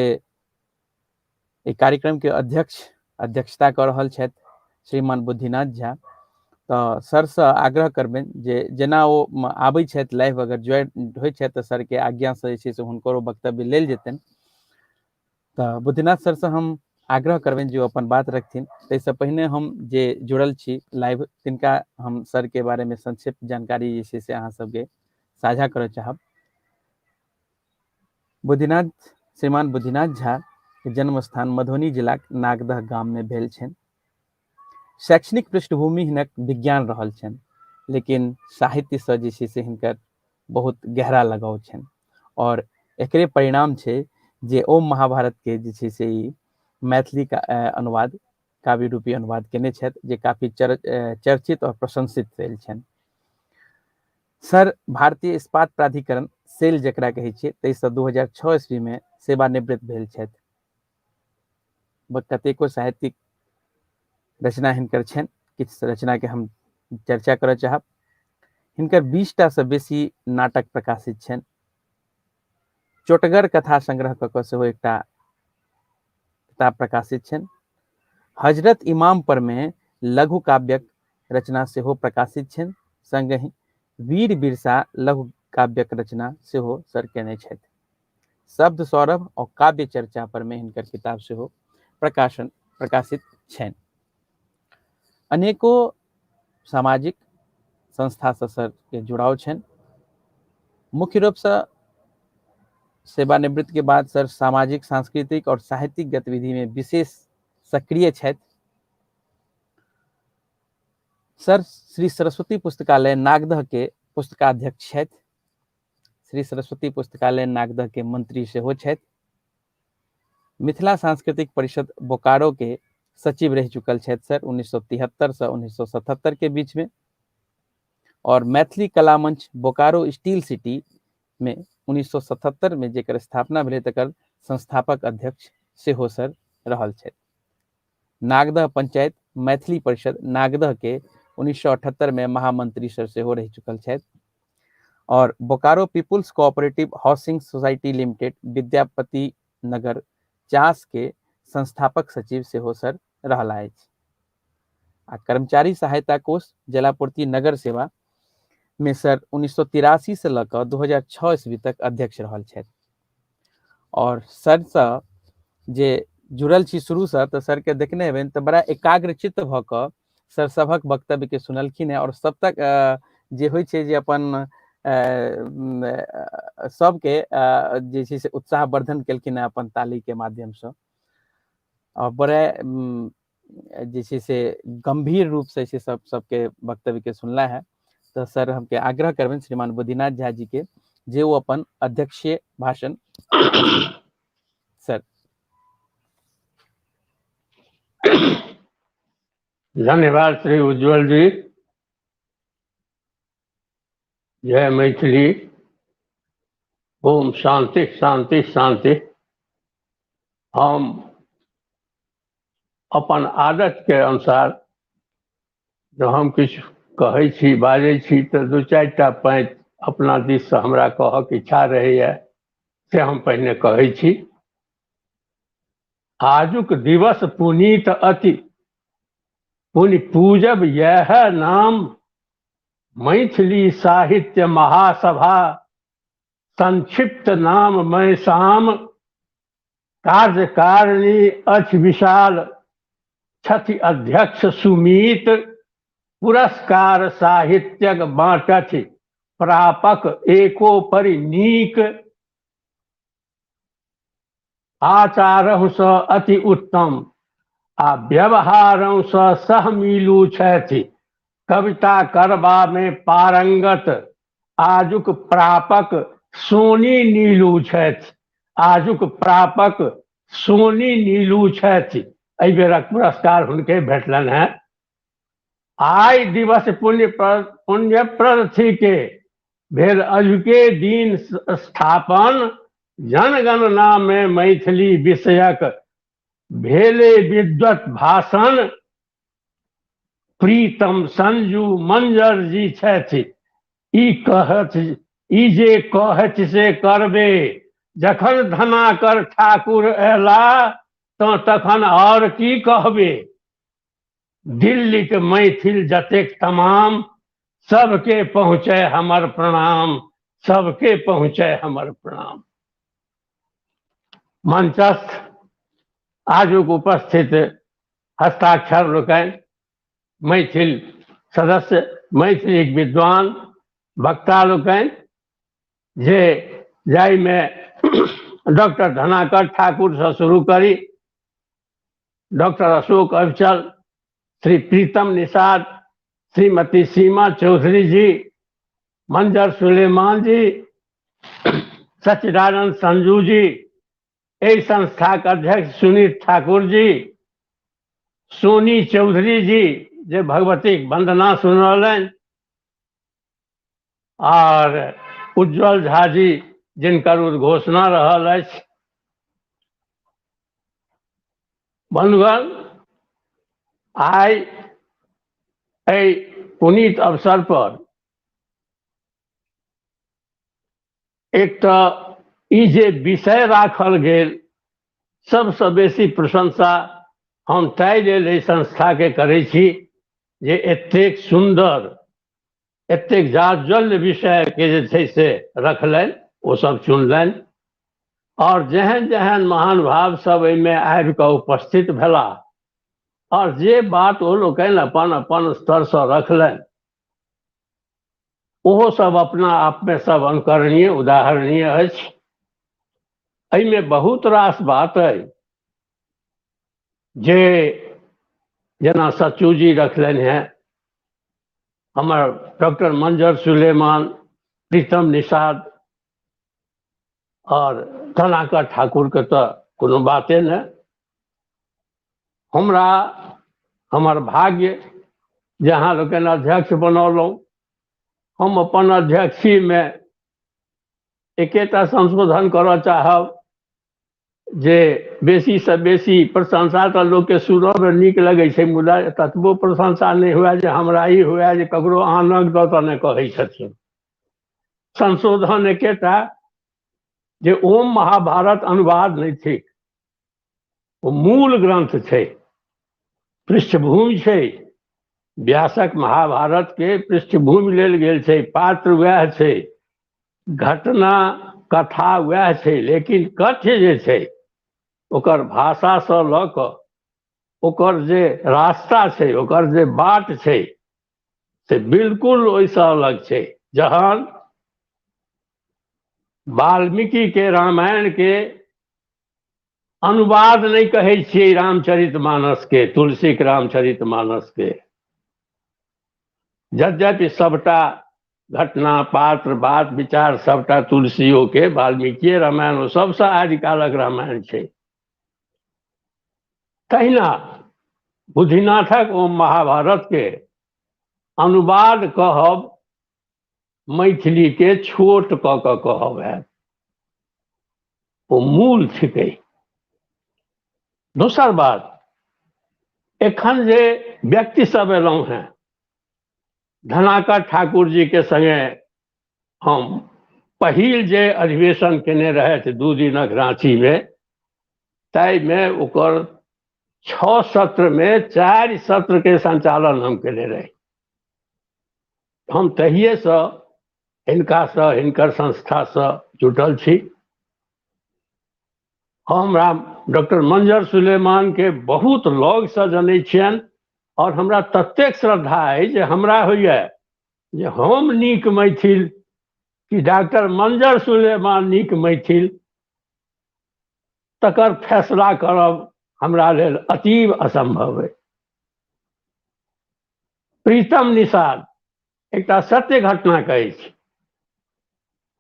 Speaker 1: एहि कार्यक्रम के अध्यक्षता कऽ रहल छथि श्रीमान बुद्धिनाथ झा। तऽ सरसँ आग्रह करबनि जे जेना ओ आबै छथि लाइव अगर ज्वाइन होइ छथि तऽ सरके आज्ञासँ जे छै से हुनकरो वक्तव्य लेल जेतनि। तऽ बुद्धिनाथ सरसँ हम आग्रह करबनि जे ओ अपन बात रखथिन। ताहिसँ पहिने हम जे जुड़ल छी लाइव तिनका हम सरके बारेमे संक्षिप्त जानकारी जे छै से अहाँ सबके साझा करय चाहब। बुद्धिनाथ श्रीमान बुद्धिनाथ झा के जन्म स्थान मधुबनी जिलाक नागदह गाम में भेल छनि। शैक्षणिक पृष्ठभूमि हिनक विज्ञान रहल छनि, लेकिन साहित्य से जे छै से हिनकर बहुत गहरा लगाव छनि। और एकरे परिणाम छै जे ओम महाभारत के जे छै से ई मैथिली का अनुवाद काव्य रूपी अनुवाद केने छथि, जे काफी चर्चित और प्रशंसित भेल छनि। सर भारतीय इस्पात प्राधिकरण सेल जकरा कहै छियै ताहिसँ 2006 ईस्वी में सेवानिवृत्त भेल छथि। कतेको साहित्यिक रचना हिनकर छनि, किछु रचना के हम चर्चा करऽ चाहब। हिनकर 20 टा से बेसी नाटक प्रकाशित छनि। चोटगर कथा संग्रह कऽ कऽ सेहो एकटा किताब प्रकाशित छनि। हजरत इमाम पर में लघु काव्यक रचना सेहो प्रकाशित छनि। संगहि वीर बिरसा लघु काव्यक रचना सेहो सर केने छथि। शब्द सौरभ और काव्य चर्चा पर में हिनकर किताब सेहो प्रकाशित छनि। अनेको सामाजिक संस्था से सर के जुड़ाव छनि। मुख्य रूप से सेवानिवृत्ति के बाद सर सामाजिक, सांस्कृतिक और साहित्यिक गतिविधि में विशेष सक्रिय छथि। सर श्री सरस्वती पुस्तकालय नागदह के पुस्तकाध्यक्ष छथि। श्री सरस्वती पुस्तकालय नागदह के मंत्री सेहो छथि। मिथिला सांस्कृतिक परिषद बोकारो के सचिव रहि चुकल छथि सर 1973 से 1977 के बीच में। और मैथिली कला मंच बोकारो स्टील सिटी में 1977 में जेकर स्थापना भेलै तकर संस्थापक अध्यक्ष सेहो सर रहल छथि। नागदह पंचायत मैथिली परिषद नागदह के 1978 में महामंत्री सर सेहो रहि चुकल छथि। और Bokaro people's cooperative housing society limited Vidyapati Nagar Chas के संस्थापक सचिव सेहो सर रहला अछि। आ कर्मचारी सहायता कोष जलापूर्ति नगर सेवा में सर 1983 से लऽ कऽ 2006 ईस्वी तक अध्यक्ष रहल छथि। और सर से जे जुड़ल छी शुरू से तऽ सर के देखने हेबनि तऽ बड़ा एकाग्रचित्त भऽ कऽ सर सभक वक्तव्य के सुनलखिन हेँ। और सब तक जे होइ छै जे अपन सबके जे छै से उत्साहवर्धन केलखिन हेँ अपन ताली के माध्यमसँ। और बड़े जे छै से गंभीर रूप से छै सब सबके वक्तव्य के सुनला है। तऽ सर हमके आग्रह करबनि श्रीमान बुद्धिनाथ झा जी के जे ओ अपन अध्यक्षीय भाषण सर।
Speaker 10: धन्यवाद श्री उज्जवल जी। जय मैथिली। ओम शांति शांति शांति। हम अपन आदत के अनुसार जब हम किछु कहै छी बाजै छी तऽ दू चारि टा पाँति अपना दिससँ हमरा कहऽके इच्छा रहैए से हम पहिने कहै छी। आजुक दिवस पुनीत अति पुनि पूजब यह नाम, मैथिली साहित्य महासभा संक्षिप्त नाम मैसाम, कार्यकारिणी अछि विशाल, छथि अध्यक्ष सुमीत, पुरस्कार साहित्यक बाँटथि प्रापक एकोपरि नीक, आचारहुसँ अति उत्तम, आ व्यवहारसँ सहमिलू छथि। कविता करबामे पारंगत आजुक प्रापक सोनी नीलू छथि। आजुक प्रापक सोनी नीलू छथि। एहि बेरक पुरस्कार हुनके भेटलनि हेँ। आइ दिवस पुण्यप्रद के भेल अजुके दिन स्थापन, जनगणना में मैथिली विषयक भेले विद्वत भाषण, प्रीतम संजू मंजर जी छथि। ई कहथि, ई जे कहथि से करबे, जखन धनाकर ठाकुर अयला तँ तखन आओर की कहबे। दिल्लीके मैथिल जतेक तमाम, सबके पहुँचे हमर प्रणाम, सबके पहुँचे हमर प्रणाम। मंचस्थ आजुक उपस्थित हस्ताक्षर लोकनि, मैथिल सदस्य, मैथिलीक विद्वान वक्ता लोकनि, जे जाहिमे डॉक्टर धनाकर ठाकुरसँ शुरू करी, डॉक्टर अशोक अविचल, श्री प्रीतम निषाद, श्रीमती सीमा चौधरी जी, मंजर सुलेमान जी, सच्चिदानंद संजू जी, एहि संस्थाक अध्यक्ष सुनीत ठाकुर जी, सोनी चौधरी जी जे भगवतीक वंदना सुनौलनि, और उज्जवल झा जी जिनकर उद्घोषणा रहल अछि। बंधुगण, आइ एहि पुनीत अवसर पर एक तऽ ई जे विषय राखल गेल, सबसँ बेसी प्रशंसा हम ताहि लेल एहि संस्थाके करै छी जे एतेक सुन्दर, एतेक जाज्वल्य विषयके जे छै से रखलनि, ओ सब चुनलनि, और जेहन जेहन महान भाव सब एहिमे आबि कऽ उपस्थित भेला और जे बात ओ लोकनि अपन अपन स्तरसँ रखलनि, ओहो सब अपना आपमे सब अनुकरणीय उदाहरणीय अछि। एहिमे बहुत रास बात अइ जे जेना सच्चू जी रखलनि हेँ, हमर डॉक्टर मंजर सुलेमान, प्रीतम निषाद और धनाकर ठाकुरके तऽ कोनो बाते नहि। हमरा हमर भाग्य जे अहाँ लोकनि अध्यक्ष बनौलहुँ। हम अपन अध्यक्षीमे एकेटा संशोधन करऽ चाहब जे बेसीसँ बेसी प्रशंसा तऽ लोकके सुनऽमे नीक लगै छै, मुदा ततबो प्रशंसा नहि हुए जे हमरा ई हुए जे ककरो आनक दऽ तऽ नहि कहै छथिन। संशोधन एकेटा जे ओम महाभारत अनुवाद नहि थिक, ओ मूल ग्रंथ छै, पृष्ठभूमि छै। व्यासक महाभारत के पृष्ठभूमि लेल गेल छै, पात्र वएह छै, घटना कथा वएह छै, लेकिन कथ्य जे छै ओकर भाषासँ लऽ कऽ ओकर जे रास्ता छै, ओकर जे बाट छै, से बिल्कुल ओहिसँ अलग छै। जहन वाल्मीकि के रामायण के अनुवाद नहि कहै छियै रामचरित मानस के, तुलसीक रामचरित मानस के, यद्यपि सबटा घटना पात्र बात विचार सबटा तुलसियो के वाल्मीकिए रामायण ओ सबसँ आदिकालक रामायण छै, तहिना बुद्धिनाथक ओ महाभारत के अनुवाद कहब मैथिली के छोट कऽ कऽ कहब हैत, ओ मूल थिकै। दोसर बात, एखन जे व्यक्ति सब एलहुँ हेँ, धनाकर ठाकुर जी के संगे हम पहिल जे अधिवेशन केने रहथि 2 दिनक राँचीमे, ताहिमे ओकर 6 सत्रमे 4 सत्रके संचालन हम केने रही। हम तहिएसँ हिनकासँ, हिनकर संस्थासँ जुटल छी। हमरा डॉक्टर मंजर सुलेमान के बहुत लगसँ जनै छियनि और हमरा ततेक श्रद्धा अइ जे हमरा होइए जे हम नीक मैथिल कि डॉक्टर मंजर सुलेमान नीक मैथिल, तकर फैसला करब हमरा लेल अतीव असंभव अइ। प्रीतम निषाद एकटा सत्य घटना कहै छी।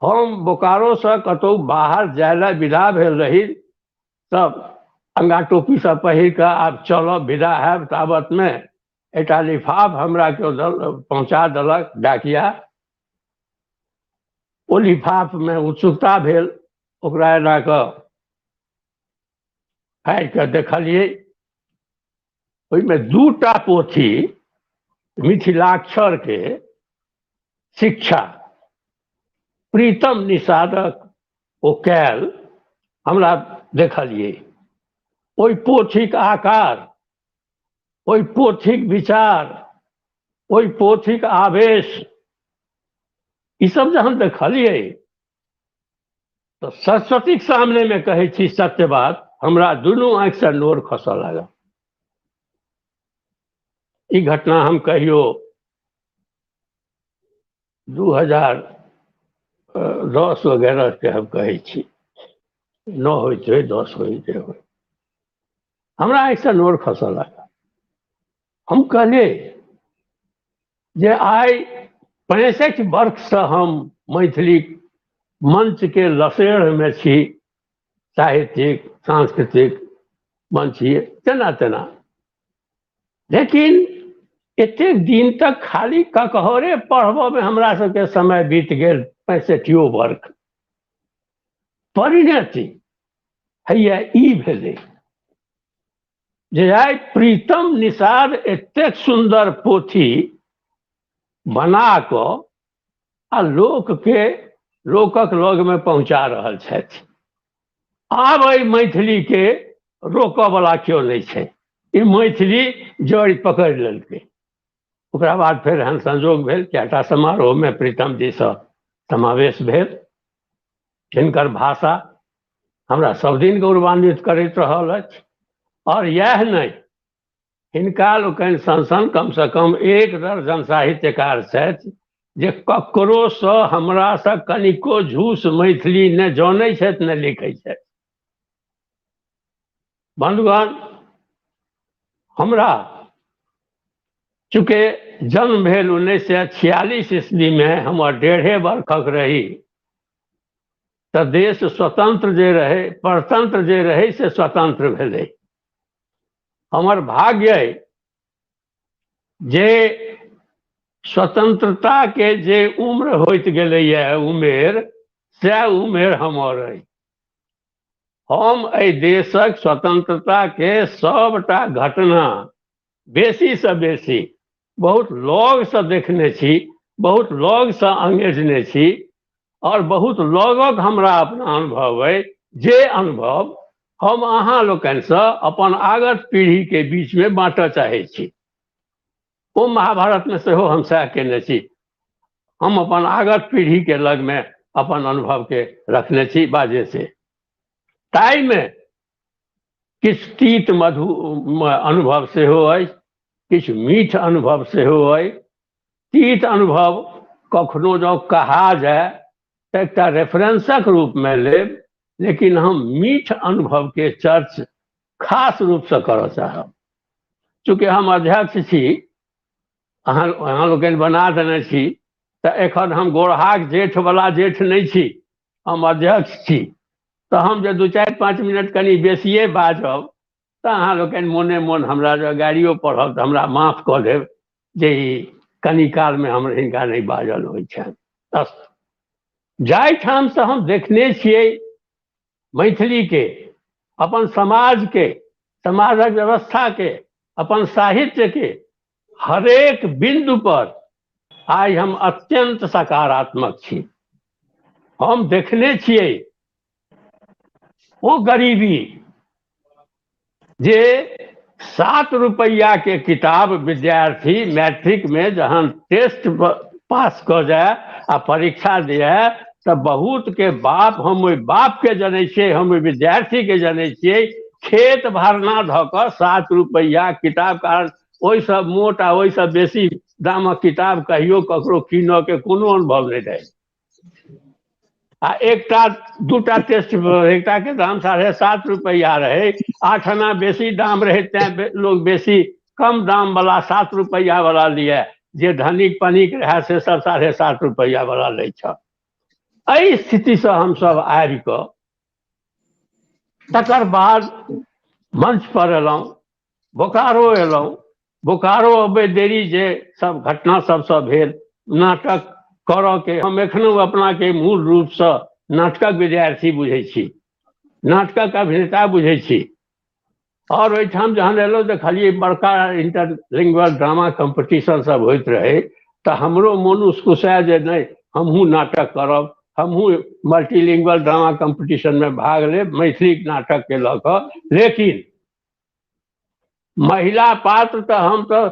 Speaker 10: हम बोकारोसँ कतहु बाहर जाय लए विदा भेल रही, सब अंगा टोपी सब पहिर कऽ आब चलब विदा हैब, ताबतमे एकटा लिफाफ हमरा केओ पहुँचा देलक डाकिया। ओ लिफाफमे उत्सुकता भेल, ओकरा एना कऽ फाड़ि कऽ देखलियै, ओहिमे दूटा पोथी मिथिलाक्षरके शिक्षा प्रीतम निषादक ओ कयल हमरा देखलियै। ओहि पोथीक आकार, ओहि पोथीक विचार, ओहि पोथीक आवेश, ईसब जहन देखलियै तऽ सरस्वतीक सामनेमे कहै छी सत्य बात, हमरा दुनू आँखिसँ नोर खसऽ लागल। ई घटना हम कहियो 2010 वगैरह के हम कहै छी, 9 होइत होइ 10 होइत होइ, हमरा आँखिसँ नोर खसऽ लागल। हम कहलियै जे आइ 65 वर्षसँ हम मैथिली मंचके लसेढ़मे छी, साहित्यिक सांस्कृतिक मंच तेना तेना, लेकिन एतेक दिन तक खाली ककहरे पढ़बऽमे हमरा सबके समय बीत गेल 65 वर्ष। परिणति हैया ई भेलै जे आइ प्रीतम निषाद एतेक सुन्दर पोथी बना कऽ आ लोकके लोकक लगमे पहुँचा रहल छथि। आब एहि मैथिलीके रोकऽवला केओ नहि छै, ई मैथिली जड़ि पकड़ि लेलकै। ओकरा बाद फेर एहन संजोग भेल 4टा समारोहमे प्रीतम जीसँ समावेश भेल। हिनकर भाषा हमरा सबदिन गौरवान्वित करैत रहल अछि। और इएह नहि, हिनका लोकनि सन सन कमसँ कम 1 दर्जन साहित्यकार छथि जे ककरोसँ हमरासँ कनिको झूस मैथिली ने जनै छथि ने लिखै छथि। बन्धुगण, हमरा चूँकि जन्म भेल 1946 ईस्वीमे, हमर 1.5 वर्षक रही, तऽ देश स्वतंत्र जे रहै, परतंत्र जे रहै से स्वतंत्र भेलै। हमर भाग्य अइ जे स्वतंत्रता के जे उम्र होइत गेलैए उमेर, सएह उमेर हमर अइ। हम एहि देशक स्वतंत्रता के सबटा घटना बेसीसँ बेसी बहुत लगसँ देखने छी, बहुत लगसँ अंगेजने छी, और बहुत लगक हमरा अपना अनुभव अइ, जे अनुभव हम अहाँ लोकनिसँ अपन आगत पीढ़ीके बीचमे बाँटऽ चाहै छी। ओ महाभारतमे सेहो हम सएह केने छी, हम अपन आगत पीढ़ीके लगमे अपन अनुभवके रखने छी बाजे से। ताहिमे किछु तीत मधु अनुभव सेहो अइ, किछु मीठ अनुभव सेहो अइ। तीत अनुभव कखनो जँ कहा जाय तऽ एकटा रेफरेंसक रूपमे लेब, लेकिन हम मीठ अनुभवके चर्च खास रूपसँ करऽ चाहब। चूँकि हम अध्यक्ष छी, अहाँ लोकनि बना देने छी, तऽ एखन हम गोरहाक जेठवला जेठ नहि छी, हम अध्यक्ष छी। तऽ हम जे 2, 4, 5 मिनट कनि बेसिए बाजब तऽ अहाँ लोकनि मोने मोन हमरा जँ गाड़ियो पढ़ब तऽ हमरा माफ कऽ देब जे ई कनि कालमे हम हिनका नहि बाजल होइ छनि। अस्तु, जाहिठामसँ हम देखने छियै मैथिलीके, अपन समाजके, समाजक व्यवस्थाके, अपन साहित्यके हरेक बिन्दु पर आइ हम अत्यंत सकारात्मक छी। हम देखने छियै ओ गरीबी जे 7 रुपैआ के किताब विद्यार्थी मैट्रिक में जहन टेस्ट पास कऽ जाय आ परीक्षा दिए तऽ बहुत के बाप, हम ओहि बाप के जनै छियै, हम ओहि विद्यार्थी के जनै छियै, खेत भरना धऽ कऽ 7 रुपैआ किताब, कारण ओहिसँ मोट आ ओहिसँ बेसी दामक किताब कहियो ककरो कीनऽ के कोनो अनुभव नहि रहै। आ एकटा दूटा टेस्ट पेपर, एकटा के दाम 7.5 रुपैआ रहै, 8 आना बेसी दाम रहै, तैं लोग बेसी कम दाम वाला 7 रुपैआ वाला लिए, जे धनिक पनिक रहै से सब 7.5 रुपैआ वाला लै छल। एहि स्थितिसँ हमसभ आबि कऽ तकर बाद मंच पर एलहुँ, बोकारो एलहुँ। बोकारो अबै देरी जे सब घटना सबसँ भेल, नाटक करऽ के, हम एखनो अपनाके मूल रूपसँ नाटकक विद्यार्थी बुझै छी, नाटकक अभिनेता बुझै छी। और ओहिठाम जहन एलहुँ देखलियै बड़का इंटरलिंगुअल ड्रामा कॉम्पिटिशन सब होइत रहै, तऽ हमरो मोन उसकुसाय जे नहि हमहूँ नाटक करब, हमहूँ मल्टीलिंगुअल ड्रामा कॉम्पिटिशनमे भाग लेब मैथिली नाटकके लऽ कऽ। लेकिन महिला पात्र तऽ हम तऽ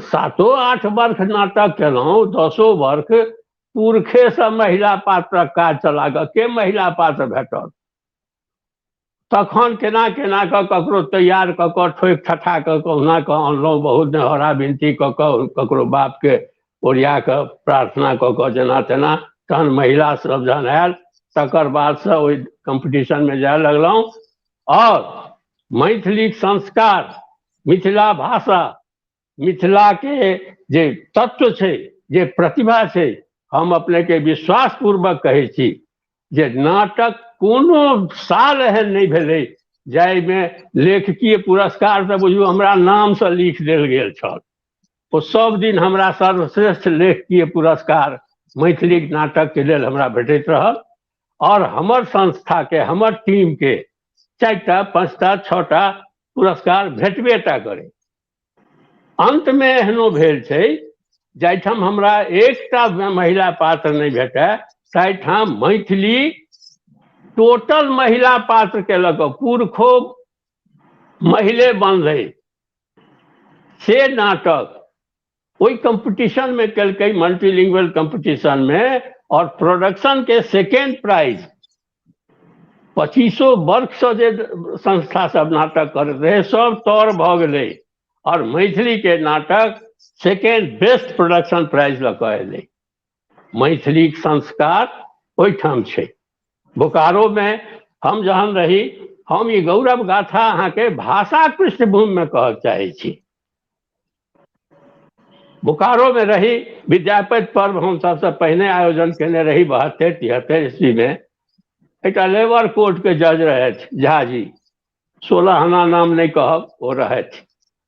Speaker 10: 7-8 वर्ष नाटक केलहुँ, 10 वर्ष पुरखेसँ महिला पात्रक काज चला कऽ के महिला पात्र भेटल। तखन केना केना कऽ ककरो तैयार कऽ कऽ ठोकि ठठा कऽ कहुना कऽ अनलहुँ, बहुत नेहरा विनती कऽ कऽ ककरो बापके ओरिया कऽ प्रार्थना कऽ कऽ जेना तेना। तहन महिला सब जहन आयल तकर बादसँ ओहि कॉम्पिटिशनमे जाय लगलहुँ। और मैथिलीक संस्कार, मिथिला भाषा, मिथिलाके जे तत्व छै, जे प्रतिभा छै, हम अपनेके विश्वासपूर्वक कहै छी जे नाटक कोनो साल एहन नहि भेलै जाहिमे लेखकीय पुरस्कार तऽ बुझू हमरा नामसँ लिख देल गेल छल। ओ सब दिन हमरा सर्वश्रेष्ठ लेखकीय पुरस्कार मैथिली नाटकके लेल हमरा भेटैत रहल। और हमर संस्थाके, हमर टीमके 4टा 5टा 6टा पुरस्कार भेटबे टा करै। अन्तमे एहनो भेल छै जाहिठाम हमरा एकटा महिला पात्र नहि भेटय, ताहिठाम मैथिली टोटल महिला पात्रके लऽ कऽ पुरखो महिले बनलै से नाटक ओहि कॉम्पिटिशनमे केलकै, मल्टीलिंगुअल कॉम्पिटिशनमे। और प्रोडक्शनके सेकेंड प्राइज 25 वर्षसँ जे संस्था सब नाटक करैत रहै सब तर भऽ गेलै और मैथिलीके नाटक सेकेंड बेस्ट प्रोडक्शन प्राइज लऽ कऽ एलै। मैथिलीक संस्कार ओहिठाम छै। बोकारोमे हम जहन रही, हम ई गौरव गाथा अहाँके भाषाक पृष्ठभूमिमे कहऽ चाहै छी। बोकारोमे रही, विद्यापति पर्व हम सबसँ पहिने आयोजन केने रही 72-73 ईस्वीमे। एकटा लेबर कोर्टके जज रहथि झाजी, 16 आना नाम नहि कहब, ओ रहथि।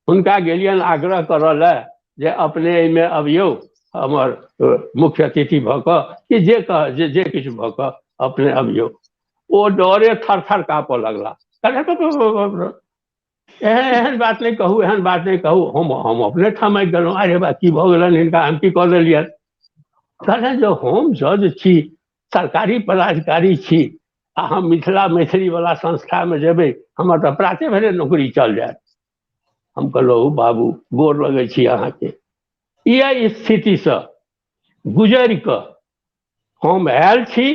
Speaker 10: हुनका गेलियनि आग्रह करऽ लए जे अपने एहिमे अबियौ, हमर मुख्य अतिथि भऽ कऽ कि जे कह जे किछु भऽ कऽ अपने अबियौ। ओ डरे थर थर काँपऽ लगला, एहन एहन बात नहि कहू, एहन बात नहि कहू। हम अपने ठमकि गेलहुँ, अरे बा की भऽ गेलनि हिनका, हम की कऽ देलियनि? कहलनि जे हम जज छी, सरकारी पदाधिकारी छी, आ हम मिथिला मैथिली वाला संस्थामे जेबै, हमर तऽ प्राते भेने नौकरी चल जायत। हम कहलहुँ बाबू गोर लगै छी अहाँके। इएह स्थितिसँ गुजरि कऽ हम आयल छी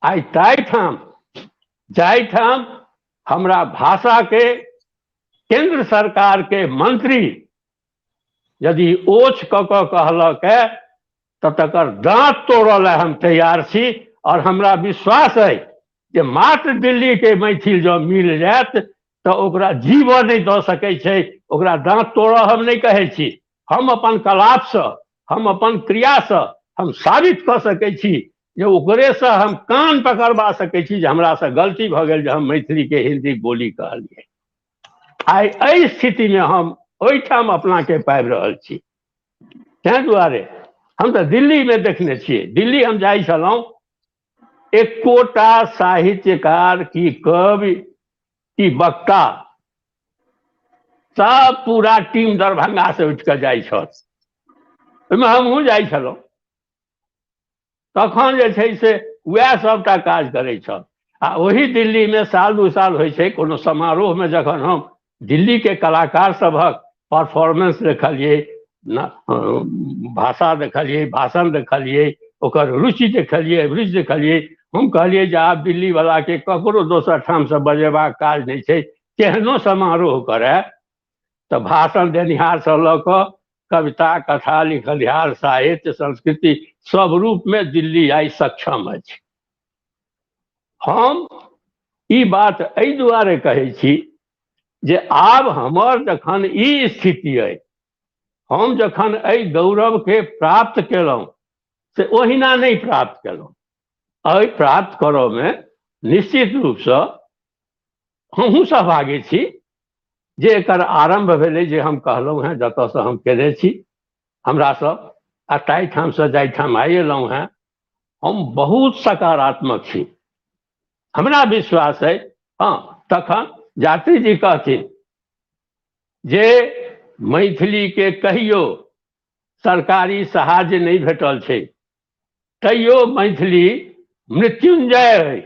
Speaker 10: आइ ताहिठाम जाहिठाम हमरा भाषाके केंद्र सरकारके मंत्री यदि ओछ कऽ कऽ कहलक तऽ तकर दाँत तोड़ऽ लए हम तैयार छी। और हमरा विश्वास अइ जे मात्र दिल्लीके मैथिल जँ मिल जायत तऽ ओकरा जीवऽ नहि दऽ सकै छै, ओकरा दाँत तोड़ऽ हम नहि कहै छी। हम अपन कलापसँ, हम अपन क्रियासँ हम साबित कऽ सकै छी जे ओकरेसँ हम कान पकड़बा सकै छी जे हमरासँ गलती भऽ गेल जे हम मैथिलीके हिन्दी बोली कहलियै। आइ एहि स्थितिमे हम ओहिठाम अपनाके पाबि रहल छी। ताहि दुआरे हम तऽ दिल्लीमे देखने छियै, दिल्ली हम जाइ छलहुँ, एकोटा साहित्यकार की कवि की वक्ता सब पूरा टीम दरभंगा से उठि कऽ जाइ छल, ओहिमे हमहूँ जाइ छलहुँ। तखन जे छै से वएह सबटा काज करै छल। आ ओही दिल्लीमे साल 2 साल होइ छै कोनो समारोहमे, जखन हम दिल्लीके कलाकार सभक परफॉर्मेंस देखलियै, भाषा देखलियै, भाषण देखलियै, ओकर रुचि देखलियै, अभिरुचि देखलियै, हम कहलियै जे आब दिल्लीवलाके ककरो दोसर ठामसँ बजेबाक काज नहि छै, केहनो समारोह करय तऽ भाषण देनिहारसँ लऽ कऽ कविता, कथा लिखनिहार, साहित्य, संस्कृति सब रूपमे दिल्ली आइ सक्षम अछि। हम ई बात एहि दुआरे कहै छी जे आब हमर जखन ई स्थिति अइ, हम जखन एहि गौरवके प्राप्त केलहुँ से ओहिना नहि प्राप्त केलहुँ। एहि प्राप्त करऽमे निश्चित रूपसँ हमहूँ सहभागी छी जे एकर आरम्भ भेलै, जे हम कहलहुँ हेँ, जतऽसँ हम केने छी हमरा सब आ ताहिठामसँ जाहिठाम आइ एलहुँ हेँ, हम बहुत सकारात्मक छी, हमरा विश्वास अइ। हँ, तखन यात्री जी कहथिन जे मैथिलीके कहियो सरकारी साहाय्य नहि भेटल छै, तैयो मैथिली मृत्युंजय है,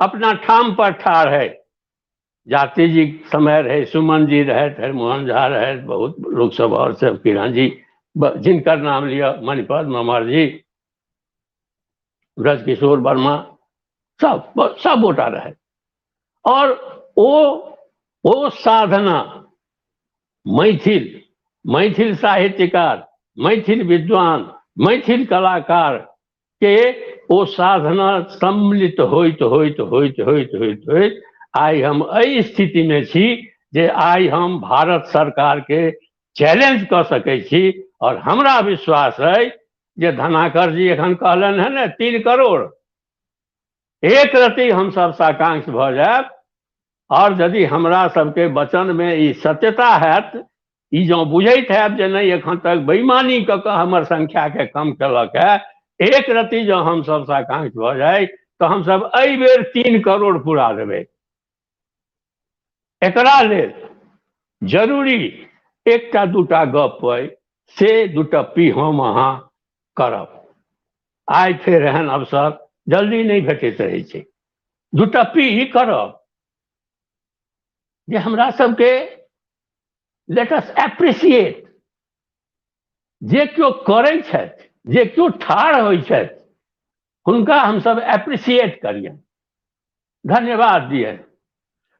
Speaker 10: अपना ठाम पर ठाढ़ है। यात्री जी समय रहे, सुमन जी रहथि, हरिमोहन झा रहथि, बहुत लोक सब और सब, किरण जी, जिनकर नाम लिअ, मणिपद्म अमर जी, ब्रजकिशोर वर्मा, सब सब गोटा रहथि। और ओ साधना मैथिल, मैथिल साहित्यकार, मैथिल विद्वान, मैथिल कलाकार के ओ साधना सम्मिलित होइत होइत होइत होइत होइत होइत आइ हम एहि स्थितिमे छी जे आइ हम भारत सरकारके चैलेंज कऽ सकै छी। और हमरा विश्वास अइ जे धनाकर जी एखन कहलनि हेँ ने 3 करोड़, एक रति हमसब साकांक्ष भऽ जायब। और यदि हमरा सबके वचनमे ई सत्यता हैत, ई जँ बुझैत हैब जे नहि एखन तक बेईमानी कऽ कऽ हमर संख्याके कम केलक है, एक रति जँ हमसब साकांक्ष भऽ जाइ तऽ हमसब एहि बेर 3 करोड़ पूरा देबै। एकरा लेल जरूरी एकटा दूटा गप अइ, से दूटप्पी हम अहाँ करब। आइ फेर एहन अवसर जल्दी नहि भेटैत रहै छै। दूटप्पी ई करब जे हमरा सबके लेट अस एप्रिसिएट, जे केओ करै छथि, जे केओ ठाढ़ होइ छथि, हुनका हमसब एप्रिसिएट करियनि, धन्यवाद दियनि।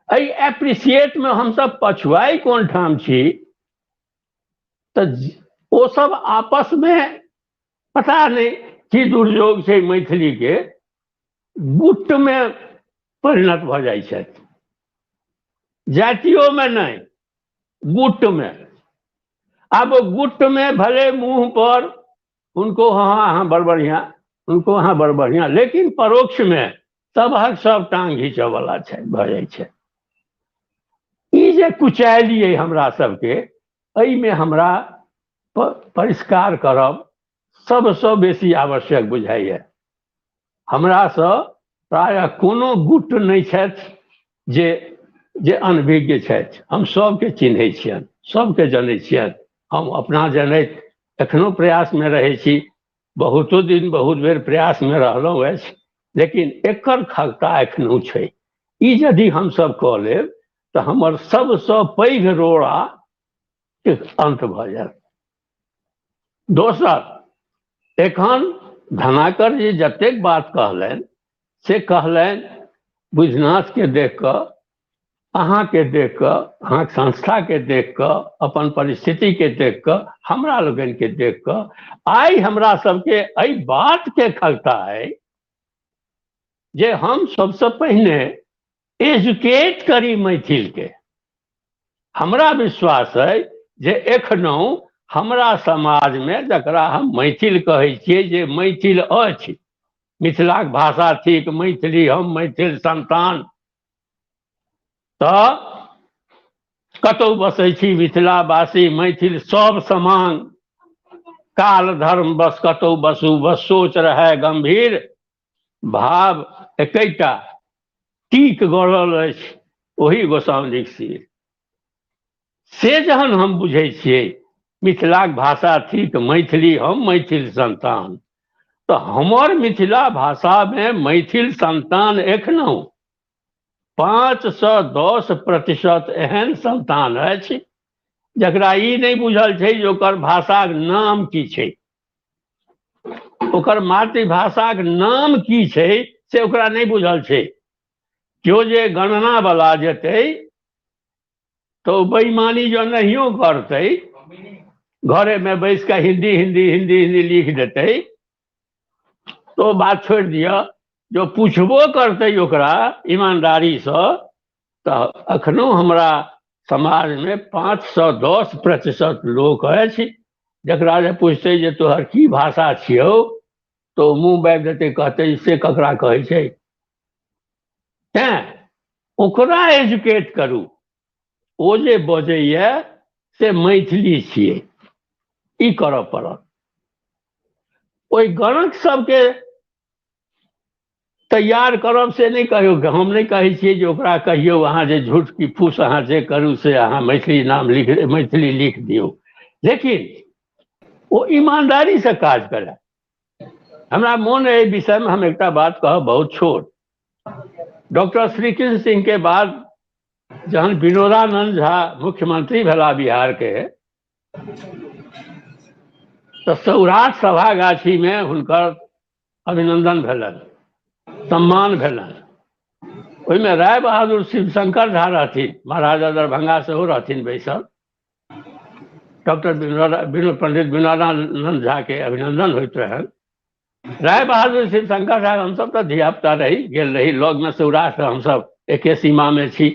Speaker 10: एहि एप्रिसिएटमे हमसब पछुआइ कोन ठाम छी, तऽ ओ सब आपसमे पता नहि की दुर्योग छै मैथिलीके, गुटमे परिणत भऽ जाइ छथि, जातियोमे नहि, गुटमे। आब गुटमे भले मुँह पर हुनको हाँ हाँ बड़ बढ़िआँ, हुनको हाँ बड़ बढ़िआँ, लेकिन परोक्षमे सबहक सब टांग घीचऽवला छै भऽ जाइ छै। ई जे कुचैली अइ हमरा सबके, एहिमे हमरा परिष्कार करब सबसँ बेसी आवश्यक बुझाइए। हमरासँ प्रायः कोनो गुट नहि छथि जे जे अनभिज्ञ छथि। हम सबके चिन्है छियनि, सबके जनै छियनि। हम अपना जनैत एखनो प्रयासमे रहै छी, बहुतो दिन बहुत बेर प्रयासमे रहलहुँ अछि, लेकिन एकर खगता एखनो छै। ई यदि हमसब कऽ लेब तऽ हमर सबसँ पैघ रोड़ा अन्त भऽ जायत। दोसर, एखन धनाकर जी जतेक बात कहलनि से कहलनि बुझनाथके देख कऽ, अहाँके देख कऽ, अहाँके संस्थाके देख कऽ, अपन परिस्थितिके देख कऽ, हमरा लोकनिके देख कऽ। आइ हमरा सबके एहि बातके खगता अइ जे हम सबसँ पहिने एजुकेट करी मैथिलके। हमरा विश्वास अइ जे एखनहु हमरा समाजमे, जकरा हम मैथिल कहै छियै, जे मैथिल अछि, मिथिलाक भाषा थिक मैथिली, हम मैथिल संतान, तऽ कतहु बसै छी मिथिलावासी मैथिल सब समान, काल धर्म बस कतहु बसू, बस सोच रहै गंभीर, भाव एकेटा टीक गड़ल अछि ओही गोसाउनिक सिर। से जहन हम बुझै छियै मिथिलाक भाषा थिक मैथिली, हम मैथिल संतान, तऽ हमर मिथिला भाषामे मैथिल संतान एखनहु 5 से 10% एहन संतान अछि जकरा ई नहि बुझल छै जे ओकर भाषाक नाम की छै, ओकर मातृभाषाक नाम की छै से ओकरा नहि बुझल छै। केओ जे गणना वाला जेतै तऽ ओ बेईमानी जँ नहियो करतै घरेमे बैस कऽ हिन्दी हिन्दी हिन्दी हिन्दी लिख देतै तऽ ओ बात छोड़ि दिअ। जो पुछबो करतै ओकरा ईमानदारीसँ तऽ एखनो हमरा समाजमे 5 सँ 10% लोक अछि जकरा जे पुछतै जे तोहर की भाषा छियौ, तऽ ओ मुँह बाबि देतै, कहतै से ककरा कहै छै। तैँ ओकरा एजुकेट करू, ओ जे बजैए से मैथिली छियै, ई करऽ पड़त। ओहि गणक सबके तैयार करब से नहि कहियौ, हम नहि कहै छियै जे ओकरा कहियौ अहाँ जे झूठ की फूस अहाँ जे करू से अहाँ मैथिली नाम लिख, मैथिली लिख दियौ, लेकिन ओ ईमानदारीसँ काज करय। हमरा मोन एहि विषयमे हम एकटा बात कहब बहुत छोट। डॉक्टर श्रीकृष्ण सिंह के बाद जहन विनोदानंद झा मुख्यमंत्री भेला बिहारके, तऽ सौराठ सभागाछीमे हुनकर अभिनंदन भेलनि, सम्मान भेलनि। ओहिमे राय बहादुर शिवशंकर झा रहथिन, महाराजा दरभंगा सेहो रहथिन बैसल। डॉक्टर विनोद पंडित विनोदानंद झा के अभिनंदन होइत रहनि। राय बहादुर शिवशंकर झा, हमसब तऽ धियापुता रही, गेल रही लगमे, सौराष्ट्र हमसब एके सीमामे छी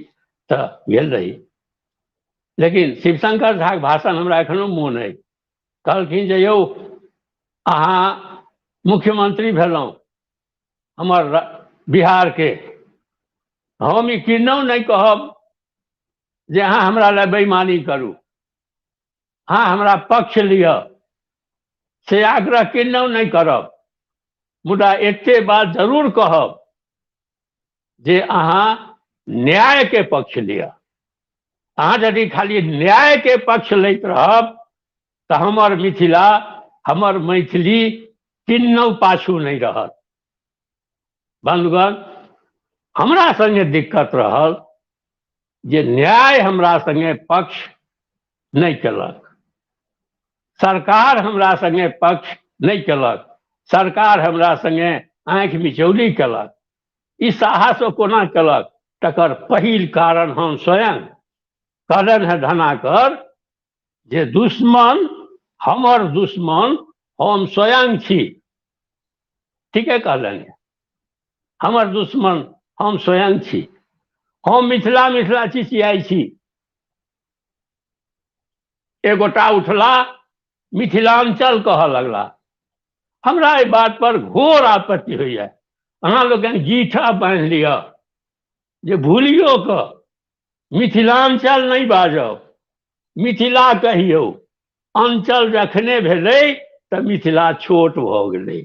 Speaker 10: तऽ गेल रही। लेकिन शिवशंकर झाके भाषण हमरा एखनो मोन अइ। कहलखिन जे यौ अहाँ मुख्यमंत्री भेलहुँ हमर बिहारके, हम ई किन्नहुँ नहि कहब जे अहाँ हमरा लए बेईमानी करू, अहाँ हमरा पक्ष लिअ से आग्रह किन्नहुँ नहि करब, मुदा एते बात जरूर कहब जे अहाँ न्यायके पक्ष लिअ। अहाँ यदि खाली न्यायके पक्ष लैत रहब तऽ हमर मिथिला, हमर मैथिली किन्नहुँ पाछू नहि रहत। बन्धुगण, हमरा सङ्गे दिक्कत रहल जे न्याय हमरा सङ्गे पक्ष नहि केलक, सरकार हमरा सङ्गे पक्ष नहि केलक, सरकार हमरा सङ्गे आँखि मिचौली केलक। ई साहस ओ कोना केलक तकर पहिल कारण हम स्वयं। कहलनि हेँ धनाकर जे दुश्मन हमर दुश्मन हम स्वयं छी। ठीके कहलनि, हमर दुश्मन हम स्वयं छी। हम मिथिला मिथिला चिचियाइ छी, एगोटा उठला मिथिलांचल कहऽ लगला। हमरा एहि बात पर घोर आपत्ति होइए। अहाँ लोकनि गीठा बान्हि लिअ जे भूलियो कऽ मिथिलांचल नहि बाजब, मिथिला कहियौ। अंचल जखने भेलै तऽ मिथिला छोट भऽ गेलै,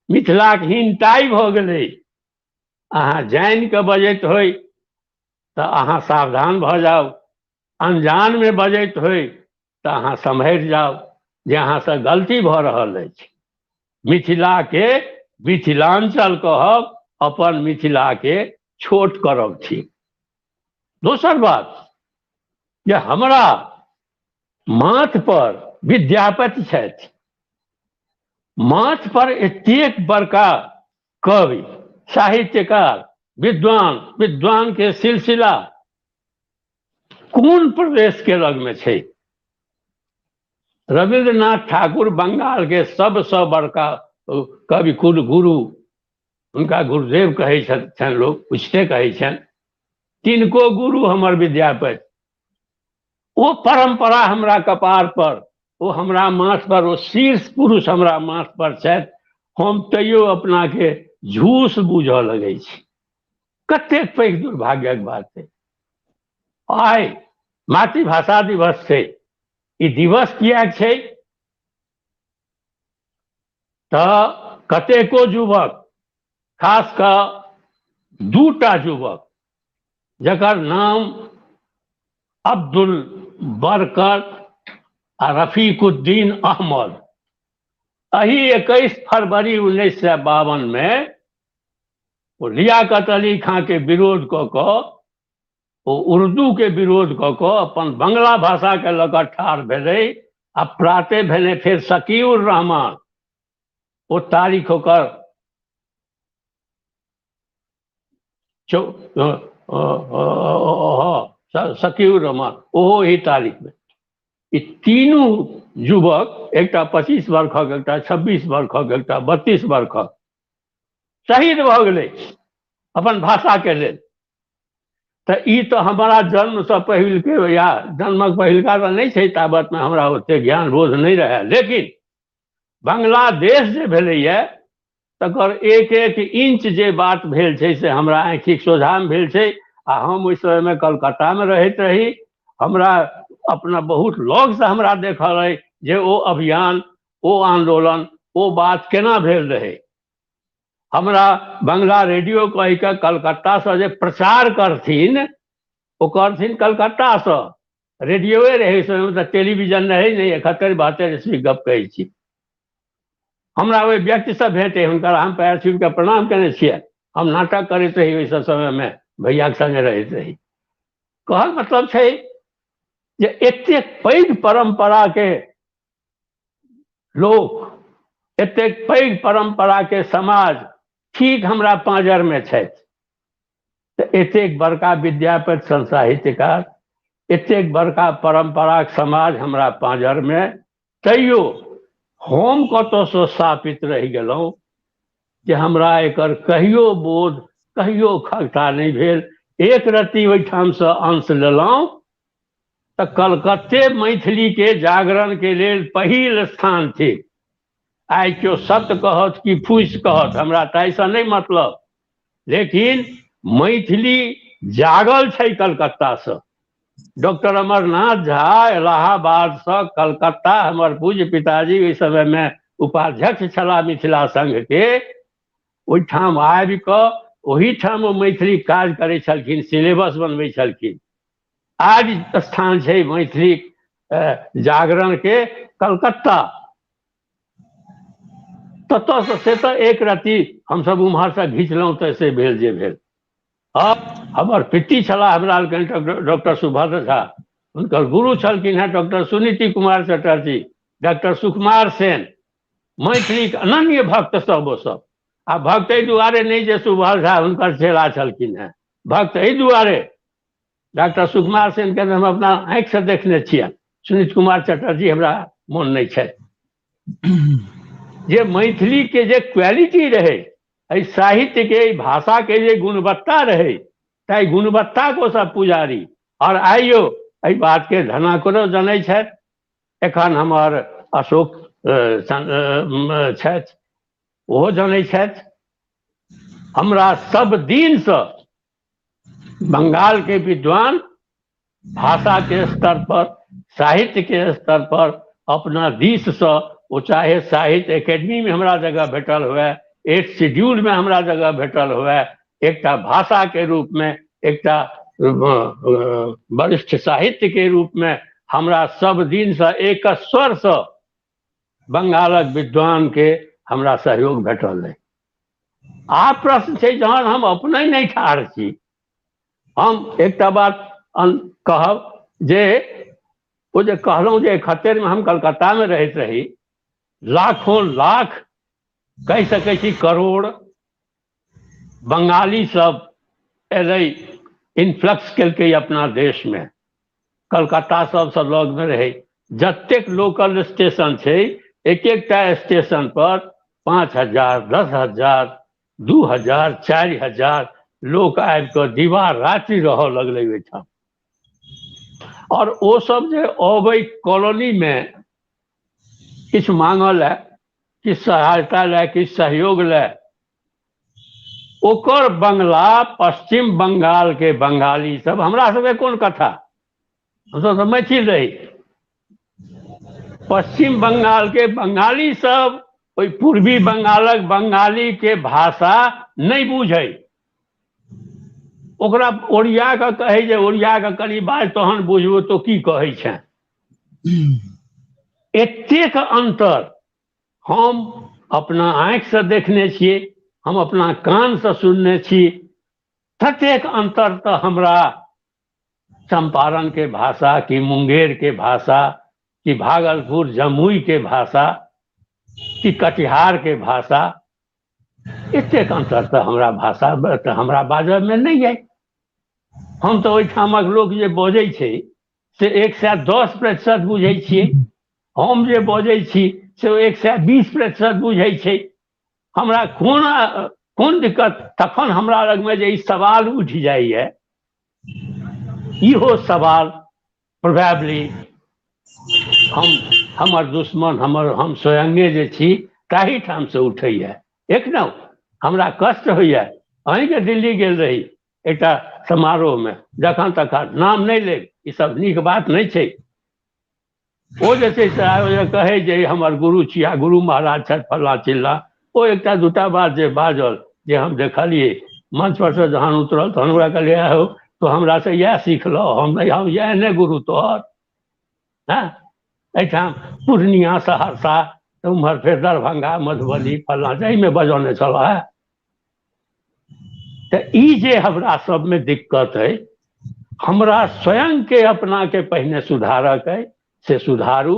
Speaker 10: मिथिलाके हीनताइ भऽ गेलै। अहाँ जानि कऽ बजैत होइ तऽ अहाँ सावधान भऽ जाउ, अनजानमे बजैत होइ तऽ अहाँ सम्हरि जाउ जे अहाँसँ गलती भऽ रहल अछि। मिथिलाके मिथिलांचल कहब अपन मिथिलाके छोट करब थिक। दोसर बात जे हमरा माथ पर विद्यापति छथि, माथ पर एतेक बड़का कवि, साहित्यकार, विद्वान, विद्वान के सिलसिला कोन प्रदेश के लगमे छै? रविन्द्रनाथ ठाकुर बंगाल के सबसँ बड़का कवि कुल गुरु, हुनका गुरुदेव कहै छनि लोक, उचिते कहै छनि। तिनको गुरु हमर विद्यापति। ओ परम्परा हमरा कपार पर, ओ हमरा माथ पर, ओ शीर्ष पुरुष हमरा माथ पर छथि, हम तैयो अपनाके झूस बूझऽ लगै छी। कतेक पैघ दुर्भाग्यक बात छै। आइ मातृभाषा दिवस छै। ई दिवस किएक छै? तऽ कतेको युवक, खास कऽ दूटा युवक जकर नाम अब्दुल बरकत आ रफीकुद्दीन अहमद, एहि 21 फरवरी 1952 मे ओ लियाकत अली खां के विरोध कऽ कऽ, ओ उर्दू के विरोध कऽ कऽ अपन बंगला भाषाके लऽ कऽ ठाढ़ भेलै। आ प्राते भेलै फेर शकीउर रहमान, ओ तारीख ओकर शकीउर रहमान, ओहो एहि तारीखमे। ई तीनू युवक, एकटा 25 वर्षक, एकटा 26 वर्षक, एकटा 32 वर्षक, शहीद भऽ गेलै अपन भाषाके लेल। तऽ ई तऽ हमारा जन्मसँ पहिलके या जन्मक पहिलका तऽ नहि छै, ताबतमे हमरा ओतेक ज्ञान बोध नहि रहए, लेकिन बांग्लादेश जे भेलैए तकर एक एक इंच जे बात भेल छै से हमरा आँखिक सोझामे भेल छै। आ हम ओहि समयमे कलकत्तामे रहैत रही, हमरा अपना बहुत लगसँ हमरा देखल अइ जे ओ अभियान, ओ आन्दोलन, ओ बात केना भेल रहै। हमरा बंगला रेडियो कहिके कलकत्तासँ जे प्रचार करथिन ओ करथिन कलकत्तासँ, रेडियोए रहै समयमे, तऽ टेलीविजन रहै नहि, 71 72 ईस्वी गप कहै छी। हमरा ओहि व्यक्तिसँ भेंट अइ, हुनकर हम पैर छुबि कऽ प्रणाम केने छियै। हम नाटक करैत रही ओहि सब समयमे, भैयाके संगे रहैत रही। कहक मतलब छै जे एतेक पैघ परम्पराके लोक, एतेक पैघ परम्पराके समाज ठीक हमरा पाँजरमे छथि। तऽ एतेक बड़का विद्यापति सन साहित्यकार, एतेक बड़का परम्पराक समाज हमरा पाँजरमे, तैयो हम कतऽसँ स्थापित रहि गेलहुँ जे हमरा एकर कहियो बोध, कहियो खगता नहि भेल। एक रत्ती ओहिठामसँ अंश लेलहुँ तऽ कलकत्ते मैथिलीके जागरणके लेल पहिल स्थान थिक। आइ केओ सत्य कहत कि फूसि कहत हमरा ताहिसँ नहि मतलब, लेकिन मैथिली जागल छै कलकत्तासँ। डॉक्टर अमरनाथ झा इलाहाबादसँ कलकत्ता, हमर पूज्य पिताजी ओहि समयमे उपाध्यक्ष छलाह मिथिला संघके, ओहिठाम आबि कऽ ओहिठाम ओ मैथिली काज करै छलखिन, सिलेबस बनबै छलखिन। आज स्थान छै मैथिली जागरण के कलकत्ता। ततऽसँ से तऽ एक रत्ती हमसब उम्हरसँ घिचलहुँ तऽ से भेल जे भेल। हमर पित्ती छलाह हमरा लोकनि डॉक्टर सुभद्र झा, हुनकर गुरु छलखिन हेँ डॉक्टर सुनीति कुमार चटर्जी, डॉक्टर सुकुमार सेन, मैथिलीके अनन्य भक्त सब ओ सब। आ भक्त एहि दुआरे नहि जे सुभद्र झा हुनकर चेला छलखिन हेँ, भक्त एहि दुआरे डॉक्टर सुकुमार सेनके हम अपना आँखिसँ देखने छियनि, सुनीत कुमार चटर्जी हमरा मोन नहि छथि। जे मैथिलीके जे क्वालिटी रहै, एहि साहित्यके, एहि भाषाके जे गुणवत्ता रहै, ताहि गुणवत्ताके ओ सब पुजारी। आओर आइयो एहि बातके धनाकरो जनै छथि। एखन हमर अशोक छथि, ओहो जनै छथि। हमरा सब दिनसँ बंगाल के विद्वान भाषा के स्तर पर, साहित्य के स्तर पर अपना दिससँ, ओ चाहे साहित्य एकेडमी में हमरा जगह भेटल हुए, एट शेड्यूल में हमरा जगह भेटल हुए, एकटा भाषा के रूप में, एकटा वरिष्ठ साहित्य के रूप में हमरा सब दिनसँ एक स्वरसँ बंगालक विद्वान के हमरा सहयोग भेटल अइ। आब प्रश्न छै जहन हम अपने नहि ठाढ़ छी। हम एकटा बात कहब जे ओ जे कहलहुँ जे 71 में हम कलकत्तामे रहैत रही, लाखों लाख कहि सकै छी करोड़ बंगाली सब एलै, इन्फ्लक्स केलकै अपना देशमे। कलकत्ता सबसँ लगमे रहै, जतेक लोकल स्टेशन छै एक एकटा स्टेशन पर 5,000, 10,000, 2,000, 4,000 लोक आबि कऽ दिवा रात्रि रहऽ लगलै ओहिठाम। आओर ओ सब जे अबै कॉलोनीमे किछु मांगऽ लए, किछु सहायता लए, किछु सहयोग लए, ओकर बंगला पश्चिम बंगाल के बंगाली सब, हमरा सबके कोन कथा, हमसब तऽ मैथिल रही। पश्चिम बंगाल के बंगाली सब ओहि पूर्वी बंगालक बंगाली के भाषा नहि बुझै, ओकरा ओरिया कऽ कहै जे ओरिया कऽ कनि बाज तहन बुझबो तो की कहै छें। एतेक अन्तर हम अपना आँखिसँ देखने छियै, हम अपना कानसँ सुनने छी। ततेक अन्तर तऽ हमरा चंपारण के भाषा कि मुंगेर के भाषा कि भागलपुर जमुई के भाषा कि कटिहार के भाषा, एतेक अन्तर तऽ हमरा भाषा तऽ हमरा बाजऽमे नहि अइ। हम तऽ ओहिठामक लोक जे बजै छै से 110% बुझै छियै। हम जे बजै छी से 120% बुझै छै। हमरा कोन कोन दिक्कत? तखन हमरा लगमे जे ई सवाल उठि जाइए, इहो सवाल प्रोबेबली हम हमर दुश्मन हमर हम स्वयंगे जे छी ताहि ठामसँ उठैए। एखनहु हमरा कष्ट होइए, अहीँके दिल्ली गेल रही एकटा समारोहमे, जखन तखन नाम नहि लेब, ई सब नीक बात नहि छै। ओ जे छै से कहै जे हमर गुरु छी आ गुरु महाराज छथि फल्लाँ चिल्लाँ, ओ एकटा दूटा बात जे बाजल जे हम देखलियै मंच पर से जहन उतरल तहन ओकरा कहलियै हो तो हमरा से इएह सिखलह, हम नहि, हम इएह नहि गुरु तोहर। हँ, एहिठाम पूर्णिया सहरसा उम्हर फेर दरभंगा मधुबनी फल्लाँ एहिमे बजौने छलऽ है। तऽ ई जे हमरा सबमे दिक्कत अइ, हमरा स्वयंके अपनाके पहिने सुधारक अइ, से सुधारू।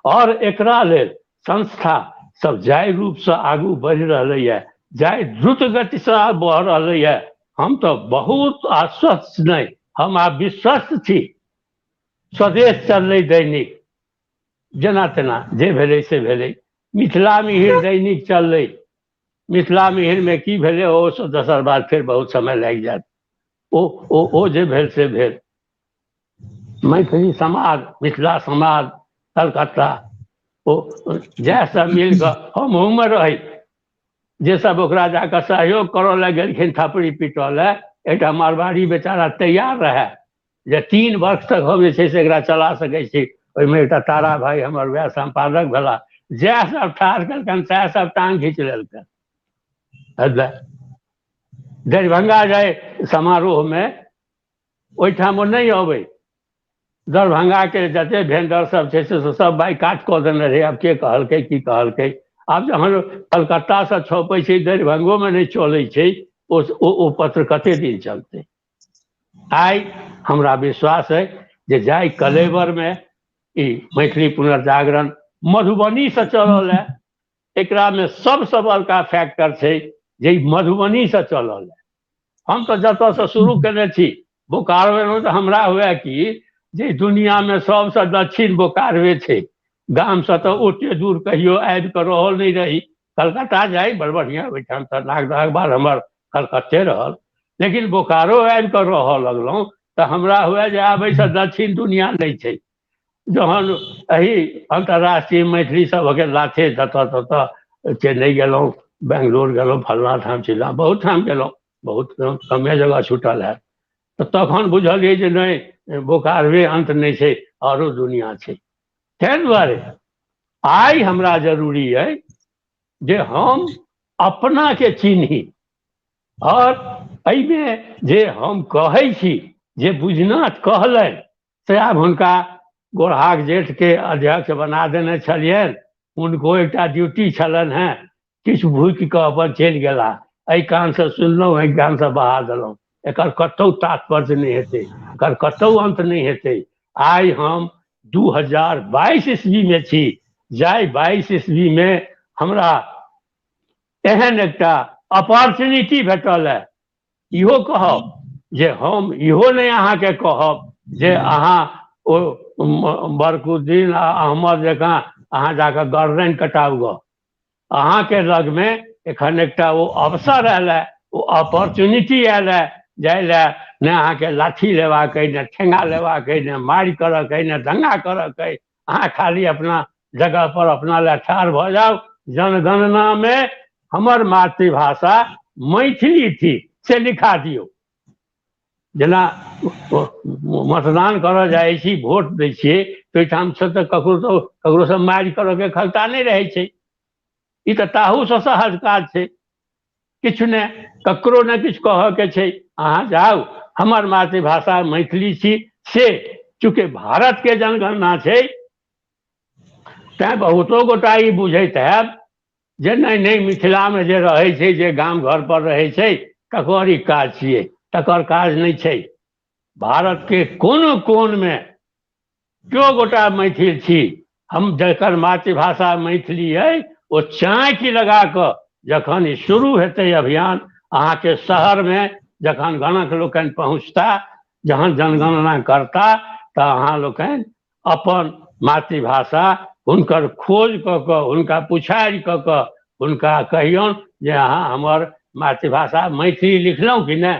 Speaker 10: आओर एकरा लेल संस्था सब जाहि रूपसँ आगू बढ़ि रहलैए, जाहि द्रुत गतिसँ बढ़ि रहलैए, हम तऽ बहुत आश्वस्त नहि, हम आब विश्वस्त छी। स्वदेश चललै दैनिक, जेना तेना जे भेलै से भेलै। मिथिला मिहिर दैनिक चललै, मिथिला मिहिरमे की भेलै ओ दोसर बात, फेर बहुत समय लागि जायत। ओ ओ ओ जे भेल से भेल। मैथिली समाज, मिथिला समाज कलकत्ता, ओ जएह सब मिल कऽ हम ओहूमे रही, जे सब ओकरा जाकऽ सहयोग करऽ लए गेलखिन थपड़ी पीटऽ लए, एकटा मारवाड़ी बेचारा तैयार रहए जे 3 वर्ष तक हम जे छै से एकरा चला सकै छी। ओहिमे एकटा तारा भाई हमर वएह सम्पादक भेला, जएह सब ठाढ़ केलकनि सएह सब टांग घीच लेलकनि। दरभंगा जाय समारोहमे ओहिठाम ओ नहि अबै, दरभंगाके जते भेंडर सब छै से सब बाइकाट कऽ देने रहै। आब के कहलकै की कहलकै, आब जहन कलकत्तासँ छपै छै दरभंगोमे नहि चलै छै, ओ ओ पत्र कते दिन चलतै? आइ हमरा विश्वास है जे जाहि कलेवरमे ई मैथिली पुनर्जागरण मधुबनीसँ चलल है, एकरामे सबसँ बड़का फैक्टर छै जे ई मधुबनीसँ चलल है। हम तऽ जतऽसँ शुरू केने छी बोकारोमे, तऽ हमरा हुए कि जे दुनियामे सबसँ दक्षिण बोकारोए छै। गामसँ तऽ ओते दूर कहियो आबि कऽ रहल नहि रही। कलकत्ता जाइ बड़ बढ़िआँ, ओहिठाम तऽ नागदहक बाद हमर कलकत्ते रहल, लेकिन बोकारो आबि कऽ रहऽ लगलहुँ तऽ हमरा हुए जे आब एहिसँ दक्षिण दुनिया नहि छै। जहन एहि अन्तर्राष्ट्रीय मैथिली सभके लाथे जतऽ ततऽ चेन्नई गेलहुँ, बेंगलोर गेलहुँ, फल्लाँ ठाम चिल्लाँ बहुत ठाम गेलहुँ, बहुत कमे जगह छूटल हैत, तऽ तखन बुझलियै जे नहि बोकारोए अन्त नहि छै, आरो दुनिया छै। ताहि दुआरे आइ हमरा जरूरी अइ जे हम अपनाके चिन्ही, आओर एहिमे जे हम कहै छी जे बुझनाथ कहलनि से आब हुनका गोरहाक जेठके अध्यक्ष बना देने छलियनि, हुनको एकटा ड्यूटी छलनि हेँ, किछु भूकि कऽ अपन चलि गेला, एहि कानसँ सुनलहुँ एहि कानसँ बहा देलहुँ। एकर कतहु तात्पर्य नहि हेतै, एकर कतहु अन्त नहि हेतै। आइ हम 2022 ईस्वीमे छी, जाहि 22 ईस्वीमे हमरा एहन एकटा अपॉर्चुनिटी भेटल है। इहो कहब जे हम इहो नहि अहाँके कहब जे अहाँ ओ बरकुद्दीन आ अहमद जकाँ अहाँ जाकऽ गर्दन कटाउ गऽ। अहाँके लगमे एखन एकटा ओ अवसर आयल है, ओ अपॉर्चुनिटी आयल है, जाहि लए ने अहाँके लाठी लेबाक अइ, ने ठेंगा लेबाक अइ, ने मारि करऽके अइ, ने दंगा करऽके अइ। अहाँ खाली अपना जगह पर अपना लए ठाढ़ भऽ जाउ। जनगणनामे हमर मातृभाषा मैथिली थी से लिखा दियौ। जेना मतदान करऽ जाइ छी, वोट दै छियै, तऽ ओहिठामसँ तऽ ककरो ककरोसँ मारि करऽके खगता नहि रहै छै। ई तऽ ताहूसँ सहज काज छै, किछु नहि, ककरो नहि किछु कहऽके छै। अहाँ जाउ, हमर मातृभाषा मैथिली छी से चूँकि भारतके जनगणना छै तैँ बहुतो गोटा ई बुझैत हैब जे नहि नहि मिथिलामे जे रहै छै, जे गाम घर पर रहै छै तकर ई काज छियै, तकर काज नहि छै। भारतके कोनो कोनमे केओ गोटा मैथिल छी, हम जकर मातृभाषा मैथिली अइ, ओ चाँकि लगा कऽ जखन ई शुरू हेतै अभियान, अहाँके शहरमे जखन गणक लोकनि पहुँचता, जहन जनगणना करता, तऽ अहाँ लोकनि अपन मातृभाषा हुनकर खोज कऽ कऽ हुनका पुछारि कऽ कऽ हुनका कहियौन जे अहाँ हमर मातृभाषा मैथिली लिखलहुँ कि नहि।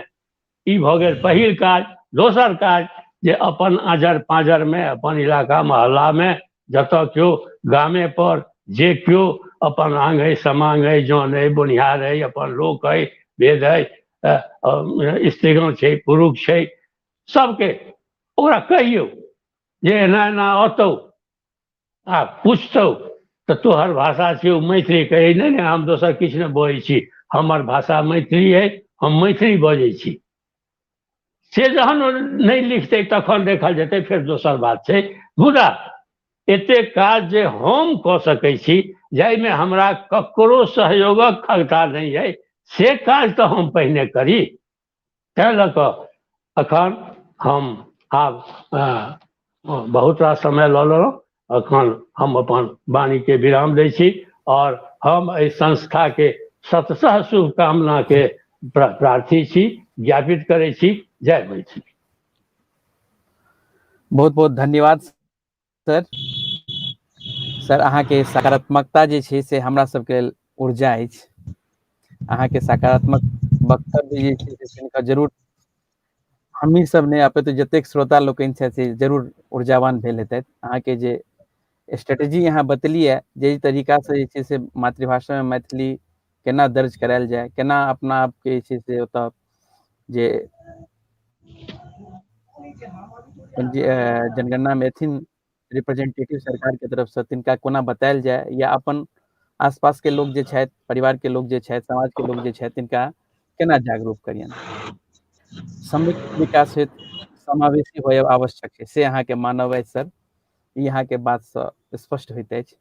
Speaker 10: ई भऽ गेल पहिल काज। दोसर काज जे अपन आजर पाँजरमे, अपन इलाका मोहल्लामे जतऽ केओ गामे पर जे केओ अपन आंग अइ, समांग अइ, जन अइ, बोनिहार अइ, अपन लोक अइ, वेद अइ, स्त्रीगण छै, पुरुष छै, सबके ओकरा कहियौ जे एना एना अतौ आ पुछतौ तऽ तोहर भाषा छियौ मैथिली, कहै नहि नहि हम दोसर किछु नहि बजै छी, हमर भाषा मैथिली अइ, हम मैथिली बजै छी। से जहन नहि लिखतै तखन देखल जेतै, फेर दोसर बात छै। मुदा एतेक काज जे हम कऽ सकै छी जाहिमे हमरा ककरो सहयोगक खगता नहि अइ, से काज तऽ हम पहिने करी। ताहि लऽ कऽ एखन हम आब बहुत रास समय लऽ लेलहुँ, एखन हम अपन वाणीके विराम दै छी आओर हम एहि संस्थाके शतशः शुभकामनाके प्रार्थी छी, ज्ञापित करै छी। जय मैथिली।
Speaker 1: बहुत बहुत धन्यवाद सर। सर अहाँके सकारात्मकता जे छै से हमरा सबके लेल ऊर्जा अछि। अहाँके सकारात्मक वक्तव्य जे छै से सुनि कऽ जरूर हमही सब नहि अपितु जतेक श्रोता लोकनि छथि से जरूर ऊर्जावान भेल हेतथि। अहाँके जे स्ट्रेटेजी अहाँ बतेलियै, जाहि तरीकासँ जे छै से मातृभाषामे मैथिली केना दर्ज करायल जाय, केना अपना आपके जे छै से ओतऽ जे जनगणनामे एथिन रिप्रेजेंटेटिव सरकार के तरफ से, तिनका कोना बतायल जाय या अपन आसपास के लोग जे छथि, परिवार के लोग जे छथि, समाज के लोग जे छथि, तिनका केना जागरूक करियनि। सम्यक विकास होइत समावेशी होयब आवश्यक छै, से अहाँके मानब अछि सर, ई अहाँके बातसँ स्पष्ट होइत अछि।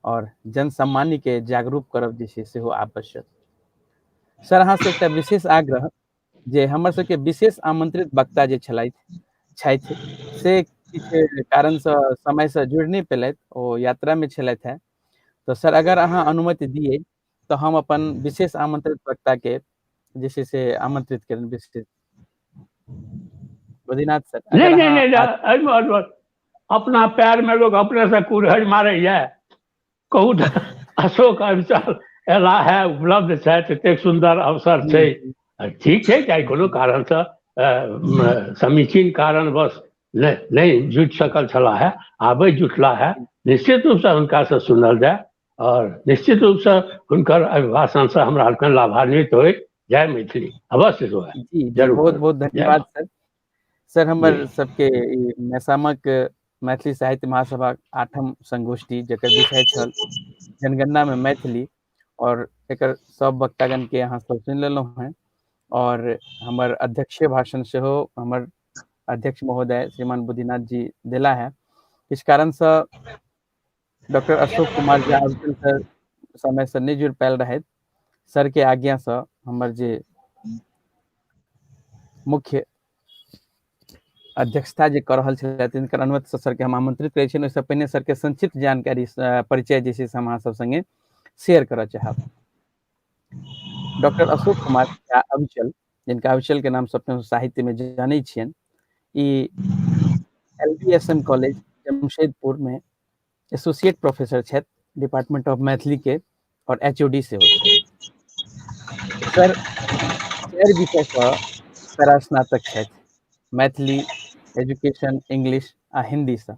Speaker 1: आओर जनसामान्य के जागरूक करब जे छै सेहो आवश्यक। सर अहाँ से एकटा विशेष आग्रह जे हमर सबके विशेष आमंत्रित वक्ता जे छलथि छथि से किछु कारणसँ समयसँ जुड़ि नहि पेलथि, ओ यात्रामे छलथि हेँ। तऽ सर अगर अहाँ अनुमति दियै तऽ हम अपन विशेष आमंत्रित वक्ताके जे छै से आमंत्रित करें विशेष बद्रीनाथ सर।
Speaker 10: नहि नहि नहि, एहिमे अपना पैरमे लोक अपनेसँ कुरहड़ि मारैए। कहू तऽ अशोक अविचल एला है, उपलब्ध छथि, एतेक सुन्दर अवसर छै। ठीक छै, चाहे कोनो कारणसँ समीचीन कारणवश नहि नहि जुटि सकल छलाह है, आबै जुटला है, निश्चित रूपसँ हुनकासँ सुनल जाय आओर निश्चित रूपसँ हुनकर अभिभाषणसँ हमरा आरके लाभान्वित होइ। जय मैथिली। अवश्य हुए।
Speaker 1: जी जरूर। बहुत बहुत धन्यवाद सर। सर हमर सबके ई मैसामक मैथिली साहित्य महासभा 8म संगोष्ठी जकर विषय छल जनगणना में मैथिली, और एकर सब वक्तागण के अहाँ सब सुनि लेलहुँ हेँ और हमर अध्यक्षीय भाषण सेहो हमर अध्यक्ष महोदय श्रीमान बुद्धिनाथ जी देला है। किछु कारणसँ डॉक्टर अशोक कुमार झा अर्जुन सर समय से नहि जुड़ि पायल रहथि। सर के आज्ञासँ हमर जे मुख्य अध्यक्षता जे कऽ रहल छलथि तिनकर अनुमतिसँ सरके हम आमंत्रित करै छियनि। ओहिसँ पहिने सरके संक्षिप्त जानकारी परिचय जे छै से हम अहाँ सब संगे शेयर करऽ चाहब। डॉक्टर अशोक कुमार झा अविचल, जिनका अविचल के नाम से अपने साहित्य में जानै छियनि, ई L B S M college Jamshedpur में एसोसिएट प्रोफेसर छथि डिपार्टमेंट ऑफ मैथिली के और एच ओ डी सेहो छथि। सर चारि विषयसँ परास्नातक छथि, मैथिली, एजुकेशन, इंग्लिश आ हिन्दीसँ।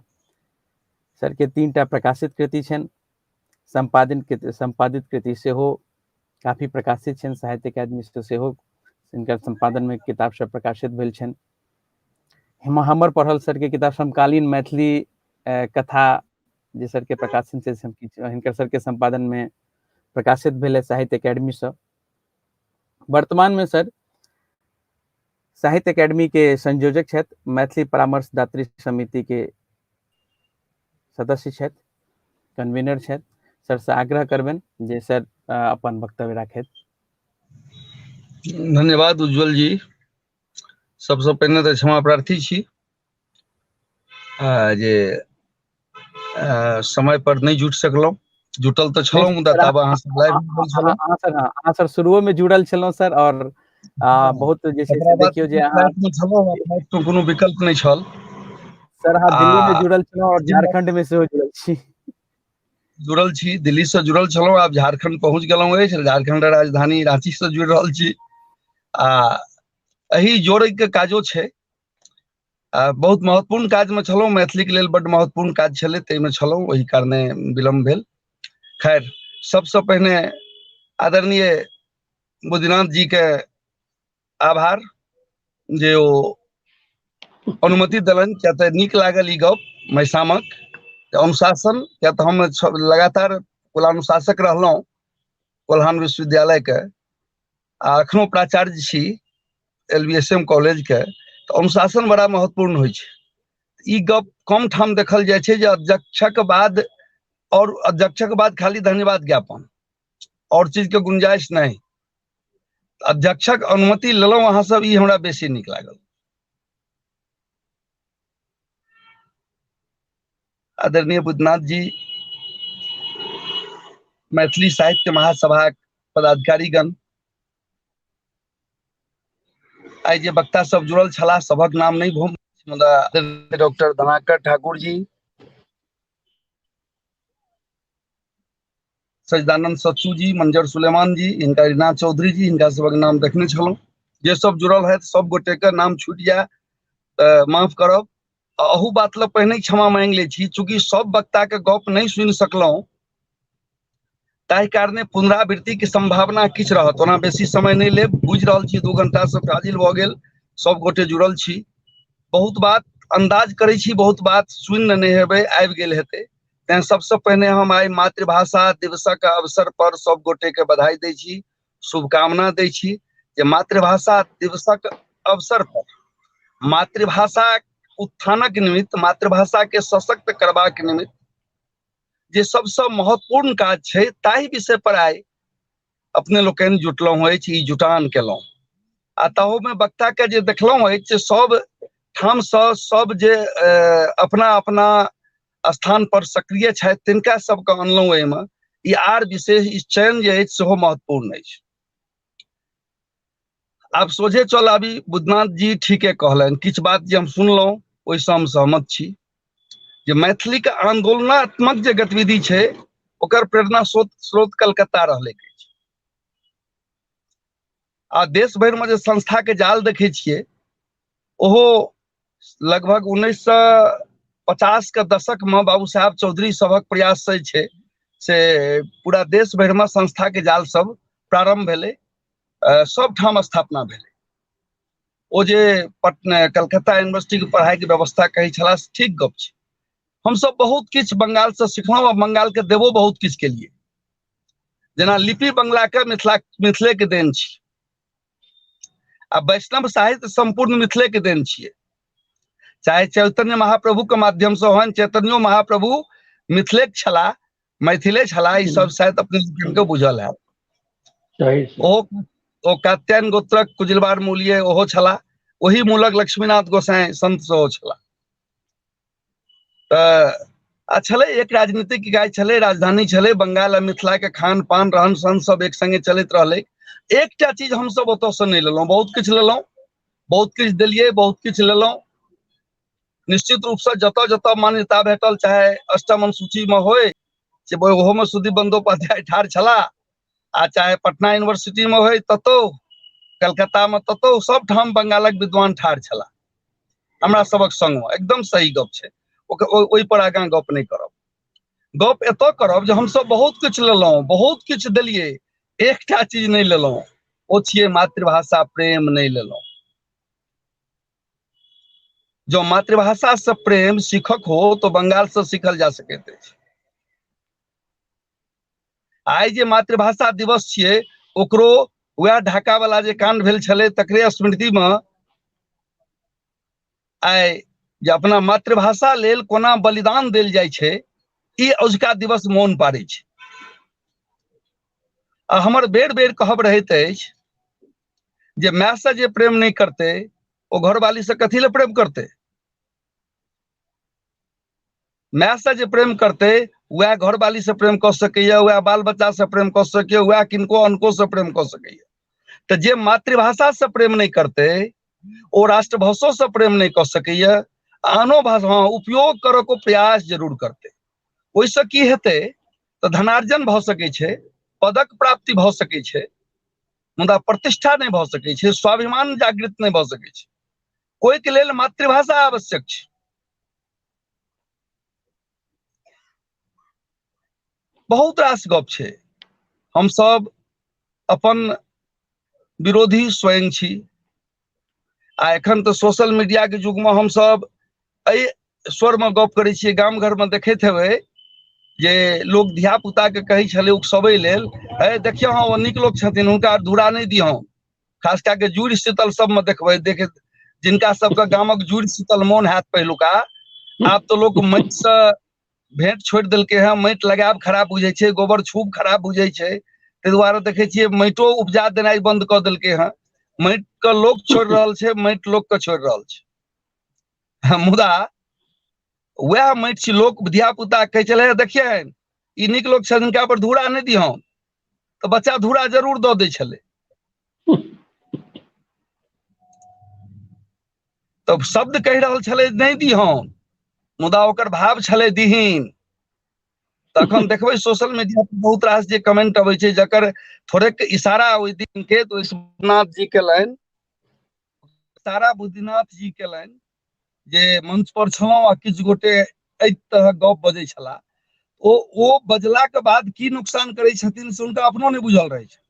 Speaker 1: सर के 3टा प्रकाशित कृति छनि, सम्पादित कृति सेहो काफी प्रकाशित छनि, साहित्य अकादमी से सेहो हिनकर सम्पादन में किताब सब प्रकाशित भेल छनि। हमर पढ़ल सर के किताब समकालीन मैथिली कथा जे सर के प्रकाशन छै, हिनकर सर के सम्पादन में प्रकाशित भेल है साहित्य अकादमी से। वर्तमान में सर साहित्य अकादमी के संयोजक छथि, मैथिली परामर्शदात्री समिति के सदस्य छथि, कन्वीनर छथि। सर से आग्रह करबनि जे सर अपन वक्तव्य राखथि।
Speaker 11: धन्यवाद उज्जवल जी। सबसँ पहिने तऽ क्षमा प्रार्थी छी जे समय पर नहि जुटि सकलहुँ, जुटल तऽ छलहुँ मुदा ताबे अहाँ सब लाइव भेल छलहुँ।
Speaker 1: अहाँ सर शुरुओ में जुड़ल छलहुँ सर, और बहुत जे छै से देखियौ जे अहाँ
Speaker 11: छलहुँ, कोनो विकल्प नहि छल।
Speaker 1: सर, अहाँ दिल्ली में जुड़ल छलहुँ और झारखंड में सेहो जुड़ल छी।
Speaker 11: जुड़ल छी, दिल्ली से जुड़ल छलहुँ, आब झारखंड पहुंच गेलहुँ अछि। झारखंड राजधानी रांची से जुड़ि रहल छी आ एहि जोड़े के काजो छै। आ बहुत महत्वपूर्ण काजमे छलहुँ, मैथिलीके लेल बड्ड महत्वपूर्ण काज छलै, ताहिमे छलहुँ, ओहि कारणे विलम्ब भेल। खैर, सबसँ पहिने आदरणीय बुद्धिनाथ जी के आभार जे ओ अनुमति देलनि, किया तऽ नीक लागल ई गप मैसामक अनुशासन, किया तऽ हम लगातार कुलानुशासक रहलहुँ कोल्हान विश्वविद्यालयके आ अखनो प्राचार्य छी L B S M college के। तऽ अनुशासन बड़ा महत्वपूर्ण होइ छै। ई गप कम ठाम देखल जाइ छै जे अध्यक्षक बाद और अध्यक्षक बाद खाली धन्यवाद ज्ञापन, और चीज के गुंजाइश नहीं। अध्यक्षक अनुमति लेलहुँ अहाँ सब, ई हमरा बेसी नीक लागल। आदरणीय बुद्धनाथ जी, मैथिली साहित्य महासभा पदाधिकारीगण, आइ जे वक्ता सब जुड़ल छलाह सबक नाम नहीं भूम, मुदा डॉक्टर धनाकर ठाकुर जी, सजदानंद सच्चू जी, मंजर सुलेमान जी, हिनका रीना चौधरी जी, हिनका सबक नाम देखने छलहुँ। जे सब जुड़ल है सब गोटे के नाम छूटि जाए तऽ माफ करब। अहू बात लए पहिने क्षमा मांगि लै छी, चूँकि सब वक्ता के गप नहीं सुनि सकलहुँ ताहि कारणे पुनरावृत्ति के संभावना किछु रहत। ओना बेसी समय नहीं लेब, बुझि रहल छी 2 घंटा से फाजिल भऽ गेल, सब गोटे जुड़ल छी, बहुत बात अंदाज करै छी, बहुत बात सुनि नहि हेबै, आबि गेल हेतै। तैं सबसँ पहिने हम आइ मातृभाषा दिवसक अवसर पर सब गोटे के बधाई दै छी, शुभकामना दै छी जे मातृभाषा दिवसक अवसर पर मातृभाषा उत्थानक निमित्त, मातृभाषा के सशक्त करबाक निमित्त जे सबसँ महत्वपूर्ण काज छै ताहि विषय पर आइ अपने लोकनि जुटलहुँ अछि, ई जुटान केलहुँ। आ ताहूमे वक्ता के जे देखलहुँ अछि जे सब ठामसँ सब जे अपना अपना स्थान पर सक्रिय छथि तिनका सबके अनलहुँ एहिमे, ई आर विशेष ई चयन जे अछि सेहो महत्वपूर्ण अछि। आब सोझे चल आबी, बुद्धनाथ जी ठीके कहलनि, किछु बात जे हम सुनलहुँ ओहिसँ हम सहमत छी जे मैथिलीके आंदोलनात्मक जे गतिविधि छै ओकर प्रेरणा स्रोत कलकत्ता रहलै अछि। आ देश भरिमे जे संस्थाके जाल देखै छियै ओहो लगभग 1950 के दशकमे बाबू साहेब चौधरी सभक प्रयास से छै से पूरा देश भरिमे संस्थाके जाल सब प्रारंभ भेलै, सब ठाम स्थापना भेलै। ओ जे पटना कलकत्ता यूनिवर्सिटी के पढ़ाई के व्यवस्था कहै छलाह से ठीक गप छै। हमसब बहुत किछु बंगाल से सिखलहुँ आ बंगाल के देबो बहुत किछु के लिए, जेना लिपि बंगला के मिथिले के देन छी आ वैष्णव साहित्य संपूर्ण मिथिले के देन छियै, चाहे चैतन्य महाप्रभु के माध्यम से होनि, चैतन्यो महाप्रभु मिथिले के छलाह, मैथिले छलाह, ई सब शायद अपने के बुझल है। ओ कात्यायन गोत्रक कुजिलवार मूल्य ओहो छलाह, ओही मूलक लक्ष्मीनाथ गोसाई संत सेहो छलाह। तऽ आ छलै एक राजनीतिक इकाई छलै, राजधानी छलै, बंगाल आ मिथिला के खान पान रहन सहन सब एक संगे चलैत रहलै। एकटा चीज हमसब ओतऽसँ नहि लेलहुँ, बहुत किछु लेलहुँ, बहुत किछु देलियै, बहुत किछु लेलहुँ। निश्चित रूपसँ जतऽ जतऽ मान्यता भेटल, चाहे अष्टम अनुसूचीमे होइ से ओहोमे सुदीप बंदोपाध्याय ठाढ़ छलाह, आ चाहे पटना यूनिवर्सिटीमे होइ ततौ, कलकत्तामे ततौ, सब ठाम बंगालक विद्वान ठाढ़ छलाह हमरा सबक संगमे। एकदम सही गप छै, ओहि पर आगाँ गप नहि करब। गप एतऽ करब जे हमसब बहुत किछु लेलहुँ, बहुत किछु देलियै, एकटा चीज नहि लेलहुँ, ओ छियै मातृभाषा प्रेम नहि लेलहुँ। जँ मातृभाषा से प्रेम सीखक हो तो बंगाल से सीखल जा सकैत अछि। आइ जे मातृभाषा दिवस छियै ओकरो वएह ढाका वाला जे कांड भेल छलै तकरे स्मृति में आइ जे अपना मातृभाषा लेल कोना बलिदान देल जाइ छै ई अजुका दिवस मोन पाड़ै छै। आ हमर बेर बेर कहब रहैत अछि जे माय से जे प्रेम नहीं करते ओ घरवाली से कथी ले प्रेम करते, माय से जे प्रेम करते वएह घरवाली से प्रेम कऽ सकैया, वएह बाल बच्चा से प्रेम कऽ सकैया, वएह किनको अनको से प्रेम कऽ सकैया। तऽ जे मातृभाषा से प्रेम नहीं करते ओ राष्ट्रभाषो से प्रेम नहीं कऽ सकैया, आनो भाषा, हँ, उपयोग करऽ के प्रयास जरूर करतै। ओहिसँ की हेतै तऽ धनार्जन भऽ सकै छै, पदक प्राप्ति भऽ सकै छै, मुदा प्रतिष्ठा नहि भऽ सकै छै, स्वाभिमान जागृत नहि भऽ सकै छै। ओहिके लेल मातृभाषा आवश्यक छै। बहुत रास गप छै। हमसब अपन विरोधी स्वयं छी, आ एखन तऽ सोशल मीडिया के युग मे हमसब एहि स्वर मे गप करै छियै। गाम घर मे देखैत हेबै जे लोक धिया पुता के कहै छलै उकसबै लेल, हे देखियौ हँ ओ नीक लोक छथिन, हुनका धूरा नहि दिहौं। खास कए कऽ जुड़ि शीतल सबमे देखबै, देख जिनका सबके गामक जुड़ि शीतल मोन हैत पहिलुका। आब तऽ लोक माटिसँ भेंट छोड़ि देलकै हँ, माटि लगायब खराब बुझै छै, गोबर छूब खराब बुझै छै, ताहि दुआरे देखै छियै माटिओ उपजा देनाइ बन्द कऽ देलकै हँ। माटिके लोक छोड़ि रहल छै, माटि लोकके छोड़ि रहल छै। मुदा वएह माटि छी, लोक धिया पुता कहै छलै देखियनि ई नीक लोक छथिन, हिनका पर धूरा नहि दिहौं, तऽ बच्चा धूरा जरूर दऽ दै छलै। तऽ शब्द कहि रहल छलै नहि दिहौं, मुदा ओकर भाव छलै दिहीन। तखन देखबै सोशल मीडिया पर बहुत रास जे कमेंट अबै छै, जकर थोड़ेक इशारा ओहि दिन के तो विश्वनाथ जी केलनि, इशारा बुद्धिनाथ जी केलनि, जे मंच पर छलहुँ आ किछु गोटे एहि तरहक गप बजै छलाह। ओ बजलाके बाद की नुकसान करै छथिन से हुनका अपनो नहि बुझल रहै छै।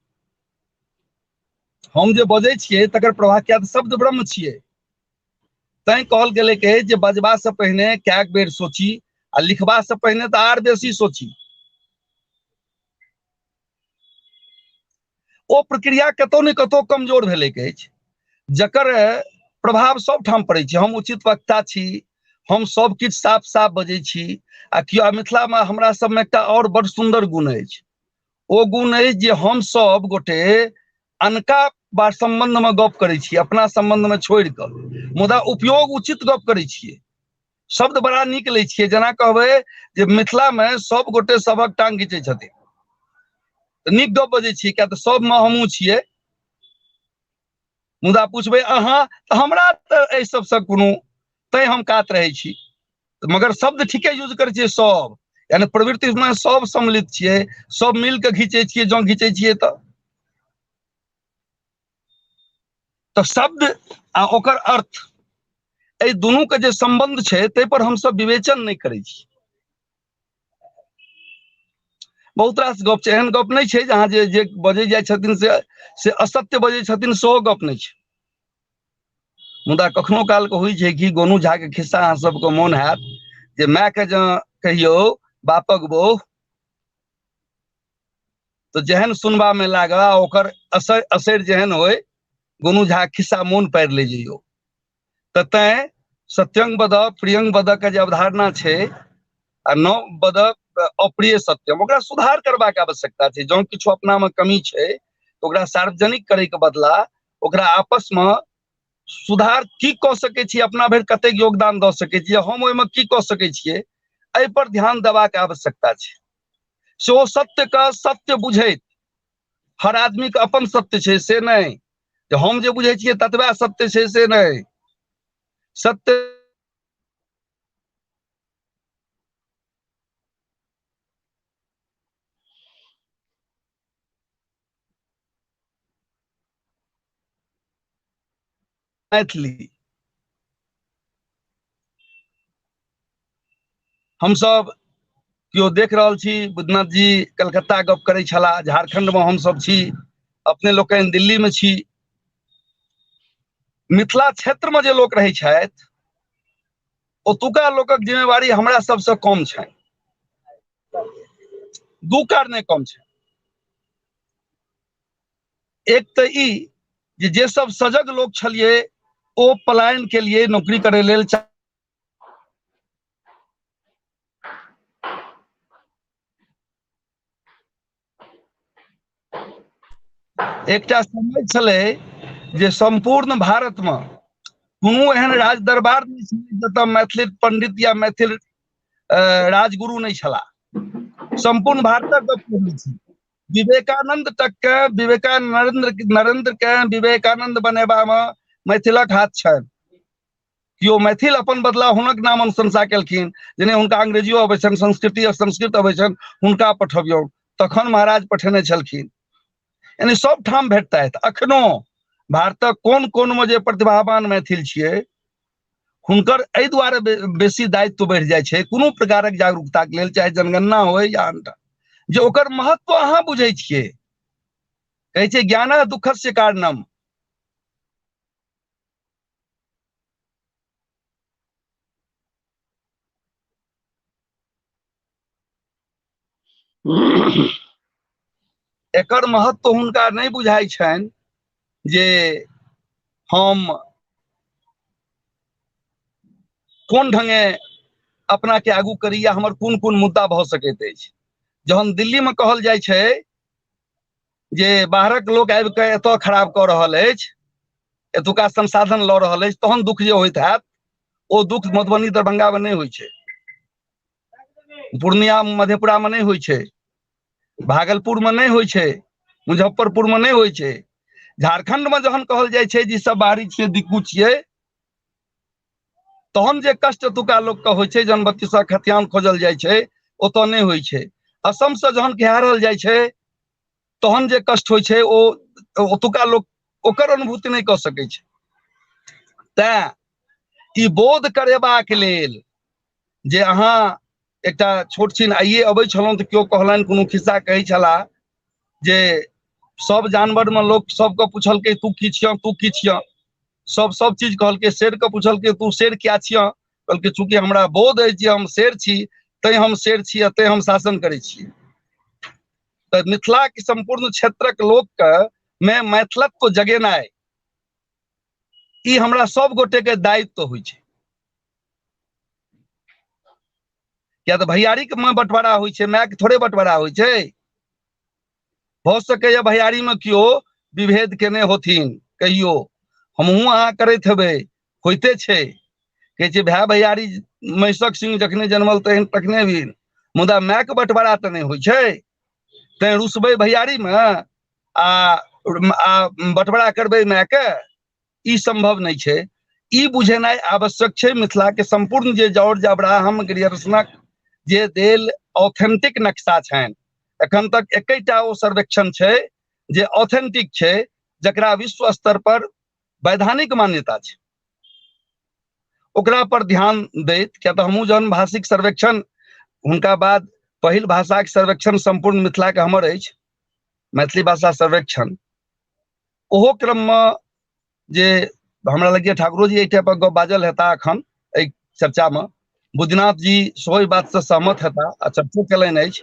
Speaker 11: हम जे बजै छियै तकर प्रभाव, किया तऽ शब्द ब्रह्म छियै, तैं कहल गेलै के जे बजबा से पहिने कएक बेर सोची, आ लिखबा से पहिने तऽ आर बेसी सोची। ओ प्रक्रिया कतौ ने कतौ कमजोर भेलै अछि, जकर प्रभाव सब ठाम पड़ै छै। हम उचित वक्ता छी, हम सब किछु साफ साफ बजै छी, आ कियो मिथिलामे हमरा सबमे एकटा आओर बड़ सुन्दर गुण अछि, ओ गुण अछि जे हम सब गोटे अनका बार सम्बन्धमे गप करै छी, अपना सम्बन्धमे छोड़ि कऽ, मुदा उपयोग उचित गप करै छियै, शब्द बड़ा नीक लै छियै। जेना कहबै जे मिथिलामे सब गोटे सबक टांग घिचै छथिन, तऽ नीक गप बजै छियै, किया तऽ सबमे हमहूँ छियै। मुदा पुछबै अहाँ तऽ हमरा तऽ एहि सबसँ कोनो, तैं हम कात रहै छी, मगर शब्द ठीके यूज करै छियै सब, यानी प्रवृत्तिमे सब सम्मिलित छियै, सब मिल कऽ घिचै छियै, जँ घिचै छियै तऽ शब्द आ ओकर अर्थ एहि दुनू के जे सम्बन्ध छै ताहि पर हमसब विवेचन नहि करै छी। बहुत रास गप छै, एहन गप नहि छै जे अहाँ जे जे बजै जाइ छथिन से असत्य बजै छथिन, सेहो गप नहि छै। मुदा कखनो कालके होइ छै कि गोनू झाके खिस्सा अहाँ सबके मोन हैत जे मायके जँ कहियौ बापक बोह, तऽ जेहन सुनबामे लागल आ ओकर असर असरि जेहन होइ, गोनू झा खिस्सा मोन पारि लै जइयौ। तऽ तैं सत्यंग बद प्रियंग बद के जे अवधारणा छै, आ न बद अप्रिय सत्यम, ओकरा सुधार करबाक आवश्यकता छै। जँ किछु अपनामे कमी छै तऽ ओकरा सार्वजनिक करैके बदला ओकरा आपसमे सुधार की कऽ सकै छी, अपना भरि कतेक योगदान दऽ सकै छी, हम ओहिमे की कऽ सकै छियै, एहि पर ध्यान देबाक आवश्यकता छै। सेहो सत्यके सत्य बुझैत, हर आदमीके अपन सत्य छै से नहि, जे हम जे बुझै छियै ततबा सत्य छै से नहि, सत्य मैथिली हमसब केओ देख रहल छी, बुद्धनाथ जी कलकत्ता गप करै छलाह, झारखंडमे हमसब छी, अपने लोकनि दिल्लीमे छी। मिथिला क्षेत्रमे जे लोक रहै छथि ओतुका लोकक जिम्मेवारी हमरा सबसँ कम छनि, दू कारणे कम छै। एक तऽ ई जे सब सजग लोक छलियै ओ पलायन के लिए नौकरी करै लेल एकटा समय छलै जे सम्पूर्ण भारतमे कोनो एहन राज दरबार नहि छलै जतऽ मैथिली पंडित या मैथिल राजगुरु नहि छलाह। सम्पूर्ण भारतक गप कहै छी। विवेकानंद तक के विवेकानंद नरेंद्र के विवेकानंद बनेबामे मैथिलक हाथ छनि। केओ मैथिल अपन बदला हुनक नाम अनुशंसा केलखिन जे नहि हुनका अंग्रेजियो अबै छनि, संस्कृति और संस्कृत अबै छनि, हुनका पठबियौ। तखन महाराज पठेने छलखिन। यानी सब ठाम भेटतथि। अखनो भारतक कोन कोन मे जे प्रतिभावान मैथिल छियै हुनकर एहि दुआरे बेसी दायित्व बढ़ि जाइ छै कोनो प्रकारक जागरूकताके लेल, चाहे जनगणना होइ या अनटा, जे ओकर महत्व अहाँ बुझै छियै। कहै छै ज्ञान दुःखस्य कारणम। एकर महत्व हुनका नहि बुझाइ छनि जे हम कोन ढंगे अपना के आगू करी या हमर कोन कोन मुद्दा भऽ सकैत अछि। जहन दिल्ली में कहल जाइ छै जे बाहरक लोक आबि कऽ एतऽ खराब कऽ रहल अछि, एतुका संसाधन लऽ रहल अछि, तहन दुख जे होइत हैत ओ दुख मधुबनी दरभंगा में नहि होइ छै, पूर्णिया मधेपुरा में नहि होइ छै, भागलपुर में नहि होइ छै, मुजफ्फरपुर में नहि होइ छै। झारखंड में जहन कहल जाइ छै जे सब बाहरी छियै, दिक्कू छियै, तहन जे कष्ट एतुका लोक के होइ छै, जहन 32 खतियान खोजल जाइ छै, ओतऽ नहि होइ छै। असम से जहन खेहारल जाइ छै तहन जे कष्ट होइ छै ओ ओतुका लोक ओकर अनुभूति नहि कऽ सकै छै। तैं ई बोध करेबाक लेल जे अहाँ एकटा छोट छिन आइए अबै छलहुँ तऽ केओ कहलनि, कोनो खिस्सा कहै छलाह जे सब जानवरमे लोक सबके पुछलकै तू की छियह, तू की छियह, सब सब चीज कहलकै। शेरके पुछलकै तू शेर किया छियह, कहलकै चूँकि हमरा बोध अछि जे हम शेर छी तैं हम शेर छी आ तैं हम शासन करै छी। तऽ मिथिलाके सम्पूर्ण क्षेत्रक लोकके मे मैथिलत्व जगेनाइ ई हमरा सब गोटे के दायित्व होइ छै। किया तऽ भैयारी के मे बंटवारा होइ छै, माय के थोड़े बंटवारा होइ छै। भऽ सकैया भैयारी मे केओ विभेद केने होथिन कहियो, हमहूँ अहाँ करैत हेबै, होइते छै। कहै छै भाय भैयारी महिषक सिंह जखने जनमल तहन तखने भी, मुदा माय के बंटवारा तऽ नहि होइ छै। तैं रुसबै भैयारी मे आ बंटवारा करबै माय के, ई संभव नहि छै। ई बुझेनाइ आवश्यक छै मिथिला के संपूर्ण जे जॉर्ज अब्राहम ग्रियर्सनक जे देल ऑथेंटिक नक्शा छनि, एखन तक एकेटा ओ सर्वेक्षण छै जे ऑथेंटिक छै, जकरा विश्व स्तर पर वैधानिक मान्यता छै, ओकरा पर ध्यान दैत। किया तऽ हमहूँ जहन भाषिक सर्वेक्षण हुनका बाद पहिल भाषाक सर्वेक्षण संपूर्ण मिथिला के हमर अछि, मैथिली भाषा सर्वेक्षण, ओहो क्रममे जे हमरा लगैए ठाकुरो जी एहि टाइपक गप बाजल हेता एखन एहि चर्चामे, बुद्धिनाथ जी सेहो एहि बातसँ सहमत हेता आ चर्चो केलनि अछि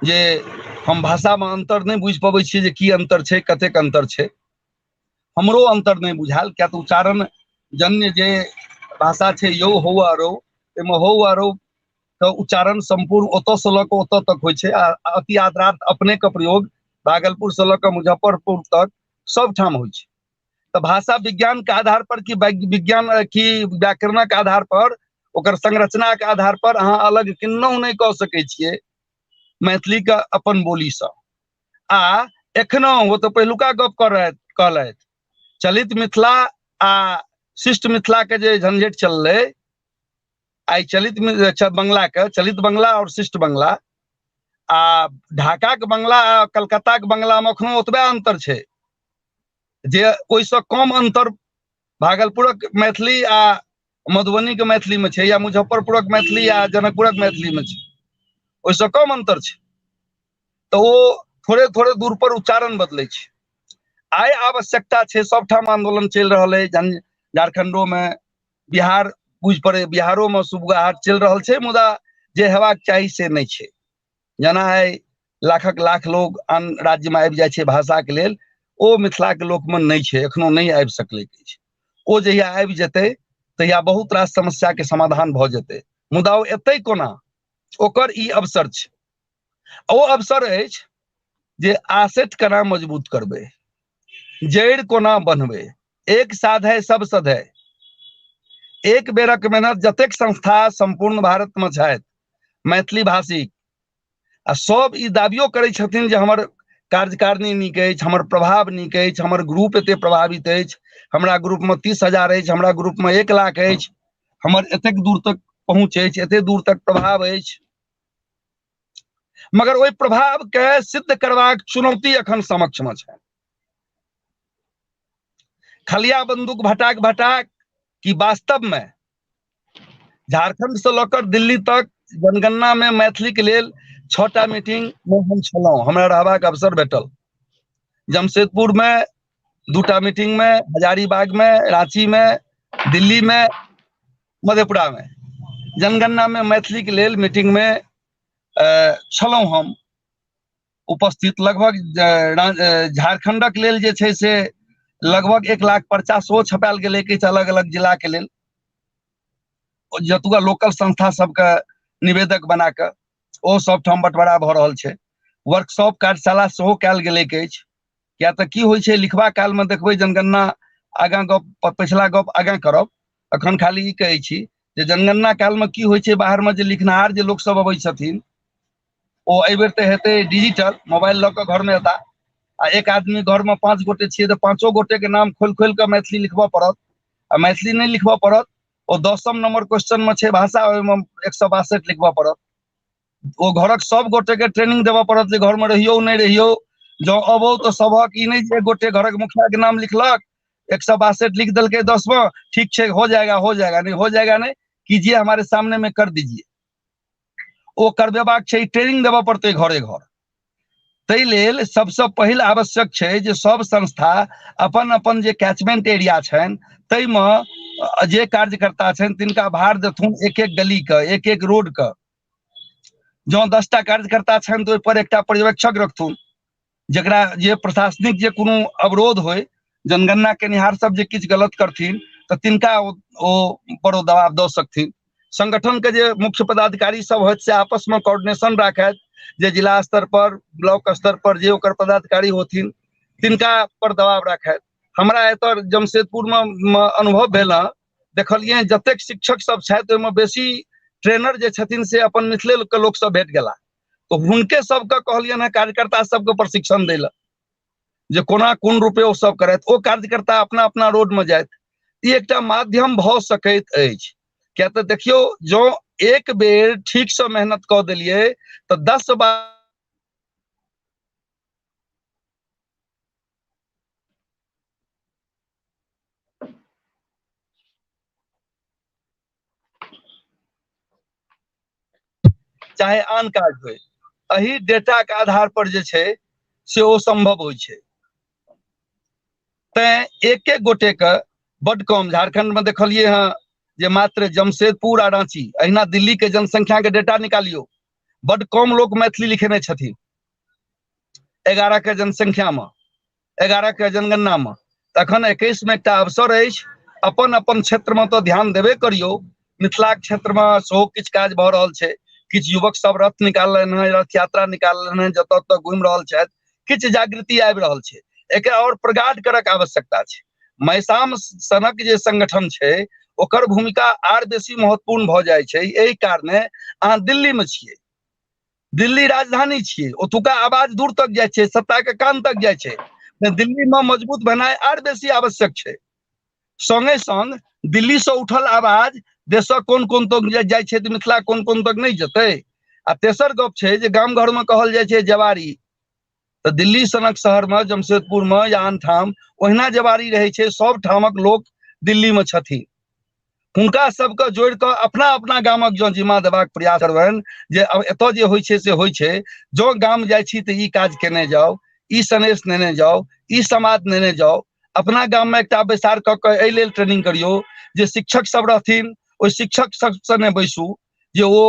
Speaker 11: जे हम भाषामे अन्तर नहि बुझि पबै छियै जे की अन्तर छै, कतेक अन्तर छै। हमरो अन्तर नहि बुझायल, किया तऽ उच्चारण जन्य जे भाषा छै यौ हौ आ रौ, ताहिमे हौ आ रौ के उच्चारण सम्पूर्ण ओतऽसँ लऽ कऽ ओतऽ तक होइ छै, आ अति आदरार्थ अपने के प्रयोग भागलपुर से लऽ कऽ मुजफ्फरपुर तक सब ठाम होइ छै। तऽ भाषा विज्ञान के आधार पर कि विज्ञान की व्याकरणक आधार पर, ओकर संरचना के आधार पर अहाँ अलग किन्नहुँ नहि कऽ सकै छियै मैथिली के अपन बोलीसँ। आ एखनो ओ तऽ पहिलुका गप कहलथि, चलित मिथिला आ शिष्ट मिथिला के जे झंझटि चललै, आइ चलित बंगला के चलित बंगला और शिष्ट बंगला आ ढाका के बंगला आ कलकत्ता के बंगला में अखनो ओतबे अंतर छै जे ओहिसँ कम अंतर भागलपुरक मैथिली आ मधुबनी के मैथिली में छै या मुजफ्फरपुरक मैथिली आ जनकपुरक मैथिली में छै, ओहिसँ कम अंतर छै। तऽ ओ थोड़े थोड़े दूर पर उच्चारण बदलै छै। आइ आवश्यकता छै, सबठाम आंदोलन चलि रहल अछि, झारखंडो में, बिहार बुझि पड़े बिहारो में सुबुगाहट चलि रहल छै, मुदा जे हेबाक चाही से नहि छै। जेना आइ लाखक लाख लोग आन राज्य में आबि जाइ छै भाषा के लेल, ओ मिथिला के लोक में नहि छै, एखनो नहि आबि सकलै अछि। ओ जहिया आबि जेतै तहिया बहुत रास समस्या के समाधान भऽ जेतै, मुदा ओ एतै कोना, ओकर ई अवसर छै। ओ अवसर अछि जे आसेट केना मजबूत करबै, जड़ि कोना बन्हबै, एक साधै सब सधै। एक बेरक मेहनत जतेक संस्था सम्पूर्ण भारत में छथि मैथिली भाषी, आ सब ई दाबियो करै छथिन जे हमर कार्यकारिणी नीक अछि, हमर प्रभाव नीक अछि, हमर ग्रुप एते प्रभावित अछि, हमरा ग्रुपमे 30,000 अछि, हमरा ग्रुपमे 1 लाख अछि, हमर एतेक दूर तक पहुँच अछि, एते दूर तक प्रभाव अछि। मगर ओहि प्रभाव के सिद्ध करबाक चुनौती एखन समक्ष में छै। खलिया बंदूक भटाक भटाक कि वास्तव में झारखंड से लकर दिल्ली तक जनगणना में मैथिली के लेल 6टा मीटिंग में हम छलहुँ, हमरा रहबाक अवसर भेटल। जमशेदपुर में 2टा मीटिंग में, हजारीबाग में, रांची में, दिल्ली में, मधेपुरा में जनगणना में मैथिली के लेल मीटिंग में छलहुँ हम उपस्थित। लगभग झारखंडक लेल जे छै से लगभग 1 लाख पर्चा सेहो छपायल गेलै किछु अलग अलग जिला के लेल, जतुका लोकल संस्था सबके निवेदक बना कऽ ओ सब ठाम बंटवारा भऽ रहल छै। वर्कशॉप कार्यशाला सेहो कयल गेलैक अछि। किया तऽ की होइ छै, लिखबा काल मे देखबै जनगणना आगाँ गप पछिला गप आगाँ करब, अखन खाली ई कहै छी जे जनगणना काल मे की होइ छै, बाहर मे जे लिखनहार जे लोक सब अबै छथिन ओ एहिबेर तऽ हेतै डिजिटल, मोबाइल लऽ कऽ घरमे एता आ एक आदमी घरमे 5 गोटे छियै तऽ 5 गोटे के नाम खोलि खोलि कऽ मैथिली लिखबऽ पड़त। आ मैथिली नहि लिखबऽ पड़त, ओ 10 नंबर क्वेश्चन मे छै भाषा, ओहिमे 162 लिखबऽ पड़त। ओ घरक सब गोटे के ट्रेनिंग देबऽ पड़त जे घरमे रहियौ नहि रहियौ, जँ अबौ तऽ सबहक ई नहि जे एक गोटे घरक मुखिया के नाम लिखलक 162 लिख देलकै 10वां, ठीक छै हो जाएगा हो जाएगा, नहीं हो जाएगा नहीं कीजिए हमारे सामने में कर दीजिए। ओ करबेबाक छै, ट्रेनिंग देबऽ पड़तै घरे घर। ताहि लेल सबसँ पहिल आवश्यक छै जे सब संस्था अपन अपन जे कैचमेंट एरिया छनि ताहिमे जे कार्यकर्ता छनि तिनका भार देथुन एक एक गली के, एक एक रोड के। जँ 10टा कार्यकर्ता छनि तऽ ओहिपर एकटा पर्यवेक्षक रखथुन, जकरा जे प्रशासनिक जे कोनो अवरोध होइ, जनगणना केनिहार सब जे किछु गलत करथिन तऽ तिनका ओ पर ओ दबाव दऽ सकथिन। संगठन के जे मुख्य पदाधिकारी सब होत से आपस में कोऑर्डिनेशन राखत, जे जिला स्तर पर ब्लॉक स्तर पर जे ओकर पदाधिकारी होथिन तिनका पर दबाव राखत। हमरा एतऽ जमशेदपुर में अनुभव भेल हँ, देखलियै जतेक शिक्षक सब छथि ओहिमे बेसी ट्रेनर जे छथिन से अपन मिथिले के लोक सब भेट गेला, तऽ हुनके सबके कहलियनि हँ कार्यकर्ता सबके प्रशिक्षण दै लए जे कोना कोन रूपे ओ सब करथि, ओ कार्यकर्ता अपना अपना रोड में जाथि। ई एकटा माध्यम भऽ सकैत अछि। किया तऽ देखियौ जँ एक बेर ठीकसँ मेहनत कऽ देलियै तऽ 10 बार चाहे आन काज होइ, एहि डेटा के आधार पर जे छै से ओ सम्भव होइ छै। तैं एक एक गोटे के बड कम, झारखंड में देखलियै हँ जे मात्र जमशेदपुर आ रांची, अहिना दिल्ली के जनसंख्या के डेटा निकालियौ, बड कम लोक मैथिली लिखेने छथिन 11 के जनसंख्या में, 11 के जनगणना में। तखन 21 में एकटा अवसर अछि, अपन अपन क्षेत्र में तऽ ध्यान देबे करियौ। मिथिलाक क्षेत्र में सेहो किछु काज भऽ रहल छै, किछु युवक सब रथ निकाललनि हँ, रथ यात्रा निकाललनि हँ, जतऽ तक घुमि रहल छथि, किछु जागृति आबि रहल छै। एकरा आओर प्रगाढ़ करक आवश्यकता छै। मैसाम सनक जे संगठन छै ओकर भूमिका आर बेसी महत्वपूर्ण भऽ जाइ छै। एहि कारणे अहाँ दिल्ली में छियै, दिल्ली राजधानी छियै, ओतुका आवाज दूर तक जाइ छै, सत्ता के कान तक जाइ छै। दिल्ली में मजबूत भेनाइ आर बेसी आवश्यक छै। संगे संग दिल्ली से उठल आवाज देशक कोन कोन तक जाइ छै तऽ मिथिला कोन कोन तक नहि जेतै। आ तेसर गप छै जे गाम घर में कहल जाइ छै जवारी, तऽ दिल्ली सनक शहर में, जमशेदपुर में या आन ठाम ओहिना जवारी रहै छै। सब ठामक लोक दिल्ली में छथिन, हुनका सबके जोड़ि कऽ अपना अपना गामक जँ जिम्मा देबाक प्रयास करबनि जे अब एतऽ जे होइ छै से होइ छै, जँ गाम जाइ छी तऽ ई काज केने जाउ, ई सनेश नेने जाउ, ई समाद नेने जाउ। अपना गाममे एकटा बैसार कऽ कऽ एहि लेल ट्रेनिंग करियौ जे शिक्षक सब रहथिन ओहि शिक्षक सब सने बैसू जे ओ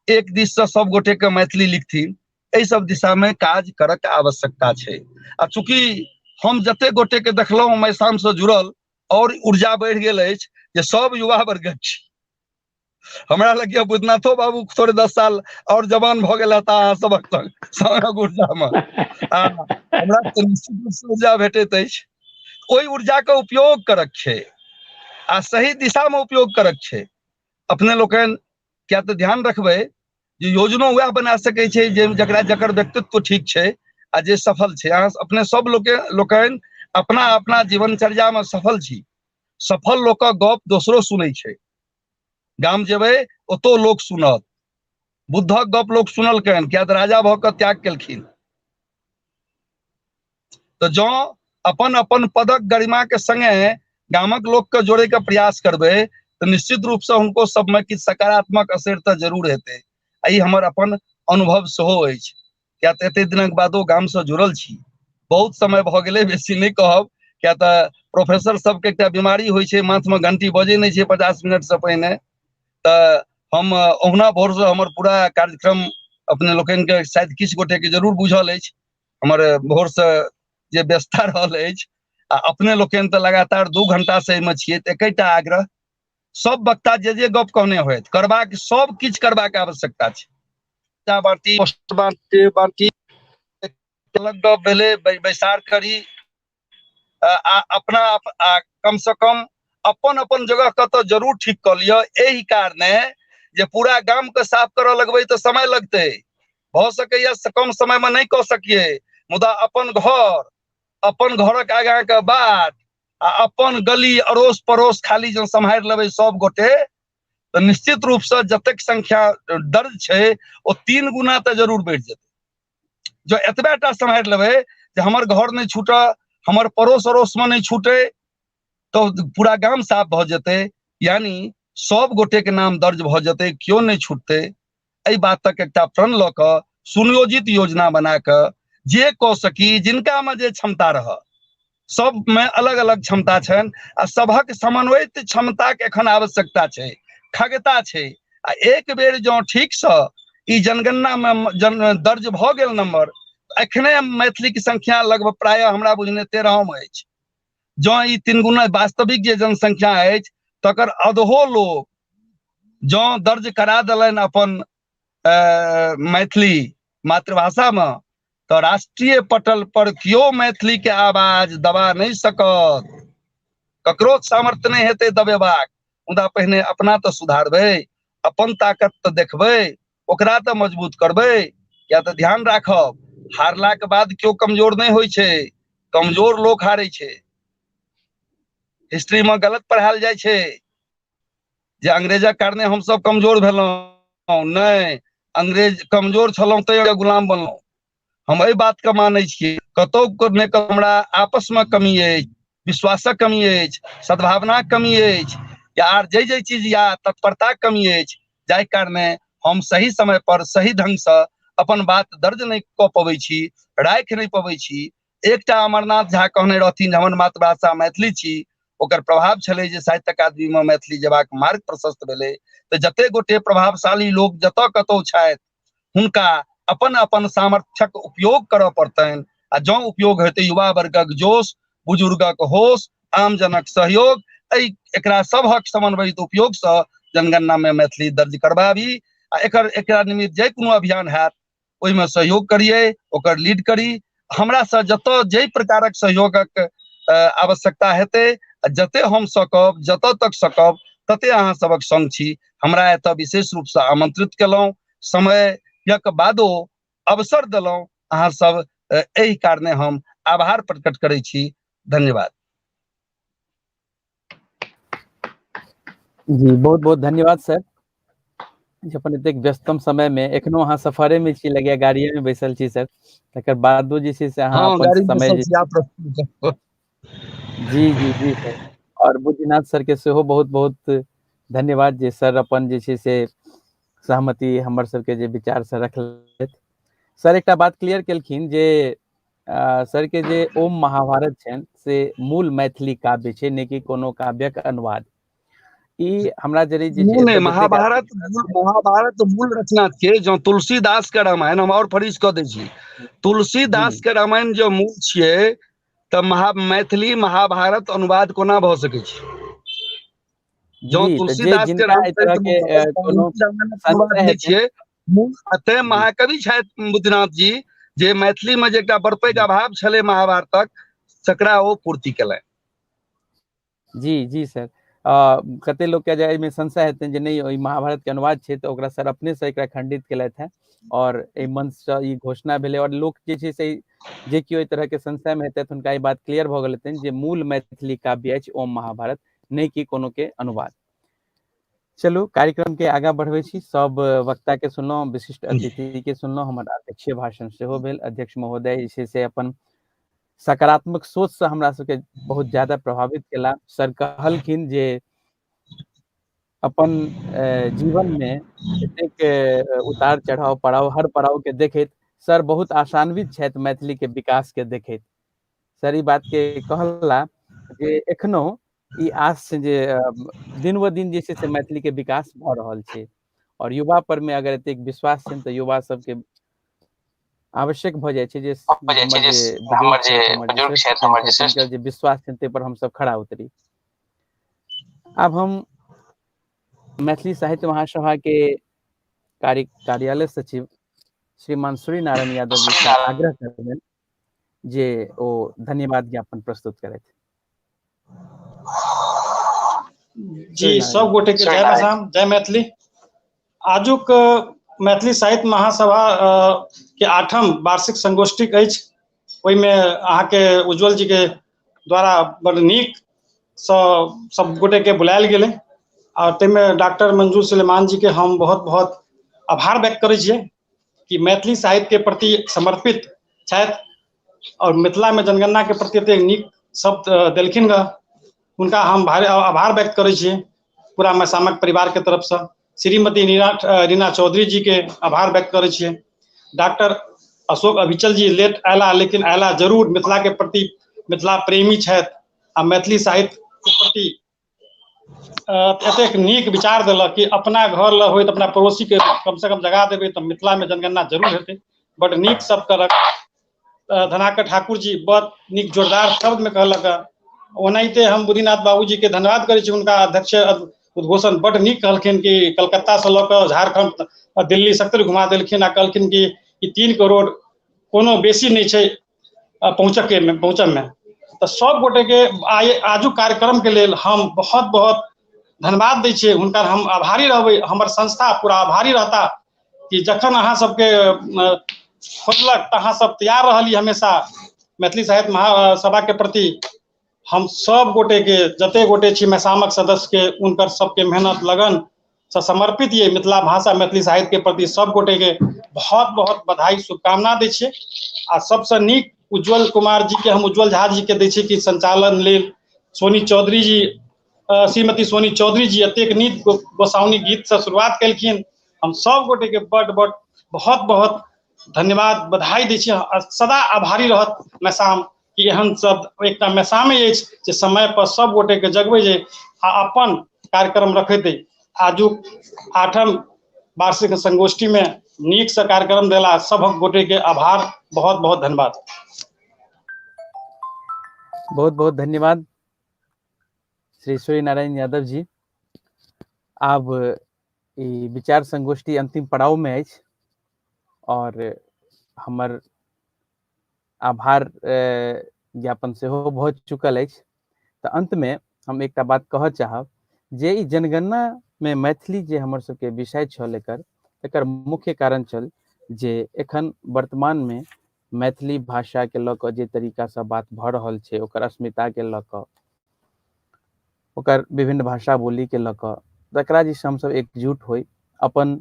Speaker 11: एक दिससँ सब गोटेके मैथिली लिखथिन। एहि सब दिशामे काज करक आवश्यकता छै। आ चूँकि हम जते गोटेके देखलहुँ मैसामसँ जुड़ल, और ऊर्जा बढ़ि गेल अछि जे सब युवा वर्गक छी। हमरा लगैए बुधनाथो बाबू थोड़े 10 साल और जवान भऽ गेल हेता अहाँ सबक संग ऊर्जामे, आ हमरा तऽ निश्चित रूपसँ ऊर्जा भेटैत अछि। ओहि ऊर्जाके उपयोग करक छै आ सही दिशामे उपयोग करक छै। अपने लोकनि किया तऽ ध्यान रखबै जे योजनो वएह बना सकै छै जे जकरा जकर व्यक्तित्व ठीक छै आ जे सफल छै। अहाँ अपने सब लोके लोकनि अपना अपना जीवनचर्यामे सफल छी। सफल लोकक गप दोसरो सुनै छै। गाम जेबै ओतौ लोक सुनत। बुद्धक गप लोक सुनलकनि, किया तऽ राजा भऽ कऽ त्याग केलखिन। तऽ जँ अपन अपन पदक गरिमा के संगे गामक लोक के जोड़े के प्रयास करबै तऽ निश्चित रूप से हुनको सबमे किछु सकारात्मक असर तऽ जरूर हेतै। आ ई हमर अपन अनुभव सेहो अछि, किया तऽ एते दिनक बादो गामसँ जुड़ल छी। बहुत समय भऽ गेलै, बेसी नहि कहब, किया तऽ प्रोफेसर सबके एकटा बीमारी होइ छै, माथमे घंटी बजै नहि छै 50 मिनटसँ पहिने। तऽ हम ओहुना भोरसँ हमर पूरा कार्यक्रम अपने लोकनिके शायद किछु गोटेके जरूर बुझल अछि, हमर भोरसँ जे व्यवस्था रहल अछि। आ अपने लोकनि तऽ लगातार 2 घंटासँ एहिमे छियै। तऽ एकेटा आग्रह, सब वक्ता जे जे गप कहने होथि, करबाक सब किछु करबाक आवश्यकता छै। बाँटी बाँटी बाँटी अलग गप भेलै, बैसार करी आ अपना आ कम से कम अपन अपन जगह कतऽ जरूर ठीक कऽ लिअ। एहि कारणे जे पूरा गाम के साफ करऽ लगबै तऽ समय लगतै, भऽ सकैया कम समय मे नहि कऽ सकिए, मुदा अपन घर, अपन घरक आगाँ के बाट आ अपन गली अड़ोस पड़ोस खाली जँ सम्हारि लेबै सब गोटे तऽ निश्चित रूपसँ जतेक संख्या दर्ज छै ओ 3 गुना तऽ जरूर बढ़ि जेतै। जँ एतबे टा सम्हारि लेबै जे हमर घर नहि छूटऽ, हमर पड़ोस अड़ोसमे नहि छूटै, तऽ पूरा गाम साफ भऽ जेतै। यानी सब गोटे के नाम दर्ज भऽ जेतै, केओ नहि छूटतै। एहि बातक एकटा प्रण लऽ कऽ सुनियोजित योजना बना कऽ जे कऽ सकी, जिनकामे जे क्षमता रहऽ, सबमे अलग अलग क्षमता छनि आ सभक समन्वित क्षमताके एखन आवश्यकता छै, खगता छै। आ एक बेर जँ ठीकसँ ई जनगणनामे जन दर्ज भऽ गेल नंबर, एखने मैथिलीके संख्या लगभग प्रायः हमरा बुझने 13 अछि। जँ ई 3 गुना वास्तविक जे जनसंख्या अछि तकर अधहो लोक जँ दर्ज करा देलनि अपन मैथिली मातृभाषामे, तऽ राष्ट्रीय पटल पर केओ मैथिली के आवाज दबा नहि सकत, ककरो सामर्थ्य नहि हेतै दबेबाक। मुदा पहिने अपना तऽ सुधारबै, अपन ताकत तऽ देखबै, ओकरा तऽ मजबूत करबै। या तऽ ध्यान राखब, हारलाके बाद केओ कमजोर नहि होइ छै, कमजोर लोक हारै छै। हिस्ट्री मे गलत पढ़ायल जाइ छै जे अंग्रेजक कारणे हमसब कमजोर भेलहुँ। नहि, अंग्रेज कमजोर छलहुँ तैं गुलाम बनलहुँ। हम एहि बातके मानै छियै, कतौ ने हमरा आपसमे कमी अछि, विश्वासक कमी अछि, सद्भावनाक कमी अछि, या आर जे जे चीज या तत्परताक कमी अछि, जाहि कारणे हम सही समय पर सही ढंगसँ अपन बात दर्ज नहि कऽ पबै छी, राखि नहि पबै छी। एकटा अमरनाथ झा कहने रहथिन हमर मातृभाषा मैथिली छी, ओकर प्रभाव छलै जे साहित्य अकादमीमे मैथिली जेबाक मार्ग प्रशस्त भेलै। तऽ जते गोटे प्रभावशाली लोक जतऽ कतौ छथि हुनका अपन अपन सामर्थ्यक उपयोग करऽ पड़तनि। आ जँ उपयोग हेतै युवा वर्गक जोश, बुजुर्गक होश, आमजनक सहयोग, एहि एकरा सबहक समन्वयित उपयोगसँ जनगणनामे मैथिली दर्ज करबाबी। आ एकर एकरा निमित्त जे कोनो अभियान हैत ओहिमे सहयोग करियै, ओकर लीड करी। हमरासँ जतऽ जाहि प्रकारक सहयोगक आवश्यकता हेतै आ जते हम सकब, जतऽ तक सकब तते अहाँ सबक संग छी। हमरा एतऽ विशेष रूपसँ आमंत्रित केलहुँ, समयक बादो अवसर देलहुँ अहाँ सब, एहि कारणे हम आभार प्रकट करै छी। धन्यवाद।
Speaker 1: जी, बहुत बहुत धन्यवाद सर जे अपन एतेक व्यस्तम समय में एखनो अहाँ सफरे में छी, लगैया गाड़िए में बैसल छी सर, तकर बादो जे छै से अहाँ अपन समय जी जी जी सर। और बुद्धिनाथ सर के सेहो बहुत बहुत धन्यवाद जे सर अपन जे छै से सहमति हमर सबके जे विचार से रखलथि। सर एकटा बात क्लियर केलखिन जे सर के जे ओम महाभारत छनि से मूल मैथिली काव्य छै, नहि कि कोनो काव्यक अनुवाद। ई हमरा जरी जे
Speaker 11: छै नहि, महाभारत महाभारत मूल रचना छियै। जँ तुलसीदास के रामायण हम और फरीज कऽ दै छी, तुलसीदास के रामायण जो मूल छियै तऽ महा मैथिली महाभारत अनुवाद कोना भऽ सकै छै? जँ तुलसीदास के रामचरित छियै तैं महाकवि छथि बुद्धिनाथ जी, जे मैथिली में जे एकटा बड़ पैघ अभाव छलै महाभारतक, तकरा ओ पूर्ति केलनि।
Speaker 1: जी जी सर। कते लोकके जे एहिमे संशय हेतनि जे नहि ई महाभारतके अनुवाद छै, तऽ ओकरा सर अपनेसँ एकरा खंडित केलथि हेँ आओर एहि मंचसँ ई घोषणा भेलै। आओर लोक जे छै से जे केओ एहि तरहके संशयमे हेतथि हुनका ई बात क्लियर भऽ गेल हेतनि जे मूल मैथिली काव्य अछि ओम महाभारत, नहि कि कोनो के अनुवाद। चलू कार्यक्रम के आगाँ बढ़बै छी। सब वक्ता के सुनलहुँ, विशिष्ट अतिथि के सुनलहुँ, हमर अध्यक्षीय भाषण सेहो भेल। अध्यक्ष महोदय जे छै से अपन सकारात्मक सोचसँ हमरा सबके बहुत ज्यादा प्रभावित केला। सर कहलखिन जे अपन जीवन मे एतेक उतार चढ़ाव पड़ाव, हर पड़ाव के देखैत सर बहुत आशान्वित छथि मैथिली के विकास के देखैत। सर ई बात के कहला जे एखनो ई आस छै जे दिन ब दिन जे छै से मैथिली के विकास भऽ रहल छै और युवा पर मे अगर एतेक विश्वास छै तऽ युवा सबके आवश्यक भऽ जाइ छै जे हमर जे बुजुर्ग छथि, हमर जे श्रेष्ठ छथि, हुनकर जे विश्वास छनि ताहि पर हमसब खरा उतरी। आब हम मैथिली साहित्य महासभा के कार्यालय सचिव श्रीमान सूर्य नारायण यादव जी से आग्रह करबनि जे ओ धन्यवाद ज्ञापन प्रस्तुत करथि।
Speaker 12: जी, सब गोटे के जय आसाम, जय मैथिली। आजुक मैथिली साहित्य महासभा के 8म वार्षिक संगोष्ठी अछि, ओहिमे अहाँके उज्जवल जी के द्वारा बड़ नीक सँ सब गोटे के बुलायल गेलै और ताहिमे डॉक्टर मंजूर सुलेमान जी के हम बहुत बहुत आभार व्यक्त करै छियै कि मैथिली साहित्य के प्रति समर्पित छथि और मिथिला में जनगणना के प्रति एतेक नीक शब्द देलखिन गऽ, हुनका हम भारी आभार व्यक्त करै छियै पूरा मैसामक परिवार के तरफ से। श्रीमती रीना चौधरी जी के आभार व्यक्त करै छियै। डॉक्टर अशोक अभिचल जी लेट अयला लेकिन अयला जरूर, मिथिला के प्रति मिथिला प्रेमी छथि आ मैथिली साहित्य के प्रति एतेक नीक विचार देलक कि अपना घर लग होय तऽ अपना पड़ोसी के कम से कम जगा देबै तऽ मिथिला मे जनगणना जरूर हेतै। बड नीक शब्द कहलक धनाकर ठाकुर जी, बड़ नीक जोरदार शब्द मे कहलक। ओनाहिते हम बुद्धिनाथ बाबूजी के धन्यवाद करै छी, हुनका अध्यक्ष उद्घोषण बड नीक कहलखिन कि कलकत्ता से लऽ कऽ झारखंड दिल्ली सगतरि घुमा देलखिन आ कहलखिन कि ई 3 करोड़ कोनो बेसी नहि छै पहुँचऽ मे। तऽ सब गोटे के आजुक कार्यक्रम के लेल हम बहुत बहुत धन्यवाद दै छियै, हुनकर हम आभारी रहबै, हमर संस्था पूरा आभारी रहता कि जखन अहाँ सबके खोजलक तऽ अहाँ सब तैयार रहलियै हमेशा मैथिली साहित्य महासभा के प्रति। हम सब गोटे के जते गोटे छी मैसामक सदस्य के, उनकर सबके मेहनत लगन से समर्पित ये मिथिला भाषा मैथिली साहित्य के प्रति सब गोटे के बहुत बहुत बधाई शुभकामना दै छियै। आ सबसे नीक उज्जवल कुमार जी के, हम उज्जवल झा जी के दै छियै कि संचालन लेल सोनी चौधरी जी, श्रीमती सोनी चौधरी जी एतेक नीक गोसाउनी गीत से शुरुआत केलखिन। हम सब गोटे के बड बड बहुत बहुत धन्यवाद बधाई दै छियै आ सदा आभारी रहत मैसाम कि एहन शब्द एकटा मैसामे अछि जे समय पर सब गोटे के जगबै छै आ अपन कार्यक्रम रखैत अछि। आजुक 8म वार्षिक संगोष्ठी में नीक से कार्यक्रम देला सभक गोटे के आभार, बहुत बहुत धन्यवाद।
Speaker 1: बहुत बहुत धन्यवाद श्री सूर्य नारायण यादव जी। आब ई विचार संगोष्ठी अंतिम पड़ाव में अछि और हमर आभार ज्ञापन सेहो भऽ चुकल अछि। तऽ अंत में हम एकटा बात कहऽ चाहब जे ई जनगणना में मैथिली जे हमर सबके विषय छल एकर मुख्य कारण छल जे एखन वर्तमान में मैथिली भाषा के लऽ कऽ जे तरीका से बात भऽ रहल छै, ओकर अस्मिता के लऽ कऽ, ओकर विभिन्न भाषा बोली के लऽ कऽ, तकरा जे हमसब एकजुट होइ, अपन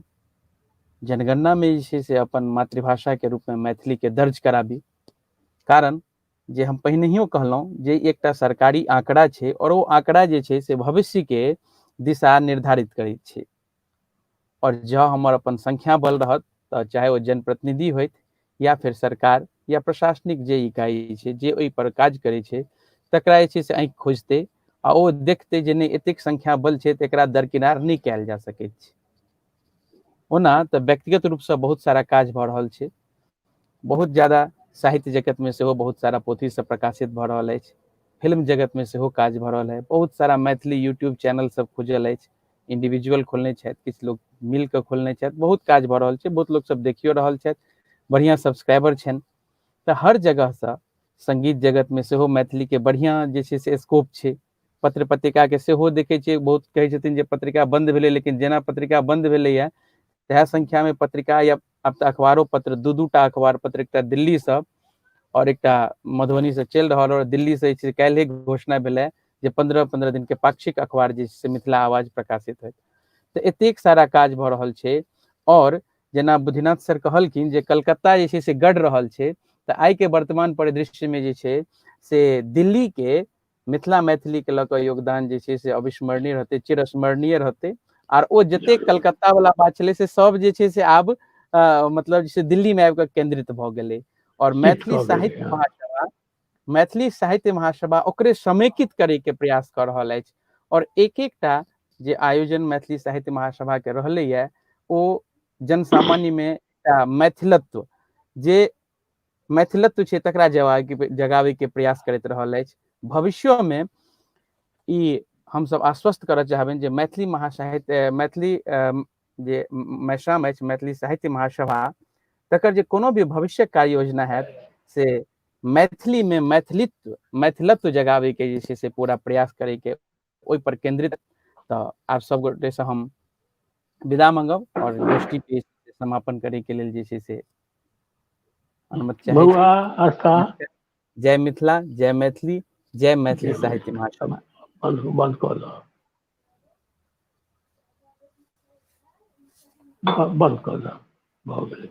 Speaker 1: जनगणना में जे छै से अपन मातृभाषा के रूप में मैथिली के दर्ज कराबी। कारण जे हम पहिनहियो कहलहुँ जे एकटा सरकारी आंकड़ा छै और ओ आंकड़ा जे छै से भविष्य के दिशा निर्धारित करै छै। और जँ हमर अपन संख्या बल रहत तऽ चाहे ओ जनप्रतिनिधि होथि या फिर सरकार या प्रशासनिक जे इकाई छै जे ओहि पर काज करै छै, तकरा जे छै से आँखि खोजतै आ ओ देखतै जे नहि एतेक संख्या बल छै तऽ एकरा दरकिनार नहि कयल जा सकैत छै। ओना तऽ व्यक्तिगत रूपसँ बहुत सारा काज भऽ रहल छै, बहुत ज्यादा साहित्य जगत में सेहो बहुत सारा पोथी सब प्रकाशित भऽ रहल अछि, फिल्म जगत में सेहो काज भऽ रहल है, बहुत सारा मैथिली यूट्यूब चैनल सब खुजल अछि, इंडिविजुअल खोलने छथि, किछु लोग मिल कऽ खोलने छथि, बहुत काज भऽ रहल छै, बहुत लोग सब देखियो रहल छथि, बढ़िया सब्सक्राइबर छनि। तऽ हर जगहसँ संगीत जगत में सेहो मैथिली के बढ़िया जे छै से स्कोप छै, पत्र पत्रिकाके सेहो देखै छियै, बहुत कहै छथिन जे पत्रिका बन्द भेलै, लेकिन जेना पत्रिका बन्द भेलैए तएह संख्यामे पत्रिका या आब तऽ अखबारो पत्र 2-2 टा अखबार पत्र, एकटा दिल्लीसँ आओर एकटा मधुबनीसँ चलि रहल। आओर दिल्लीसँ जे छै काल्हि घोषणा भेलै जे 15-15 दिनके पाक्षिक अखबार जे छै से मिथिला आवाज प्रकाशित होयत। तऽ एतेक सारा काज भऽ रहल छै। आओर जेना बुद्धिनाथ सर कहलखिन जे कलकत्ता जे छै से गढ़ रहल छै, तऽ आइके वर्तमान परिदृश्यमे जे छै से दिल्लीके मिथिला मैथिलीके लऽ कऽ योगदान जे छै से अविस्मरणीय रहतै, चिरस्मरणीय रहतै। आर ओ जतेक कलकत्ता वाला बात छलै से सब जे छै से आब मतलब जे छै दिल्लीमे आबि कऽ केन्द्रित भऽ गेलै। आओर मैथिली साहित्य महासभा, मैथिली साहित्य महासभा ओकरे समेकित करैके प्रयास कऽ रहल अछि। आओर एक एकटा जे आयोजन मैथिली साहित्य महासभाके रहलैए ओ जनसामान्यमे एकटा मैथिलत्व जे मैथिलत्व छै तकरा जगाबैके प्रयास करैत रहल अछि। भविष्योमे ई हमसब आश्वस्त करऽ चाहबनि जे मैथिली महासाहित्य, मैथिली जे मैसाम अछि, मैथिली साहित्य महासभा, तकर जे कोनो भी भविष्यक कार्य योजना हैत से मैथिलीमे मैथिलित्व मैथिलत्व जगाबैके जे छै से पूरा प्रयास करैके ओहि पर केन्द्रित। तऽ आब सब गोटेसँ हम विदा मांगब आओर गोष्ठी के समापन करैके लेल जे छै से अनुमति चाहै छी।
Speaker 10: बौआ आस्था,
Speaker 1: जय मिथिला, जय मैथिली, जय मैथिली साहित्य महासभा।
Speaker 10: बंद बंद कऽ दऽ, बंद कऽ दऽ, भऽ गेलै।